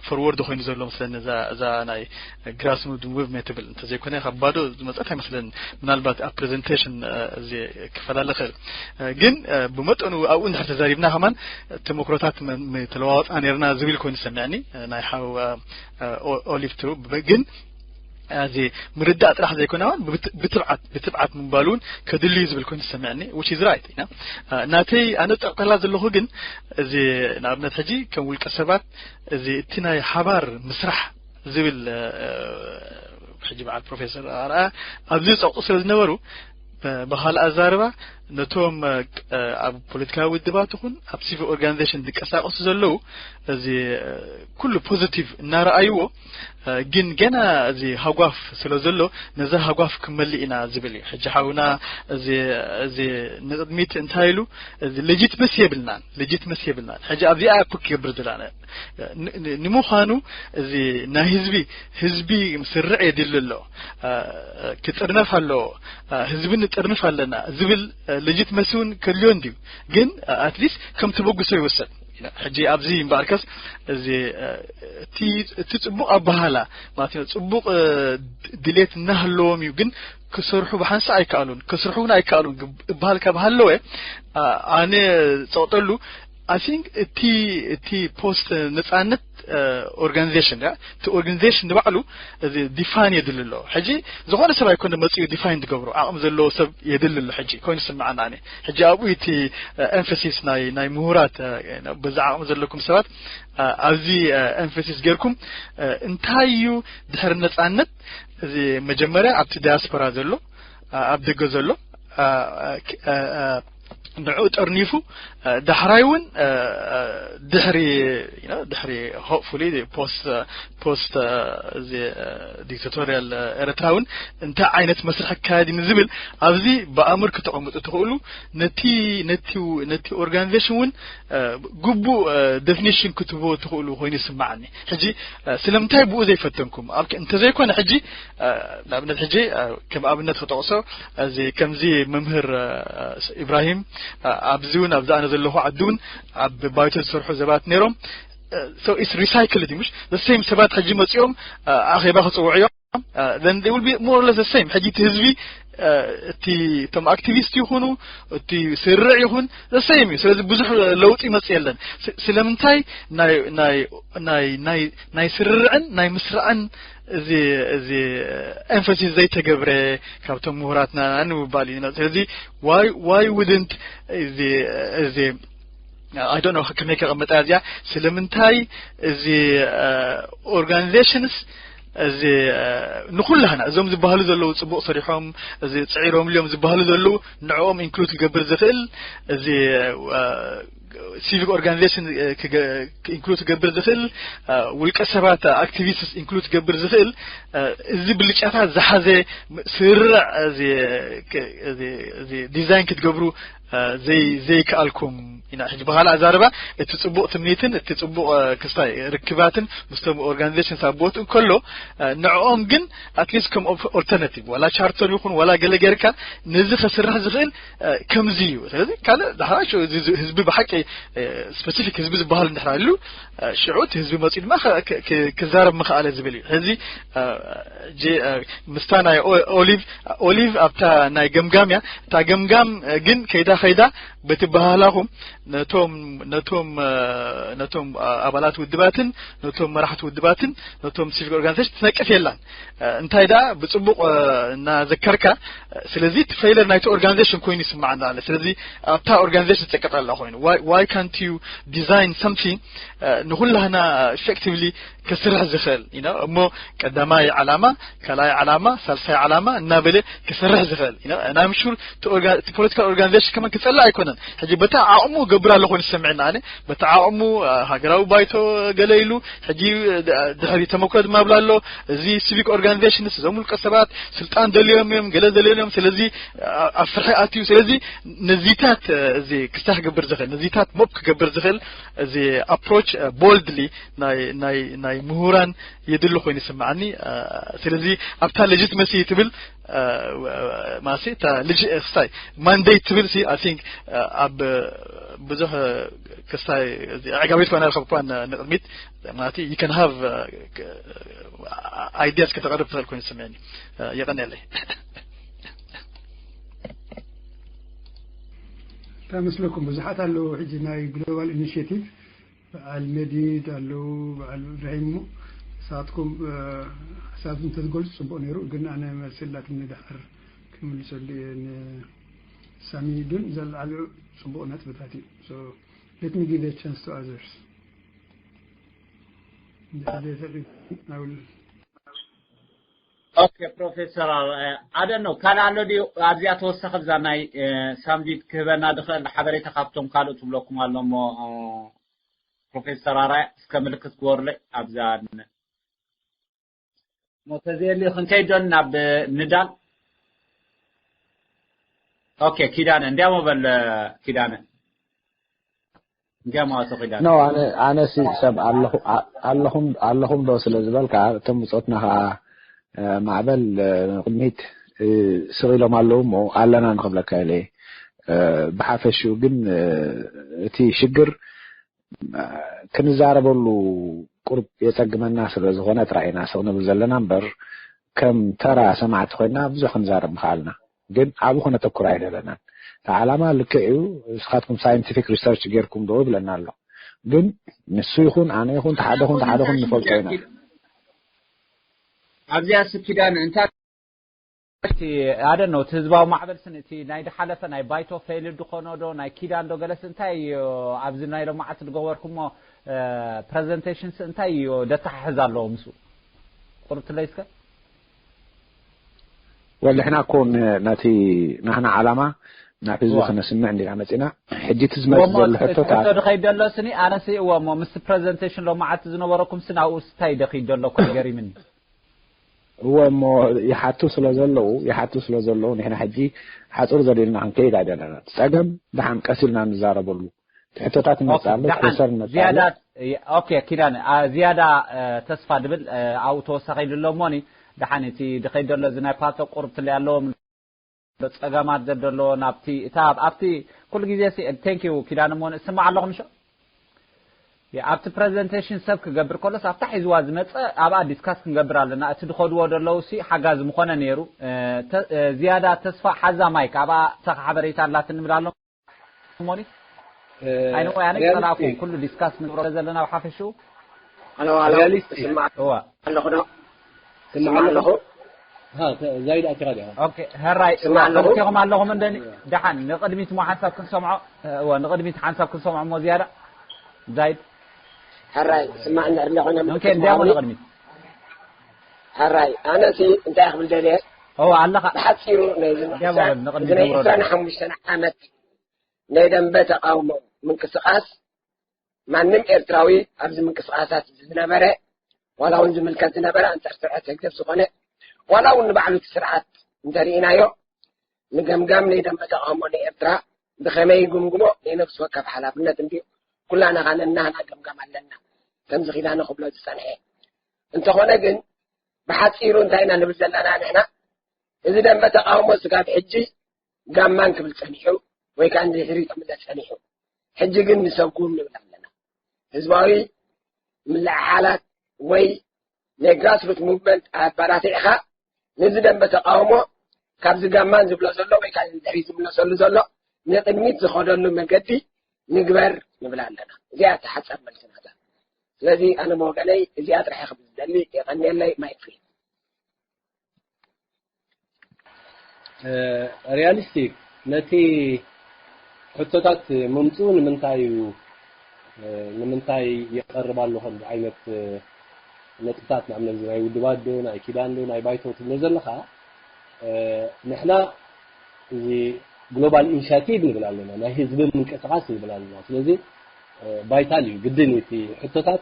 ፎርወርድ ኮይኑ ዘሎ መስለኒ። እዛ፣ እዛ ናይ ግራስሩት ሙቭመንት ትብል እንተዘይኮነ ካብ ባዶ ዝመጸት ኣይመስለኒ። ምናልባት ኣብ ፕሬዘንቴሽን እዚ ክፈላለ ይኽእል። ግን ብመጠኑ ኣብኡ እንድሕር ተዛሪብና ከማን ተመክሮታት ተለዋወጥና ነርና ዝብል ኮይኑ ዝሰምዐኒ፣ ናይ ሓው ኦሊቭ ትሩ። ግን እዚ ምርዳእ ጥራሕ ዘይኮነ እውን ብትብዓት፣ ብትብዓት ምንባሉ እውን ከድልዩ ዝብል ኮይኑ ዝሰምዐኒ፣ which is right። ናተይ ኣነ ጠቕጠላ ዘለኹ ግን፣ እዚ ንኣብነት ሕጂ ከም ውልቀ ሰባት፣ እዚ እቲ ናይ ሓባር ምስራሕ ዝብል፣ ሕጂ በዓል ፕሮፌሰር ኣርኣያ ኣብዚ ዝጸቕጡ ስለ ዝነበሩ፣ ብኻልእ ኣዛርባ ነቶም ኣብ ፖለቲካዊ ውድባት ይኹን ኣብ ሲቪክ ኦርጋናይዜሽን ዝንቀሳቐሱ ዘለዉ፣ እዚ ኩሉ ፖዚቲቭ እናረኣይዎ፣ ግን ገና እዚ ሃጓፍ ስለ ዘሎ፣ ነዛ ሃጓፍ ክንመልእ ኢና ዝብል እዩ። ሕጂ ሓውና እዚ፣ እዚ ንቕድሚት እንታይ ኢሉ፣ እዚ ሌጂትመሲ የብልናን፣ ሌጂትመሲ የብልናን። ሕጂ ኣብዚኣ እኮ ክገብር ዘለና ንምዃኑ፣ እዚ ናይ ህዝቢ፣ ህዝቢ ስርዕ የድሊ ኣሎ፣ ክጥርነፍ ኣለዎ፣ ህዝቢ ንጥርንፍ ኣለና ዝብል ሌጂትመሲ እውን ከድልዮ እንድዩ። ግን ኣትሊስት ከም ተበግሶ ይወሰድ። ሕጂ ኣብዚ እምበኣርከስ፣ እዚ እቲ፣ እቲ ጽቡቕ ኣበሃላ ማለት እዩ፣ ጽቡቕ ድሌት እናሃለዎም እዩ፣ ግን ክሰርሑ ብሓንሳእ ኣይከኣሉን፣ ክስርሑ እውን ኣይከኣሉን እበሃል ካብ ሃለወ፣ ኣነ ጸቕጠሉ፣ I think እቲ፣ እቲ ፖስት ነጻነት ኦርጋናይዜሽን፣ እቲ ኦርጋናይዜሽን ንባዕሉ እዚ ዲፋይን የድሊ ኣሎ። ሕጂ ዝኾነ ሰብ ኣይኮነ መጺኡ ዲፋይን ዝገብሮ፣ ዓቕሚ ዘለዎ ሰብ የድሊ ኣሎ። ሕጂ ኮይኑ ስምዓና፣ ኣነ ሕጂ ኣብኡ እቲ ኤምፈሲስ ናይ፣ ናይ ምሁራት፣ በዛ ዓቕሚ ዘለኩም ሰባት ኣብዚ ኤምፈሲስ ጌርኩም፣ እንታይ እዩ ድሕሪ ነጻነት፣ እዚ መጀመርያ ኣብቲ ዳያስፖራ ዘሎ፣ ኣብ ደገ ዘሎ ንዑ ጠርኒፉ ዳሕራይ እውን ድሕሪ ድሕሪ hopefully post post እዚ dictatorial ኤርትራ እውን እንታይ ዓይነት መስርሕ ክካየድ እዩ ንዝብል ኣብዚ ብኣምር ክተቐምጡ ትኽእሉ። ነቲ ነቲ ነቲ organization እውን ግቡእ definition ክትህቦ ትኽእሉ ኮይኑ ይስማዓኒ። ሕጂ ስለምንታይ ብኡ ዘይፈተንኩም? እንተዘይኮነ ሕጂ ንኣብነት ሕጂ ከም ኣብነት ክጠቕሶ እዚ ከምዚ መምህር ኢብራሂም ኣብዚ እውን ኣብዚ ኣነ ዘለኹ ዓዲ እውን ኣብ ባይቶ ዝሰርሑ ሰባት ነይሮም። So it's recycled እዩ፣ ምሽ? The same ሰባት ሕጂ መጺኦም ኣኼባ ክጽውዑ እዮም። Then they will be more or less the same። ሕጂ እቲ ህዝቢ እቲ እቶም ኣክቲቪስት ይኹኑ እቲ ስርዕ ይኹን the same እዩ። ስለዚ ብዙሕ ለውጢ ይመጽእ የለን። ስለምንታይ ናይ ስርርዕን ናይ ምስራዕን እዚ እዚ emphasis ዘይተገብረ ካብቶም ምሁራትና ንምባል እዩ። ስለዚ why why wouldn't እዚ እዚ I don't know ከመይ ከቐምጣ እዚኣ። ስለምንታይ እዚ organizations እዚ ንኹላህና እዞም ዝበሃሉ ዘለዉ ጽቡቕ ሰሪሖም እዚ ጽዒሮም እዮም ዝበሃሉ ዘለዉ ንዕኦም include ክገብር ዝኽእል እዚ civic organization include ክገብር ዝኽእል ውልቀ ሰባት activists include ክገብር ዝኽእል እዚ ብልጫታት ዝሓዘ ስርዕ እዚ design ክትገብሩ ዘይከኣልኩም ኢና። ሕጂ ብኻልእ ኣዛርባ እቲ ጽቡቕ ትምኒትን እቲ ጽቡቕ ክስታይ ርክባትን ምስቶም organizations ኣብ ቦትኡ ከሎ ንዕኦም ግን at least ከም alternative ዋላ charter ይኹን ዋላ ገለ ጌርካ ነዚ ከስርሕ ዝኽእል ከምዚ እዩ። ስለዚ ካልእ ዳሕራይ ህዝቢ ብሓቂ specific ህዝቢ ዝበሃል እንድሕር ኣሉ ሽዑ እቲ ህዝቢ መጺኡ ድማ ክዛረብ ምኽኣለ ዝብል እዩ። ሕዚ ምስታ ናይ ኦሊቭ ኦሊቭ ኣብታ ናይ ገምጋም እያ። እታ ገምጋም ግን ከይዳ ከይዳ በቲ ባህላኹም ነቶም ነቶም ነቶም ኣባላት ውድባትን ነቶም መራሕቲ ውድባትን ነቶም civic organization ትነቅፍ የላን። እንታይ ደኣ ብጽቡቕ እናዘከርካ ስለዚ እቲ failure ናይቲ organization ኮይኑ ይስማዓና ኣሎ። ስለዚ ኣብታ organization ዝጸቀጥ ኣላ ኮይኑ why can't you design something ንኹላህና effectively ክስርሕ ዝኽእል እሞ ቀዳማይ ዓላማ ካልኣይ ዓላማ ሳልሳይ ዓላማ እናበለ ክስርሕ ዝኽእል እና ምሹር እቲ political organization ከማን ክጸልእ ኣይኮነን። ሕጂ በታ ዓቕሙ ገብር ኣሎ ኮይኑ ዝሰምዕና ኣነ በታ ዓቕሙ ሃገራዊ ባይቶ ገለ ኢሉ ሕጂ ድሕሪ ተመክሮ ድማ ብላ ኣሎ። እዚ civic organization እዞም ውልቀ ሰባት ስልጣን ደልዮም እዮም ገለ ደልዮም እዮም። ስለዚ ኣብ ፍርሒ ኣትዩ ስለዚ ነዚታት እዚ ክስታ ክገብር ዝኽእል ነዚታት ሞብ ክገብር ዝኽእል እዚ approach boldly ናይ ናይ ናይ ምሁራን የድሊ ኮይኑ ይስምዓኒ። ስለዚ ኣብታ legitimacy ትብል ማሲ እታ ልጅ ክስታይ mandate ትብል ሲ I think ኣብ ብዙሕ ክስታይ ኣዕጋቢት ኮይና ረኸብኳ ንቕድሚት ማለት you can have ideas ከተቐርብ ትኽእል ኮይኑ ይስምዓኒ። የቐንየለይ። ተመስለኩም ብዙሓት ኣለዉ ሕጂ ናይ global initiative በዓል መዲድ ኣለዉ በዓል እብራሂም እሞ ንስኻትኩም ሓሳብ እንተትገልፁ ፅቡቅ ነይሩ ግን ኣነ መልሲ ላትኒ ድሓር ክምልሰሉ እየ ንሳሚ ግን ዘለዓሉ ፅቡቅ ነጥብታት እዩ let me give a chance to others Okay professor ኣረኣያ I don't know ካልእ ኣሎ ድዩ ኣብዚኣ ተወሳኺ ብዛ ናይ ሳምዲት ክህበና ዝኽእል ሓበሬታ ካብቶም ካልእ ትብለኩም ኣሎ እሞ ፕሮፌሰር ኣራያ እስከ ምልክት ግበሩለይ ኣብዛ ሞ ተዘየሊ ክንከይድ ዶ ናብ ንዳል ኦኬ ኪዳነ እንዲያሞ በል ኪዳነ እንዲያሞ ኣቶ ኪዳነ no ኣነ ኣነ ሲ ሰብ ኣለኹ ኣለኹም ኣለኹም ዶ ስለ ዝበልካ እቶም ብጾትና ከኣ ማዕበል ቅድሚት ስቕ ኢሎም ኣለዉ እሞ ኣለና ንኽብለካ ኢለ ብሓፈሽኡ ግን እቲ ሽግር ክንዛረበሉ ቁርብ የጸግመና ስለ ዝኾነ ጥራይ ኢና ስቕ ንብል ዘለና እምበር ከም ተራ ሰማዕቲ ኮይና ብዙሕ ክንዛረብ ምኽኣልና ግን ኣብኡ ከነተኩር ኣይደለናን። እቲ ዓላማ ልክዕ እዩ። ንስኻትኩም scientific research ጌርኩም ዶ ይብለና ኣሎ። ግን ንሱ ይኹን ኣነ ይኹን ተሓደ ኹን ተሓደ ኹን ንፈልጦ ኢና። ኣብዚኣ ሲ ኪዳነ እንታይ እቲ ኣደን ነው እቲ ህዝባዊ ማዕበል ስን እቲ ናይ ድሓለፈ ናይ ባይቶ ፌል ድኾኖ ዶ ናይ ኪዳን ዶ ገለስ እንታይ እዩ ኣብዚ ናይ ሎማዓት ዝገበርኩሞ ፕሬዘንቴሽን ስ እንታይ እዩ ደተሓሕዝ ኣለዎ ምስኡ ቁርትለይ እስከ ወልሕና እኮ ነቲ ናህና ዓላማ ናብ ህዝቢ ክነስምዕ እንዲና መፂና። ሕጂ እቲ ዝመፅእ ዘሎ ሕቶታት ሕቶ ድኸይድ ዘሎ ስኒ ኣነሲ እዎ እሞ ምስቲ ፕሬዘንቴሽን ሎማዓቲ ዝነበረኩም ስን ኣብኡ ስታይ ደኺድ ዘሎ እኮ ገሪምኒ። እዎ እሞ ይሓቱ ስለ ዘለዉ ይሓቱ ስለ ዘለዉ ንሕና ሕጂ ሓፁር ዘሊልና ክንከይድ ኣይደለና። እቲ ፀገም ደሓን ቀስ ኢልና ንዛረበሉ። እቲ ሕቶታት ይመፅእ ኣሎ፣ ኮንሰርን ይመፅእ ኣሎ። ኦኬ ኪዳነ ዝያዳ ተስፋ ድብል ኣብኡ ተወሳኺ ኢሉ ኣሎ እሞኒ ደሓን እቲ ድኸይድ ዘሎ እዚ ናይ ፓልቶ ቁርብ ትለይ ኣለዎም ጸገማት ዘደሎ ናብቲ እታ ኣብቲ ኩሉ ግዜ thank you ኪዳነ እሞ ንስማዕ ኣለኹም ሾ ኣብቲ ፕሬዘንቴሽን ሰብ ክገብር ከሎስ ኣብታ ሒዝዋ ዝመፀ ኣብኣ ዲስካስ ክንገብር ኣለና። እቲ ድኸድዎ ደለዉ ሲ ሓጋዚ ምኾነ ነይሩ። ዝያዳ ተስፋ ሓዛ ማይክ ኣብኣ ተኻ ሓበሬታ ኣላትኒ ንብል ኣሎ እሞኒ ኣይነ ወያነ ሪያሊስቲክ ጸላእኩም ኩሉ ዲስካስ ንግብሮ ዘለና ኣብ ሓፈሽኡ ኣሎ ኣሎ ሪያሊስቲክ ስማዕ እዋ ኣለኹ ዶ ስማዕ ስማዕ ኣለኹ ሃ ተ- ዛይድ ኣኪራ ዲኻ ኦኬ፣ ሕራይ ስማዕ ኣለኹ። ክልቴኹም ኣለኹም እንደኒ ደሓን ንቕድሚት ሞ ሓንሳብ ክንሰምዖ እወ ንቕድሚት ሓንሳብ ክንሰምዖ ሞ ዝያዳ ዛይድ ሕራይ ስማዕ እንድሕር እንዳ ኮይነ ኦኬ እንዲያሞ ንቕድሚት ሕራይ ኣነሲ እንታይ ክብል ደልየ እወ ኣለኻ ብሓፂሩ ነዚ እንዲያሞ ንቕድሚት ናይ ንብሮ ዕስራን ሓሙሽተን ዓመት ናይ ደንበ ተቃውሞ ምንቅስቃስ ማንም ኤርትራዊ ኣብዚ ምንቅስቃሳት ዝነበረ ዋላ እውን ዝምልከት ዝነበረ ኣንጻር ስርዓት ህግደፍ ዝኾነ ዋላ እውን ንባዕሉ እቲ ስርዓት እንተርኢናዮ ንገምጋም ናይ ደንበ ተቃውሞ ንኤርትራ ብኸመይ ይግምግሞ ናይ ነፍሲ ወከፍ ሓላፍነት እንድዩ። ኩላና ኸዓ ነናህና ገምጋም ኣለና። ከምዚ ኪዳነ ክብሎ ዝጸንሐ እንተኾነ ግን ብሓጺሩ እንታይ ኢና ንብል ዘለና ንሕና እዚ ደንበ ተቃውሞ ስጋብ ሕጂ ጋማን ክብል ጸኒሑ ወይ ከዓ ንድሕሪት ክምለስ ጸኒሑ ሕጂ ግን ንሰጉም ንብል ኣለና። ህዝባዊ ምልዕዓላት ወይ ናይ ግራስሩት ሙቭመንት ኣባራቲዕኻ ነዚ ደንበ ተቃውሞ ካብዚ ጋማን ዝብሎ ዘሎ ወይ ከዓ ንድሕሪት ዝምለሰሉ ዘሎ ንቅድሚት ዝኸደሉ መገዲ ንግበር ንብል ኣለና። እዚኣ እታ ሓጻር መልሲ ናታ። ስለዚ ኣነ ብወገነይ እዚኣ ጥራሕ ክብል ዝደሊ። የቐንየለይ። ማይክ ፍሪ። ሪያሊስቲክ ነቲ ሕቶታት ምምፅኡ ንምንታይ እዩ ንምንታይ ይቐርብ ኣሎ ከምዚ ዓይነት ነጥብታት ንኣብነት ናይ ውድባት ዶ ናይ ኪዳን ዶ ናይ ባይቶ ትብሎ ዘለኻ ንሕና እዚ ግሎባል ኢኒሽቲቭ ንብል ኣለና ናይ ህዝቢ ምንቅስቃስ ንብል ኣለና ስለዚ ቫይታል እዩ ግድን እቲ ሕቶታት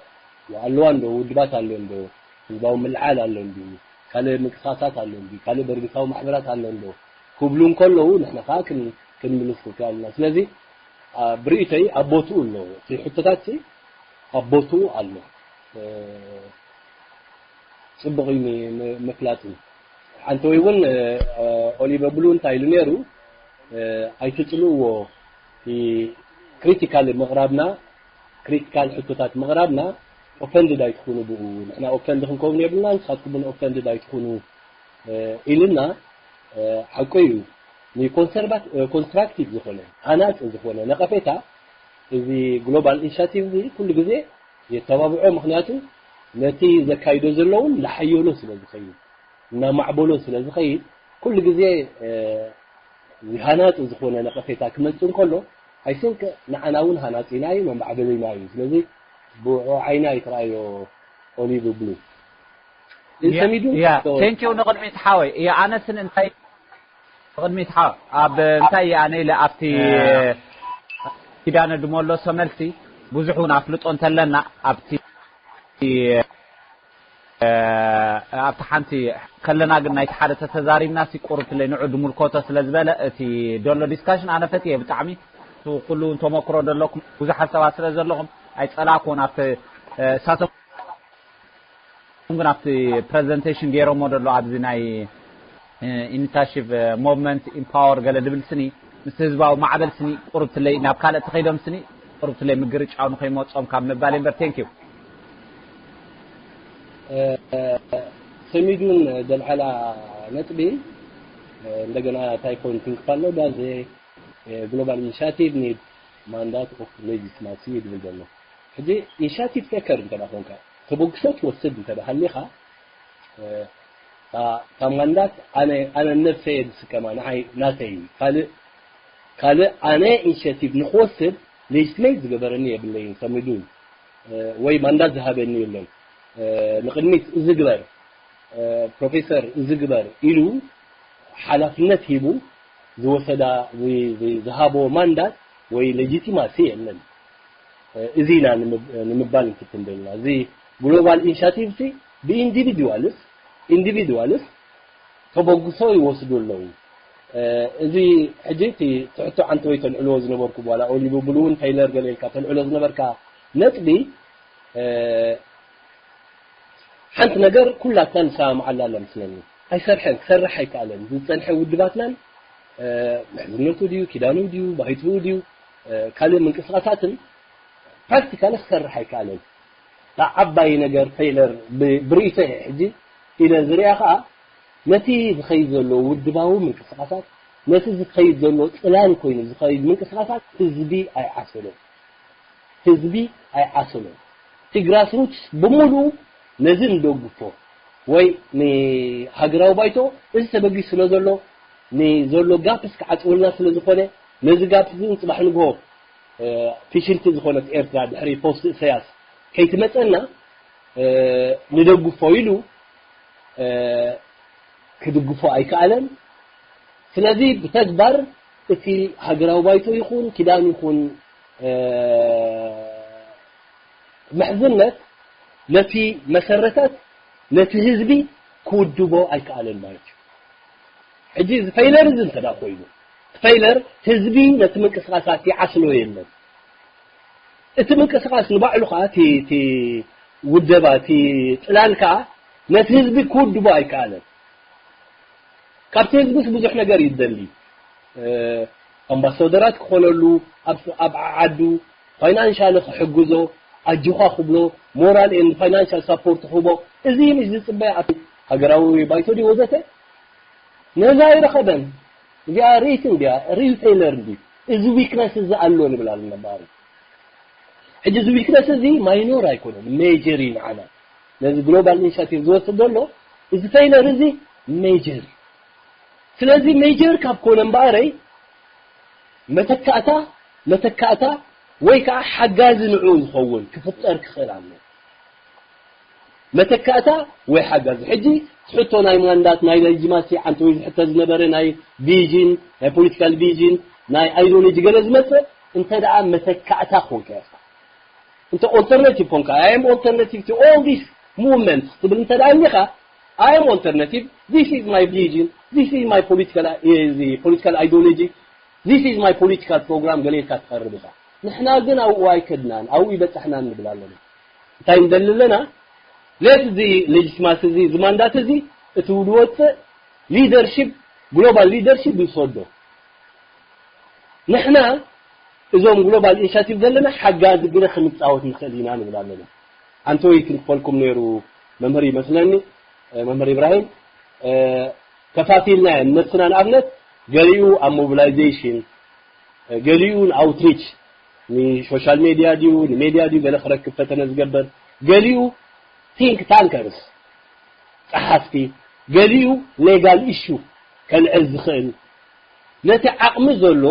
ኣለዋ እንዶ ውድባት ኣሎ እንዶ ህዝባዊ ምልዓል ኣሎ እንዶ ካልእ ምንቅስቃሳት ኣሎ እንዲ ካልእ በርግታዊ ማሕበራት ኣሎ እንዶ ክብሉ እንከለዉ ንሕና ከዓ ክንምልስ ክንክእል ኣለና ስለዚ ብርእይቶይ ኣብ ቦትኡ ኣሎ እቲ ሕቶታት ኣብ ቦትኡ ኣሎ ፅቡቕ እዩ ምፍላጡ ሓንተወይ እውን ኦሊቨ ብሉ እንታይ ኢሉ ነይሩ ኣይትፅልእዎ ክሪቲካል ምቕራብና ክሪቲካል ሕቶታት ምቕራብና ኦፈንድድ ኣይትኹኑ ብኡ ንሕና ኦፈንድ ክንከውን የብልና ንስኻትኩም እውን ኦፈንድድ ኣይትኹኑ ኢልና ሓቁ እዩ ንኮንስትራክቲቭ ዝኾነ ሃናፂ ዝኾነ ነቐፌታ እዚ ግሎባል ኢኒሽቲቭ እዚ ኩሉ ግዜ የተባብዖ ምክንያቱ ነቲ ዘካይዶ ዘለውን ላሓየሎ ስለ ዝኸይድ እናማዕበሎ ስለ ዝኸይድ ኩሉ ግዜ ሃናፂ ዝኾነ ነቐፌታ ክመፅእ እንከሎ ኣይስንክ ንዓና እውን ሃናፂና እዩ መማዕበሊና እዩ ስለዚ ብውዑ ዓይኒ ኣይትረኣዮ ኦሊቭ ብሉ ሰሚዱ ቴንኪው ንቕድሚት ሓወይ እየ ኣነስን እንታይ ንቕድሚት ሓ ኣብ እንታይ እየ ኣነ ኢለ ኣብቲ ኪዳነ ድመለሶ መልሲ ብዙሕ እውን ኣፍልጦ እንተለና ኣብቲ ኣብቲ ሓንቲ ከለና ግን ናይቲ ሓደ ተተዛሪብና ሲ ቁርብትለይ ንዑ ድምልከቶ ስለ ዝበለ እቲ ደሎ ዲስካሽን ኣነ ፈትየ ብጣዕሚ ኩሉ ተመክሮ ደለኩም ብዙሓት ሰባት ስለ ዘለኹም ኣይፀላእኩን ኣብቲ እሳቶም ግን ኣብቲ ፕሬዘንቴሽን ገይሮሞ ደሎ ኣብዚ ናይ ኢኒታሽቭ ሞቭመንት ኢምፓወር ገለ ድብል ስኒ ምስ ህዝባዊ ማዕበል ስኒ ቁርብትለይ ናብ ካልእ ተኸይዶም ስኒ ቁርብትለይ ምግርጫው ንኸይመፆም ካብ ምባል እምበር ቴንክ ዩ ሰሚዱን ዘልዓላ ነጥቢ እንደገና እንታይ ፖይንት ክንክፋሎ ዳዘ ግሎባል ኢኒሽቲቭ ኒድ ማንዳት ኦፍ ሌጂስላሲ ድብል ዘሎ ሕጂ ኢኒሽቲቭ ቴከር እንተ ኮንካ ተበግሶ ትወስድ እንተ ሃሊኻ ካብ ማንዳት ኣነ ኣነ ነብሰ የድስከማ ንዓይ ናተይ ካልእ ካልእ ኣነ ኢኒሽቲቭ ንክወስድ ሌጅስሌት ዝገበረኒ የብለይን ሰሚዱን ወይ ማንዳት ዝሃበኒ የለን ንቅድሚት እዚ ግበር ፕሮፌሰር እዚ ግበር ኢሉ ሓላፍነት ሂቡ ዝወሰዳ ዝሃቦ ማንዳት ወይ ሌጂቲማሲ የለን። እዚ ኢና ንምባል እንክትንደልና እዚ ግሎባል ኢኒሻቲቭ ሲ ብኢንዲቪድዋልስ ኢንዲቪድዋልስ ተበግሶ ይወስዱ ኣለዉ። እዚ ሕጂ እቲ ትሕቶ ዓንተ ወይ ተልዕልዎ ዝነበርኩ በኋላ ኦሊቡ ብሉ እውን ቴይለር ገለ ኢልካ ተልዕሎ ዝነበርካ ነጥቢ ሓንቲ ነገር ኩላትና ንሰማምዓላ ኣላ መስለኒ። ኣይሰርሐን፣ ክሰርሕ ኣይከኣለን። ዝጸንሐ ውድባትናን ምሕዝነቱ ድዩ፣ ኪዳኑ ድዩ፣ ባይትኡ ድዩ፣ ካልእ ምንቅስቃሳትን ፕራክቲካሊ ክሰርሕ ኣይከኣለን። እታ ዓባይ ነገር ቴይለር ብርእይቶ ሕጂ ኢለ ዝሪኣ ከዓ ነቲ ዝኸይድ ዘሎ ውድባዊ ምንቅስቃሳት ነቲ ዝኸይድ ዘሎ ጽላል ኮይኑ ዝኸይድ ምንቅስቃሳት ህዝቢ ኣይዓሰሎን። ህዝቢ ኣይዓሰሎን። እቲ ግራስሩትስ ብምሉኡ ነዚ ንደግፎ ወይ ንሃገራዊ ባይቶ እዚ ተበጊሱ ስለ ዘሎ ንዘሎ ጋፕስ ክዓፅወልና ስለ ዝኾነ ነዚ ጋፕ እዚ ንፅባሕ ንግሆ ፊሽልቲ ዝኾነት ኤርትራ ድሕሪ ፖስት እሰያስ ከይትመፀና ንደግፎ ኢሉ ክድግፎ ኣይከኣለን። ስለዚ ብተግባር እቲ ሃገራዊ ባይቶ ይኹን ኪዳን ይኹን ምሕዝነት ነቲ መሰረታት ነቲ ህዝቢ ክውድቦ ኣይከኣለን ማለት እዩ። ሕጂ እዚ ፌይለር እዚ እንተ ኮይኑ ፌይለር ህዝቢ ነቲ ምንቅስቃሳት ይዓስሎ የለን። እቲ ምንቅስቃስ ንባዕሉ ከዓ እቲ ውደባ እቲ ጥላል ከዓ ነቲ ህዝቢ ክውድቦ ኣይከኣለን። ካብቲ ህዝብስ ብዙሕ ነገር ይደሊ። ኣምባሳደራት ክኾነሉ ኣብ ዓዱ ፋይናንሻሊ ክሕግዞ ኣጆኻ ክብሎ ሞራል ኤንድ ፋይናንሻል ሳፖርት ክህቦ እዚ ምስ ዝፅበያ ኣብ ሃገራዊ ባይቶ ድዩ ወዘተ ነዛ ኣይረኸበን። እዚኣ ርእይት እንድያ ሪል ፌለር እንዲ እዚ ዊክነስ እዚ ኣሎ ንብል ኣለና እምበኣር ሕጂ እዚ ዊክነስ እዚ ማይኖር ኣይኮነን ሜጀር እዩ ንዓና ነዚ ግሎባል ኢኒሽቲቭ ዝወስድ ዘሎ እዚ ፌለር እዚ ሜጀር እዩ። ስለዚ ሜጀር ካብ ኮነ እምበኣረይ መተካእታ መተካእታ ወይ ከዓ ሓጋዚ ንዕኡ ዝኸውን ክፍጠር ክኽእል ኣሎ። መተካእታ ወይ ሓጋዚ ሕጂ ሕቶ ናይ ማንዳት ናይ ሌጂቲማሲ ዓንተ ወይ ዝሕተት ዝነበረ ናይ ቪዥን ናይ ፖለቲካል ቪዥን ናይ ኣይዲዮሎጂ ገለ ዝመፅእ እንተ ደኣ መተካእታ ኮንካ ኢኻ እንተ ኦልተርናቲቭ ኮንካ I am alternative to all this movements ትብል እንተ ደኣ እኒኻ I am alternative this is my vision this is my political political ideology this is my political program ገለ ኢልካ ትቐርብ ኢኻ። ንሕና ግን ኣብኡ ኣይከድናን ኣብኡ ይበፃሕናን ንብል ኣለና። እንታይ ንደሊ ኣለና? ሌት እዚ ሌጂቲማሲ እዚ እዚ ማንዳት እዚ እቲ ዝወፅእ ሊደርሺፕ ግሎባል ሊደርሺፕ ይውሰዶ። ንሕና እዞም ግሎባል ኢኒሽቲቭ ዘለና ሓጋዚ ግደ ክንፃወት ንኽእል ኢና ንብል ኣለና። ኣንተ ወይ ክንክፈልኩም ነይሩ መምህር ይመስለኒ መምህር ኢብራሂም ከፋፊልና ነብስና ንኣብነት ገሊኡ ኣብ ሞቢላይዜሽን ገሊኡ ንኣውትሪች ንሶሻል ሜድያ ድዩ ንሜድያ ድዩ ገለ ክረክብ ፈተነ ዝገብር ገሊኡ ቲንክ ታንከርስ ጸሓፍቲ ገሊኡ ሌጋል ኢሹ ከልዕል ዝኽእል ነቲ ዓቕሚ ዘሎ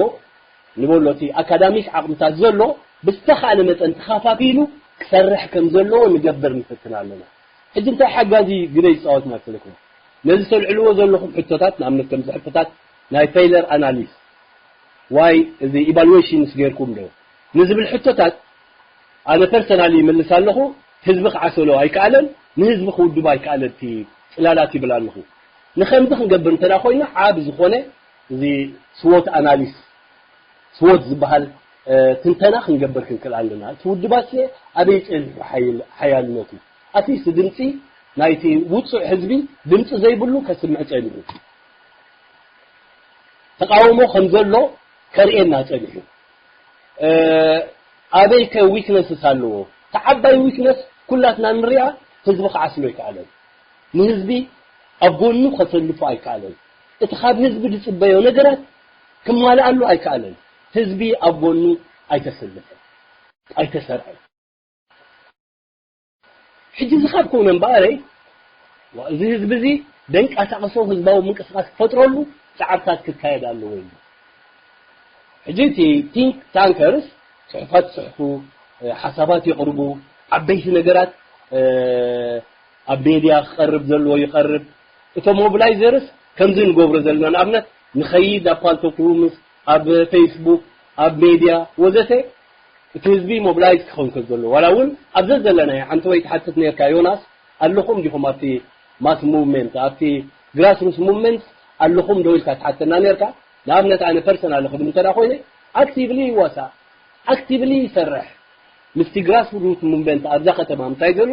ንበሎ እቲ ኣካዳሚክ ዓቕምታት ዘሎ ብዝተኻእለ መጠን ተኻፋፊሉ ክሰርሕ ከም ዘለዎ ንገብር ንፍትን ኣለና። ሕጂ እንታይ ሓጋዚ ግደ ይፃወት መሰልኩም? ነዚ ተልዕልዎ ዘለኹም ሕቶታት ንኣብነት ከምዚ ሕቶታት ናይ ፌይለር ኣናሊስ ዋይ እዚ ኢቫሉዌሽንስ ጌርኩም ዶ ንዝብል ሕቶታት ኣነ ፐርሰናሊ ይምልስ ኣለኹ። ህዝቢ ክዓሰሎ ኣይከኣለን፣ ንህዝቢ ክውድቦ ኣይከኣለን እቲ ፅላላት ይብል ኣለኹ። ንኸምዚ ክንገብር እንተ ኮይና ዓብ ዝኾነ እዚ ስዎት ኣናሊስ ስዎት ዝበሃል ትንተና ክንገብር ክንክእል ኣለና። እቲ ውድባት ኣበይ ፀኒሑ ሓያልነቱ ኣትሊስት ድምፂ ናይቲ ውፁዕ ህዝቢ ድምፂ ዘይብሉ ከስምዕ ፀኒሑ ተቃውሞ ከም ዘሎ ከርእየና ጸኒሑ። ኣበይ ከ ዊክነስስ ኣለዎ? እቲ ዓባይ ዊክነስ ኩላትና ንሪኣ ህዝቢ ክዓስሎ ኣይከኣለን። ንህዝቢ ኣብ ጎኑ ከሰልፎ ኣይከኣለን። እቲ ካብ ህዝቢ ዝጽበዮ ነገራት ክማልኣሉ ኣይከኣለን። ህዝቢ ኣብ ጎኑ ኣይተሰለፈን፣ ኣይተሰርዐን። ሕጂ እዚ ካብ ኮነ እምበኣረይ እዚ ህዝቢ እዚ ደንቃሳቀሶ ህዝባዊ ምንቅስቃስ ክፈጥረሉ ፃዕርታት ክካየድ ኣለዎ ኢሉ። ሕጂ እቲ ቲንክ ታንከርስ ፅሑፋት ይፅሕፉ፣ ሓሳባት የቕርቡ፣ ዓበይቲ ነገራት ኣብ ሜድያ ክቐርብ ዘለዎ ይቐርብ። እቶም ሞቢላይዘርስ ከምዚ ንገብሮ ዘለና ንኣብነት ንኸይድ ኣብ ፓልቶክ ሩምስ፣ ኣብ ፌስቡክ፣ ኣብ ሜድያ ወዘተ፣ እቲ ህዝቢ ሞብላይዝ ክኸውን ከሎ፣ ዋላ እውን ኣብ ዘዘለናዮ ሓንቲ ወይ ትሓትት ነርካ፣ ዮናስ፣ ኣለኹም ዲኹም ኣብቲ ማስ ሙቭመንት፣ ኣብቲ ግራስሩስ ሙቭመንት ኣለኹም ዶ ኢልካ ትሓተና ነርካ። ንኣብነት ኣነ ፐርሰናል ክብል እንተ ኮይነ፣ ኣክቲቭሊ ይዋሳእ፣ ኣክቲቭሊ ይሰርሕ። ምስቲ ግራስሩት ሙቭመንት ኣብዛ ከተማ ምሳይ ዘሎ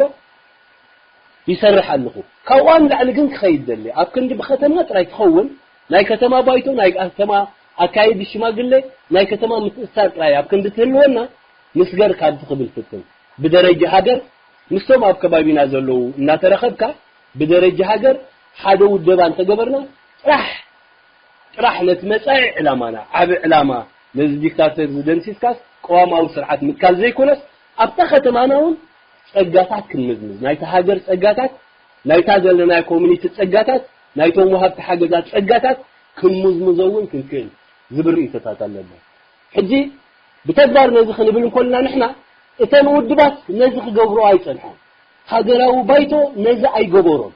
ይሰርሕ ኣለኹ። ካብኡ ንላዕሊ ግን ክኸይድ ደሊ፣ ኣብ ክንዲ ብከተማ ጥራይ ክኸውን፣ ናይ ከተማ ባይቶ፣ ናይ ከተማ ኣካየዲ ሽማግሌ፣ ናይ ከተማ ምትእስሳር ጥራይ ኣብ ክንዲ ትህልወና፣ ምስገር ካብዚ ክብል ፍትን። ብደረጃ ሃገር፣ ምስቶም ኣብ ከባቢና ዘለዉ እናተረኸብካ፣ ብደረጃ ሃገር ሓደ ውደባ እንተገበርና፣ ጥራሕ ጥራሕ ነቲ መጻኢ ዕላማና፣ ዓቢ ዕላማ፣ ነዚ ዲክታተር እዚ ደምሲስካስ ቅዋማዊ ስርዓት ምትካል ዘይኮነስ፣ ኣብታ ከተማና እውን ጸጋታት ክንምዝምዝ፣ ናይታ ሃገር ጸጋታት፣ ናይታ ዘለናዮ ኮሚኒቲ ጸጋታት፣ ናይቶም ወሃብቲ ሓገዛት ጸጋታት ክንምዝምዞ እውን ክንክእል ዝብል ርእይቶታት ኣለና። ሕጂ ብተግባር ነዚ ክንብል እንኮልና ንሕና፣ እተን ውድባት ነዚ ክገብርኦ ኣይጸንሓን። ሃገራዊ ባይቶ ነዚ ኣይገበሮን።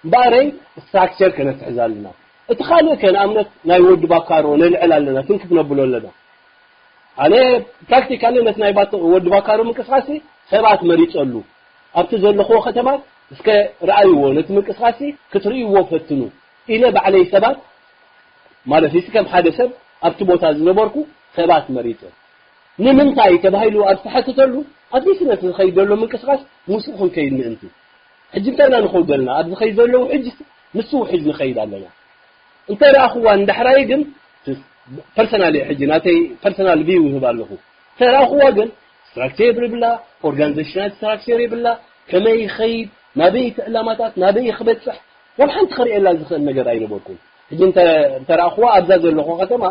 እምበኣረይ ስትራክቸር ከነትሕዝ ኣለና። እቲ ካልእ ከ ንኣብነት ናይ ወዲ ባካሮ ነልዕል ኣለና፣ ትንክፍ ነብሎ ኣለና። ኣነ ፕራክቲካሊ ነቲ ናይ ባቶ-፣ ወዲ ባካሮ ምንቅስቃሴ ሰባት መሪጸሉ። ኣብቲ ዘለኽዎ ከተማ እስከ ረኣይዎ፣ ነቲ ምንቅስቃሴ ክትርእይዎ ፈትኑ ኢለ ባዕለይ ሰባት ማለት እዩ፣ ከም ሓደ ሰብ ኣብቲ ቦታ ዝነበርኩ ሰባት መሪጸ። ንምንታይ ተባሂሉ ኣብ ዝተሓተተሉ፣ ኣትሊስት ነቲ ዝኸይድ ዘሎ ምንቅስቃስ ምስኡ ክንከይድ ምእንቲ። ሕጂ እንታይ ኢና ንኸይድ ዘለና? ኣብ ዝኸይድ ዘሎ ውሕጅ ምስ ውሕጅ ንኸይድ ኣለና። እንተ ረኣኽዋ ንዳሕራይ ግን ፐርሰናል እየ፣ ሕጂ ናተይ ፐርሰናል ቪው ይህብ ኣለኹ። እንተ ረኣኽዋ ግን ስትራክቸር የብላ፣ ኦርጋኒዜሽናል ስትራክቸር የብላ፣ ከመይ ይኸይድ፣ ናበይ እቲ ዕላማታት፣ ናበይ ክበጽሕ፣ ዋላ ሓንቲ ክርእየላ ዝኽእል ነገር ኣይነበርኩን። ሕጂ እንተ-፣ እንተ ረኣኽዋ ኣብዛ ዘለኹ ከተማ፣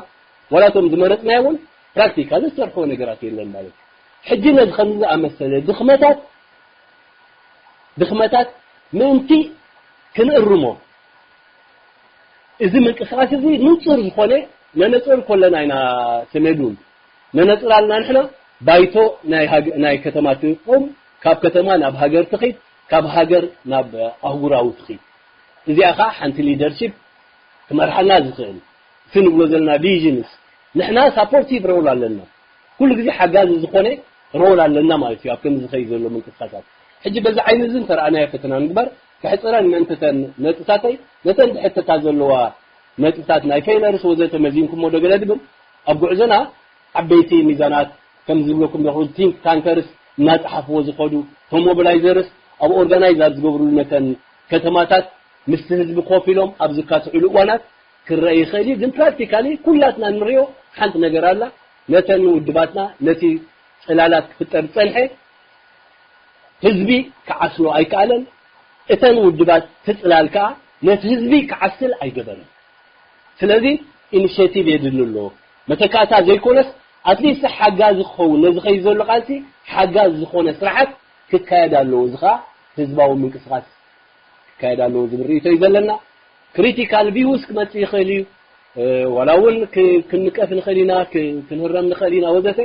ዋላ እቶም ዝመረጽናዮ እውን ፕራክቲካል ዝሰርሕዎ ነገራት የለን ማለት እዩ። ሕጂ ነዚ ከምዚ ዝኣመሰለ ድኽመታት፣ ድኽመታት ምእንቲ ክንእርሞ፣ እዚ ምንቅስቃስ እዚ ንጹር ዝኾነ ነነጽር ከለና ኢና ሰነዱን ነነጽር ኣለና ንሕና። ባይቶ ናይ ሃገ-፣ ናይ ከተማ ትቆም፣ ካብ ከተማ ናብ ሃገር ትኺድ፣ ካብ ሃገር ናብ ኣህጉራዊ ትኺድ። እዚኣ ኸዓ ሓንቲ ሊደርሺፕ ክመርሓና ዝኽእል፣ እቲ ንብሎ ዘለና ቪዥንስ፣ ንሕና ሳፖርቲቭ ሮል ኣለና። ኩሉ ግዜ ሓጋዚ ዝኾነ ሮል ኣለና ማለት እዩ፣ ኣብ ከምዚ ዝኸይድ ዘሎ ምንቅስቃሳት። ሕጂ በዚ ዓይኒ እዚ እንተረኣናዮ ፈተና ንግበር፣ ከሕጽረን ምእንቲ እተን ነጥብታተይ፣ ነተን ዝሕተታ ዘለዋ ነጥብታት ናይ ፌለርስ ወዘተ መዚንኩሞ ዶ ገለ ድብል፣ ኣብ ጉዕዞና ዓበይቲ ሚዛናት ከም ዝብለኩም ዘለኹ ቲንክ ታንከርስ እናጸሓፍዎ ዝኸዱ፣ ቶም ሞቢላይዘርስ ኣብ ኦርጋናይዝ ኣብ ዝገብርሉ ነተን ከተማታት ምስቲ ህዝቢ ኮፍ ኢሎም ኣብ ዝካትዕሉ እዋናት ክረአ ይኽእል እዩ። ግን ፕራክቲካሊ ኩላትና እንሪኦ ሓንቲ ነገር ኣላ። ነተን ውድባትና ነቲ ጽላላት ክፍጠር ዝጸንሐ ህዝቢ ክዓስሎ ኣይከኣለን። እተን ውድባት ትጽላል ከኣ ነቲ ህዝቢ ክዓስል ኣይገበረን። ስለዚ ኢኒሼቲቭ የድሊ ኣሎ። መተካእታ ዘይኮነስ ኣትሊስት ሓጋዚ ክኸውን፣ ነዚ ከይድ ዘሎ ቃልሲ ሓጋዚ ዝኾነ ስራሓት ክካየድ ኣለዎ። እዚ ከኣ ህዝባዊ ምንቅስቃስ ክካየድ ኣለዎ ዝብል ርእይቶ እዩ ዘለና። ክሪቲካል ቪውስ ክመጽእ ይኽእል እዩ። እ፣ ዋላ እውን ክ-፣ ክንቀፍ ንኽእል ኢና፣ ክ-፣ ክንህረም ንኽእል ኢና ወዘተ።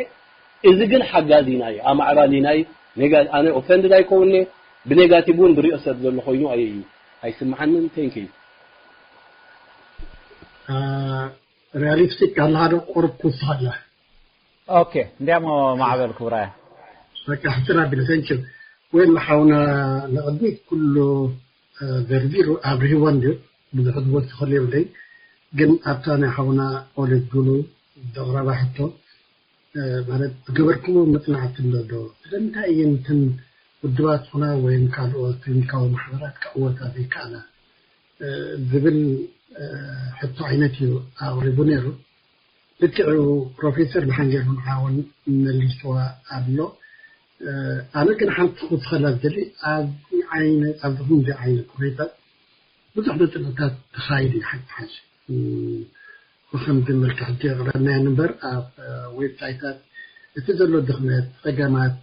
እዚ ግን ሓጋዚና እዩ፣ ኣማዕባሊና እዩ። ኔጋ-፣ ኣነ ኦፈንድድ ኣይከውን'የ፣ ብኔጋቲቭ እውን ዝሪኦ ሰብ ዘሎ ኮይኑ ኣይ-፣ ኣይስምዓንን። ቴንክ ዩ። ሪያሊስቲክ ኣለ ሓደ ቁሩብ ክውስኸላ። ኦኬ፣ እንዲያሞ ማዕበል ክቡራያ። በቃ ሕትና ቢለ፣ ቴንክ ዩ። ወይል ሓውና ንቕድሚት ኩሉ፣ እ፣ ዘርዚሩ ኣብርሂዎ እንድዩ፣ ብዙሕ ዝወስኸሉ የብለይ። ግን ኣብታ ናይ ሓውና ኦሊቭ ጉሉ ዘቕረባ ሕቶ፣ እ፣ ማለት ዝገበርኩሞ መጽናዕቲ ኣሎ ዶ? ስለምንታይ እየን እተን ውድባት ኹና ወይም ካልኦት ክሊኒካዊ ማሕበራት ክዕወታ ዘይከኣላ? እ፣ ዝብል፣ እ፣ ሕቶ ዓይነት እዩ ኣቕሪቡ ነይሩ። ልክዕ እዩ፣ ፕሮፌሰር ብሓንጌር ንዓውን መሊስዋ ኣሎ። እ፣ ኣነ ግን ሓንቲ ክውስኸላ ዝደሊ፣ ኣብዚ ዓይነት፣ ኣብዚ ከምዚ ዓይነት ኩነታት ብዙሕ መጽናዕትታት ተኻይዱ እዩ ሓቂ ሓቂ። እ፣ ብኸምዚ መልክዕ ሕጂ የቕረብናየን እምበር፣ ኣብ፣ እ፣ ዌብሳይታት እቲ ዘሎ ድኽመት፣ ጸገማት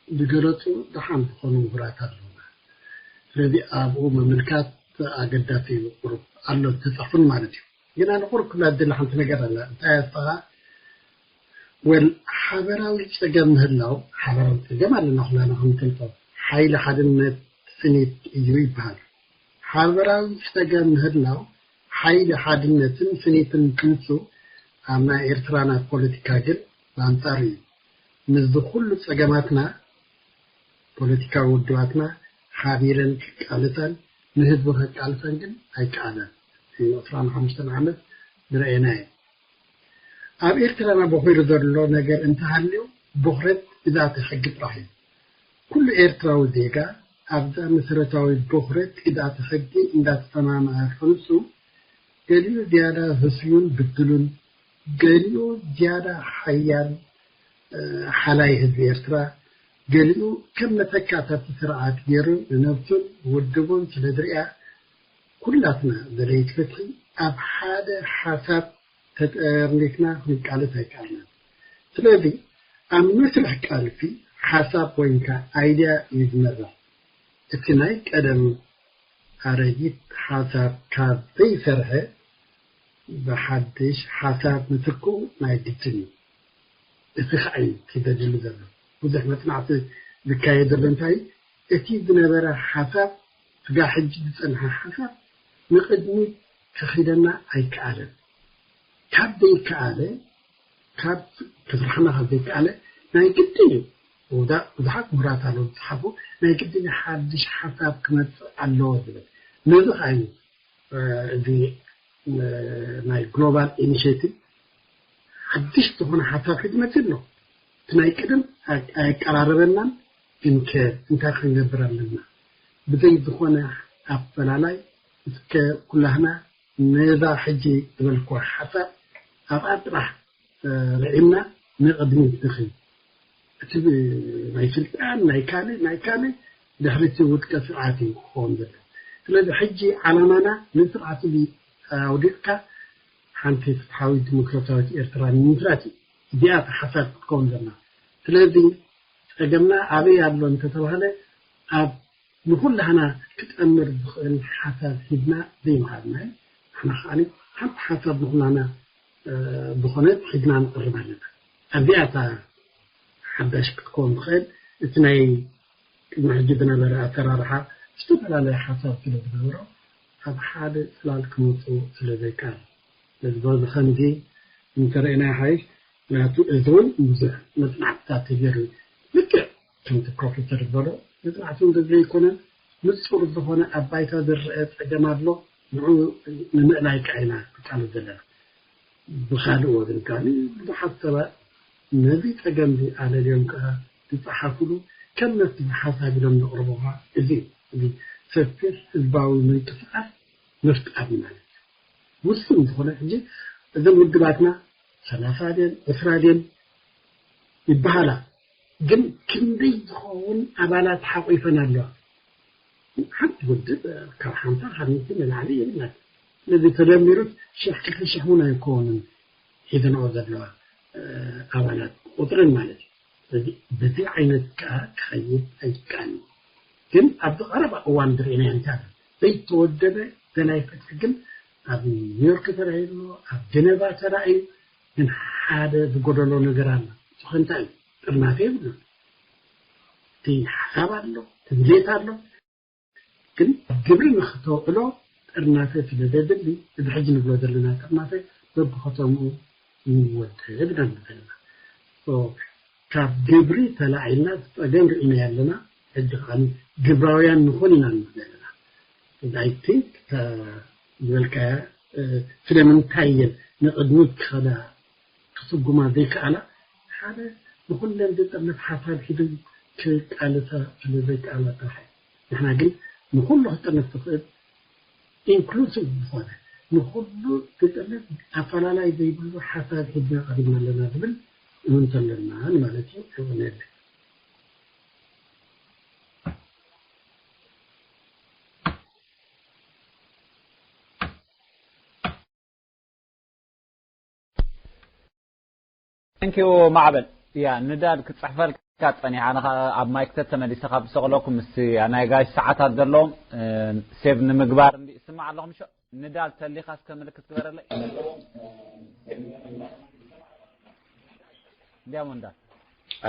ዝገለጹ ደሓን ዝኾኑ ምሁራት ኣለዉና። ስለዚ ኣብኡ ምምልካት ኣገዳሲ እዩ። ቁሩብ ኣሎ ዝተጻሕፉን ማለት እዩ። ግን ኣነ ቁሩብ ክብላ ዝደሊ ሓንቲ ነገር ኣላ። እንታይ እያ ንሳ? ወል ሓበራዊ ጸገም ምህላው፣ ሓበራዊ ጸገም ኣለና ኩላና ከም ንፈልጦ፣ ሓይሊ ሓድነት ስኒት እዩ ይበሃል። ሓበራዊ ጸገም ምህላው ሓይሊ ሓድነትን ስኒትን ክንሱ ኣብ ናይ ኤርትራና ፖለቲካ ግን ብኣንጻሩ እዩ። ምስዚ ኩሉ ጸገማትና ፖለቲካዊ ውድባትና ሓቢረን ክቃለሳን ንህዝቢ ከቃልሳን ግን ኣይከኣለን። እዚ ዕስራን ሓሙሽተን ዓመት ዝረኣየና እዩ። ኣብ ኤርትራና በኺሩ ዘሎ ነገር እንተሃልዩ ብኽረት ግዝኣተ ሕጊ ጥራሕ እዩ። ኩሉ ኤርትራዊ ዜጋ ኣብዛ መሰረታዊ ብኽረት ግዝኣተ ሕጊ እንዳተሰማምዐ ክንሱ ገሊኡ ዝያዳ ህሱዩን ብድሉን፣ ገሊኡ ዝያዳ ሓያል ሓላይ ህዝቢ ኤርትራ፣ ገሊኡ ከም መተካእታ እቲ ስርዓት ገይሩ ንነብሱን ውድቡን ስለ ዝሪኣ፣ ኩላትና ደለይቲ ፍትሒ ኣብ ሓደ ሓሳብ ተጠርኒፍና ክንቃለስ ኣይከኣልናን። ስለዚ ኣብ መስርሕ ቃልሲ ሓሳብ ወይንካ ኣይድያ እዩ ዝመርሕ። እቲ ናይ ቀደም ኣረጊት ሓሳብ ካብ ዘይሰርሐ ብሓድሽ ሓሳብ ምትክኡ ናይ ግድን እዩ። እቲ ከዓ እዩ እቲ ዘድሊ ዘሎ። ብዙሕ መፅናዕቲ ዝካየደሉ እንታይ እቲ ዝነበረ ሓሳብ ስጋ ሕጂ ዝፀንሐ ሓሳብ ንቕድሚት ከኺደና ኣይከኣለን። ካብ ዘይከኣለ ካብ ክስርሕና ካብ ዘይከኣለ ናይ ግድን እዩ። ብዙሓት ምሁራት ኣለዉ ዝፅሓፉ ናይ ግድን ሓድሽ ሓሳብ ክመፅእ ኣለዎ ዝብል ነዚ ከዓ እዩ እዚ ናይ ግሎባል ኢኒሽቲቭ ሓድሽ ዝኾነ ሓሳብ ሒዝመፅእ ኣሎ። እቲ ናይ ቅድም ኣየቀራረበናን ግን ከ እንታይ ክንገብር ኣለና? ብዘይ ዝኾነ ኣፈላላይ እስከ ኩላህና ነዛ ሕጂ ዝበልኩዋ ሓሳብ ኣብኣ ጥራሕ ርዒምና ንቕድሚት ንኺድ። እቲ ናይ ስልጣን ናይ ካልእ ናይ ካልእ ድሕሪ እቲ ውድቀት ስርዓት እዩ ክኸውን ዘሎ። ስለዚ ሕጂ ዓላማና ንስርዓት እዚ ኣውዲቕካ ሓንቲ ፍትሓዊት ዲሞክራሲያዊት ኤርትራ ንምስራት እዩ። እዚኣ እታ ሓሳብ ክትከውን ዘለና። ስለዚ ጸገምና ኣበይ ኣሎ እንተተባህለ ኣብ ንኹላህና ክጠምር ዝኽእል ሓሳብ ሒዝና ዘይምሃብና እዩ። ንሕና ከኣ ሓንቲ ሓሳብ ንኹላህና ዝኾነት ሒዝና ንቐርብ ኣለና። ኣብዚኣ እታ ሓዳሽ ክትከውን ትኽእል። እቲ ናይ ቅድሚ ሕጂ ዝነበረ ኣሰራርሓ ዝተፈላለየ ሓሳብ ስለ ዝነበሮ ኣብ ሓደ ጽላል ክመፁ ስለ ዘይከኣል። ስለዚ በዚ ከምዚ እንተረእና ይሓይሽ። ምክንያቱ እዚ እውን ብዙሕ መፅናዕትታት ተገይሩ ልክዕ ከምቲ ፕሮፌሰር ዝበሎ መፅናዕቲ እውን ዘይኮነ ንፁር ዝኾነ ኣብ ባይታ ዝረአ ፀገም ኣሎ። ንዑ ንምእላይ ከዓ ኢና ንቃለስ ዘለና። ብኻልእ ወገን ከኣ ብዙሓት ሰባት ነዚ ጸገም እዚ ኣለልዮም ከኣ ዝጸሓፉሉ ከም መፍትሒ ሓሳብ ኢሎም ዘቕርብዎ ከኣ እዚ እዩ። እዚ ሰፊሕ ህዝባዊ ምንቅስቓስ ምፍጣር ማለት እዩ። ውሱን ዝኾነ ሕጂ እዘን ውድባትና ሰላሳ ድየን ዕስራ ድየን ይበሃላ፣ ግን ክንደይ ዝኸውን ኣባላት ሓቑፈን ኣለዋ? ሓንቲ ውድብ ካብ ሓምሳ ካብ ሚእቲ ንላዕሊ የብላን። ስለዚ ተደሚሩስ ሽሕ ክልተ ሽሕ እውን ኣይከውንን ሒዘንኦ ዘለዋ ኣባላት ቁፅረን ማለት እዩ። ስለዚ በዚ ዓይነት ከዓ ክኸይድ ኣይከኣልን። ግን ኣብዚ ቀረባ እዋን ዝርኢናዮ እንታይ ኣሎ? ዘይተወደበ ደላይ ፍትሒ ግን ኣብ ኒውዮርክ ተራእዩ ኣሎ፣ ኣብ ጀነቫ ተራእዩ። ግን ሓደ ዝጎደሎ ነገር ኣሎ። እሱ እንታይ እዩ? ጥርናፈ የብሉን። እቲ ሓሳብ ኣሎ፣ እቲ ድሌት ኣሎ፣ ግን ግብሪ ንክተውዕሎ ጥርናፈ ስለ ዘድሊ፣ እዚ ሕጂ ንብሎ ዘለና ጥርናፈ በብኸተምኡ ይወደብ ኢና ንብል ዘለና። So፣ ካብ ግብሪ ተላዒልና ዝፀገም ርኢና ኣለና። ሕጂ ከዓ ግብራውያን ንኾን ኢና ንብል ዘለና። I think ዝበልካያ ስለምንታይ እየን ንቕድሚት ክኸዳ ክስጉማ ዘይከኣላ ሓደ ንኹለን ዝጥርንፍ ሓሳብ ሒዙ ክቃለሳ ስለ ዘይከኣላ ጥራሕ እዩ። ንሕና ግን ንኹሉ ክጥርንፍ ዝኽእል ኢንክሉሲቭ ዝኾነ ንኹሉ ዝጥርንፍ ኣፈላላይ ዘይብሉ ሓሳብ ሒዝና ቀሪብና ኣለና ዝብል እምንቶ ኣለና ማለት እዩ። የቐንየለይ። Thank you ማዕበል። ያ ንዳድ ክጽሕፈልካ ጸኒሓ፣ ኣነ ኸኣ ኣብ ማይክ ተተመሊሰ ካብ ዝሰቕለኩም ምስ ናይ ጋሽ ሰዓታት ዘለዎም ሴቭ ንምግባር እንዲ ይስማዕ ኣለኹም። ንዳድ ተሊኻ እስከ ምልክት ግበረለይ። እንዲያሞ ንዳድ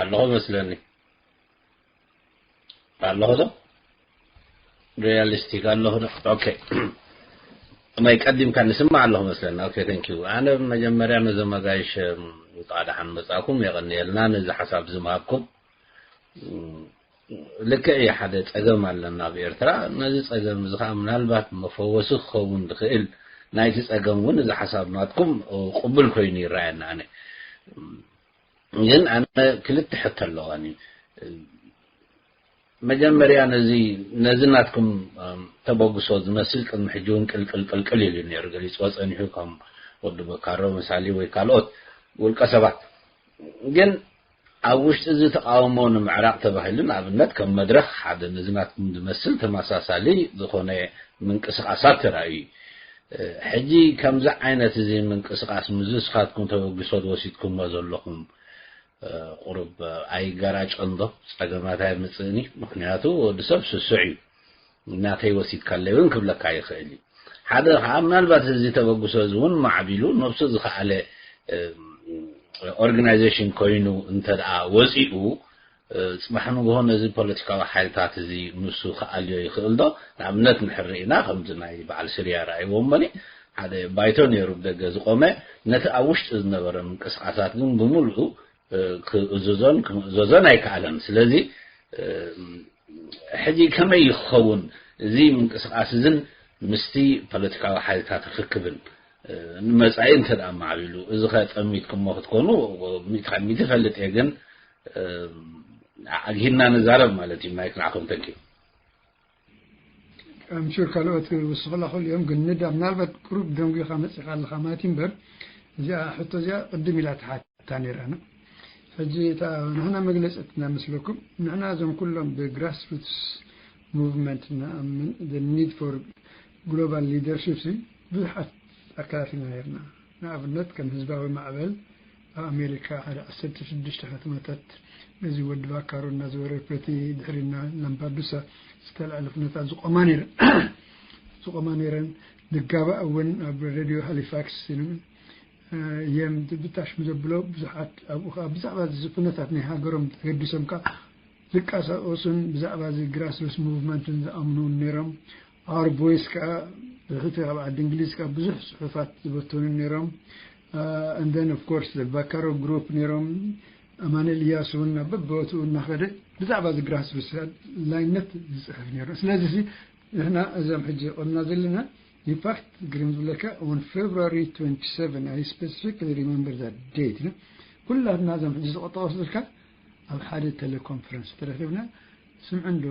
ኣለኹ መስለኒ። ኣለኹ ዶ? ሪያሊስቲክ ኣለኹ ዶ? ኦኬ። ማይ ቀዲምካ ንስማዕ ኣለኹ መስለና። ኦኬ፣ thank you። ኣነ መጀመርያ ነዞም ኣጋይሽ፣ እም፣ እንኳዕ ደሓን መጻእኩም፣ የቐንየልና ነዚ ሓሳብ ዝምሃብኩም። እም፣ ልክዕ እዩ፣ ሓደ ጸገም ኣለና ኣብ ኤርትራ። ነዚ ጸገም እዚ ኸዓ ምናልባት መፈወሲ ክኸውን ዝኽእል ናይቲ ጸገም እውን እዚ ሓሳብ ናትኩም፣ እ፣ ቅቡል ኮይኑ ይረኣየና ኣነ። እም፣ ግን ኣነ ክልተ ሕቶ ኣለዋኒ። መጀመርያ ነዚ፣ ነዚ ናትኩም፣ እም፣ ተበግሶ ዝመስል ቅድሚ ሕጂ እውን ቅልቅል ቅልቅል ኢሉ ነይሩ፣ ገሊጽዎ ጸኒሑ፣ ከም ወዲ በካሮ መሳሊ ወይ ካልኦት ውልቀ ሰባት። ግን ኣብ ውሽጢ እዚ ተቃውሞ ንምዕራቕ ተባሂሉ፣ ንኣብነት ከም መድረኽ ሓደ ነዚ ናትኩም ዝመስል ተመሳሳሊ ዝኾነ ምንቅስቃሳት ተራእዩ። እ፣ ሕጂ ከምዚ ዓይነት እዚ ምንቅስቃስ፣ ምስዚ ንስኻትኩም ተበግሶ ዝወሲድኩሞ ዘለኹም፣ እ፣ ቁሩብ ኣይገራጨን ዶ? ጸገማት ኣየምጽእን እዩ? ምኽንያቱ ወዲ ሰብ ስሱዕ እዩ። ናተይ ወሲድካለይ እውን ክብለካ ይኽእል እዩ። ሓደ ኸዓ ምናልባት እዚ ተበግሶ እዚ እውን ማዕቢሉ ነብሱ ዝኸኣለ፣ እ፣ ኦርጋናይዜሽን ኮይኑ እንተ ደኣ ወጺኡ፣ እ፣ ጽባሕ ንግሆ ነዚ ፖለቲካዊ ሓይልታት እዚ ንሱ ክኣልዮ ይኽእል ዶ? ንኣብነት ንሕር ርኢና ከምዚ ናይ በዓል ስርያ ረኣይዎ እሞኒ፣ ሓደ ባይቶ ነይሩ ብደገ ዝቆመ፣ ነቲ ኣብ ውሽጢ ዝነበረ ምንቅስቃሳት ግን ብምሉኡ፣ እ፣ ክእዝዞን ክምእዘዞን ኣይከኣለን። ስለዚ፣ እ፣ ሕጂ ከመይ ይኸውን እዚ ምንቅስቃስ እዝን ምስቲ ፖለቲካዊ ሓይልታት ርክክብን፣ እ፣ ንመጻኢ እንተ ደኣ ማዕቢሉ፣ እዚ ኸ ጠሚትኩሞ ክትኮኑ፣ ሚእቲ ካብ ሚእቲ እፈልጥ እየ፣ ግን፣ እ፣ ኣግሂድና ንዛረብ ማለት እዩ። ማይክ ንዓኹም። Thank you። I'm sure ካልኦት ክውስኹላ ክኽእሉ እዮም፣ ግን ንዳ ምናልባት ቁሩብ ደንጒኻ መጺኻ ኣለኻ ማለት እዩ እምበር፣ እዚኣ ሕቶ እዚኣ ቅድም ኢላ ተሓታ ነይራና። ሕጂ እታ ንሕና መግለጺ እናመስለኩም፣ ንሕና እዞም ኩሎም ብ grassroots movement ንኣምን፣ the need for global leadership ሲ ብዙሓት ኣከታቲልና ነይርና። ንኣብነት ከም ህዝባዊ ማዕበል ኣብ ኣሜሪካ ሓደ ዓሰርተ ሽዱሽተ ከተማታት ነዚ ወዲ ቫካሮ እናዘወረ፣ በቲ ድሕሪና ላምፓዱሳ ዝተልዓለ ኩነታት ዝቆማ ነይረን። ዝቆማ ነይረን። ንጋባእ እውን ኣብ ሬድዮ ሃሊፋክስ እዮም ብታሽሙ ዘብሎ። ብዙሓት ኣብኡ ከዓ ብዛዕባ እዚ ኩነታት ናይ ሃገሮም ተገዲሶም ከዓ ዝቃሳቀሱን ብዛዕባ እዚ grassroots movement ን ዝኣምኑ እውን ነይሮም። Our Voice ከዓ ብሕቲ ካብ ዓዲ እንግሊዝ ከዓ ብዙሕ ጽሑፋት ዝበተኑ ነይሮም። And then of course the ቫካሮ group ነይሮም። ኣማኑኤል እያሱ እውን ናብ በብቦትኡ እናኸደ ብዛዕባ እዚ grassroots ኣድላይነት ዝጽሕፍ ነይሩ። ስለዚ እዚ ንሕና እዞም ሕጂ ቆምና ዘለና፣ in fact ግርም ዝብለካ፣ on February twenty-seven, I specifically remember that date, you know፣ ኩላትና እዞም ሕጂ ዝቆጠቐሱ ዝልካ ኣብ ሓደ ቴሌኮንፈረንስ ተረኺብና፣ ስምዕንዶ፣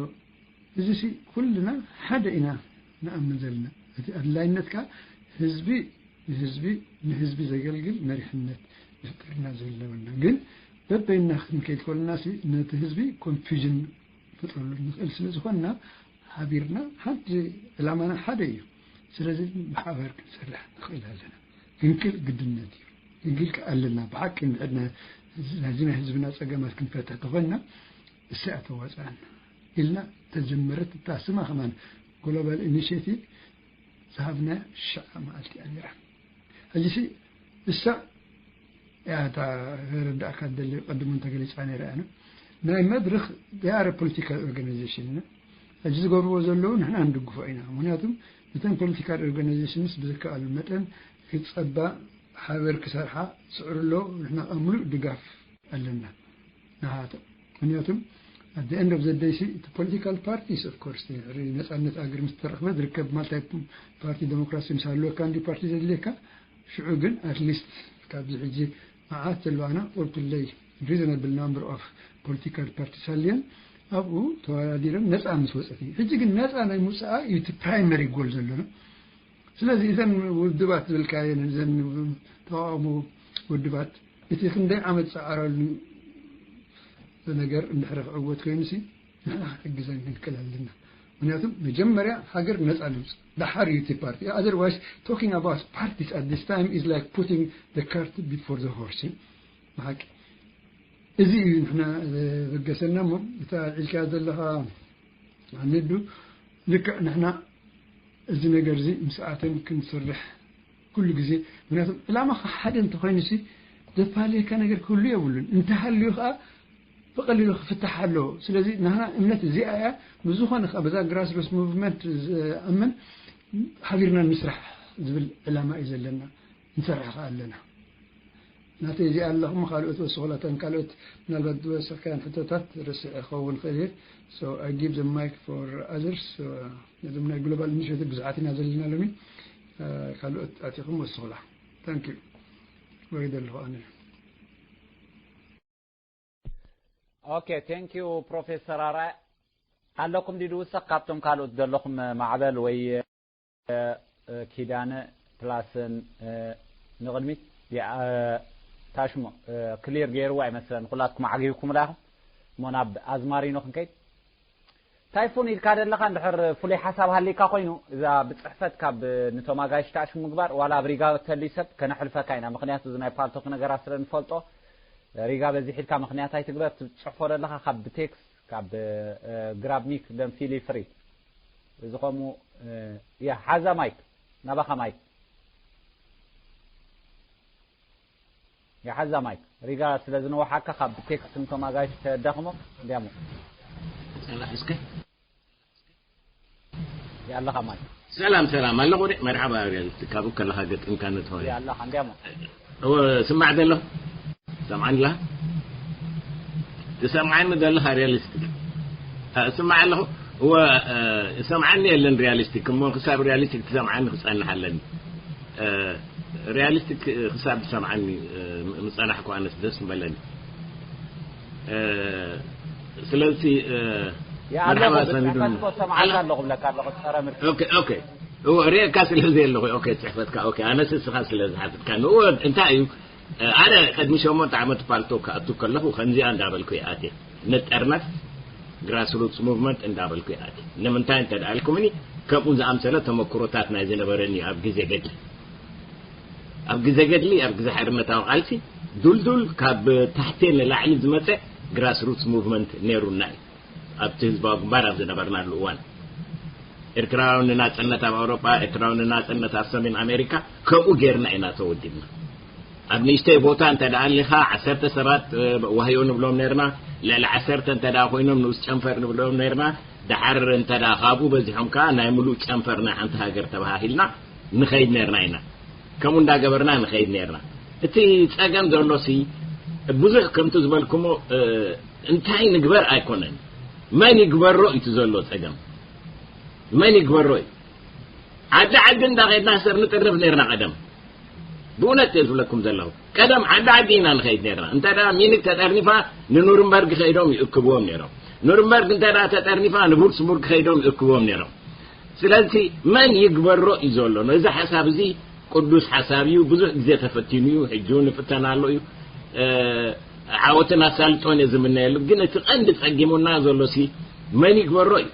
እዚ ሲ ኩልና ሓደ ኢና ንኣምን ዘለና። እቲ ኣድላይነት ከዓ ህዝቢ ንህዝቢ፣ ንህዝቢ ዘገልግል መሪሕነት ንፍጠር ኢና ዘለና። ግን በበይና ክንከይድ ከለና ሲ ነቲ ህዝቢ ኮንፊዥን ንፈጥረሉ ንኽእል ስለ ዝኾንና፣ ሓቢርና፣ ሓንቲ ዕላማና ሓደ እዩ። ስለዚ ብሓባር ክንሰርሕ ንኽእል ኣለና። ግንክል ግድነት እዩ። ግንክል ከ ኣለና። ብሓቂ ንዕድና ናይዚ ናይ ህዝብና ጸገማት ክንፈትሕ ተኾንና፣ እሰይ ኣተዋጽኣና ኢልና ተጀመረት እታ ስማ ከማን ግሎባል ኢኒሽቲቭ ዝሃብና ሽዓ መዓልቲ እያ ነይራ። ሕጂ ሲ እሳ እያ እታ ረዳእካ ደሊ ቀድሞ እንተገሊጻ ነይራ እያ። ናይ መድረኽ they are a political organization ኢና። ሕጂ ዝገብርዎ ዘለዉ ንሕና ንድግፎ ኢና። ምኽንያቱም እተን ፖለቲካል ኦርጋናይዜሽንስ ብዝከኣሉ መጠን ክጸባ ሓበር ክሰርሓ ዝጽዕሩ ኣለዉ። ንሕና ከዓ ምሉእ ድጋፍ ኣለና ንሃቶም። ምኽንያቱም at the end of the day ሲ እቲ ፖለቲካል ፓርቲስ of course ድሕሪ ነጻነት ኣገር ምስ ተረኽበ ዝርከብ ማልታይ ፓርቲ ዴሞክራሲ ምስ ሃለወካ እንዲ ፓርቲ ዘድልየካ። ሽዑ ግን at least ካብዚ ሕጂ መዓት ዘለዋና ቁርብለይ reasonable number of political parties ሃልየን ኣብኡ ተወዳዲረን ነጻ ምስ ወጸት እዩ። ሕጂ ግን ነጻ ናይ ምውጻኣ እዩ እቲ ፕራይመሪ ጎል ዘለና። ስለዚ እዘን ውድባት ዝብልካየን እዘን ተቃውሞ ውድባት እቲ ክንደይ ዓመት ጸዓረሉ ነገር እንድሕሪ ክዕወት ኮይኑ ሲ ንሕና ክንሕግዘን ክንክእል ኣለና። ምክንያቱም መጀመርያ ሃገር ነጻ ነውጽእ፣ ደሓር እዩ እቲ ፓርቲ። Otherwise talking about parties at this time is like putting the cart before the horse። ብሓቂ እዚ እዩ ንሕና ዘበገሰና። እሞ እታ ኢልካ ዘለኻ ኣነዱ ልክዕ ንሕና እዚ ነገር እዚ ምስ ኣተን ክንሰርሕ ኩሉ ግዜ። ምክንያቱም ዕላማኻ ሓደ እንተኾይኑ ሲ ዘፋልየካ ነገር ክህሉ የብሉን። እንተሃልዩ ከዓ ብቐሊሉ ክፍታሕ ኣለዎ። ስለዚ ናህና እምነት እዚኣ እያ። ምስ ዝኾነ ከዓ በዛ ግራስሩስ ሙቭመንት ዝኣምን ሓቢርና ንምስራሕ ዝብል ዕላማ እዩ ዘለና። ንሰርሕ ከኣ ኣለና። ናተይ እዚኣ ኣለኹም፣ ካልኦት ወስኹላተን ካልኦት ምናልባት ዝወሰኽካያን ሕቶታት ርስዕ ክኸውን ክእል እየ። So I give the mic for others. ነዞም ናይ ግሎባል ኢኒሽቲቭ ብዙሓት ኢና ዘለና ሎሚ። ካልኦት ኣቲኹም ወስኹላ። Thank you። ወሪደ ኣለኹ ኣነ። ኦኬ፣ ቴንክ ዩ ፕሮፌሰር ኣራይ። ኣለኩም ዲዱ ውሰኽ ካብቶም ካልኦት ዘለኹም ማዕበል ወይ ኪዳነ ፕላስን ንቕድሚት ታሽሞ ክሊር ገይርዎ ኣይመስለን። ኩላትኩም ዓጊብኩም ላኹም እሞ ናብ ኣዝማሪኖ ክንከይድ። ታይፉን ኢልካ ደለኻ እንድሕር ፍሉይ ሓሳብ ሃሊካ ኮይኑ እዛ ብፅሕፈት ካብ ንቶም ኣጋይሽ ታሽሙ ምግባር ዋላ ኣብ ሪጋ ተልዩ ሰብ ከነሕልፈካ ኢና። ምክንያቱ እዚ ናይ ፓልቶክ ነገራት ስለ ንፈልጦ ሪጋ በዚሕ ኢልካ ምክንያት ኣይትግበር። ትፅሕፎ ደለኻ ካብ ብቴክስ ካብ ግራብ ሚክ ደም ፊሊ ፍሪ እዚ ከምኡ ያ ሓዛ ማይክ ናባኻ ማይክ ያ ሓዛ ማይክ ሪጋ ስለ ዝነውሓካ ካብ ቴክስ ንቶም ኣጋይሽ ተዳኽሞ እንዲያሞ እስከ ያለኻ ማይክ ሰላም ሰላም ኣለኹ ዲ መርሓባ ሪያል ትካቡ ከለኻ ገጥምካ ንትሆነ ያለኻ እንዲያሞ እወ ስማዕ ዘሎ ሰምዓኒ ላ ትሰምዓኒ ዘለኻ ሪያሊስቲክ ስማዕ ኣለኹ እወ ሰምዓኒ የለን ሪያሊስቲክ እሞ ክሳብ ሪያሊስቲክ ትሰምዓኒ ክጸንሕ ኣለኒ ሪያሊስቲክ ክሳብ ትሰምዓኒ ምጸናሕኩ ኣነስ ደስ ምበለኒ ስለዚ ኣለኹ ብፅሕፈት እኮ ሰምዓካ ኣለኹ ብለካ ኣለኹ ፀረ ምርት ኦኬ ኦኬ እወ ሪእካ ስለ ዘየለኹ ኦኬ ፅሕፈትካ ኦኬ ኣነስ እስኻ ስለ ዝሓትትካ ንእወ እንታይ እዩ ኣነ ቅድሚ ሸሞንተ ዓመት ፓልቶ ክኣቱ ከለኹ ከምዚኣ እንዳበልኩ ይኣትየ ንጠርነፍ ግራስሩትስ ሙቭመንት እንዳበልኩ ይኣትየ ንምንታይ እንተ ደኣልኩምኒ ከምኡ ዝኣምሰለ ተመክሮታት ናይ ዝነበረኒ ኣብ ግዜ ገድሊ ኣብ ግዜ ገድሊ ኣብ ግዜ ሓርነታዊ ቃልሲ ዱልዱል ካብ ታሕቴ ንላዕሊ ዝመፀ ግራስሩትስ ሙቭመንት ነይሩና እዩ ኣብቲ ህዝባዊ ግንባር ኣብ ዝነበርናሉ እዋን ኤርትራዊ ንናጽነት ኣብ ኣውሮጳ ኤርትራዊ ንናጽነት ኣብ ሰሜን ኣሜሪካ ከምኡ ጌርና ኢና ተወዲብና ኣብ ንእሽተይ ቦታ እንተ ደኣ ኣሊኻ ዓሰርተ ሰባት ዋህዮ ንብሎም ነርና ልዕሊ ዓሰርተ እንተ ደኣ ኮይኖም ንኡስ ጨንፈር ንብሎም ነርና ደሓር እንተ ደኣ ካብኡ በዚሖም ከኣ ናይ ምሉእ ጨንፈር ናይ ሓንቲ ሃገር ተባሃሂልና ንኸይድ ነርና ኢና ከምኡ እንዳገበርና ንኸይድ ነርና እቲ ጸገም ዘሎሲ ብዙሕ ከምቲ ዝበልኩሞ እንታይ ንግበር ኣይኮነን መን ይግበሮ እዩ ዘሎ ጸገም መን ይግበሮ እዩ ዓዲ ዓዲ እንዳኸድና ሰር ንጥርፍ ነርና ቀደም ብእውነት እየ ዝብለኩም ዘለኹ ቀደም ዓዲ ዓዲ ኢና ንኸይድ ነርና እንተ ሚኒክ ተጠርኒፋ ንኑርንበርግ ከይዶም ይእክብዎም ነይሮም ኑርንበርግ እንተ ተጠርኒፋ ንቡርትስቡርግ ከይዶም ይእክብዎም ነይሮም ስለዚ መን ይግበሮ እዩ ዘሎ ነዚ ሓሳብ እዚ ቅዱስ ሓሳብ እዩ ብዙሕ ግዜ ተፈቲኑ እዩ ሕጂ እውን ይፍተን ኣሎ እዩ ዓወትን ኣሳልጦን እየ ዝምነየሉ ግን እቲ ቀንዲ ጸጊሙና ዘሎ ሲ መን ይግበሮ እዩ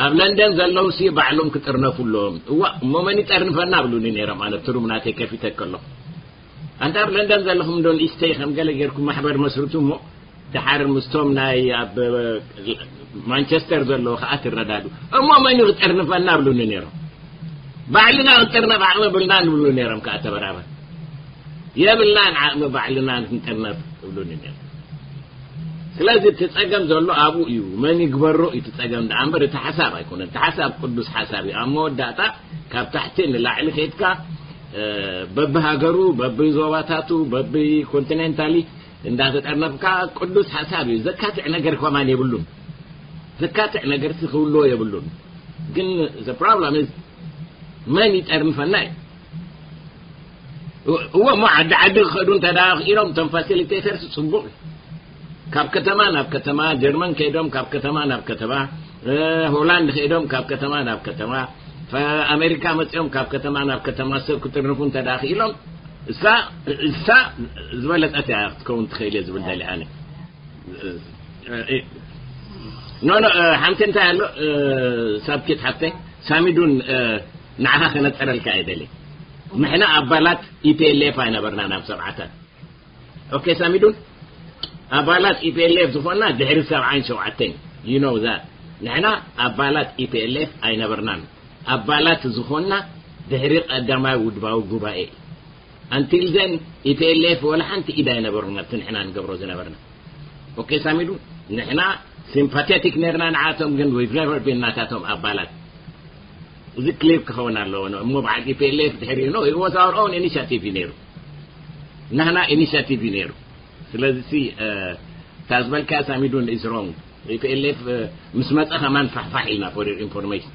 ኣብ ለንደን ዘለዉ ሲ ባዕሎም ክጥርነፉ ኣለዎም እዋ እሞ መን ይጠርንፈና ብሉኒ ነይሮም ኣነ ትሩም ናተይ ከፊተ ከለኹ ኣንታ ኣብ ለንደን ዘለኹም ዶ ንእሽተይ ከም ገለ ጌርኩም ማሕበር መስርቱ እሞ ድሓር ምስቶም ናይ ኣብ ማንቸስተር ዘለዉ ከዓ ትረዳዱ እሞ መን እዩ ክጠርንፈና ብሉኒ ነይሮም ባዕልና ክንጥርነፍ ዓቕሚ ብልና ንብሉ ነይሮም ከዓ ተበራበር የብልናን ዓቕሚ ባዕልና ክንጥርነፍ ብሉኒ ነይሮም ስለዚ እቲ ጸገም ዘሎ ኣብኡ እዩ መን ይግበሮ እዩ እቲ ጸገም ደኣ እምበር እቲ ሓሳብ ኣይኮነን እቲ ሓሳብ ቅዱስ ሓሳብ እዩ ኣብ መወዳእታ ካብ ታሕቲ ንላዕሊ ከይድካ በብሃገሩ በብዞባታቱ በብኮንቲኔንታሊ እንዳተጠርነፍካ ቅዱስ ሓሳብ እዩ ዘካትዕ ነገር ከማን የብሉን ዘካትዕ ነገርሲ ክህልዎ የብሉን ግን problem is መን ይጠርንፈና እዩ እወ እሞ ዓዲ ዓዲ ክኸዱ እንተ ደኣ ክኢሎም እቶም ፋሲሊቴተርስ ፅቡቕ እዩ ካብ ከተማ ናብ ከተማ ጀርመን ከይዶም ካብ ከተማ ናብ ከተማ ሆላንድ ከይዶም ካብ ከተማ ናብ ከተማ ኣሜሪካ መፅኦም ካብ ከተማ ናብ ከተማ ሰብ ክጥርንፉ እንተ ደኣ ክኢሎም እሳ እሳ ዝበለፀት እያ ክትከውን ትኽእል እየ ዝብል ደሊ ኣነ ኖ ኖ ሓንቲ እንታይ ኣሎ ሳብኪት ሓፍተይ ሳሚዱን ንዓኻ ከነፀረልካ እየ ደሊ ንሕና ኣባላት ኢፒኤልኤፍ ኣይነበርና ናብ ሰብዓታት ኦኬ ሳሚዱን ኣባላት ኢፒኤልኤፍ ዝኾና ድሕሪ ሰብዓን ሸውዓተን you know that ንሕና ኣባላት ኢፒኤልኤፍ ኣይነበርናን ኣባላት ዝኾና ድሕሪ ቀዳማይ ውድባዊ ጉባኤ until then ኢፒኤልኤፍ ወላ ሓንቲ ኢድ ኣይነበሩን ኣብቲ ንሕና ንገብሮ ዝነበርና ኦኬ ሳሚዱ ንሕና sympathetic ነርና ንዓቶም ግን we've never been ናታቶም ኣባላት እዚ ክሊር ክኸውን ኣለዎ እሞ በዓል ኢፒኤልኤፍ ድሕሪኡ ነው። It was our own initiative እዩ ነይሩ። ናህና ኢኒሽቲቭ እዩ ነይሩ። ስለዚ ሲ እታ ዝበልካ ሳሚዱን is wrong። ኢፒኤልኤፍ ምስ መፀ ከማን ፋሕፋሕ ኢልና for your information።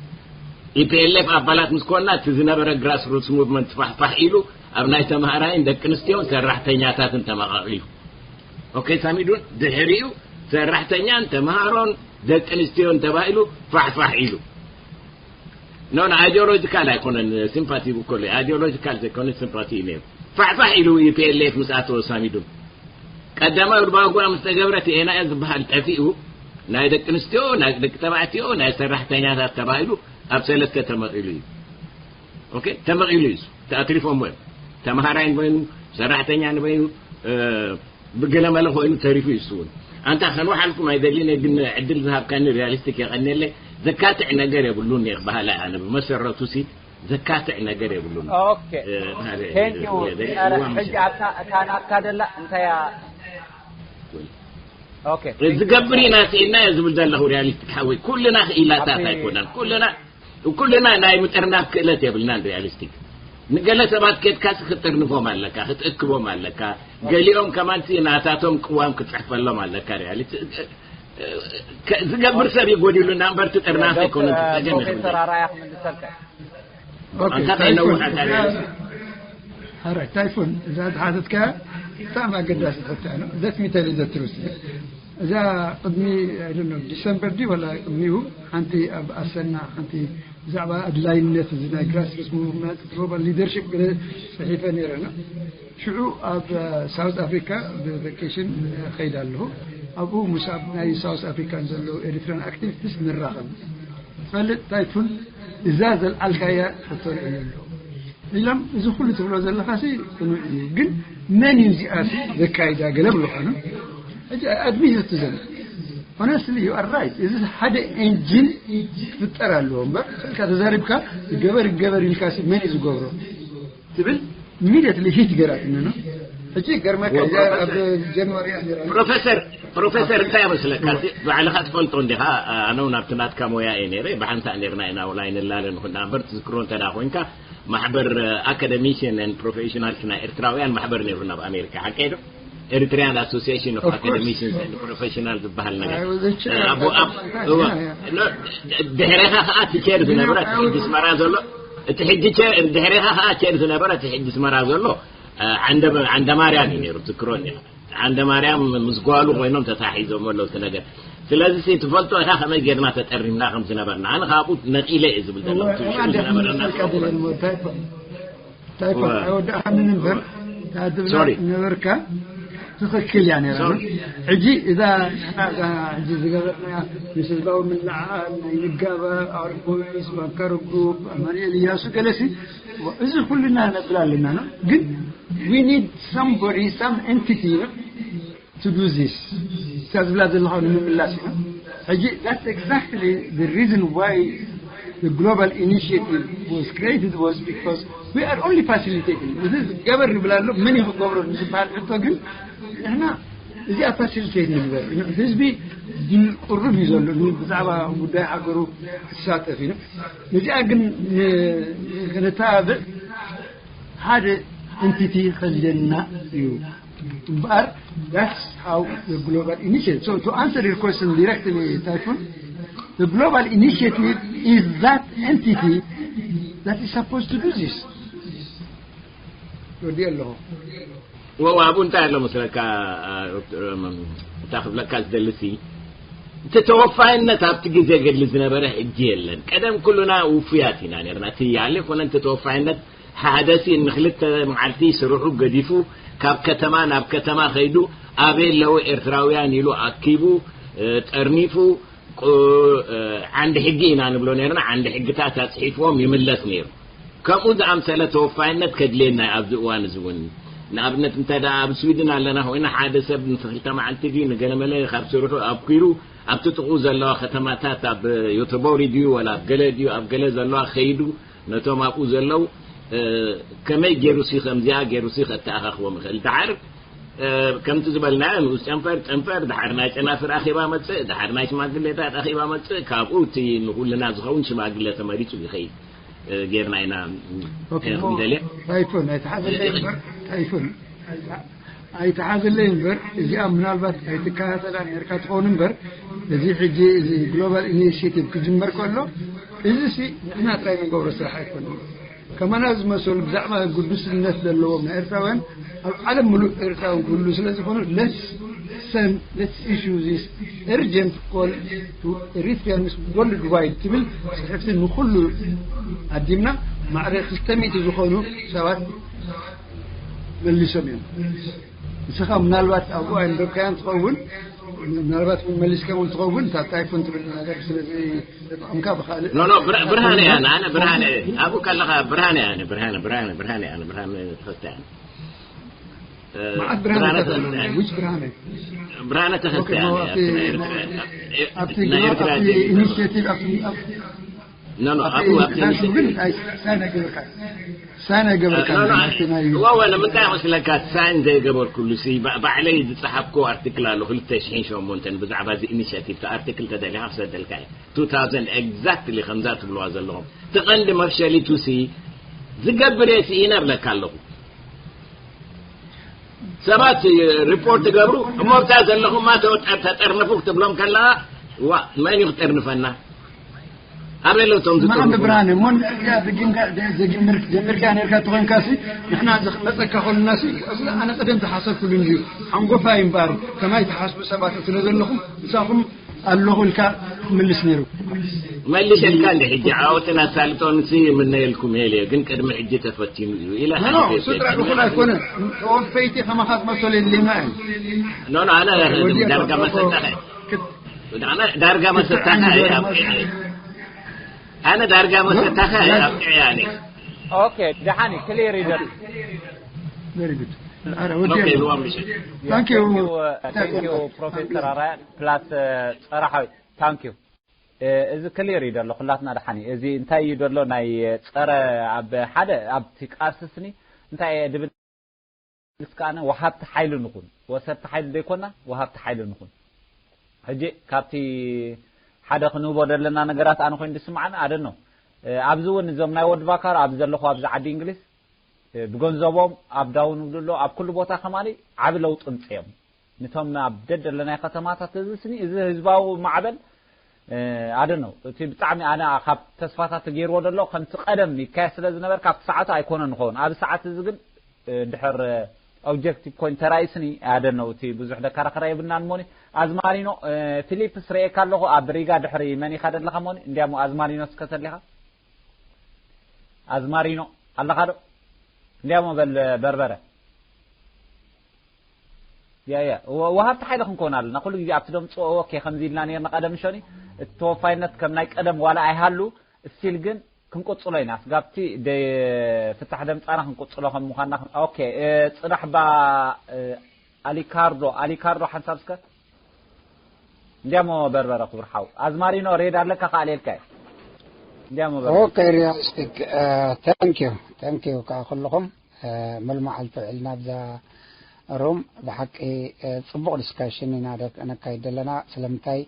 ኢፒኤልኤፍ ኣባላት ምስ ኮና እቲ ዝነበረ ግራስ ሩትስ ሙቭመንት ፋሕፋሕ ኢሉ ኣብ ናይ ተምሃራይን ደቂ ኣንስትዮን ሰራሕተኛታትን ተመቓቒሉ። ኦኬ ሳሚዱን ድሕሪኡ ሰራሕተኛን ተምሃሮን ደቂ ኣንስትዮን ተባሂሉ ፋሕፋሕ ኢሉ። ኖ ኖ ኣይዲዮሎጂካል ኣይኮነን። ሲምፓቲ ብኮለ ኣይዲዮሎጂካል ዘይኮነ ሲምፓቲ እዩ ነይሩ። ፋሕፋሕ ኢሉ ኢፒኤልኤፍ ምስ ኣተወ ሳሚዱን ቀዳማዊ ባጓ ምስ ተገብረ ቲኤንኤ ዝበሃል ጠፊኡ ናይ ደቂ ኣንስትዮ ናይ ደቂ ተባዕትዮ ናይ ሰራሕተኛታት ተባሂሉ ኣብ ሰለስተ ተመቒሉ እዩ። ኦኬ ተመቒሉ እዩ። ተኣትሪፎም ወይ ተምሃራይ ንበይኑ ሰራሕተኛ ንበይኑ ብገለ መለ ኮይኑ ተሪፉ ይስውን። ኣንታ ከንወሓልኩም ኣይደልን ግን ዕድል ዝሃብካኒ ሪያሊስቲክ የቐንየለይ። ዘካትዕ ነገር የብሉን እየ ክበሃላ ኣነ ብመሰረቱ ሲ ዘካትዕ ነገር የብሉን። ኦኬ እ፣ ባህሪ ቴንክ ዩ የብሉን። ኧረ እዋን ሕጂ ኣብታ እታ ናትካ ደላ እንታይ እያ ኦኬ ዝገብር ኢና ስኢልና እየ ዝብል ዘለኹ ሪያሊስቲክ ሓወይ ኩልና ክኢላታት ኣሜን። ኣይኮናን ኩልና ኩልና ናይ ምጥርናፍ ክእለት የብልናን ሪያሊስቲክ ንገለ ሰባት ኬድካስ ክትጥርንፎም ኣለካ ክትእክቦም ኣለካ ገሊኦም ከማን ሲ ናታቶም ቅዋም ክትፅሕፈሎም ኣለካ ሪያሊስቲክ ዝገብር ሰብ ይጎዲሉና እምበር ትጥርናፍ ኣይኮነን ትፀገም ፕሮፌሰር ይኽእል ኣራያ ክምልሰልካ ኦኬ፣ ኣንታ ታይፎን፣ ከይነውሕ ኣንታ እዛ- ኣረ፣ ታይፎን፣ እዛ ዝሓተትካ ብጣዕሚ ኣገዳሲ ሕቶ ነው። Let me tell you the truth። እዛ ቅድሚ I don't know ዲሰምበር ዲ ወላ ቅድሚኡ ሓንቲ ኣብ ኣሰና ሓንቲ ብዛዕባ ኣድላይነት እዚ ናይ ግራስሩት ሙቭመንት ግሎባል ሊደርሽፕ ገለ ጽሒፈ ነይረ ነው። ሽዑ ኣብ ሳውት ኣፍሪካ ብቫኬሽን ከይድ ኣለኹ። ኣብኡ ምስ ኣብ ናይ ሳውት ኣፍሪካን ዘለዉ ኤሪትራን ኣክቲቪስት ንራኸብ። ትፈልጥ ታይፉን እዛ ዘልዓልካያ ሕቶ ርእዩ ኣሎ ኢሎም እዚ ኩሉ ትብሎ ዘለኻ ሲ ቅኑዕ እዩ። ግን መን እዩ እዚኣ ሲ ዘካይዳ ገለ ብሎኻ ነው። ሕጂ ኣድሚት ዘትዘን honestly you are right። እዚ ሓደ ኤንጂን ክፍጠር ኣለዎ እምበር ስልካ ተዛሪብካ ይገበር ይገበር ኢልካ ሲ መን እዩ ዝገብሮ ትብል ኢሚዲየትሊ ሂት ገራትኒ ነው። ሕጂ ገርመካ እዚኣ ኣብ ጀንዋሪ እያ ነይራ። ፕሮፌሰር ፕሮፌሰር እንታይ መስለካ ባዕልኻ ትፈልጦ እንዲኻ ኣነ እውን ኣብቲ ናትካ ሞያ እየ ነይረ ብሓንሳእ ነርና ኢና ውላ ይንላለ ንኹና እምበር ትዝክሮ እንተ ደኣ ኮይንካ ማሕበር ኣካደሚሽን ን ፕሮፌሽናልስ ናይ ኤርትራውያን ማሕበር ነይሩ ናብ ኣሜሪካ ሓቀይ ዶ Eritrean Association of Of course. Academicians and Professionals ዝበሃል ነገር I was a chair ኣብ at ኣብ that time, እዋ yeah, yeah. ኖ፣ ድሕሬኻ ከዓ እቲ ቸር ዝነበረ እቲ ሕጂ ስመራ ዘሎ እቲ ሕጂ ቸር ድሕሬኻ ከዓ ቸር ዝነበረ እቲ ሕጂ ስመራ ዘሎ ዓንደ ማርያም እዩ ነይሩ ትክሮ ዓንደ ማርያም ምስ ጓሉ ኮይኖም ተታሒዞም ኣለዉ እቲ ነገር ስለዚ ሲ ትፈልጦ ኢኻ ከመይ ጌርና ተጠሪምና ከም ዝነበርና ኣነ ካብኡ ነቂለ እየ ዝብል ዘለኹ እቲ ሽዑ ዝነበረና ታይፎን ዋ። ኣይወዳእካንን እምበር ትብላ ሶሪ። ነበርካ ትኽክል እያ ነራ ሶሪ። ሕጂ እዛ ንሕና እዛ ሕጂ ዝገበርና ምስ ህዝባዊ ምልዓል ናይ ንጋባ ኣርቦይስ ባንካር ግሩፕ ኣማኑኤል እያሱ ገለሲ እዚ ኩልና ነብል ኣለና ነው ግን we need somebody some entity ነው to do this እዛ ዝብላ ዘለኻ ንምምላስ ኢና ሕጂ that's exactly the reason why the global initiative was created was because we are only facilitating እዚ ገበር ንብል ኣሎ መን እዩ ክገብሮ ዝበሃል ሕቶ ግን ንሕና እዚኣ ፋሲሊቴት ንግበር ህዝቢ ቁሩብ እዩ ዘሎ ብዛዕባ ጉዳይ ሃገሩ ክሳተፍ እዩ ነዚኣ ግን ክንተባብዕ ሓደ ኤንቲቲ ከድልየና እዩ እምበኣር that's how the global initiative so to answer your question directly Typhoon the global initiative is that entity that is supposed to do this ወዲ ኣለኹ ወው ኣብኡ እንታይ ኣሎ መስለካ እታ ክብለካ ዝደልሲ እቲ ተወፋይነት ኣብቲ ግዜ ገድሊ ዝነበረ ሕጂ የለን ቀደም ኩሉና ውፉያት ኢና ነርና እቲ ያለ ኮነ እቲ ተወፋይነት ሓደ ሲ ንክልተ መዓልቲ ስርሑ ገዲፉ ካብ ከተማ ናብ ከተማ ከይዱ ኣበይ ኣለዉ ኤርትራውያን ኢሉ ኣኪቡ ጠርኒፉ ዓንዲ ሕጊ ኢና ንብሎ ነርና ዓንዲ ሕግታት ኣፅሒፍዎም ይምለስ ነይሩ ከምኡ ዝኣምሰለ ተወፋይነት ከድልየና ኣብዚ እዋን እዚ እውን ንኣብነት እንተ ኣብ ስዊድን ኣለና ኮይና ሓደ ሰብ ንክልተ መዓልቲ ድዩ ንገለመለ ካብ ስርሑ ኣብኪሩ ኣብቲ ጥቕኡ ዘለዋ ከተማታት ኣብ ዮተቦሪ ድዩ ወላ ኣብ ገለ ድዩ ኣብ ገለ ዘለዋ ከይዱ ነቶም ኣብኡ ዘለዉ ከመይ ገይሩ ሲ ከምዚኣ ገይሩ ሲ ከተኣኻኽቦም ይኽእል ደሓር ከምቲ ዝበልናዮ ንኡስ ጨንፈር ጨንፈር ደሓር ናይ ጨናፍር ኣኼባ መፅእ ደሓር ናይ ሽማግሌታት ኣኼባ መፅእ ካብኡ እቲ ንኩልና ዝኸውን ሽማግለ ተመሪፁ ይኸይድ ጌርና ኢና ኦኬ፣ ንደልያ። ታይፎን ኣይተሓዘለይ እምበር፣ ታይፎን ኣይተሓዘለይ እምበር፣ እዚኣ ምናልባት ኣይትከታተላን ነርካ ትኸውን እምበር፣ እዚ ሕጂ እዚ ግሎባል ኢኒሽቲቭ ክጅመር ከሎ፣ እዚ ሲ ንሕና ጥራይ ንገብሮ ስራሕ ኣይኮነን። ከማና ዝመሰሉ ብዛዕባ ግዱስነት ዘለዎም ናይ ኤርትራውያን ኣብ ዓለም ምሉእ ኤርትራዊ ክህሉ ስለ ዝኾኑ፣ let's send, let's issue this urgent call to Eritreans worldwide ትብል ጽሕፍቲ ንኹሉ ኣዲምና፣ ማዕረ ክልተ ሚእቲ ዝኾኑ ሰባት መሊሶም እዮም። ንስኻ ምናልባት ኣብኡ ኣይንበብካያን ትኸውን፣ ምናልባት እውን መሊስካ እውን ትኸውን። እታ ታይፎን ትብል ነገር ስለ ዘይተጠቐምካ ብኻልእ ኖ ኖ ብር- ብርሃነ ያነ ኣነ ብርሃነ ኣብኡ ካለኻ ብርሃነ ያነ ብርሃነ ብርሃነ ብርሃነ ያነ ብርሃነ ተኸስተ ያነ መዓት ብርሃነ ተኸስተ ያነ። Which ብርሃነ? ብርሃነ ተኸስተ ያነ ኣብቲ ኢኒሽቲቭ ኖ ኖ ኣብኡ ኣብቲ ግን ሳይን ኣይገበርካ ሳይን ኣይገበርካ ዋወ ንምንታይ መስለካ ሳይን ዘይገበርኩሉ ሲ ባዕለይ ዝፀሓፍኮ ኣርቲክል ኣሎ ክልተ ሽሕን ሸሞንተን ብዛዕባ እዚ ኢኒሽቲቭ ኣርቲክል ተደሊኻ ክሰደልካ እዩ two thousand exactly ከምዛ ትብልዋ ዘለኹም ትቐንዲ መፍሸሊቱ ሲ ዝገብር እየ ስኢነ እብለካ ኣለኹ ሰባት ሪፖርት ገብሩ እሞ ኣብታ ዘለኹማ ተጠርንፉ ክትብሎም ከለኻ ዋ መን እዩ ክጠርንፈና ኣበይ ኣለዉ እቶም ዝጠርንፉ ብርሃነ እሞ ጀሚርካ ነርካ ተኾንካ ሲ ንሕና መፀካ ከሉና ሲ ኣነ ቀደም ዝሓሰብኩሉ እንድዩ ሓንጎፋ እዩ እምበኣር ከማይ ትሓስቡ ሰባት ስለ ዘለኹም ንሳኹም ኣለኹ ኢልካ ትምልስ ነይሩ መልሸልካ እንደ ሕጂ ዓወትን ኣሳልጦን ሲ የምነየልኩም ሄል ግን ቅድሚ ሕጂ ተፈቲኑ እዩ ኢለ ስድራ ድኹል ኣይኮነ ተወፈይቲ ከማኻ ዝመሰሉ የድልየና እዩ ኖ ኖ ኣነ ዳርጋ መሰጣኸ ዳርጋ መሰጣኸ ኣነ ዳርጋ መሰጣኸ ኣብቅዕ ያኔ ኦኬ ደሓን ክሊር ይደር very good ፕሮፌሰር ኣራያ ፕላስ ፀራሓዊ ታንኪዩ እዚ ክሊር እዩ ደሎ ኩላትና ደሓን እዩ እዚ እንታይ እዩ ደሎ ናይ ፀረ ኣብ ሓደ ኣብቲ ቃልሲ ስኒ እንታይ እየ ድብል ስከኣነ ወሃብቲ ሓይሊ ንኹን ወሰድቲ ሓይሊ ዘይኮና ወሃብቲ ሓይሊ ንኹን ሕጂ ካብቲ ሓደ ክንህቦ ዘለና ነገራት ኣነ ኮይኑ ዝስምዓኒ ኣደኖ ኣብዚ እውን እዞም ናይ ወዲ ባካር ኣብዚ ዘለኹ ኣብዚ ዓዲ እንግሊዝ ብገንዘቦም ኣብ ዳውን ውድሎ ኣብ ኩሉ ቦታ ከማሊ ዓቢ ለውጢ ምፅኦም ንቶም ኣብ ደደለ ናይ ከተማታት እዚ ስኒ እዚ ህዝባዊ ማዕበል ኣደኖ እቲ ብጣዕሚ ኣነ ካብ ተስፋታት ገይርዎ ደሎ ከምቲ ቀደም ይካየ ስለ ዝነበር ካብቲ ሰዓቱ ኣይኮነ ንኸውን ኣብዚ ሰዓት እዚ ግን ድሕር ኦብጀክቲቭ ኮይን ተራእስኒ ኣደኖ እቲ ብዙሕ ደከራኸራ የብልናን ሞኒ ኣዝማሪኖ ፊሊፕስ ርእየካ ኣለኹ ኣብ ሪጋ ድሕሪ መን ኢኻ ደለኻ ሞኒ እንዲያሞ ኣዝማሪኖ ስከተሊኻ ኣዝማሪኖ ኣለኻ ዶ እንዲያሞ በል በርበረ ያ ያ ወሃብቲ ሓይሊ ክንኮን ኣለና ኩሉ ግዜ ኣብቲ ደምፅኦ ኦኬ ከምዚ ኢልና ነርና ቀደም ሸኒ እቲ ተወፋይነት ከም ናይ ቀደም ዋላ ኣይሃሉ እስቲል ግን ክንቆፅሎ ኢና ስጋብቲ ፍታሕ ደምፃና ክንቆፅሎ ከም ምኳና ኦኬ ፅናሕ ባ ኣሊካርዶ ኣሊካርዶ ሓንሳብ እስከ እንዲያሞ በርበረ ክቡር ሓው ኣዝማሪኖ ሬድ ኣለካ ከኣልየልካ እንዲያሞ በርበረ okay realistic thank you thank you ከዓ ኩልኹም መልመዓልቲ ውዕልና ኣብዛ ሮም ብሓቂ ፅቡቕ ዲስካሽን ኢና ነካይድ ዘለና ስለምንታይ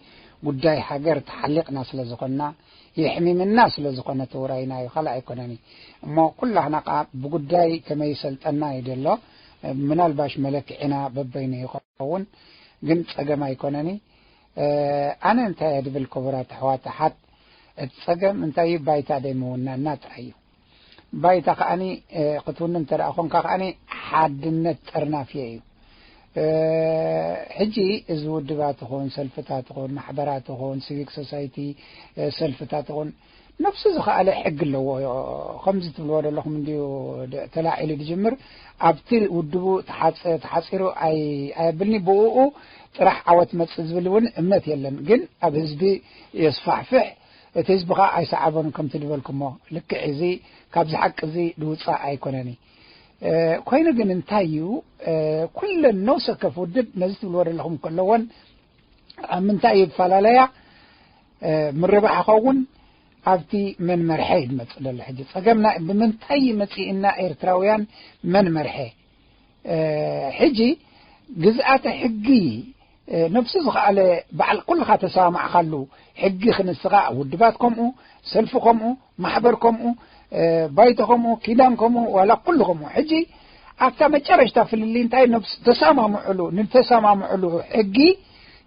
ጉዳይ ሃገር ተሓሊቕና ስለ ዝኾንና የሕሚምና ስለ ዝኾነ እቲ ውራይና እዩ ካልእ ኣይኮነን እዩ እሞ ኩላህና ከዓ ብጉዳይ ከመይ ይሰልጠና እዩ ደሎ ምናልባሽ መለክዒና በበይኑ ይኸውን ግን ፀገም ኣይኮነን እዩ ኣነ እንታይ እየ ድብል ክቡራት ኣሕዋት ሓት እቲ ፀገም እንታይ እዩ ባይታ ደይ ምውናና ጥራይ እዩ ባይታ ከኣኒ ክትውንን እንተ ደኣ ኾንካ ከኣኒ ሓድነት ጠርናፍዮ እዩ ሕጂ እዚ ውድባት ኹን ሰልፍታት ኹን ማሕበራት ኹን ሲቪክ ሶሳይቲ ሰልፍታት ኹን ነብሱ ዝኸኣለ ሕጊ ኣለዎ ከምዚ ትብልዎ ዘለኹም እንድዩ ተላዒሉ ድጅምር ኣብቲ ውድቡ ተሓፂሩ ኣየብልኒ ብኡ ጥራሕ ዓወት መፅእ ዝብል እውን እምነት የለን ግን ኣብ ህዝቢ የስፋሕፍሕ እቲ ህዝቢ ከዓ ኣይሰዓቦን ከምቲ ዝበልኩሞ ልክዕ እዚ ካብዚ ሓቂ እዚ ድውፃእ ኣይኮነን ኮይኑ ግን እንታይ እዩ ኩለን ነውሰ ከፍ ውድብ ነዚ ትብልዎ ዘለኹም ከለዎን ኣብ ምንታይ ይፈላለያ ምርባሕ ኸውን ኣብቲ መን መርሐ እዩ ዝመፅእ ዘሎ ሕጂ ፀገምና ብምንታይ መፂእና ኤርትራውያን መን መርሐ ሕጂ ግዝኣተ ሕጊ ነብሱ ዝኸኣለ በዓል ኩልኻ ተሰማማዕኻሉ ሕጊ ክንስኻ ውድባት ከምኡ ሰልፊ ከምኡ ማሕበር ከምኡ ባይቶ ከምኡ፣ ኪዳን ከምኡ፣ ዋላ ኩሉ ከምኡ። ሕጂ ኣብታ መጨረሽታ ፍልልይ እንታይ ነብስ-፣ ተሰማምዕሉ፣ ንተሰማምዕሉ ሕጊ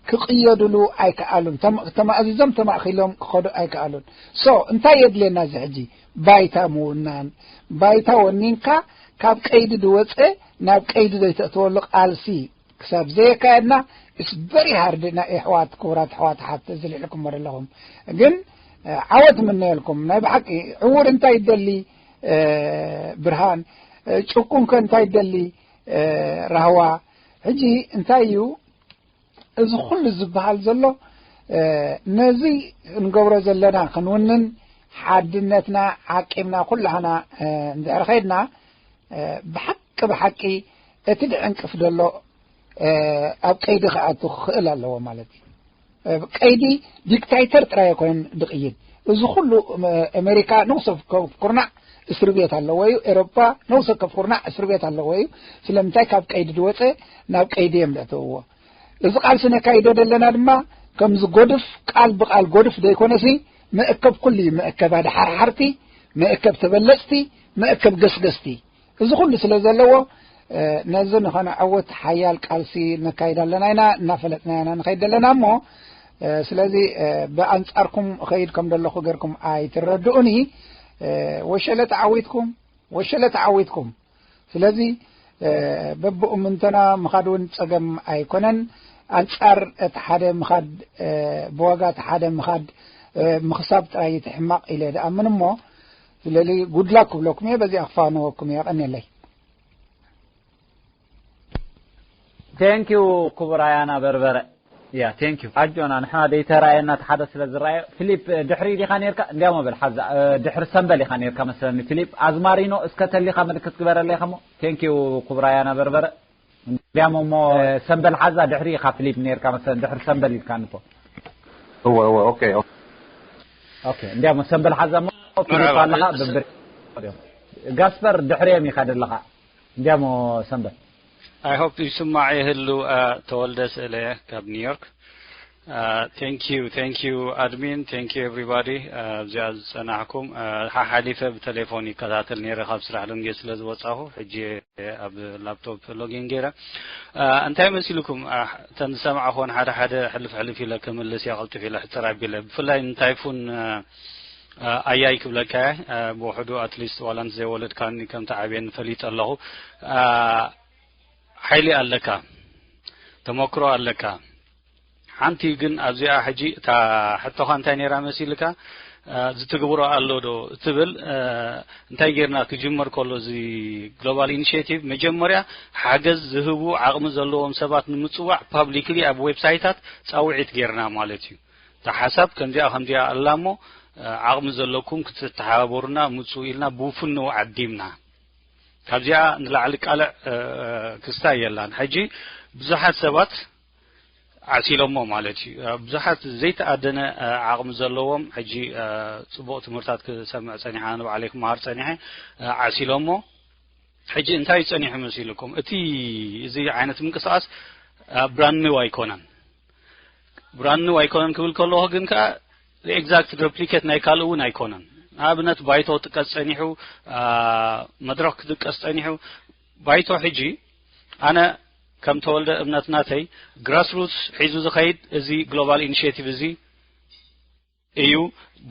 ክቕየድሉ ኣይከኣሉን። ተማ-፣ ተማእዚዞም ተማእኺሎም ክኸዱ ኣይከኣሉን። ሶ እንታይ የድልየና እዚ ሕጂ? ባይታ ምውናን። ባይታ ወኒንካ ካብ ቀይዲ ዝወፀ ናብ ቀይዲ ዘይተእትወሉ ቃልሲ ክሳብ ዘየካየድና፣ it's very hard። ናይ ኣሕዋት፣ ክቡራት ኣሕዋት፣ ሓት ዝልዕልኩም ዘለኹም ግን ዓወት ምነየልኩም። ናይ ብሓቂ ዕውር እንታይ ይደሊ ብርሃን፣ ጭቁንከ እንታይ ይደሊ ራህዋ። ሕጂ እንታይ እዩ እዚ ኩሉ ዝበሃል ዘሎ? ነዚ እንገብሮ ዘለና ክንውንን ሓድነትና ዓቂብና ኩላህና እንድሕር ኸይድና፣ ብሓቂ ብሓቂ እቲ ድዕንቅፍ ዘሎ ኣብ ቀይዲ ክኣቱ ክኽእል ኣለዎ ማለት እዩ። ቀይዲ ዲክታይተር ጥራይ ኣይኮነን ድቕይድ። እዚ ኩሉ ኣሜሪካ ንወሰብ ከፍ ኩርናዕ እስር ቤት ኣለዎ እዩ። ኤሮፓ ንወሰብ ከፍ ኩርናዕ እስር ቤት ኣለዎ እዩ። ስለምንታይ? ካብ ቀይዲ ዝወፀ ናብ ቀይዲ እዮም ዘእተውዎ። እዚ ቃልሲ ነካይዶ ዘለና ድማ ከምዚ ጎድፍ፣ ቃል ብቃል ጎድፍ ዘይኮነሲ፣ መእከብ ኩሉ እዩ። መእከብ ኣድሓርሓርቲ፣ መእከብ ተበለፅቲ፣ መእከብ ገስገስቲ። እዚ ኩሉ ስለ ዘለዎ፣ ነዚ ንኸነዕውት ሓያል ቃልሲ ነካይድ ኣለና ኢና፣ እናፈለጥና ኢና ንኸይድ ዘለና እሞ፣ ስለዚ ብኣንጻርኩም እኸይድ ከም ዘለኹ ገርኩም ኣይትረድኡኒ። ወሸለ ተዓዊትኩም፣ ወሸለ ተዓዊትኩም። ስለዚ በብእምንቶና ምኻድ እውን ጸገም ኣይኮነን። ኣንጻር እቲ ሓደ ምኻድ፣ ብዋጋ እቲ ሓደ ምኻድ ምኽሳብ ጥራይ እቲ ሕማቕ ኢለ ድኣምን እሞ፣ ስለዚ ጉድላክ ክብለኩም እየ። በዚኣ ክፋነወኩም እየ። ቀንየለይ። ቴንኪዩ ክቡር ኣያና በርበረ። ያ ቴንኪዩ ኣጆና። ንሕና ደይተራየና እቲ ሓደ ስለ ዝረኣየ። ፊሊፕ፣ ድሕሪ ዲኻ ነርካ? እንዲያሞ በል ሓዛ፣ ድሕሪ ሰምበል ኢኻ ነርካ መስለኒ። ፊሊፕ ኣዝማሪኖ፣ እስከ ተሊኻ ምልክት ግበረለይ ከሞ። ቴንኪዩ ክቡር ኣያና በርበረ። እንዲያሞ እሞ ሰምበል ሓዛ ድሕሪ ኢኻ ፊሊፕ ነርካ መስለኒ። ድሕሪ ሰምበል ኢልካ ንኮ። እወ እወ ኦኬ ኦኬ። ኦኬ፣ እንዲያሞ ሰምበል ሓዛ እሞ ፊሊፕ ኣለኻ ብብር። ጋስፐር ድሕሪኦም ኢኻ ደለኻ። እንዲያሞ ሰንበት። I hope ይስማዕ ይህሉ። ተወልደ ስእለ ካብ ኒውዮርክ። Thank you, thank you admin, thank you everybody። ኣብዚኣ ዝጸናሕኩም፣ ሓሓሊፈ ብቴሌፎን ይከታተል ነይረ ካብ ስራሕ ደንጌ ስለ ዝወጻኹ፣ ሕጂ ኣብ ላፕቶፕ ሎጊን ገይረ። እንታይ መሲልኩም? እተን ዝሰማዕኹወን ሓደ ሓደ ሕልፍ ሕልፍ ኢለ ክምልስ እየ፣ ቅልጥፍ ኢለ ሕጽር ኣቢለ። ብፍላይ ንታይፉን ኣያይ ክብለካ እየ። ብውሕዱ ኣትሊስት ዋላ እንተ ዘይወለድካኒ ከም ተዓብየኒ ፈሊጠ ኣለኹ። ሓይሊ ኣለካ፣ ተመክሮ ኣለካ። ሓንቲ ግን ኣብዚኣ ሕጂ እታ ሕቶኻ እንታይ ነይራ መሲልካ? ዝትግብሮ ኣሎ ዶ እትብል፣ እንታይ ጌርና ክጅመር ከሎ እዚ ግሎባል ኢኒሽቲቭ መጀመርያ ሓገዝ ዝህቡ ዓቕሚ ዘለዎም ሰባት ንምጽዋዕ ፓብሊክሊ ኣብ ዌብሳይታት ጻውዒት ጌርና ማለት እዩ። እታ ሓሳብ ከምዚኣ ከምዚኣ ኣላ እሞ ዓቕሚ ዘለኩም ክትተሓባበሩና ምጹ ኢልና ብውፍንኡ ዓዲምና። ካብዚኣ ንላዕሊ ቃልዕ ክስታይ የላን። ሕጂ ብዙሓት ሰባት ዓሲሎሞ ማለት እዩ። ብዙሓት ዘይተኣደነ ዓቕሚ ዘለዎም ሕጂ ጽቡቕ ትምህርታት ክሰምዕ ጸኒሓ፣ ንባዕለይ ክመሃር ጸኒሐ፣ ዓሲሎሞ። ሕጂ እንታይ እዩ ጸኒሑ መሲልኩም? እቲ እዚ ዓይነት ምንቅስቓስ ብራንድ ኒው ኣይኮነን። ብራንድ ኒው ኣይኮነን ክብል ከለኹ ግን ከኣ ኤግዛክት ሬፕሊኬት ናይ ካልእ እውን ኣይኮነን። ንኣብነት ባይቶ ክጥቀስ ጸኒሑ፣ መድረኽ ክጥቀስ ጸኒሑ። ባይቶ ሕጂ ኣነ ከም ተወልደ እምነት ናተይ ግራስሩትስ ሒዙ ዝኸይድ እዚ ግሎባል ኢኒሽቲቭ እዚ እዩ።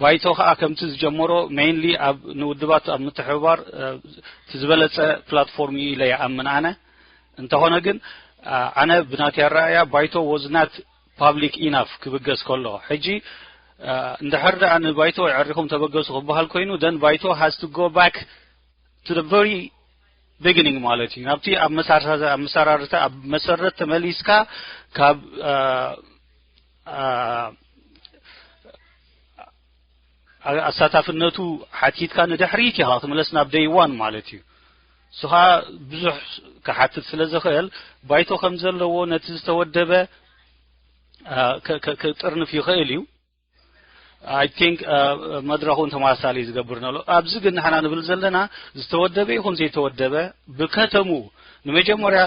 ባይቶ ከኣ ከምቲ ዝጀመሮ ሜይንሊ ኣብ ንውድባት ኣብ ምትሕብባር እቲ ዝበለጸ ፕላትፎርም እዩ ኢለ ይኣምን ኣነ። እንተኾነ ግን ኣነ ብናተይ ኣረኣእያ ባይቶ ወዝ ናት ፓብሊክ ኢናፍ ክብገስ ከሎ። ሕጂ እንድሕር ደኣ ንባይቶ የዕሪኹም ተበገሱ ክበሃል ኮይኑ፣ then ባይቶ has to go back to the very beginning ማለት እዩ። ናብቲ ኣብ መሰረተ ኣብ መሰረት ተመሊስካ ካብ ኣሳታፍነቱ ሓቲትካ ንድሕሪት ኢኻ ክትምለስ ናብ ደይ ዋን ማለት እዩ። እሱ ኸዓ ብዙሕ ክሓትት ስለ ዝኽእል ባይቶ ከም ዘለዎ ነቲ ዝተወደበ ክጥርንፍ ይኽእል እዩ። I think መድረኹ ተመሳሳሊ ዝገብር ነሎ። ኣብዚ ግን ንሕና ንብል ዘለና ዝተወደበ ይኹን ዘይተወደበ ብከተሙ ንመጀመርያ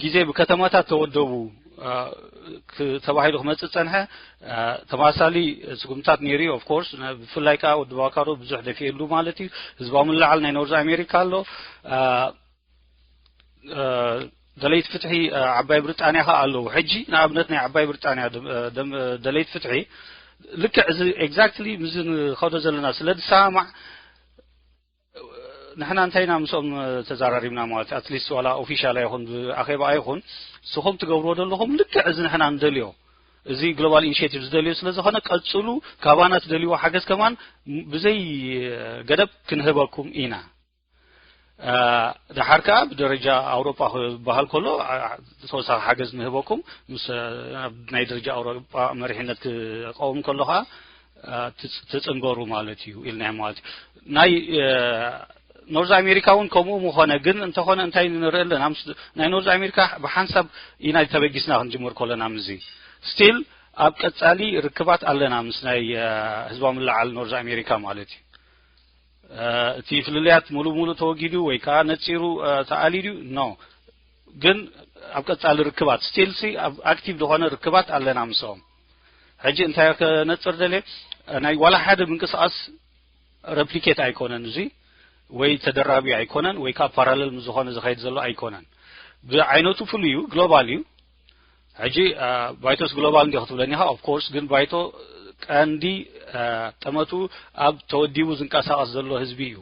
ግዜ ብከተማታት ተወደቡ ተባሂሉ ክመጽእ ጸንሐ። ተማሳሊ ስጉምታት ነይሩ እዩ። Of course፣ ብፍላይ ከዓ ወዲ ባካሮ ብዙሕ ደፊእሉ ማለት እዩ። ህዝባዊ ምልዓል ናይ ኖርዝ ኣሜሪካ ኣሎ። ደለይቲ ፍትሒ ዓባይ ብሪጣንያ ከዓ ኣለዉ። ሕጂ ንኣብነት ናይ ዓባይ ብሪጣንያ ደለይቲ ፍትሒ ልክዕ እዚ exactly ምዚ ንኸዶ ዘለና ስለ ዝሰማማዕ፣ ንሕና እንታይ ኢና ምስኦም ተዘራሪብና ማለት፣ ኣትሊስት ዋላ ኦፊሻል ኣይኹን ብኣኼባ ኣይኹን፣ ንስኹም ትገብርዎ ዘለኹም ልክዕ እዚ ንሕና ንደልዮ፣ እዚ ግሎባል ኢኒሽቲቭ ዝደልዮ ስለ ዝኾነ ቀጽሉ። ካባና ትደልይዎ ሓገዝ ከማን ብዘይ ገደብ ክንህበኩም ኢና። ድሓር ከዓ ብደረጃ ኣውሮጳ ክበሃል ከሎ ተወሳኺ ሓገዝ ንህበኩም፣ ምስ ናይ ደረጃ ኣውሮጳ መሪሕነት ክቀውም ከሎ ከዓ ትፅንበሩ ማለት እዩ ኢልናዮ ማለት እዩ። ናይ ኖርዝ ኣሜሪካ እውን ከምኡ ምኾነ። ግን እንተኾነ እንታይ ንርኢ ኣለና? ናይ ኖርዝ ኣሜሪካ ብሓንሳብ ኢና ተበጊስና ክንጅምር ከለና፣ ምዚ ስቲል ኣብ ቀፃሊ ርክባት ኣለና ምስ ናይ ህዝባዊ ምልዓል ኖርዝ ኣሜሪካ ማለት እዩ። እቲ ፍልልያት ሙሉ ሙሉ ተወጊዱ ወይ ከዓ ነፂሩ ተኣልዩ ኖ፣ ግን ኣብ ቀፃሊ ርክባት ስቲል ሲ ኣብ ኣክቲቭ ዝኾነ ርክባት ኣለና ምስኦም። ሕጂ እንታይ ከነፅር ደልየ፣ ናይ ዋላ ሓደ ምንቅስቃስ ረፕሊኬት ኣይኮነን፣ እዚ ወይ ተደራቢ ኣይኮነን ወይ ከዓ ፓራለል ምስ ዝኾነ ዝኸይድ ዘሎ ኣይኮነን። ብዓይነቱ ፍሉይ እዩ፣ ግሎባል እዩ። ሕጂ ባይቶስ ግሎባል እንዲ ክትብለኒ ኢኻ። Of course፣ ግን ባይቶ ቀንዲ ጠመቱ ኣብ ተወዲቡ ዝንቀሳቀስ ዘሎ ህዝቢ እዩ።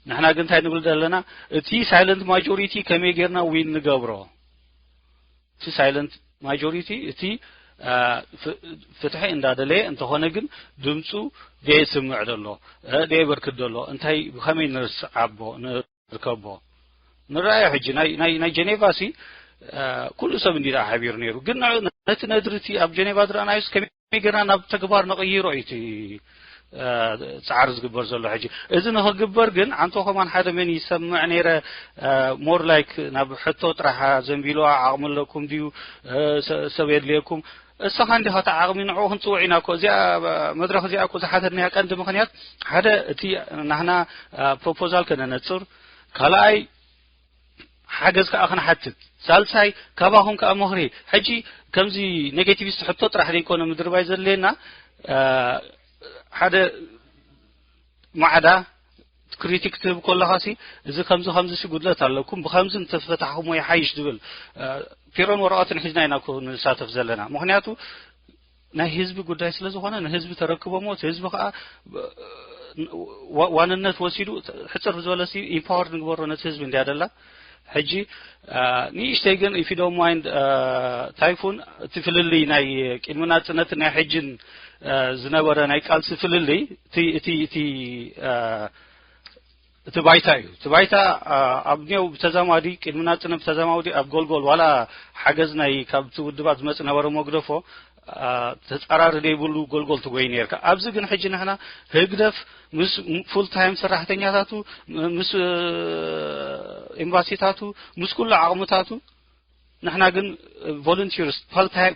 ንሕና ግን እንታይ ንብል ዘለና? እቲ ሳይለንት ማጆሪቲ ከመይ ጌርና ዊን ንገብሮ? እቲ ሳይለንት ማጆሪቲ፣ እቲ ፍትሒ እንዳደለየ እንተኾነ ግን ድምፁ ደየስምዕ ደሎ፣ ደየበርክት ደሎ፣ እንታይ ብኸመይ ንርስዓቦ ንርከቦ? ንረኣዮ። ሕጂ ናይ ጀኔቫ ሲ ኩሉ ሰብ እንዲ ሓቢሩ ነይሩ። ግን ነቲ ነድርቲ ኣብ ጀኔቫ ዝረኣናዮስ ከመይ ጌርና ናብ ተግባር ነቕይሮ እዩ እቲ ፃዕሪ ዝግበር ዘሎ። ሕጂ እዚ ንኽግበር ግን ኣንቶ ከማን ሓደ መን ይሰምዕ ነይረ፣ ሞር ላይክ ናብ ሕቶ ጥራሕ ዘንቢሉ፣ ዓቕሚ ኣለኩም ድዩ፣ ሰብ የድልየኩም፣ እሰኻ እንዲኻ እቲ ዓቕሚ፣ ንዕኡ ክንፅውዕ ኢና እኮ። እዚኣ መድረኽ እዚኣ እኮ ዝሓተትናያ ቀንዲ ምኽንያት ሓደ እቲ ናህና ፕሮፖዛል ከነነፅር፣ ካልኣይ ሓገዝ ከዓ ክንሓትት፣ ሳልሳይ ካባኹም ከዓ ምኽሪ። ሕጂ ከምዚ ኔጌቲቪስት ሕቶ ጥራሕ ዘይኮነ ምድርባይ ዘድልየና፣ ሓደ ማዕዳ ክሪቲክ ትህብ ከለኻ ሲ እዚ ከምዚ ከምዚ ሲ ጉድለት ኣለኩም፣ ብከምዚ እንተፈታሕኩሞ ይሓይሽ ዝብል ፒሮን ወረቐትን ሒዝና ኢና እኮ ንሳተፍ ዘለና። ምኽንያቱ ናይ ህዝቢ ጉዳይ ስለ ዝኾነ ንህዝቢ ተረክቦሞ፣ እቲ ህዝቢ ከዓ ዋንነት ወሲዱ ሕፅር ዝበለ ሲ ኢምፓወር ንግበሮ ነቲ ህዝቢ እንዲያ ደላ። ሕጂ ንእሽተይ ግን if you don't mind ታይፉን፣ እቲ ፍልልይ ናይ ቅድሚ ናፅነትን ናይ ሕጅን ዝነበረ ናይ ቃልሲ ፍልልይ እቲ እቲ እቲ እቲ ባይታ እዩ። እቲ ባይታ ኣብ ኔው ብተዛማዲ ቅድሚ ናፅነት ብተዛማዲ ኣብ ጎልጎል ዋላ ሓገዝ ናይ ካብቲ ውድባት ዝመፅ ነበረ መግደፎ ተፃራሪ ዘይብሉ ጎልጎል ትጎይ ነርካ። ኣብዚ ግን ሕጂ ንሕና ህግደፍ ምስ ፉል ታይም ሰራሕተኛታቱ፣ ምስ ኤምባሲታቱ፣ ምስ ኩሉ ዓቕምታቱ ንሕና ግን ቮለንቲርስ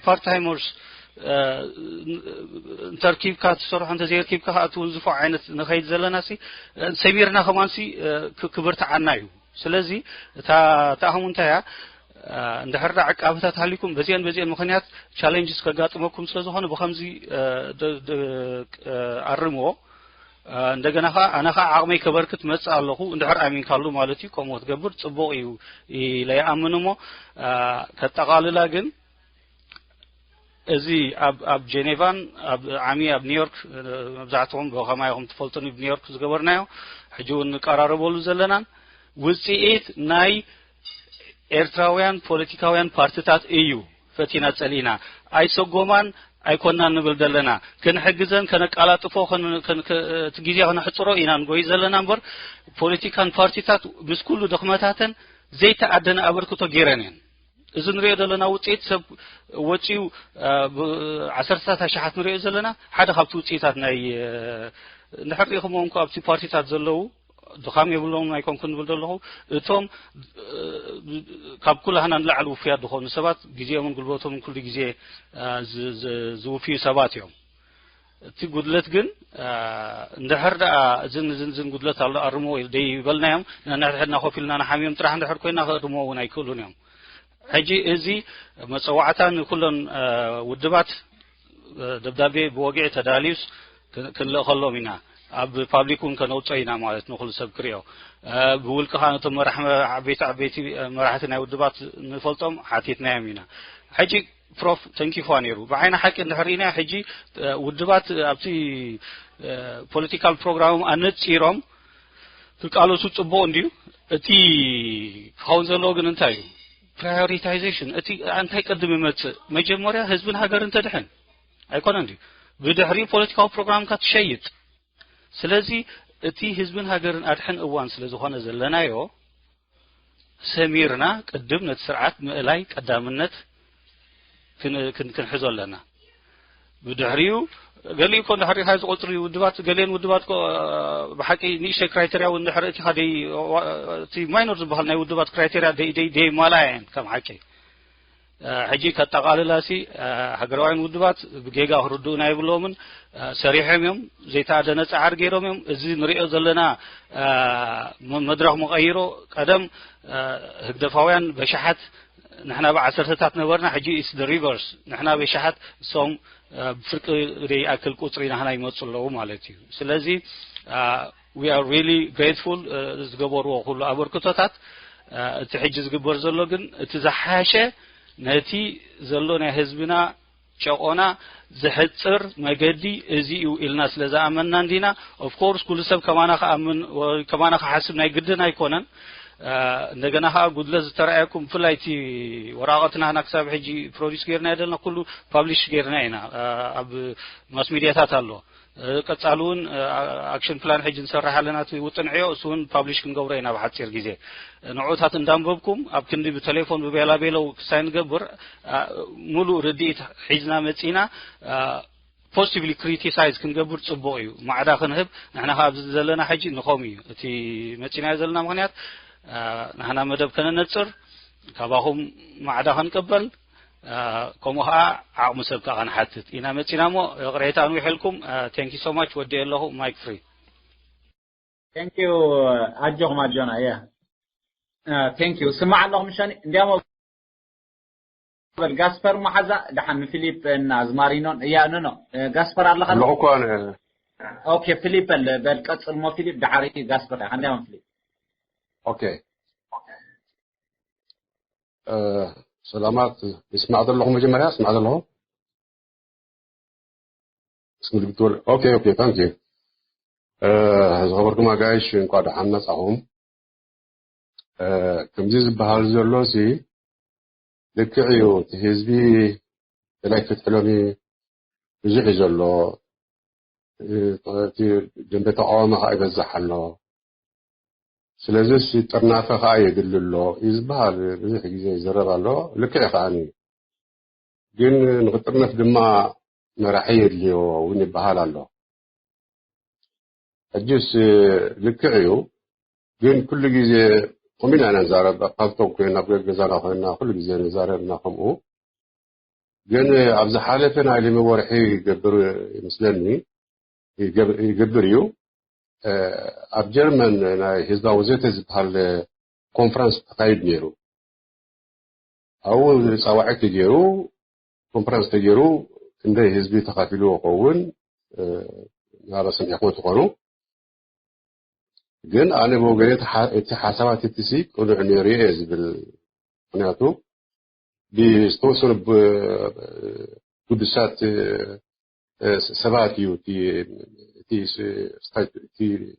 ፓርታይመርስ እንተርኪብካ ትሰርሖ፣ እንተዘይርኪብካ ከዓ ትውንዝፎ ዓይነት ንኸይድ ዘለና ሲ ሰሚርና ከማን ሲ ክብርትዓና እዩ። ስለዚ እታ ተኣህሙ እንታይ እያ? እንድሕር ዳ ዕቃብታት ሃሊኩም በዚአን በዚአን ምኽንያት ቻሌንጅስ ከጋጥመኩም ስለ ዝኾነ ብኸምዚ ኣርምዎ። እንደገና ከዓ ኣነ ከዓ ዓቕመይ ከበርክት መፅእ ኣለኹ እንድሕር ኣሚንካሉ ማለት እዩ። ከምኡ ክትገብር ፅቡቕ እዩ ኢለ ይኣምን። እሞ ከጠቓልላ ግን እዚ ኣብ ኣብ ጀኔቫን ኣብ ዓሚ ኣብ ኒውዮርክ መብዛሕትኹም ብኸማይ ኢኹም ትፈልጡኒ ብኒውዮርክ ዝገበርናዮ ሕጂ እውን ንቀራረበሉ ዘለናን ውፅኢት ናይ ኤርትራውያን ፖለቲካውያን ፓርቲታት እዩ። ፈቲና ጸሊና ኣይሰጎማን ኣይኮናን ንብል ዘለና። ክንሕግዘን ከነቃላጥፎ እቲ ግዜ ከነሕጽሮ ኢና ንጎይ ዘለና እምበር ፖለቲካን ፓርቲታት ምስ ኩሉ ድኽመታተን ዘይተኣደነ ኣበርክቶ ገይረን እየን። እዚ ንሪኦ ዘለና ውፅኢት ሰብ ወፂኡ ብዓሰርተታት ኣሽሓት ንሪኦ ዘለና ሓደ ካብቲ ውፅኢታት ናይ እንድሕር ሪኢኹምዎም እኮ ኣብቲ ፓርቲታት ዘለዉ ድኻም የብሎም ኣይኮንኩን ንብል ዘለኹ። እቶም ካብ ኩላህና ንላዕሊ ውፉያት ዝኾኑ ሰባት ግዜኦምን ጉልበቶምን ኩሉ ግዜ ዝውፍዩ ሰባት እዮም። እቲ ጉድለት ግን እንድሕር ደኣ እዝን እዝን እዝን ጉድለት ኣሎ ኣርሞ ደይበልናዮም፣ ነንሕድሕድና ኮፍ ኢልና ንሓምዮም ጥራሕ እንድሕር ኮይና ክእርሞ እውን ኣይክእሉን እዮም። ሕጂ እዚ መጸዋዕታ ንኩለን ውድባት ደብዳቤ ብወግዒ ተዳልዩስ ክንልእኸሎም ኢና። ኣብ ፓብሊክ እውን ከነውፅኦ ኢና ማለት ንኩሉ ሰብ ክሪኦ። ብውልቂ ከዓ ነቶም መራሕ ዓበይቲ ዓበይቲ መራሕቲ ናይ ውድባት ንፈልጦም ሓቲትናዮም ኢና። ሕጂ ፕሮፍ ተንኪፋ ነይሩ። ብዓይኒ ሓቂ እንድሕር ኢና ሕጂ ውድባት ኣብቲ ፖለቲካል ፕሮግራሞም ኣነፂሮም ክቃለሱ ፅቡቕ እንድዩ። እቲ ክኸውን ዘለዎ ግን እንታይ እዩ? ፕራዮሪታይዜሽን። እቲ እንታይ ቅድም ይመፅእ? መጀመርያ ህዝብን ሃገርን ተድሕን ኣይኮነ እንድዩ? ብድሕሪኡ ፖለቲካዊ ፕሮግራምካ ትሸይጥ። ስለዚ እቲ ህዝብን ሃገርን ኣድሕን እዋን ስለ ዝኾነ ዘለናዮ፣ ሰሚርና ቅድም ነቲ ስርዓት ምእላይ ቀዳምነት ክንሕዞ ኣለና። ብድሕሪኡ ገሊኡ እኮ እንድሕር ኢኻ ዝቆፅሩ ውድባት፣ ገሊአን ውድባት እኮ ብሓቂ ንእሽተይ ክራይቴርያ እውን እንድሕር እቲ ማይኖር ዝበሃል ናይ ውድባት ክራይቴርያ ደይማላ እየን ከም ሓቂ። ሕጂ ከጠቓልላሲ ሃገራውያን ውድባት ብጌጋ ክርድኡና የብሎምን። ሰሪሖም እዮም፣ ዘይተኣደነ ፃዕሪ ገይሮም እዮም። እዚ ንሪኦ ዘለና መድረኽ መቐይሮ፣ ቀደም ህግደፋውያን በሽሓት ንሕና ብዓሰርተታት ነበርና፣ ሕጂ ኢስ ሪቨርስ። ንሕና በሽሓት፣ እሶም ብፍርቂ ዘይኣክል ቁፅሪ ናህና ይመፁ ኣለዉ ማለት እዩ። ስለዚ we are really grateful ዝገበርዎ ኩሉ ኣበርክቶታት። እቲ ሕጂ ዝግበር ዘሎ ግን እቲ ዝሓሸ ነቲ ዘሎ ናይ ህዝብና ጨቆና ዝሕፅር መገዲ እዚ እዩ ኢልና ስለ ዝኣመንና እንዲና። ኦፍኮርስ ኩሉ ሰብ ከማና ክኣምን ወይ ከማና ክሓስብ ናይ ግድን ኣይኮነን። እንደገና ከዓ ጉድለት ዝተረኣየኩም ብፍላይ እቲ ወረቃቅትና ክሳብ ሕጂ ፕሮዲስ ገይርና የደልና ኩሉ ፓብሊሽ ገይርና ኢና ኣብ ማስ ሚዲያታት ኣሎ። ቀጻሊ እውን ኣክሽን ፕላን ሕጂ ንሰርሕ ኣለና፣ እቲ ውጥን ዕዮ እሱ እውን ፓብሊሽ ክንገብሮ ኢና ብሓጺር ግዜ። ንዕኡታት እንዳንበብኩም ኣብ ክንዲ ብቴሌፎን ብቤላቤለው ክሳይ ንገብር ሙሉእ ርድኢት ሒዝና መጺና ፖዚቲቭሊ ክሪቲሳይዝ ክንገብር ጽቡቕ እዩ። ማዕዳ ክንህብ ንሕና ካብ ዘለና ሕጂ ንኸም እዩ እቲ መጺናዮ ዘለና ምኽንያት። ንሕና መደብ ከነነጽር ካባኹም ማዕዳ ክንቅበል ከምኡ ከዓ ዓቕሚ ሰብ ከዓ ክንሓትት ኢና መፂና እሞ ይቕሬታ ኣንዊሐልኩም። Thank you so much። ወዲኤ ኣለኹ። ማይክ ፍሪ። Thank you። ኣጆኹም ኣጆና እያ። Thank you። ስማዕ ኣለኹም ሸኒ እንዲያሞ በል ጋስፐር መሓዛ ደሓን ንፊሊፕ እና ኣዝማሪኖን እያ። ኖ ኖ ጋስፐር ኣለኻ? ኣለኹ እኮ ኣነ። ኦኬ ፊሊፕ በል በል ቀጽል ሞ ፊሊፕ ደሓሪ ጋስፐር ኢኻ። እንዲያሞ ፊሊፕ። ኦኬ ሰላማት። ይስማዕ ዘለኹ? መጀመርያ ይስማዕ ዘለኹ? እስኪ ምልክት ወር- ኦኬ ኦኬ ታንክ ዩ። ዝኸበርኩም ኣጋይሽ እንኳ ደሓን መጻኹም። ከምዚ ዝበሃል ዘሎ ሲ ልክዕ እዩ። እቲ ህዝቢ ደላይ ክትሕሎም ብዙሕ እዩ ዘሎ። እቲ ደንበ ተቃዋሚ ከዓ ይበዝሕ ኣሎ። ስለዚስ ጥርናፈ ከዓ የድሊ ኣሎ እዩ ዝበሃል። ብዙሕ ግዜ ይዘረብ ኣሎ። ልክዕ ከዓኒ ግን ንክጥርነፍ ድማ መራሒ የድልዮ እውን ይበሃል ኣሎ። ሕጅስ ልክዕ እዩ። ግን ኩሉ ግዜ ከምኡ ኢና ነዛረብ። ኣብ ፓልቶክ ኮይና ኣብ ገዛና ኮይና ኩሉ ግዜ ነዛረብ ኢና ከምኡ። ግን ኣብ ዝሓለፈ ናይ ሎሚ ወርሒ ይገብር ይመስለኒ ይገብር እዩ። ኣብ ጀርመን ናይ ህዝባዊ ዘተ ዝበሃል ኮንፈረንስ ተካይድ ነይሩ። ኣብኡ ፃዋዒት ተገይሩ ኮንፈረንስ ተገይሩ ክንደይ ህዝቢ ተኻፊልዎ ከውን ናበ ሰሚዕኩም ትኾኑ። ግን ኣነ ብወገነ እቲ ሓሳባት እቲ ሲ ቅኑዕ ነይሩ እየ ዝብል። ምክንያቱ ብዝተወሰኑ ግዱሳት ሰባት እዩ እቲ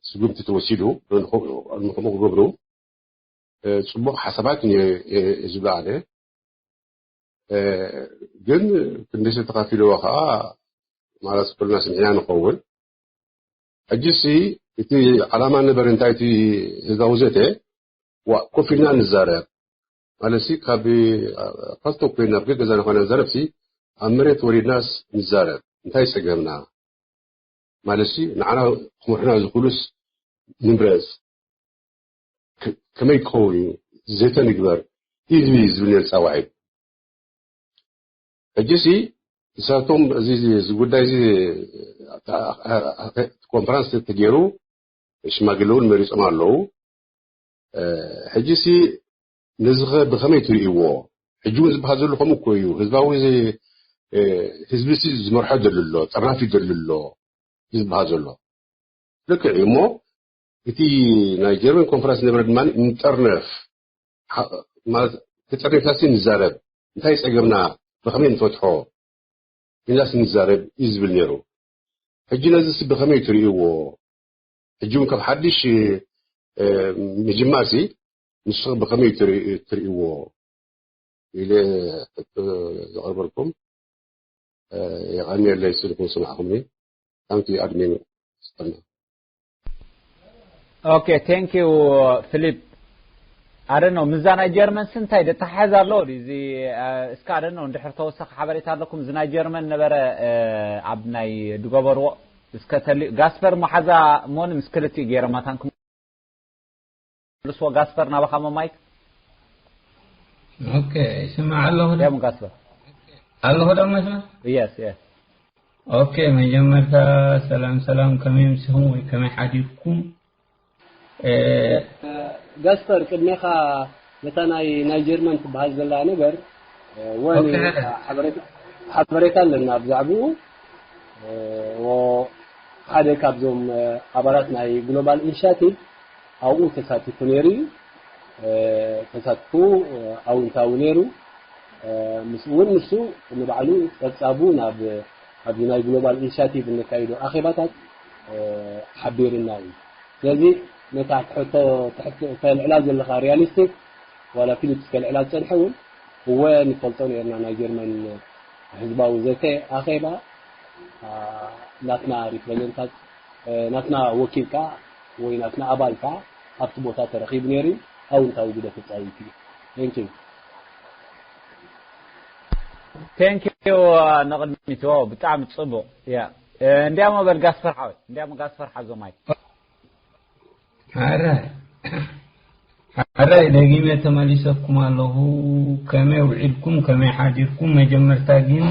ስጉምቲ ተወሲዱ ንከምኡ ክገብሩ። ፅቡቕ ሓሳባት ዝብሎ ኣነ ግን ክንደይ ሰብ ተኻፊልዎ ከዓ ማለት ኩልና ስምዕና ንኸውን። ሕጂ ሲ እቲ ዓላማ ነበር እንታይ እቲ ህዝባዊ ዘተ ኮፍ ኢልና ንዛረብ ማለት ሲ ካብ ፓልቶ ኮይና ኣብ ገገዛና ኮይና ንዛረብ ሲ ኣብ መሬት ወሪድናስ ንዛረብ እንታይ ፀገምና ማለት ሲ ንዓና ክመርሑና ዝኽእሉስ ንምረፅ ከመይ ክኸውን እዩ ዘተ ንግበር ህዝቢ ዝብል ነር ፃዋዒት። ሕጂ ሲ ንሳቶም እዚ ጉዳይ እዚ ኮንፈረንስ ተገይሩ ሽማግለ እውን መሪፆም ኣለዉ። ሕጂ ሲ ነዚ ብኸመይ ትርእይዎ? ሕጂ እውን ዝበሃል ዘሎ ከምኡ እኮ እዩ። ህዝባዊ እ፣ ህዝቢ ሲ ዝመርሖ ዘሎ ኣሎ፣ ጠርናፊ ዘሎ ኣሎ ዝበሃል ዘሎ። ልክዕ እዩ እሞ፣ እቲ ናይ ጀርመን ኮንፈረንስ ዝነበረ ድማ ንጠርነፍ፣ ሓ-፣ ማለት ተጠርኒፍና ሲ ንዛረብ፣ እንታይ ጸገምና፣ ብኸመይ ንፈትሖ ኢልና ሲ ንዛረብ እዩ ዝብል ነይሩ። ሕጂ ነዚ ሲ ብኸመይ ትርእይዎ? ሕጂ እውን ካብ ሓድሽ፣ እ፣ ምጅማር ሲ ንስኹም ብኸመይ ትርኢ-፣ ትርእይዎ? ኢለ ሕቶ ዘቕርበልኩም። እ፣ የቐንየለይ ስልኩም ስማዕኹምኒ። ሓንቲ ኣድሚን ስጠና። ኦኬ፣ ቴንክ ዩ ፊሊፕ። ኣደኖ፣ ምዛ ናይ ጀርመን ሲ እንታይ ደተሓሕዝ ኣለዎ ድዩ? እዚ፣ እ፣ እስከ ኣደኖ፣ እንድሕር ተወሰኺ ሓበሬታ ኣለኩም፣ እዚ ናይ ጀርመን ነበረ፣ እ፣ ኣብ ናይ ድገበርዎ፣ እስከ ተሊ-፣ ጋስፐር መሓዛ ሞን ምስ ክልቲኡ ገይሮም ኣታን ክምልስዎ፣ ጋስፐር ናባኻ ሞ ማይክ። ኦኬ፣ ይስማዕ ኣለኹ ዶ? ያም ጋስፐር። ኣለኹ ዶ መስመር? የስ፣ የስ። ኦኬ፣ መጀመርታ ሰላም ሰላም፣ ከመይ ምሲኹም ወይ ከመይ ሓዲርኩም? እ፣ ጋስፐር፣ ቅድሜኻ ነታ ናይ፣ ናይ ጀርመን ትበሃል ዘላ ነገር፣ እ፣ ወኒ ኦኬ። ሓበሬታ፣ ሓበሬታ ኣለና ብዛዕባኡ። እ፣ ወ-፣ ሓደ ካብዞም፣ እ፣ ኣባላት ናይ ግሎባል ኢኒሻቲቭ ኣብኡ ተሳቲፉ ነይሩ እዩ። እ፣ ተሳትፉ፣ እ፣ ኣውንታዊ ነይሩ። እ፣ ምስኡ እውን ንሱ ንባዕሉ ጸብጻቡ ናብ፣ ኣብዚ ናይ ግሎባል ኢኒሻቲቭ እነካይዶ ኣኼባታት፣ እ፣ ሓቢርና እዩ። ስለዚ ነታ ሕቶ ትሕት-፣ ተልዕላ ዘለኻ ሪያሊስቲክ፣ ዋላ ፊሊፕስ ከልዕላ ዝጸንሐ እውን፣ እወ ንፈልጦ ነርና ናይ ጀርመን ህዝባዊ ዘተ ኣኼባ፣ ኣ፣ ናትና ሪፕረዘንታት፣ እ፣ ናትና ወኪል ከኣ ወይ ናትና ኣባል ከኣ ኣብቲ ቦታ ተረኺቡ ነይሩ እዩ። ኣውንታዊ ግደ ተጻዊቱ እዩ። Thank you። ቴንክ ዩ። ንቕድሚት፣ ዋው፣ ብጣዕሚ ጽቡቕ። ያ፣ እ፣ እንዲያሞ በል ጋስፐር ሓወይ፣ እንዲያሞ ጋስፐር ሓዞ ማይክ። ሓራይ፣ ሓራይ፣ ደጊመ ተመሊሰኩም ኣለኹ። ከመይ ውዒልኩም፣ ከመይ ሓዲርኩም? መጀመርታ ግን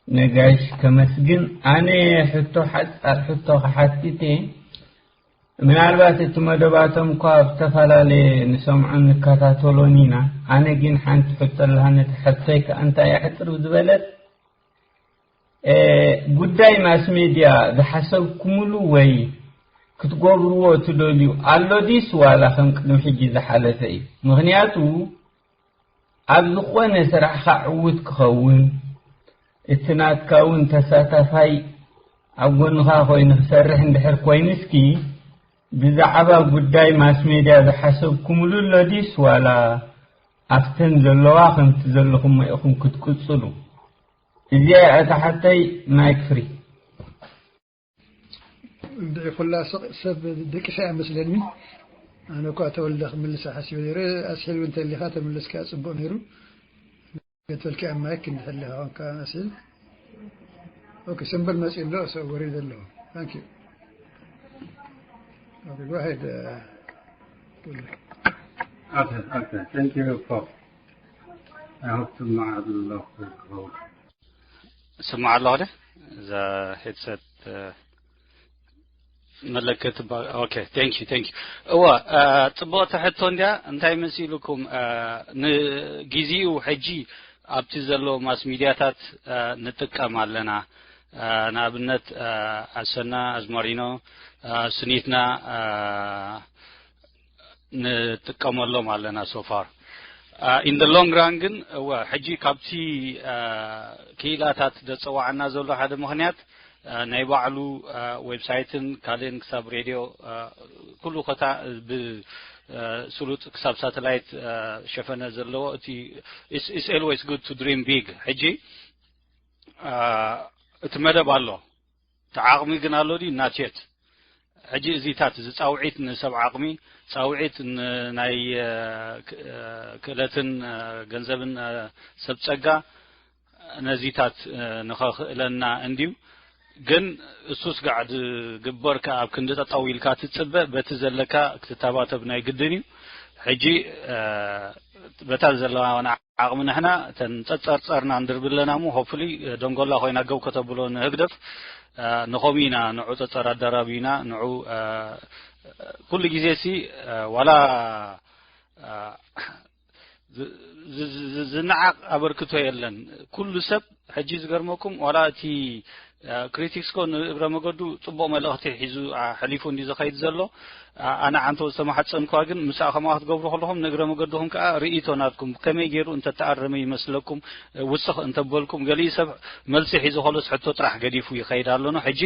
ነጋሽ ከመስግን። ኣነ ሕቶ፣ ሓጻር ሕቶ ክሓትት እየ። ምናልባት እቲ መደባቶም እኳ ኣብ ዝተፈላለየ ንሰምዖን ንከታተሎን ኢና። ኣነ ግን ሓንቲ ሕቶ ኣለሃ፣ ነቲ ሕቶይ ከኣ እንታይ እያ ሕጽር ዝበለት፣ እ፣ ጉዳይ ማስ ሜድያ ዝሓሰብኩምሉ ወይ ክትገብርዎ ትደልዩ ኣሎ ዲስ ዋላ ከም ቅድሚ ሕጂ ዝሓለፈ እዩ? ምኽንያቱ ኣብ ዝኾነ ስራሕኻ ዕዉት ክኸውን፣ እቲ ናትካ እውን ተሳታፋይ ኣብ ጎንኻ ኮይኑ ክሰርሕ እንድሕር ኮይኑስኪ፣ ብዛዕባ ጉዳይ ማስ ሜድያ ዝሓሰብኩምሉ ኣሎ ዲስ ዋላ ኣብተን ዘለዋ ከምቲ ዘለኹሞ ኢኹም ክትቅጽሉ? እዚኣ እያ እታ ሓተይ። ማይክ ፍሪ። እንድዒ ኩላ ስቕ-፣ ሰብ ደቂሳ እያ መስለኒ። ኣነ እኳ ተወልደ ክምልሳ ሓሲበ ነይረ። ኣስሒል እውን እንተሊኻ ተመለስካ ጽቡቕ ነይሩ። ገትፈልካ እያ ማይክ እንድሕር ሊኻ ኮንካ ኣስሒል። ኦኬ፣ ሰምበል መጺኡ ኣሎ፣ so ወሪዱ ኣሎ። Thank you. Okay, go ahead, uh, Tuli. Okay, okay. Thank you, Prof. I hope ትስማዕ ኣለኹ ክኸውን። ስማዕ ኣለኹ ደ? እዛ ሄድሰት፣ እ፣ መለከት ትባ-፣ ኦኬ፣ thank you, thank you። እወ፣ እ፣ ጽቡቕቲ ሕቶ እንድያ። እንታይ መሲልኩም፣ እ፣ ንግዜኡ ሕጂ ኣብቲ ዘሎ ማስ ሚድያታት፣ እ፣ ንጥቀም ኣለና። እ፣ ንኣብነት፣ እ፣ ኣሰና፣ ኣዝማሪኖ፣ እ፣ ስኒትና፣ እ፣ ንጥቀመሎም ኣለና so far። እ፣ in the long run ግን፣ እወ፣ ሕጂ ካብቲ፣ እ፣ ክኢላታት ዘጸዋዓና ዘሎ ሓደ ምኽንያት፣ እ፣ ናይ ባዕሉ፣ እ፣ ዌብሳይትን ካልእን ክሳብ ሬድዮ፣ እ፣ ኩሉ ኮታ ብ-፣ እ፣ ስሉጥ ክሳብ ሳተላይት፣ እ፣ ሸፈነ ዘለዎ እቲ it's, it's always good to dream big። ሕጂ፣ እ፣ እቲ መደብ ኣሎ፣ እቲ ዓቕሚ ግን ኣሎ ድዩ? Not yet። ሕጂ እዚታት፣ እዚ ጻውዒት ንሰብ ዓቕሚ፣ ጻውዒት ን-፣ ናይ፣ እ፣ ክ-፣ እ፣ ክእለትን፣ እ፣ ገንዘብን፣ እ፣ ሰብ ጸጋ ነዚታት፣ እ፣ ንኸኽእለና እንድዩ። ግን እሱስ ጋዕ ዝግበር ከኣ ኣብ ክንዲ ጠጠው ኢልካ ትጽበ፣ በቲ ዘለካ ክትተባተብ ናይ ግድን እዩ። ሕጂ፣ እ፣ በታ ዘለዋና ዓቕሚ ንሕና እተን ጸጸርጸርና ንድርቢ ኣለና እሞ፣ hopefully፣ ደንጎላ ኮይና ገው ከተብሎ ንህግደፍ፣ እ፣ ንኸምኡ ኢና፣ ንዑ ጸጸር ኣዳራቢና፣ ንዑ፣ እ፣ ኩሉ ግዜ ሲ፣ እ፣ ዋላ፣ እ፣ ዝነዓቕ ኣበርክቶ የለን። ኩሉ ሰብ ሕጂ ዝገርመኩም ዋላ እቲ ክሪቲክስ ኮ ንእግረ መገዱ ጽቡቕ መልእኽቲ ሒዙ ኣሕሊፉ እንዲ ዝኸይድ ዘሎ። ኣነ ዓንተ ዝተማሓጸንኳ ግን ምስኣ ከምኣ ክትገብሩ ከለኹም ንእግረ መገድኹም ከኣ ርእይቶ ናትኩም ከመይ ገይሩ እንተተኣረመ ይመስለኩም ውስኽ እንተበልኩም ገሊኡ ሰብ መልሲ ሒዙ ከሎስ ሕቶ ጥራሕ ገዲፉ ይኸይድ ኣሎ ነው። ሕጂ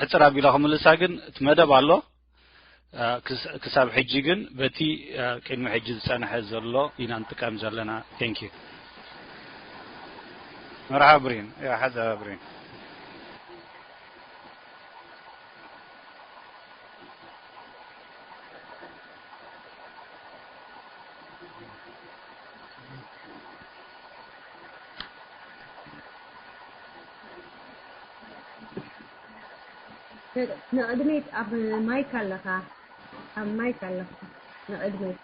ሕጽር ኣቢላ ክምልሳ ግን እቲ መደብ ኣሎ። ክሳብ ሕጂ ግን በቲ ቅድሚ ሕጂ ዝጸንሐ ዘሎ ኢና ንጥቀም ዘለና። Thank you። መርሓባ ብሪን። ሓዛ ብሪን። ንቕድሚት ኣብ ማይክ ኣለኻ፣ ኣብ ማይክ ኣለኻ። ንቕድሚት።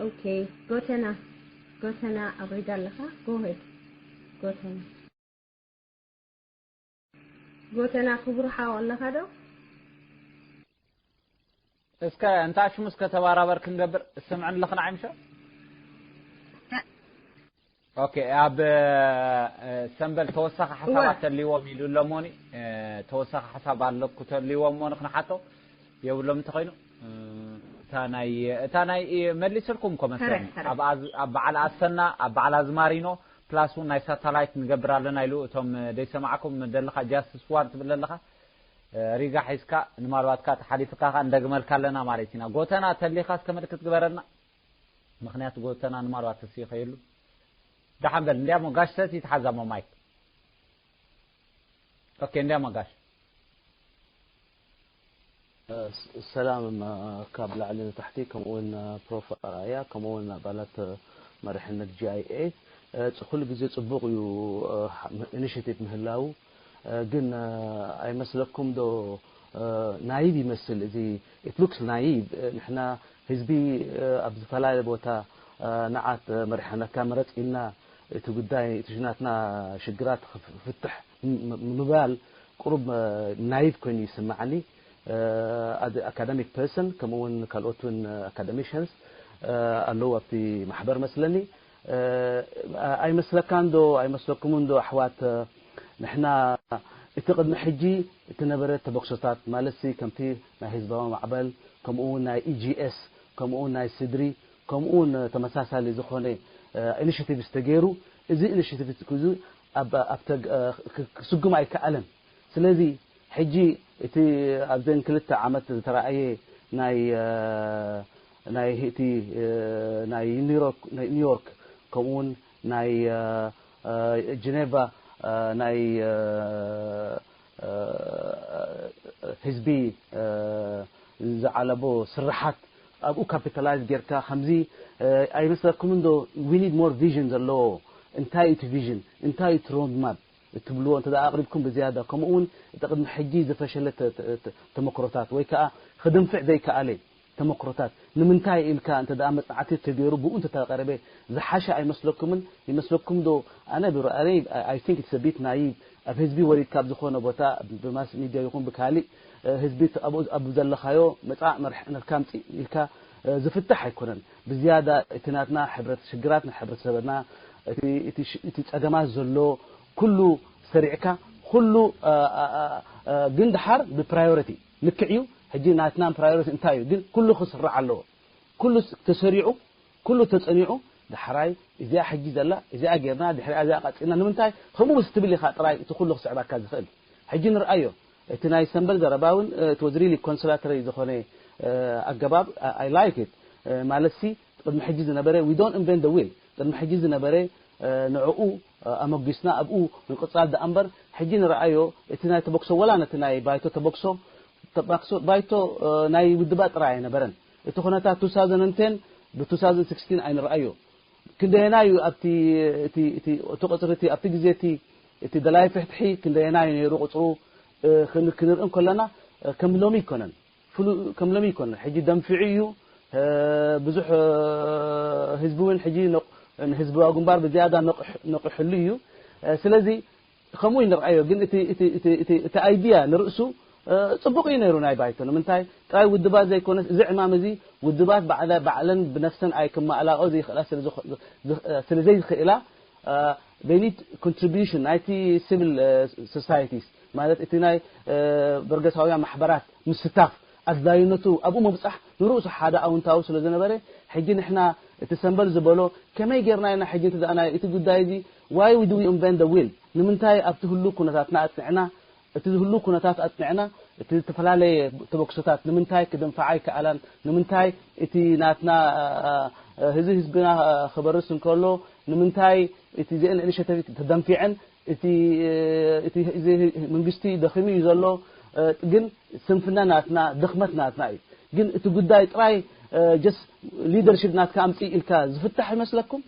ኦኬ፣ ጎተና፣ ጎተና ኣብ ሪጋ ኣለኻ? ጎሄድ፣ ጎተና። ጎተና ክቡር ሓው ኣለኻ ዶ? እስከ እንታሽሙ እስከ ተባራበር ክንገብር። እስምዕን ኣለኽን ዓይምሾ? ኦኬ፣ ኣብ ሰንበል ተወሳኺ ሓሳባት ተልዎም ኢሉ ኣለሞኒ። ተወሳኺ ሓሳብ ኣለኩ ተልዎም ሞ ንክንሓቶ የብሎም እንተኾይኑ። እታ ናይ እታ ናይ መሊስልኩም እኮ መሰለኒ። ኣብ በዓል ኣሰና፣ ኣብ በዓል ኣዝማሪኖ ፕላስ እውን ናይ ሳታላይት ንገብር ኣለና ኢሉ። እቶም ደይሰማዕኩም ደለኻ ጃስቲስ ዋር ትብል ኣለኻ። ሪጋ ሒዝካ ንማልባትካ ተሓሊፍካ ከ እንደግመልካ ኣለና ማለት ኢና። ጎተና ተሊኻ እስከ ምልክት ግበረልና። ምኽንያቱ ጎተና ንማልባት ተስይኸ የሉ። ደሓን በል እንዲያሞ ጋሽ ሰቲ ተሓዛሞ ማይክ። ኦኬ እንዲያሞ ጋሽ። ሰላም ካብ ላዕሊ ንታሕቲ፣ ከምኡ እውን ፕሮፍ ኣርኣያ፣ ከምኡ እውን ኣባላት መሪሕነት ጂ ኣይ ኤ። ኩሉ ግዜ ጽቡቕ እዩ ኢኒሽቲቭ ምህላው፣ ግን ኣይመስለኩም ዶ ናይቭ ይመስል? እዚ it looks naive። ንሕና ህዝቢ ኣብ ዝተፈላለየ ቦታ ንዓት መሪሕነካ ምረጽ ኢልና እቲ ጉዳይ እቲ ናትና ሽግራት ክፍትሕ ምባል ቁሩብ ናይቭ ኮይኑ ይስምዓኒ። ኣካዳሚክ ፐርሰን ከምኡ እውን ካልኦት እውን ኣካዳሚሽንስ ኣለዉ ኣብቲ ማሕበር መስለኒ። ኣይመስለካን ዶ ኣይመስለኩምን ዶ ኣሕዋት፣ ንሕና እቲ ቅድሚ ሕጂ እቲ ነበረ ተበግሶታት ማለትሲ ከምቲ ናይ ህዝባዊ ማዕበል ከምኡ እውን ናይ ኢጂኤስ ከምኡ እውን ናይ ስድሪ ከምኡ እውን ተመሳሳሊ ዝኾነ ኢኒሽቲቭስ ተገይሩ፣ እዚ ኢኒሽቲቭ እዚ ኣብ ክስጉም ኣይከኣለን። ስለዚ ሕጂ እቲ ኣብዘን ክልተ ዓመት ዝተራእየ ናይ ናይ እቲ ናይ ኒውዮርክ ከምኡውን ናይ ጀኔቫ ናይ ህዝቢ ዝዓለቦ ስርሓት ኣብኡ ካፒታላይዝ ጌርካ ከምዚ ኣይመስለኩምን ዶ? We need more vision ዘለዎ። እንታይ እቲ ቪዥን? እንታይ እቲ ሮድማፕ እትብልዎ እንተ ኣቕሪብኩም ብዝያዳ፣ ከምኡ እውን እቲ ቅድሚ ሕጂ ዝፈሸለ ተመክሮታት ወይ ከዓ ክድንፍዕ ዘይከኣለ ተመክሮታት ንምንታይ ኢልካ እንተ መፅናዕቲ ተገይሩ ብኡ እንተተቐረበ ዝሓሸ ኣይመስለኩምን? ይመስለኩም ዶ? ኣነ ብረኣይ I think it's a bit naive። ኣብ ህዝቢ ወሪድካ ኣብ ዝኾነ ቦታ ብማስ ሚድያ ይኹን ብካሊእ ህዝቢ ኣብ ዘለኻዮ መፃእ መርሕ ነርካ ምፅእ ኢልካ ዝፍታሕ ኣይኮነን። ብዝያዳ እቲ ናትና ሕብረት ሽግራት ንሕብረተሰብና እቲ ጸገማት ዘሎ ኩሉ ሰሪዕካ ኩሉ ግን ድሓር ብፕራዮሪቲ ልክዕ እዩ። ሕጂ ናትና ፕራዮሪቲ እንታይ እዩ ግን ኩሉ ክስራዕ ኣለዎ። ኩሉ ተሰሪዑ ኩሉ ተጸኒዑ ዳሕራይ እዚኣ ሕጂ ዘላ እዚኣ ጌርና ድሕሪኣ እዚኣ ቀጺልና ንምንታይ ከምኡ ምስ ትብል ኢኻ ጥራይ እቲ ኩሉ ክስዕባካ ዝኽእል። ሕጂ ንርኣዮ እቲ ናይ ሰምበል ዘረባ እውን it was really conciliatory ዝኾነ ኣገባብ I like it። ማለት ሲ ቅድሚ ሕጂ ዝነበረ we don't invent the wheel። ቅድሚ ሕጂ ዝነበረ ንዕኡ ኣመጒስና ኣብኡ ምቅጻል ደኣ እምበር ሕጂ ንርኣዮ እቲ ናይ ተበግሶ ወላ ነቲ ናይ ባይቶ ተበግሶ ባይቶ ናይ ውድባ ጥራይ ኣይነበረን። እቲ ኩነታት two thousand ten ብ two thousand sixteen ኣይንርኣዮ። ክንደየናይ እዩ ኣብቲ እቲ እቲ እቲ ቁጽሪ እቲ ኣብቲ ግዜ እቲ እቲ ደላይ ፍትሒ ክንደየናይ ነይሩ ቁጽሩ ክንርኢ እንከለና ከም ሎሚ ይኮነን። ፍሉ ከም ሎሚ ይኮነን። ሕጂ ደንፊዑ እዩ ብዙሕ ህዝቢ እውን ሕጂ ንህዝባዊ ግንባር ብዝያዳ ነቕሕሉ እዩ። ስለዚ ከምኡ ይንርኣዮ ግን እቲ እቲ እቲ እቲ እቲ ኣይድያ ንርእሱ ጽቡቕ እዩ ነይሩ ናይ ባይቶ። ንምንታይ ጥራይ ውድባት ዘይኮነስ፣ እዚ ዕማም እዚ ውድባት ባዕለ-፣ ባዕለን ብነፍሰን ኣይክማእላኦ ዘይኽእላ ስለ ዝኾ-፣ ዝኽ-፣ ስለ ዘይኽእላ፣ they need contribution ናይቲ civil societies፣ ማለት እቲ ናይ በርገሳውያን ማሕበራት ምስታፍ፣ ኣድላይነቱ ኣብኡ ምብጻሕ ንርእሱ ሓደ ኣውንታዊ ስለ ዝነበረ፣ ሕጂ ንሕና እቲ ሰምበል ዝበሎ ከመይ ጌርና ኢና ሕጂ እንተ ደኣ ናይ እቲ ጉዳይ እዚ፣ why do we invent the wheel? ንምንታይ ኣብቲ ህሉው ኩነታትና ኣጽኒዕና፣ እቲ ህሉው ኩነታት ኣጽኒዕና፣ እቲ ዝተፈላለየ ተበግሶታት ንምንታይ ክድንፋዓ ኣይከኣላን? ንምንታይ እቲ ናትና፣ እ፣ እ፣ ህዚ ህዝብና፣ እ፣ ክበርስ እንከሎ፣ ንምንታይ እቲ ዜን ኢኒሼቲቭ ተደንፊዐን? እቲ፣ እ፣ እቲ፣ እዚ መንግስቲ ደኺሙ እዩ ዘሎ፣ እ፣ ግን ስንፍና ናትና፣ ድኽመት ናትና እዩ። ግን እቲ ጉዳይ ጥራይ፣ እ፣ just ሊደርሺፕ ናትካ ኣምጽእ ኢልካ ዝፍታሕ ይመስለኩም?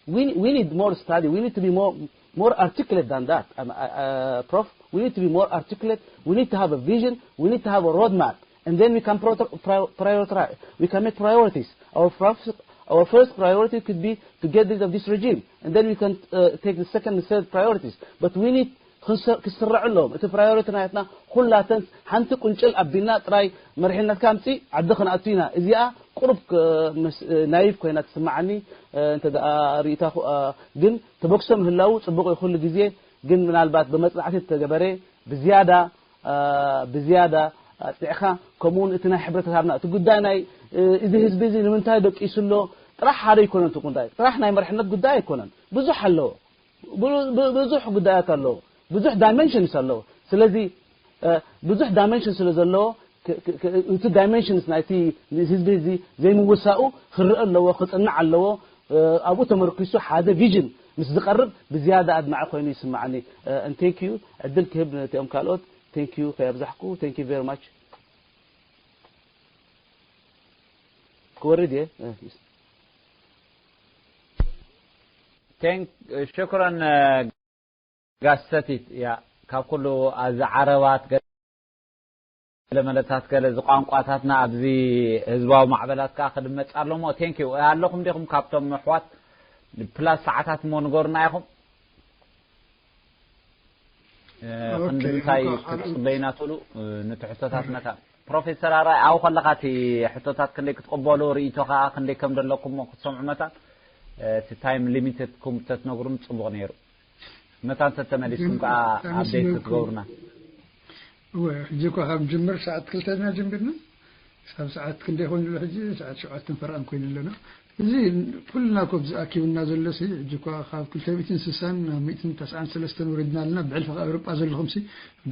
We, we need more study. We need to be more, more articulate than that. Um, uh, uh, Prof, we need to be more articulate. We need to have a vision. We need to have a roadmap. And then we can pro-, prior-, prioritize. We can make priorities. Our first, our first priority could be to get rid of this regime. And then we can, uh, take the second and third priorities. But we need ክንሰ-፣ ክስራዕ ኣለዎም። እቲ ፕራዮሪቲ ናትና ኩላተን ሓንቲ ቁንጭል ኣቢልና ጥራይ መሪሕነትካ ኣምጺእ ዓዲ ክንኣቱ ኢና። እዚኣ ቁሩብ ክ-፣ ምስ-፣ ናይቭ ኮይና ትስምዓኒ፣ እ፣ እንተ ደኣ ርእይታ ኹ-፣ እ፣ ግን ተበግሶ ምህላዉ ጽቡቕ እዩ ኩሉ ግዜ። ግን ምናልባት ብመጽናዕቲ እተገበረ ብዝያዳ፣ እ፣ ብዝያዳ ኣጽኒዕካ፣ ከምኡውን እቲ ናይ ሕብረተሰብና፣ እቲ ጉዳይ ናይ፣ እ፣ እዚ ህዝቢ እዚ ንምንታይ ደቂሱ ኣሎ ጥራሕ ሓደ ኣይኮነን። እቲ ጉዳይ ጥራሕ ናይ መሪሕነት ጉዳይ ኣይኮነን። ብዙሕ ኣለዎ። ብ-፣ ብ-፣ ብዙሕ ጉዳያት ኣለዎ። ብዙሕ ዳይመንሽንስ ኣለዎ። ስለዚ፣ እ፣ ብዙሕ ዳይመንሽን ስለ ዘለዎ፣ ክ-፣ ክ-፣ ክ-፣ እቲ ዳይመንሽንስ ናይቲ ህዝቢ እዚ ዘይምውሳኡ ክረአ ኣለዎ፣ ክጽናዕ ኣለዎ። እ፣ ኣብኡ ተመርኪሱ ሓደ ቪዥን ምስ ዝቐርብ ብዝያዳ ኣድማዒ ኮይኑ ይስምዓኒ። እ፣ and thank you። ዕድል ክህብ ነቲኦም ካልኦት። Thank you ከየብዛሕኩ። Thank you very much። ክወርድ እየ። እ፣ ስ- ቴንክ-፣ ሽክረን፣ እ፣ ጋሽ ሰቲት። ያ፣ ካብ ኩሉ ኣዚ ዓረባት ገለ መለታት ገለ እዚ ቋንቋታትና ኣብዚ ህዝባዊ ማዕበላት ከኣ ክድመጽ ኣሎ እሞ፣ ቴንክ ዩ። ኣለኹም ዲኹም ካብቶም ኣሕዋት ፕላስ ሰዓታት እሞ ንገሩና ኢኹም። እ፣ ኦኬ፣ ክንዲ ምንታይ እንኳ ካልእ ክትጽበዩና ትብሉ፣ እ፣ ነቲ ሕቶታት መታን። ፕሮፌሰር ኣራይ፣ ኣብኡ ከለኻ እቲ ሕቶታት ክንደይ ክትቕበሉ፣ ርእይቶ ከኣ ክንደይ ከም ዘለኩም ክትሰምዑ መታን፣ እ፣ እቲ ታይም ሊሚትኩም ተትነግሩን ጽቡቕ ነይሩ። መታን ተተመሊስኩም ግን ከኣ ብጣዕሚ ኣፕዴት ስለ ክትገብሩና። እወ፣ ሕጂ እኳ ካብ ጅምር ሰዓት ክልተ ኢና ጀሚርና። ክሳብ ሰዓት ክንደይ ኮይኑ ኣሎ ሕጂ? ሰዓት ሸውዓተን ፈረቓን ኮይኑ ኣለና። እዚ ኩልና እኮ ኣብዚ ኣኪቡና ዘሎ ሲ፣ ሕጂ እኳ ካብ ክልተ ሚእትን ስሳን ናብ ሚእትን ተስዓን ሰለስተን ወሪድና ኣለና። ብሕልፊ ካብ ኤውሮጳ ዘለኹም ሲ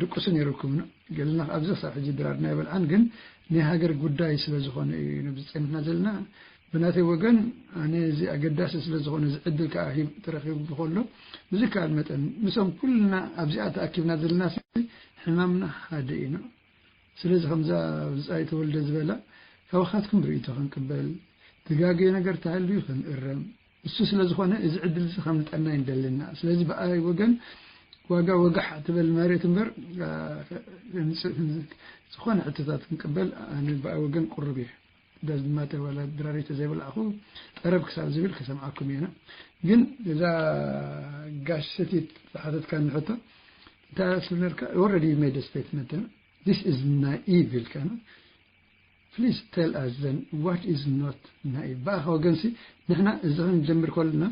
ድቁሱ ነይሩኩም። ገለና ኣብዚ ክሳብ ሕጂ ድራርና ኣይበልዓን፣ ግን ናይ ሃገር ጉዳይ ስለ ዝኾነ እዩ ነዚ ጸኒሕና ዘለና። ብናተይ ወገን ኣነ እዚ ኣገዳሲ ስለ ዝኾነ እዚ ዕድል ከኣ ሂብ-፣ ተረኺቡ ከሎ ብዝከኣል መጠን ምስኦም ኩልና ኣብዚኣ ተኣኪብና ዘለና ሲ ሕማምና ሓደ እዩ። ስለዚ ከምዛ ብጻይ ተወልደ ዝበላ ካባኻትኩም ርእይቶ ክንቅበል፣ ትጋገየ ነገር ተሃልዩ ክንእረም፣ እሱ ስለ ዝኾነ እዚ ዕድል እዚ ከምልጠና ኣይንደልን ኢና። ስለዚ ብኣይ ወገን ዋጋ ወጋሕ ትበል መሬት እምበር፣ አ፣ ንጽ-፣ ዝኾነ ሕቶታት ክንቅበል ኣነ ብኣይ ወገን ቅሩብ እየ። ዳዝማተር ዋላ ድራሪተ ዘይበላዕኹ ጠረብ ክሳብ ዝብል ከሰምዓኩም እየና። ግን እዛ ጋሽ ሰቲት ዝሓተትካኒ ሕቶ እንታይ ስብለልካ? Already you made a statement. This is naive ኢልካና። Please tell us then what is not naive። ብኣኻ ወገንሲ ንሕና እዚ ክንጀምር ከለና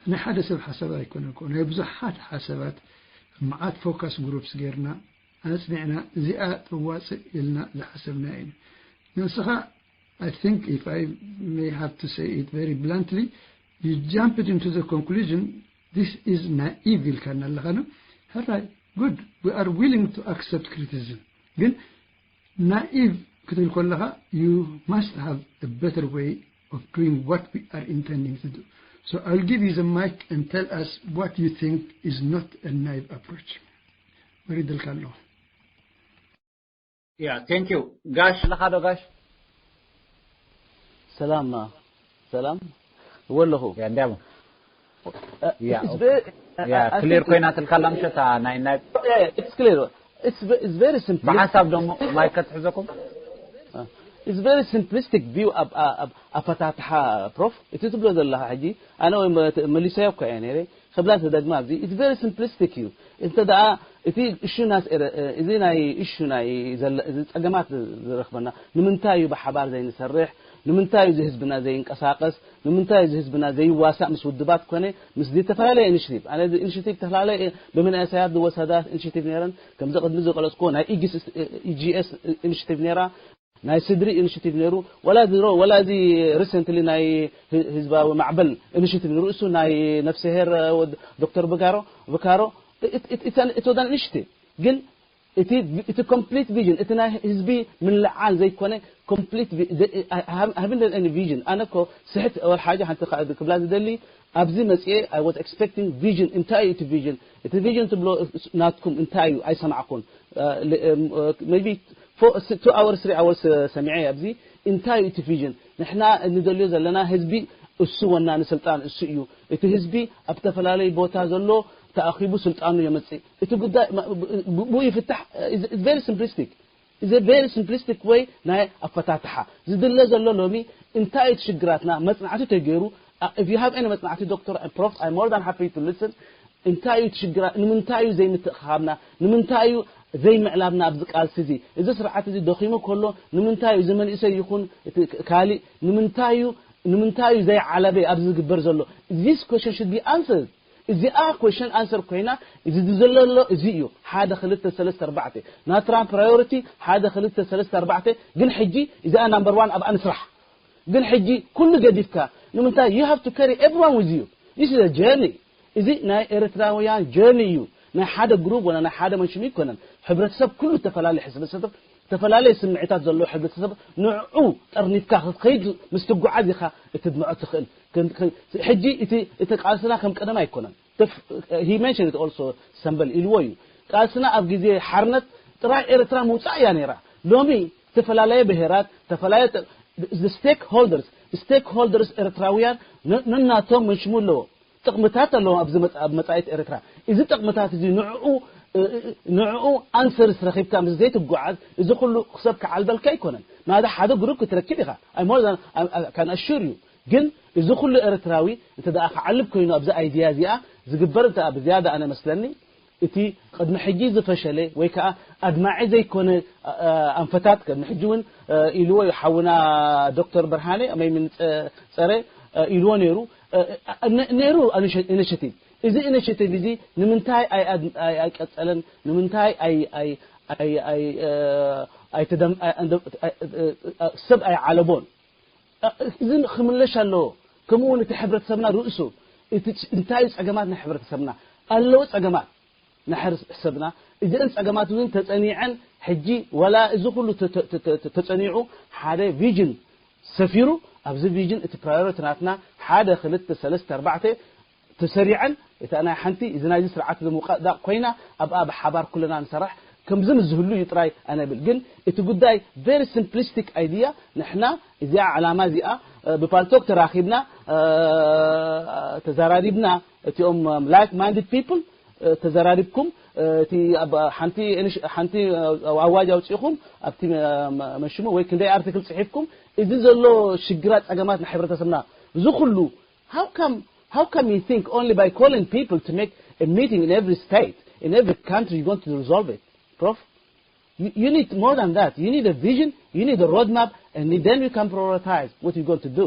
ናይ ሓደ ሰብ ሓሳብ ኣይኮነን እኮ፣ ናይ ብዙሓት ሓሳባት፣ መዓት ፎካስ ግሩፕስ ጌርና ኣጽኒዕና እዚኣ ተዋጽእ ኢልና ዝሓሰብና እዩ። ንስኻ፣ I think if I may have to say it very bluntly, you jumped into the conclusion, this is naive ኢልካና ኣለኻ ነው። ሕራይ፣ good, we are willing to accept criticism። ግን ናኢቭ ክትብል ከለኻ you must have a better way of doing what we are intending to do. So I'll give you the mic and tell us what you think is not a naive approach. ወሪድልካ ኣለኹ። Yeah, thank you. ጋሽ ኣለኻ ዶ ጋሽ? ሰላም፣ ሰላም። ወለኹ። ያ እንዲያሞ። ያ፣ It's very, ያ፣ I- I ክሊር think ኮይና ትልካ ኣላ ምሸት፣ አ፣ ናይ፣ ናይ Yeah, it's clear. It's ve-, it's very simplistic. ብሓሳብ ደሞ ማይክ ከትሕዘኩም? Uh, it's very simplistic view ኣብ ኣብ ኣፈታትሓ ፕሮፍ። እቲ ትብሎ ዘለኻ ሕጂ ኣነ ወይ መ-፣ መሊሰዮ እኮ እየ ነይረ። ክብላ ተደግማ ኣብዚ it's very simplistic እዩ። እንተ ደኣ እቲ እሹ ናስ ኤረ- እዚ ናይ እሹ ናይ ዘለ- እዚ ጸገማት ዝረኽበና ንምንታይ እዩ ብሓባር ዘይንሰርሕ? ንምንታይ እዩ እዚ ህዝብና ዘይንቀሳቀስ? ንምንታይ እዩ እዚ ህዝብና ዘይዋሳእ ምስ ውድባት ኮነ ምስ ዝተፈላለየ ኢኒሽቲቭ? ኣነ እዚ ኢኒሽቲቭ ዝተፈላለየ ብመንእሰያት ዝወሰዳ ኢኒሽቲቭ ነይረን። ከምዚ ቅድሚ ዝገለጽኩዎ ናይ ኢጂኤስ ኢኒሽቲቭ ነይራ፣ ናይ ስድሪ ኢኒሽቲቭ ነይሩ፣ ወላ ዝሮ ወላ እዚ ሪሰንትሊ ናይ ህ- ህዝባዊ ማዕበል ኢኒሽቲቭ ንርእሱ ናይ ነፍስሄር ዶክተር ብጋሮ ብካሮ እትወዳን ኢኒሽቲቭ ግን እቲ እቲ ኮምፕሊት ቪዥን እቲ ናይ ህዝቢ ምልዓል ዘይኮነ ኮምፕሊት having any vision። ኣነ እኮ ስሕት ወል ሓጂ ሓንቲ ክብላ ዝደሊ ኣብዚ መጽኤ I was expecting vision። እንታይ እዩ እቲ ቪዥን? እቲ ቪዥን ትብሎ ናትኩም እንታይ እዩ? ኣይሰማዕኩን። Maybe two hours three hours ሰሚዐ ኣብዚ። እንታይ እዩ እቲ ቪዥን? ንሕና እንደልዮ ዘለና ህዝቢ እሱ ወናኒ ስልጣን እሱ እዩ። እቲ ህዝቢ ኣብ ተፈላለዩ ቦታ ዘሎ ተኣኺቡ ስልጣኑ የመጽእ። እቲ ጉዳይ ብኡ ይፍታሕ። Very simplistic። እዚ very simplistic way ናይ ኣፈታትሓ። ዝድለ ዘሎ ሎሚ እንታይ እዩ ሽግራትና መጽናዕቲ ተገይሩ። If you have any መጽናዕቲ ዶክተር ፕሮፍ I more than happy to listen። እንታይ እዩ ሽግራ? ንምንታይ እዩ ዘይምትእኻብና? ንምንታይ እዩ ዘይምዕላብና ኣብዚ ቃልሲ እዚ? እዚ ስርዓት እዚ ደኺሙ ከሎ ንምንታይ እዩ እዚ መንእሰይ ይኹን እቲ ካልእ ንምንታይ እዩ ንምንታይ እዩ ዘይዓለበ ኣብዚ ዝግበር ዘሎ? This question should be answered። እዚኣ question answer ኮይና እዚ ዘሎ እዚ እዩ ሓደ ክልተ ሰለስተ ኣርባዕተ ናትራ ፕራዮሪቲ ሓደ ክልተ ሰለስተ ኣርባዕተ ግን ሕጂ እዚኣ ናምበር ዋን ኣብኣ ንስራሕ። ግን ሕጂ ኩሉ ገዲፍካ ንምንታይ you have to carry everyone with you? This is a journey። እዚ ናይ ኤርትራውያን ጀርኒ እዩ። ናይ ሓደ ግሩፕ ወላ ናይ ሓደ መንሽም ይኮነን። ሕብረተሰብ ኩሉ ተፈላለየ ሕብረተሰብ ተፈላለየ ስምዒታት ዘለዎ ሕብረተሰብ ንዕኡ ጠርኒፍካ ክትኸይድ ምስ ትጓዓዝ ኢኻ እትድምዖ ትኽእል። ሕጂ እቲ ቃልስና ከም ቀደም ኣይኮነን። He mentioned it also። ሰምበል ኢልዎ እዩ። ቃልስና ኣብ ግዜ ሓርነት ጥራይ ኤርትራ ምውፃእ እያ ነይራ። ሎሚ ዝተፈላለየ ብሄራት ዝተፈላለየ stakeholders stakeholders ኤርትራውያን ነናቶም መንሽሙ ኣለዎ። ጥቕምታት ኣለዎም ኣብዚ መጻኢት ኤርትራ። እዚ ጥቕምታት እዚ ንዕኡ ንዕኡ ኣንሰርስ ረኺብካ ምስ ዘይትጓዓዝ እዚ ኩሉ ሰብ ክዓልበልካ ኣይኮነን። ናዳ ሓደ ግሩፕ ክትረክብ ኢኻ። I more than can assure you። ግን እዚ ኩሉ ኤርትራዊ እንተ ደኣ ክዓልብ ኮይኑ ኣብዚ ኣይድያ እዚኣ ዝግበር እንተ ብዝያዳ ኣነ መስለኒ እቲ ቅድሚ ሕጂ ዝፈሸለ ወይ ከዓ ኣድማዒ ዘይኮነ ኣንፈታት ቅድሚ ሕጂ እውን ኢልዎ እዩ ሓውና ዶክተር ብርሃነ መይምን ፀረ ኢልዎ ነይሩ። ነይሩ ኢኒሽቲቭ። እዚ ኢኒሽቲቭ እዚ ንምንታይ ኣይቀፀለን? ንምንታይ ሰብ ኣይዓለቦን? እዚ ክምለሽ ኣለዎ። ከምኡ እውን እቲ ሕብረተሰብና ርእሱ እንታይ እዩ ፀገማት ናይ ሕብረተሰብና ኣለዉ ፀገማት ናይ ሕብረተሰብና እዚአን ፀገማት እውን ተፀኒዐን ሕጂ ወላ እዚ ኩሉ ተፀኒዑ ሓደ ቪዥን ሰፊሩ ኣብዚ ቪዥን እቲ ፕራዮሪቲ ናትና ሓደ ክልተ ሰለስተ ኣርባዕተ ተሰሪዐን እታ ናይ ሓንቲ እዚ ናይዚ ስርዓት እዚ ምውቃእ ኮይና ኣብኣ ብሓባር ኩልና ንሰራሕ ከምዚ ምስ ዝህሉ እዩ ጥራይ ኣነ ብል። ግን እቲ ጉዳይ very simplistic idea። ንሕና እዚኣ ዕላማ እዚኣ ብፓልቶክ ተራኺብና ተዘራሪብና እቲኦም like minded people ተዘራሪብኩም እቲ ሓንቲ ሓንቲ ኣዋጅ ኣውፂእኹም ኣብቲ መሽሙ ወይ ክንደይ ኣርቲክል ፅሒፍኩም እዚ ዘሎ ሽግራት ፀገማት ናይ ሕብረተሰብና እዚ ኩሉ how come how come you think only by calling people to make a meeting in every state in every country you're going to resolve it, Prof? You, you need more than that. You need a vision, you need a roadmap, and then we can prioritize what you're going to do.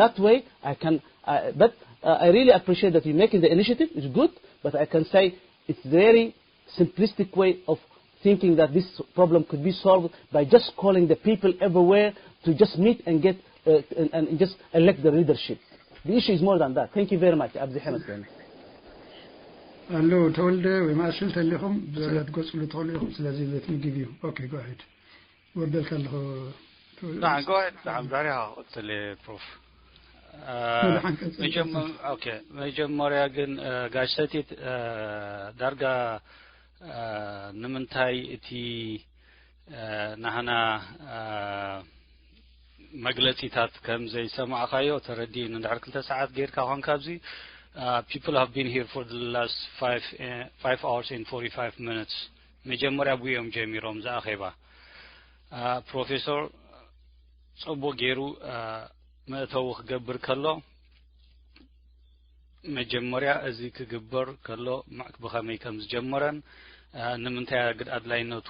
That way I can uh, but uh, I really appreciate that you're making the initiative. It's good, but I can say it's very simplistic way of thinking that this problem could be solved by just calling the people everywhere to just meet and get uh, and, and just elect the leadership. The issue is more than that. Thank you very much. ኣብዚ ሕመስለኒ ኣሎ ተወልደ ወይ ማእሽል ተሊኹም ብዘላ ትገጽሉ ትኽእሉ ኢኹም። ስለዚ let me give you okay, go ahead። ወርደልካ ኣለኹ። ብጣዕሚ ዳሕሪኻ ቀጽል ፕሮፍ። መጀመርያ ግን ጋሽ ሰቲት ዳርጋ ንምንታይ እቲ ናህና መግለጺታት ከም ዘይሰማዕካዮ ተረዲእኒ። እንድሕር ክልተ ሰዓት ጌርካ ኾንካ ኣብዚ people have been here for the last five hours and forty-five minutes። መጀመርያ ብኡ እዮም ጀሚሮም ዝኣኼባ። ፕሮፌሶር ጽቡቕ ገይሩ መእተዊ ክገብር ከሎ መጀመርያ እዚ ክግበር ከሎ ብኸመይ ከም ዝጀመረን ንምንታይ ኣድላይነቱ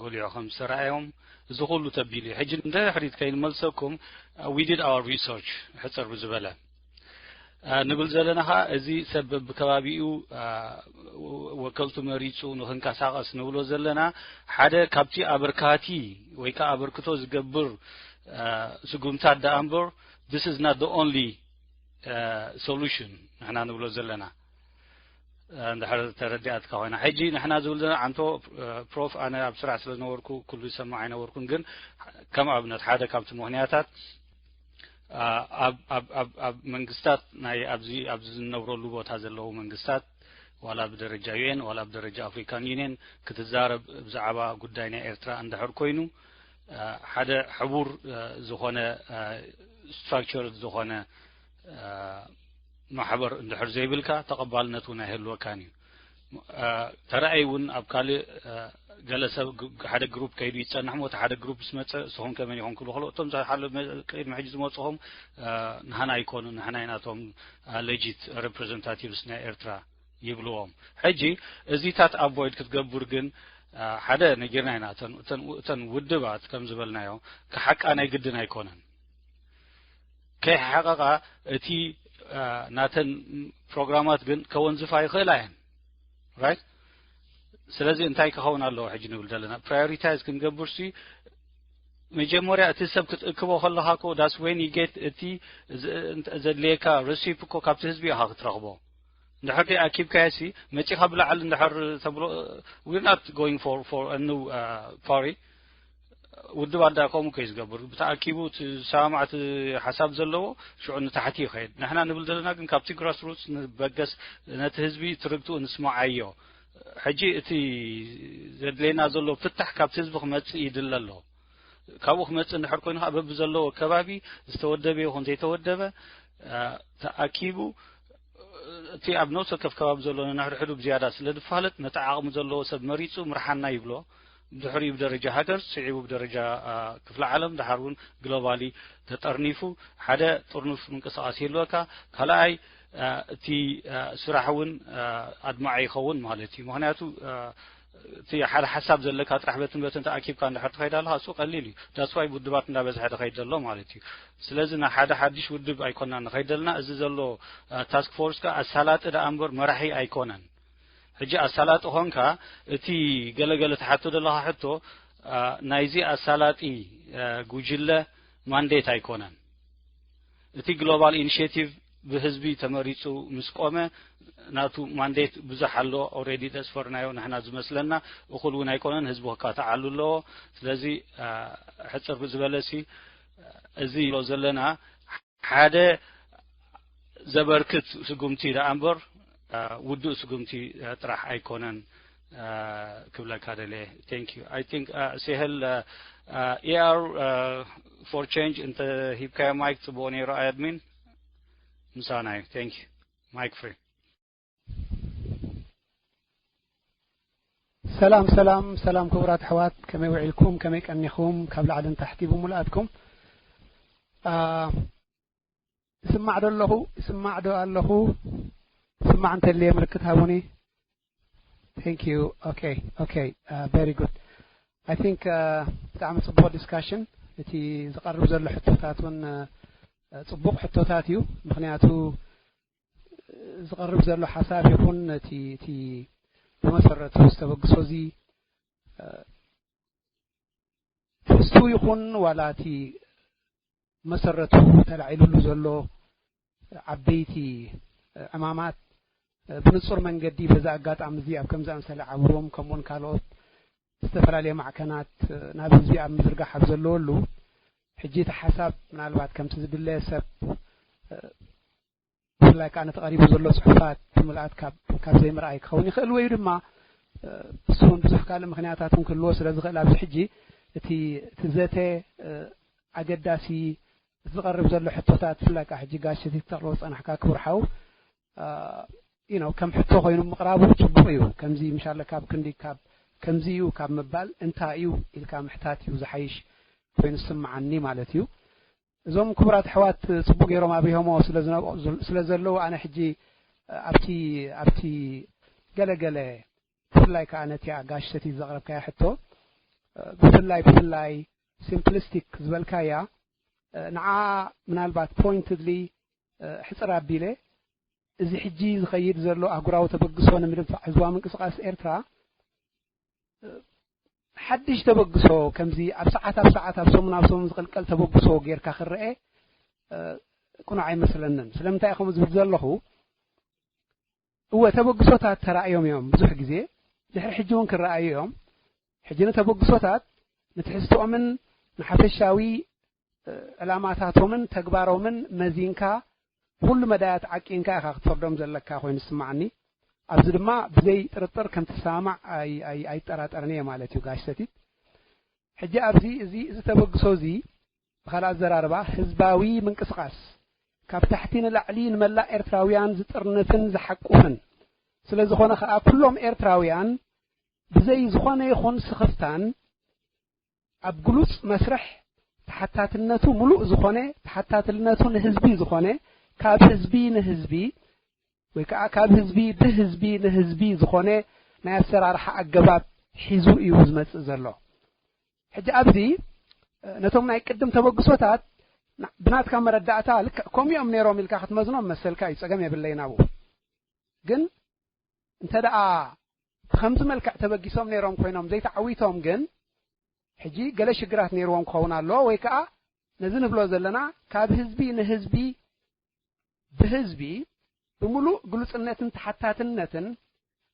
ጎሊሑ ከም ዝተረኣዮም፣ እዚ ኩሉ ተቢሉ እዩ። ሕጂ ንድሕሪት ከይንመልሰኩም፣ we did our research ሕጽር ብዝበለ ንብል ዘለና። ኸዓ እዚ ሰብ ብከባቢኡ ወከልቱ መሪጹ ንኽንቀሳቐስ ንብሎ ዘለና፣ ሓደ ካብቲ ኣበርካቲ ወይ ከዓ ኣበርክቶ ዝገብር ስጉምታት ደኣ እምበር፣ this is not the only solution ንሕና ንብሎ ዘለና። እንድሕር ተረዲኣትካ ኮይና፣ ሕጂ ንሕና ዝብል ዘለና፣ ዓንቶ ፕሮፍ፣ ኣነ ኣብ ስራሕ ስለ ዝነበርኩ ኩሉ ይሰማዕ ኣይነበርኩን፣ ግን ከም ኣብነት ሓደ ካብቲ ምኽንያታት ኣብ መንግስታት ናይ ኣብዚ ኣብዚ ዝነብረሉ ቦታ ዘለዉ መንግስታት፣ ዋላ ብደረጃ ዩ ኤን ዋላ ብደረጃ ኣፍሪካን ዩኒየን ክትዛረብ ብዛዕባ ጉዳይ ናይ ኤርትራ እንድሕር ኮይኑ፣ ሓደ ሕቡር ዝኾነ ስትራክቸር ዝኾነ ማሕበር እንድሕር ዘይብልካ፣ ተቐባልነት እውን ኣይህልወካን እዩ። ተረኣይ እውን ኣብ ካልእ ገለ ሰብ ሓደ ግሩፕ ከይዱ ይጸንሕ ሞ፣ እቲ ሓደ ግሩፕ ምስ መጸ፣ ንስኹም ከመን ኢኹም ክብሉ ከለዉ፣ እቶም ቅድሚ ሕጂ ዝመጽኹም ንሕና ኣይኮኑን፣ ንሕና ኢናቶም ሌጂት ሬፕሬዘንታቲቭስ ናይ ኤርትራ ይብልዎም። ሕጂ እዚታት ኣቮይድ ክትገብር ግን ሓደ ነጊርና ኢና። እተን ውድባት ከም ዝበልናዮ ክሓቃ ናይ ግድን ኣይኮነን። ከይሓቐቓ እቲ ናተን ፕሮግራማት ግን ከወንዝፋ ይኽእላ እየን። ራይት። ስለዚ እንታይ ክኸውን ኣለዎ ሕጂ ንብል ዘለና፣ ፕራዮሪታይዝ ክንገብር ሲ፣ መጀመርያ እቲ ሰብ ክትእክቦ ከለኻ ኮ that's when you get እቲ ዘድልየካ ረሲፕ እኮ ካብቲ ህዝቢ ኢኻ ክትረኽቦ። እንድሕር ኣኪብካዮ ሲ፣ መጺኻ ብላዕሊ እንድሕር ተብሎ፣ we're not going for for a new party። ውድብ ኣዳ ከምኡ ከይ ዝገብር፣ ብተኣኪቡ እቲ ዝሰማማዕ እቲ ሓሳብ ዘለዎ ሽዑ ንታሕቲ ይኸይድ። ንሕና ንብል ዘለና ግን ካብቲ ግራስሩትስ ንበገስ፣ ነቲ ህዝቢ ትርግትኡ ንስማዓዮ። ሕጂ እቲ ዘድልየና ዘሎ ፍታሕ ካብቲ ህዝቢ ክመጽእ ይድለ ኣሎ። ካብኡ ክመጽእ እንድሕር ኮይኑ ከዓ በብዘለዎ ከባቢ ዝተወደበ ይኹን ዘይተወደበ ተኣኪቡ፣ እቲ ኣብ ነፍሲ ወከፍ ከባቢ ዘሎ ነንሕድሕዱ ብዝያዳ ስለ ዝፋለጥ፣ ነቲ ዓቕሚ ዘለዎ ሰብ መሪጹ ምርሓና ይብሎ። ድሕሪኡ ብደረጃ ሃገር፣ ስዒቡ ብደረጃ ክፍለ ዓለም፣ ደሓር እውን ግሎባሊ ተጠርኒፉ ሓደ ጥርኑፍ ምንቅስቃስ ይህልወካ። ካልኣይ እቲ ስራሕ እውን ኣድማዒ ይኸውን ማለት እዩ። ምክንያቱ እቲ ሓደ ሓሳብ ዘለካ ጥራሕ በትን በትን ተኣኪብካ እንድሕር ትኸይድ ኣለካ፣ እሱ ቀሊል እዩ። that's why ውድባት እንዳበዝሐ ዝኸይድ ዘሎ ማለት እዩ። ስለዚ ናብ ሓደ ሓድሽ ውድብ ኣይኮና ንኸይድ ዘለና። እዚ ዘሎ ታስክ ፎርስ ከ ኣሳላጢ ደኣ እምበር መራሒ ኣይኮነን። ሕጂ ኣሳላጢ ኾንካ፣ እቲ ገለገለ ትሓቶ ዘለኻ ሕቶ ናይዚ ኣሳላጢ ጉጅለ ማንዴት ኣይኮነን። እቲ ግሎባል ኢኒሽቲቭ ብህዝቢ ተመሪጹ ምስ ቆመ፣ ናቱ ማንዴት ብዙሕ ኣሎ። ኦልሬዲ ዘስፈርናዮ ንሕና ዝመስለና እኹል እውን ኣይኮነን። ህዝቢ ክካተዓሉ ኣለዎ። ስለዚ ሕፅር ብዝበለሲ፣ እዚ ንብሎ ዘለና ሓደ ዘበርክት ስጉምቲ ደኣ እምበር ውዱእ ስጉምቲ ጥራሕ ኣይኮነን ክብለካ ደልየ። Thank you. I think ሴሄል፣ E R for change እንተ ሂብካዮ ማይክ ጽቡቕ ነይሩ። ኣድሚን ምሳና እዩ። Thank you. Mic free. ሰላም ሰላም ሰላም ክቡራት ኣሕዋት፣ ከመይ ውዒልኩም? ከመይ ቀኒኹም? ካብ ላዕሊ ንታሕቲ ብምልኣትኩም። ይስማዕ ዶ ኣለኹ? ይስማዕ ዶ ኣለኹ? ይስማዕ እንተልየ ምልክት ሃቡኒ። Thank you. Okay, okay. Very good. I think ብጣዕሚ ጽቡቕ ዲስካሽን፣ እቲ ዝቐርብ ዘሎ ሕቶታት እውን ጽቡቕ ሕቶታት እዩ። ምኽንያቱ ዝቐርብ ዘሎ ሓሳብ ይኹን እቲ እቲ ብመሰረቱ ዝተበግሶ እዚ ትሕዝቱ ይኹን ዋላ እቲ መሰረቱ ተላዒሉሉ ዘሎ ዓበይቲ ዕማማት ብንጹር መንገዲ በዚ ኣጋጣሚ እዚ ኣብ ከምዚ ኣምሰለ ዓውሮም ከምኡውን ካልኦት ዝተፈላለየ ማዕከናት ናብ ህዝቢ ኣብ ምዝርጋሕ ኣብ ዘለወሉ፣ ሕጂ እቲ ሓሳብ ምናልባት ከምቲ ዝድለ ሰብ ብፍላይ ከዓ ነቲ ቀሪቡ ዘሎ ጽሑፋት ብምልኣት ካብ ዘይምርኣይ ክኸውን ይኽእል፣ ወይ ድማ እሱ እውን ብዙሕ ካልእ ምኽንያታት እውን ክህልዎ ስለ ዝኽእል ኣብዚ ሕጂ እቲ እቲ ዘተ ኣገዳሲ፣ እቲ ዝቐርብ ዘሎ ሕቶታት ብፍላይ ከዓ ሕጂ ጋሽ እቲ ተቕርቦ ዝጸናሕካ ክቡር ሓው you know ከም ሕቶ ኮይኑ ምቕራቡ ጽቡቕ እዩ። ከምዚ ምሻለ ካብ ክንዲ ካብ ከምዚ እዩ ካብ ምባል እንታይ እዩ ኢልካ ምሕታት እዩ ዝሓይሽ ኮይኑ ዝስምዓኒ ማለት እዩ። እዞም ክቡራት ኣሕዋት ጽቡቕ ገይሮም ኣብሪሆሞ ስለ ዘለዉ ኣነ ሕጂ ኣብቲ ኣብቲ ገለገለ ብፍላይ ከዓ ነቲ ኣጋሽ ሰቲ ዘቕረብካያ ሕቶ ብፍላይ ብፍላይ ሲምፕሊስቲክ ዝበልካያ ንዓ ምናልባት ፖይንትሊ ሕፅር ኣቢለ እዚ ሕጂ ዝኸይድ ዘሎ ኣህጉራዊ ተበግሶ ንምድንፋዕ ህዝባዊ ምንቅስቃስ ኤርትራ ሓድሽ ተበግሶ ከምዚ ኣብ ሰዓት ኣብ ሰዓት ኣብ ሰሙን ኣብ ሰሙን ዝቕልቀል ተበግሶ ጌርካ ክረአ ቅኑዕ ኣይመስለንን። ስለምንታይ ከምኡ ዝብል ዘለኹ እወ ተበግሶታት ተራእዮም እዮም ብዙሕ ግዜ ድሕሪ ሕጂ እውን ክረኣዩ እዮም። ሕጂ ንተበግሶታት ንትሕዝትኦምን ንሓፈሻዊ ዕላማታቶምን ተግባሮምን መዚንካ ብኩሉ መዳያት ዓቂንካ ኢኻ ክትፈርዶም ዘለካ ኮይኑ ዝስማዓኒ። ኣብዚ ድማ ብዘይ ጥርጥር ከም ትሰማማዕ ኣይጠራጠርን እየ ማለት እዩ ጋሽ ሰቲት። ሕጂ ኣብዚ እዚ እዚ ተበግሶ እዚ ብኻልእ ኣዘራርባ ህዝባዊ ምንቅስቃስ ካብ ታሕቲ ንላዕሊ ንመላእ ኤርትራውያን ዝጥርንፍን ዝሓቁፍን ስለ ዝኾነ ከኣ ኩሎም ኤርትራውያን ብዘይ ዝኾነ ይኹን ስኽፍታን ኣብ ግሉጽ መስርሕ ተሓታትነቱ ምሉእ ዝኾነ ተሓታትነቱ ንህዝቢ ዝኾነ ካብ ህዝቢ ንህዝቢ ወይ ከዓ ካብ ህዝቢ ብህዝቢ ንህዝቢ ዝኾነ ናይ ኣሰራርሓ ኣገባብ ሒዙ እዩ ዝመጽእ ዘሎ። ሕጂ ኣብዚ ነቶም ናይ ቅድም ተበግሶታት ብናትካ መረዳእታ ልክዕ ከምኡ እዮም ነይሮም ኢልካ ክትመዝኖም መሰልካ እዩ፣ ጸገም የብለይን ኣብኡ። ግን እንተ ደኣ ብኸምዚ መልክዕ ተበጊሶም ነይሮም ኮይኖም ዘይተዓዊቶም ግን ሕጂ ገለ ሽግራት ነይርዎም ክኸውን ኣለዎ ወይ ከዓ ነዚ ንብሎ ዘለና ካብ ህዝቢ ንህዝቢ ብህዝቢ ብምሉእ ግሉጽነትን ተሓታትነትን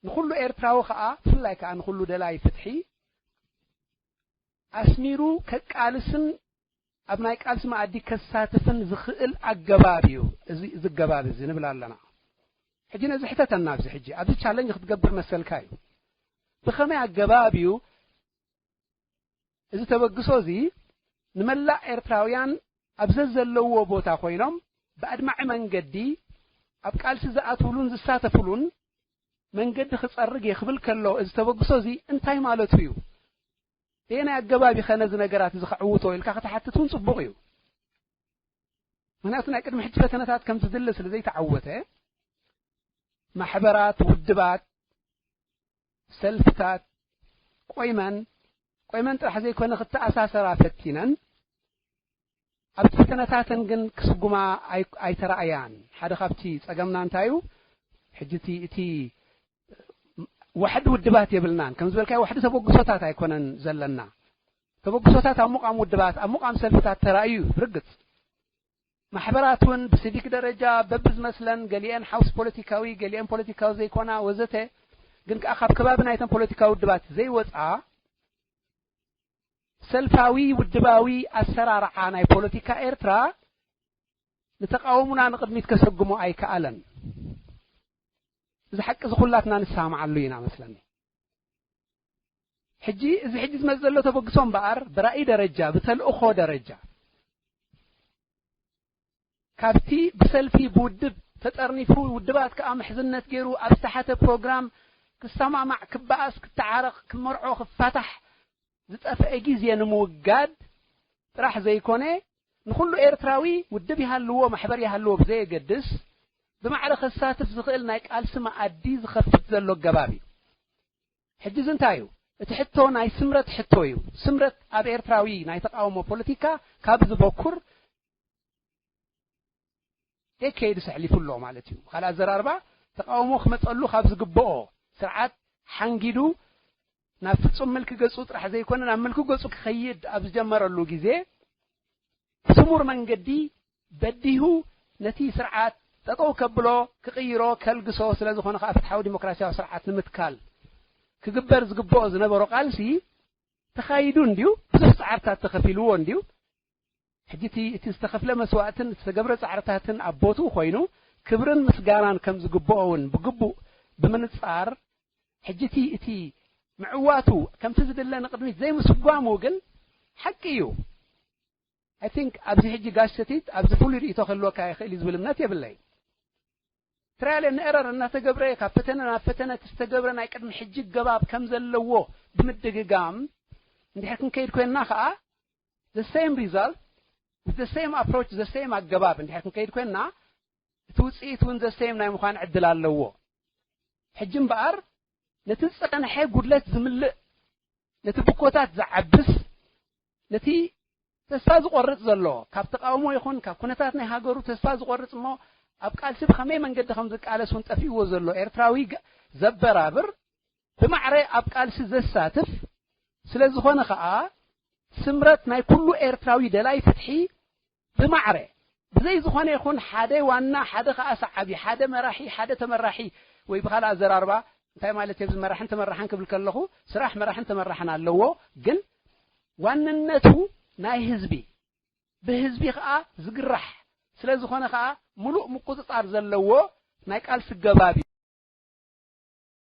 ንኹሉ ኤርትራዊ ከዓ ብፍላይ ከዓ ንኹሉ ደላይ ፍትሒ ኣስሚሩ ከቃልስን ኣብ ናይ ቃልሲ መኣዲ ከሳትፍን ዝኽእል ኣገባብ እዩ እዚ እዚ ኣገባብ እዚ ንብል ኣለና። ሕጂ ነዚ ሕተተና ኣብዚ ሕጂ ኣብዚ ቻለንጅ ክትገብር መሰልካ እዩ። ብኸመይ ኣገባብ እዩ እዚ ተበግሶ እዚ ንመላእ ኤርትራውያን ኣብ ዘዘለውዎ ቦታ ኮይኖም ብኣድማዒ መንገዲ ኣብ ቃልሲ ዝኣትውሉን ዝሳተፍሉን መንገዲ ክጸርግ እየ ክብል ከሎ እዚ ተበግሶ እዚ እንታይ ማለቱ እዩ? በየናይ ኣገባብ ኢኸ ነዚ ነገራት እዚ ከዕውቶ ኢልካ ክትሓትት እውን ጽቡቕ እዩ። ምክንያቱ ናይ ቅድሚ ሕጂ ፈተነታት ከም ዝድለ ስለ ዘይተዓወተ ማሕበራት፣ ውድባት፣ ሰልፍታት ቆይመን ቆይመን ጥራሕ ዘይኮነ ክተኣሳሰራ ፈቲነን ኣብቲ ፈተነታተን ግን ክስጉማ ኣይተራእያን። ሓደ ካብቲ ጸገምና እንታይ እዩ? ሕጂ እቲ እቲ ዋሕዲ ውድባት የብልናን። ከም ዝበልካዮ ዋሕዲ ተበግሶታት ኣይኮነን ዘለና። ተበግሶታት ኣብ ሙቓም ውድባት ኣብ ሙቓም ሰልፍታት ተራእዩ እዩ ርግጽ። ማሕበራት እውን ብሲቪክ ደረጃ በብዝመስለን ገሊአን ሓውስ ፖለቲካዊ ገሊአን ፖለቲካዊ ዘይኮና ወዘተ ግን ከዓ ካብ ከባቢ ናይተን ፖለቲካዊ ውድባት ዘይወፃ ሰልፋዊ ውድባዊ ኣሰራርዓ ናይ ፖለቲካ ኤርትራ ንተቃውሙና ንቅድሚት ከሰጉሞ ኣይከኣለን። እዚ ሓቂ እዚ ኩላትና ንሰማማዓሉ ኢና መስለኒ። ሕጂ እዚ ሕጂ ዝመጽእ ዘሎ ተበግሶ እምበኣር ብራእይ ደረጃ ብተልእኾ ደረጃ ካብቲ ብሰልፊ ብውድብ ተጠርኒፉ ውድባት ከኣ ምሕዝነት ገይሩ ኣብ ዝተሓተ ፕሮግራም ክሰማማዕ ክበኣስ ክተዓረቕ ክመርዖ ክፋታሕ ዝጠፍአ ግዜ ንምውጋድ ጥራሕ ዘይኮነ ንኹሉ ኤርትራዊ ውድብ ይሃልዎ ማሕበር ይሃልዎ ብዘየገድስ ብማዕረ ከሳትፍ ዝኽእል ናይ ቃልሲ መኣዲ ዝኸፍት ዘሎ ኣገባብ እዩ። ሕጂ እዚ እንታይ እዩ? እቲ ሕቶ ናይ ስምረት ሕቶ እዩ። ስምረት ኣብ ኤርትራዊ ናይ ተቃውሞ ፖለቲካ ካብ ዝበኩር ዴኬድስ ኣሕሊፉ ኣሎ ማለት እዩ። ካልእ ኣዘራርባ ተቃውሞ ክመፀሉ ካብ ዝግብኦ ስርዓት ሓንጊዱ ናብ ፍጹም ምልኪ ገጹ ጥራሕ ዘይኮነ ናብ ምልኪ ገጹ ክኸይድ ኣብ ዝጀመረሉ ግዜ ስሙር መንገዲ በዲሁ ነቲ ስርዓት ጠጠው ከብሎ ክቕይሮ ከልግሶ ስለ ዝኾነ ከዓ ፍትሓዊ ዲሞክራሲያዊ ስርዓት ንምትካል ክግበር ዝግብኦ ዝነበሮ ቃልሲ ተኻይዱ እንድዩ ብዙሕ ፃዕርታት ተኸፊልዎ እንድዩ ሕጂ እቲ እቲ ዝተኸፍለ መስዋእትን ዝተገብረ ፃዕርታትን ኣብ ቦትኡ ኮይኑ ክብርን ምስጋናን ከም ዝግብኦ እውን ብግቡእ ብምንፃር ሕጂ እቲ እቲ ምዕዋቱ ከምቲ ዝድለ ንቅድሚት ዘይምስጓሙ ግን ሓቂ እዩ። I think ኣብዚ ሕጂ ጋሽ ሰቲት ኣብዚ ፍሉይ ርእይቶ ክህልወካ ይኽእል እዩ ዝብል እምነት የብለይ። ትራያል ኤንድ ኤረር እናተገብረ ካብ ፈተነ ናብ ፈተነ እቲ ዝተገብረ ናይ ቅድሚ ሕጂ ገባብ ከም ዘለዎ ብምድግጋም እንድሕር ክንከይድ ኮይንና ከዓ the same result the same approach the same ኣገባብ እንድሕር ክንከይድ ኮይንና እቲ ውፅኢት እውን the same ናይ ምዃን ዕድል ኣለዎ። ሕጂ እምበኣር ነቲ ዝጸንሐ ጉድለት ዝምልእ፣ ነቲ ብኮታት ዝዓብስ፣ ነቲ ተስፋ ዝቆርጽ ዘሎ፣ ካብ ተቃውሞ ይኹን ካብ ኩነታት ናይ ሃገሩ ተስፋ ዝቆርጽ እሞ ኣብ ቃልሲ ብኸመይ መንገዲ ከም ዝቃለስ እውን ጠፊእዎ ዘሎ ኤርትራዊ ዘበራብር፣ ብማዕረ ኣብ ቃልሲ ዘሳትፍ ስለ ዝኾነ ከኣ፣ ስምረት ናይ ኩሉ ኤርትራዊ ደላይ ፍትሒ ብማዕረ፣ ብዘይ ዝኾነ ይኹን ሓደ ዋና፣ ሓደ ከኣ ሰዓቢ፣ ሓደ መራሒ፣ ሓደ ተመራሒ፣ ወይ ብኻልእ ኣዘራርባ እንታይ ማለት እዩ፣ ኣብዚ መራሕን ተመራሕን ክብል ከለኹ፣ ስራሕ መራሕን ተመራሕን ኣለዎ፣ ግን ዋንነቱ ናይ ህዝቢ፣ ብህዝቢ ከኣ ዝግራሕ ስለ ዝኾነ ከኣ፣ ምሉእ ምቁጽጻር ዘለዎ ናይ ቃልሲ ገባብ እዩ።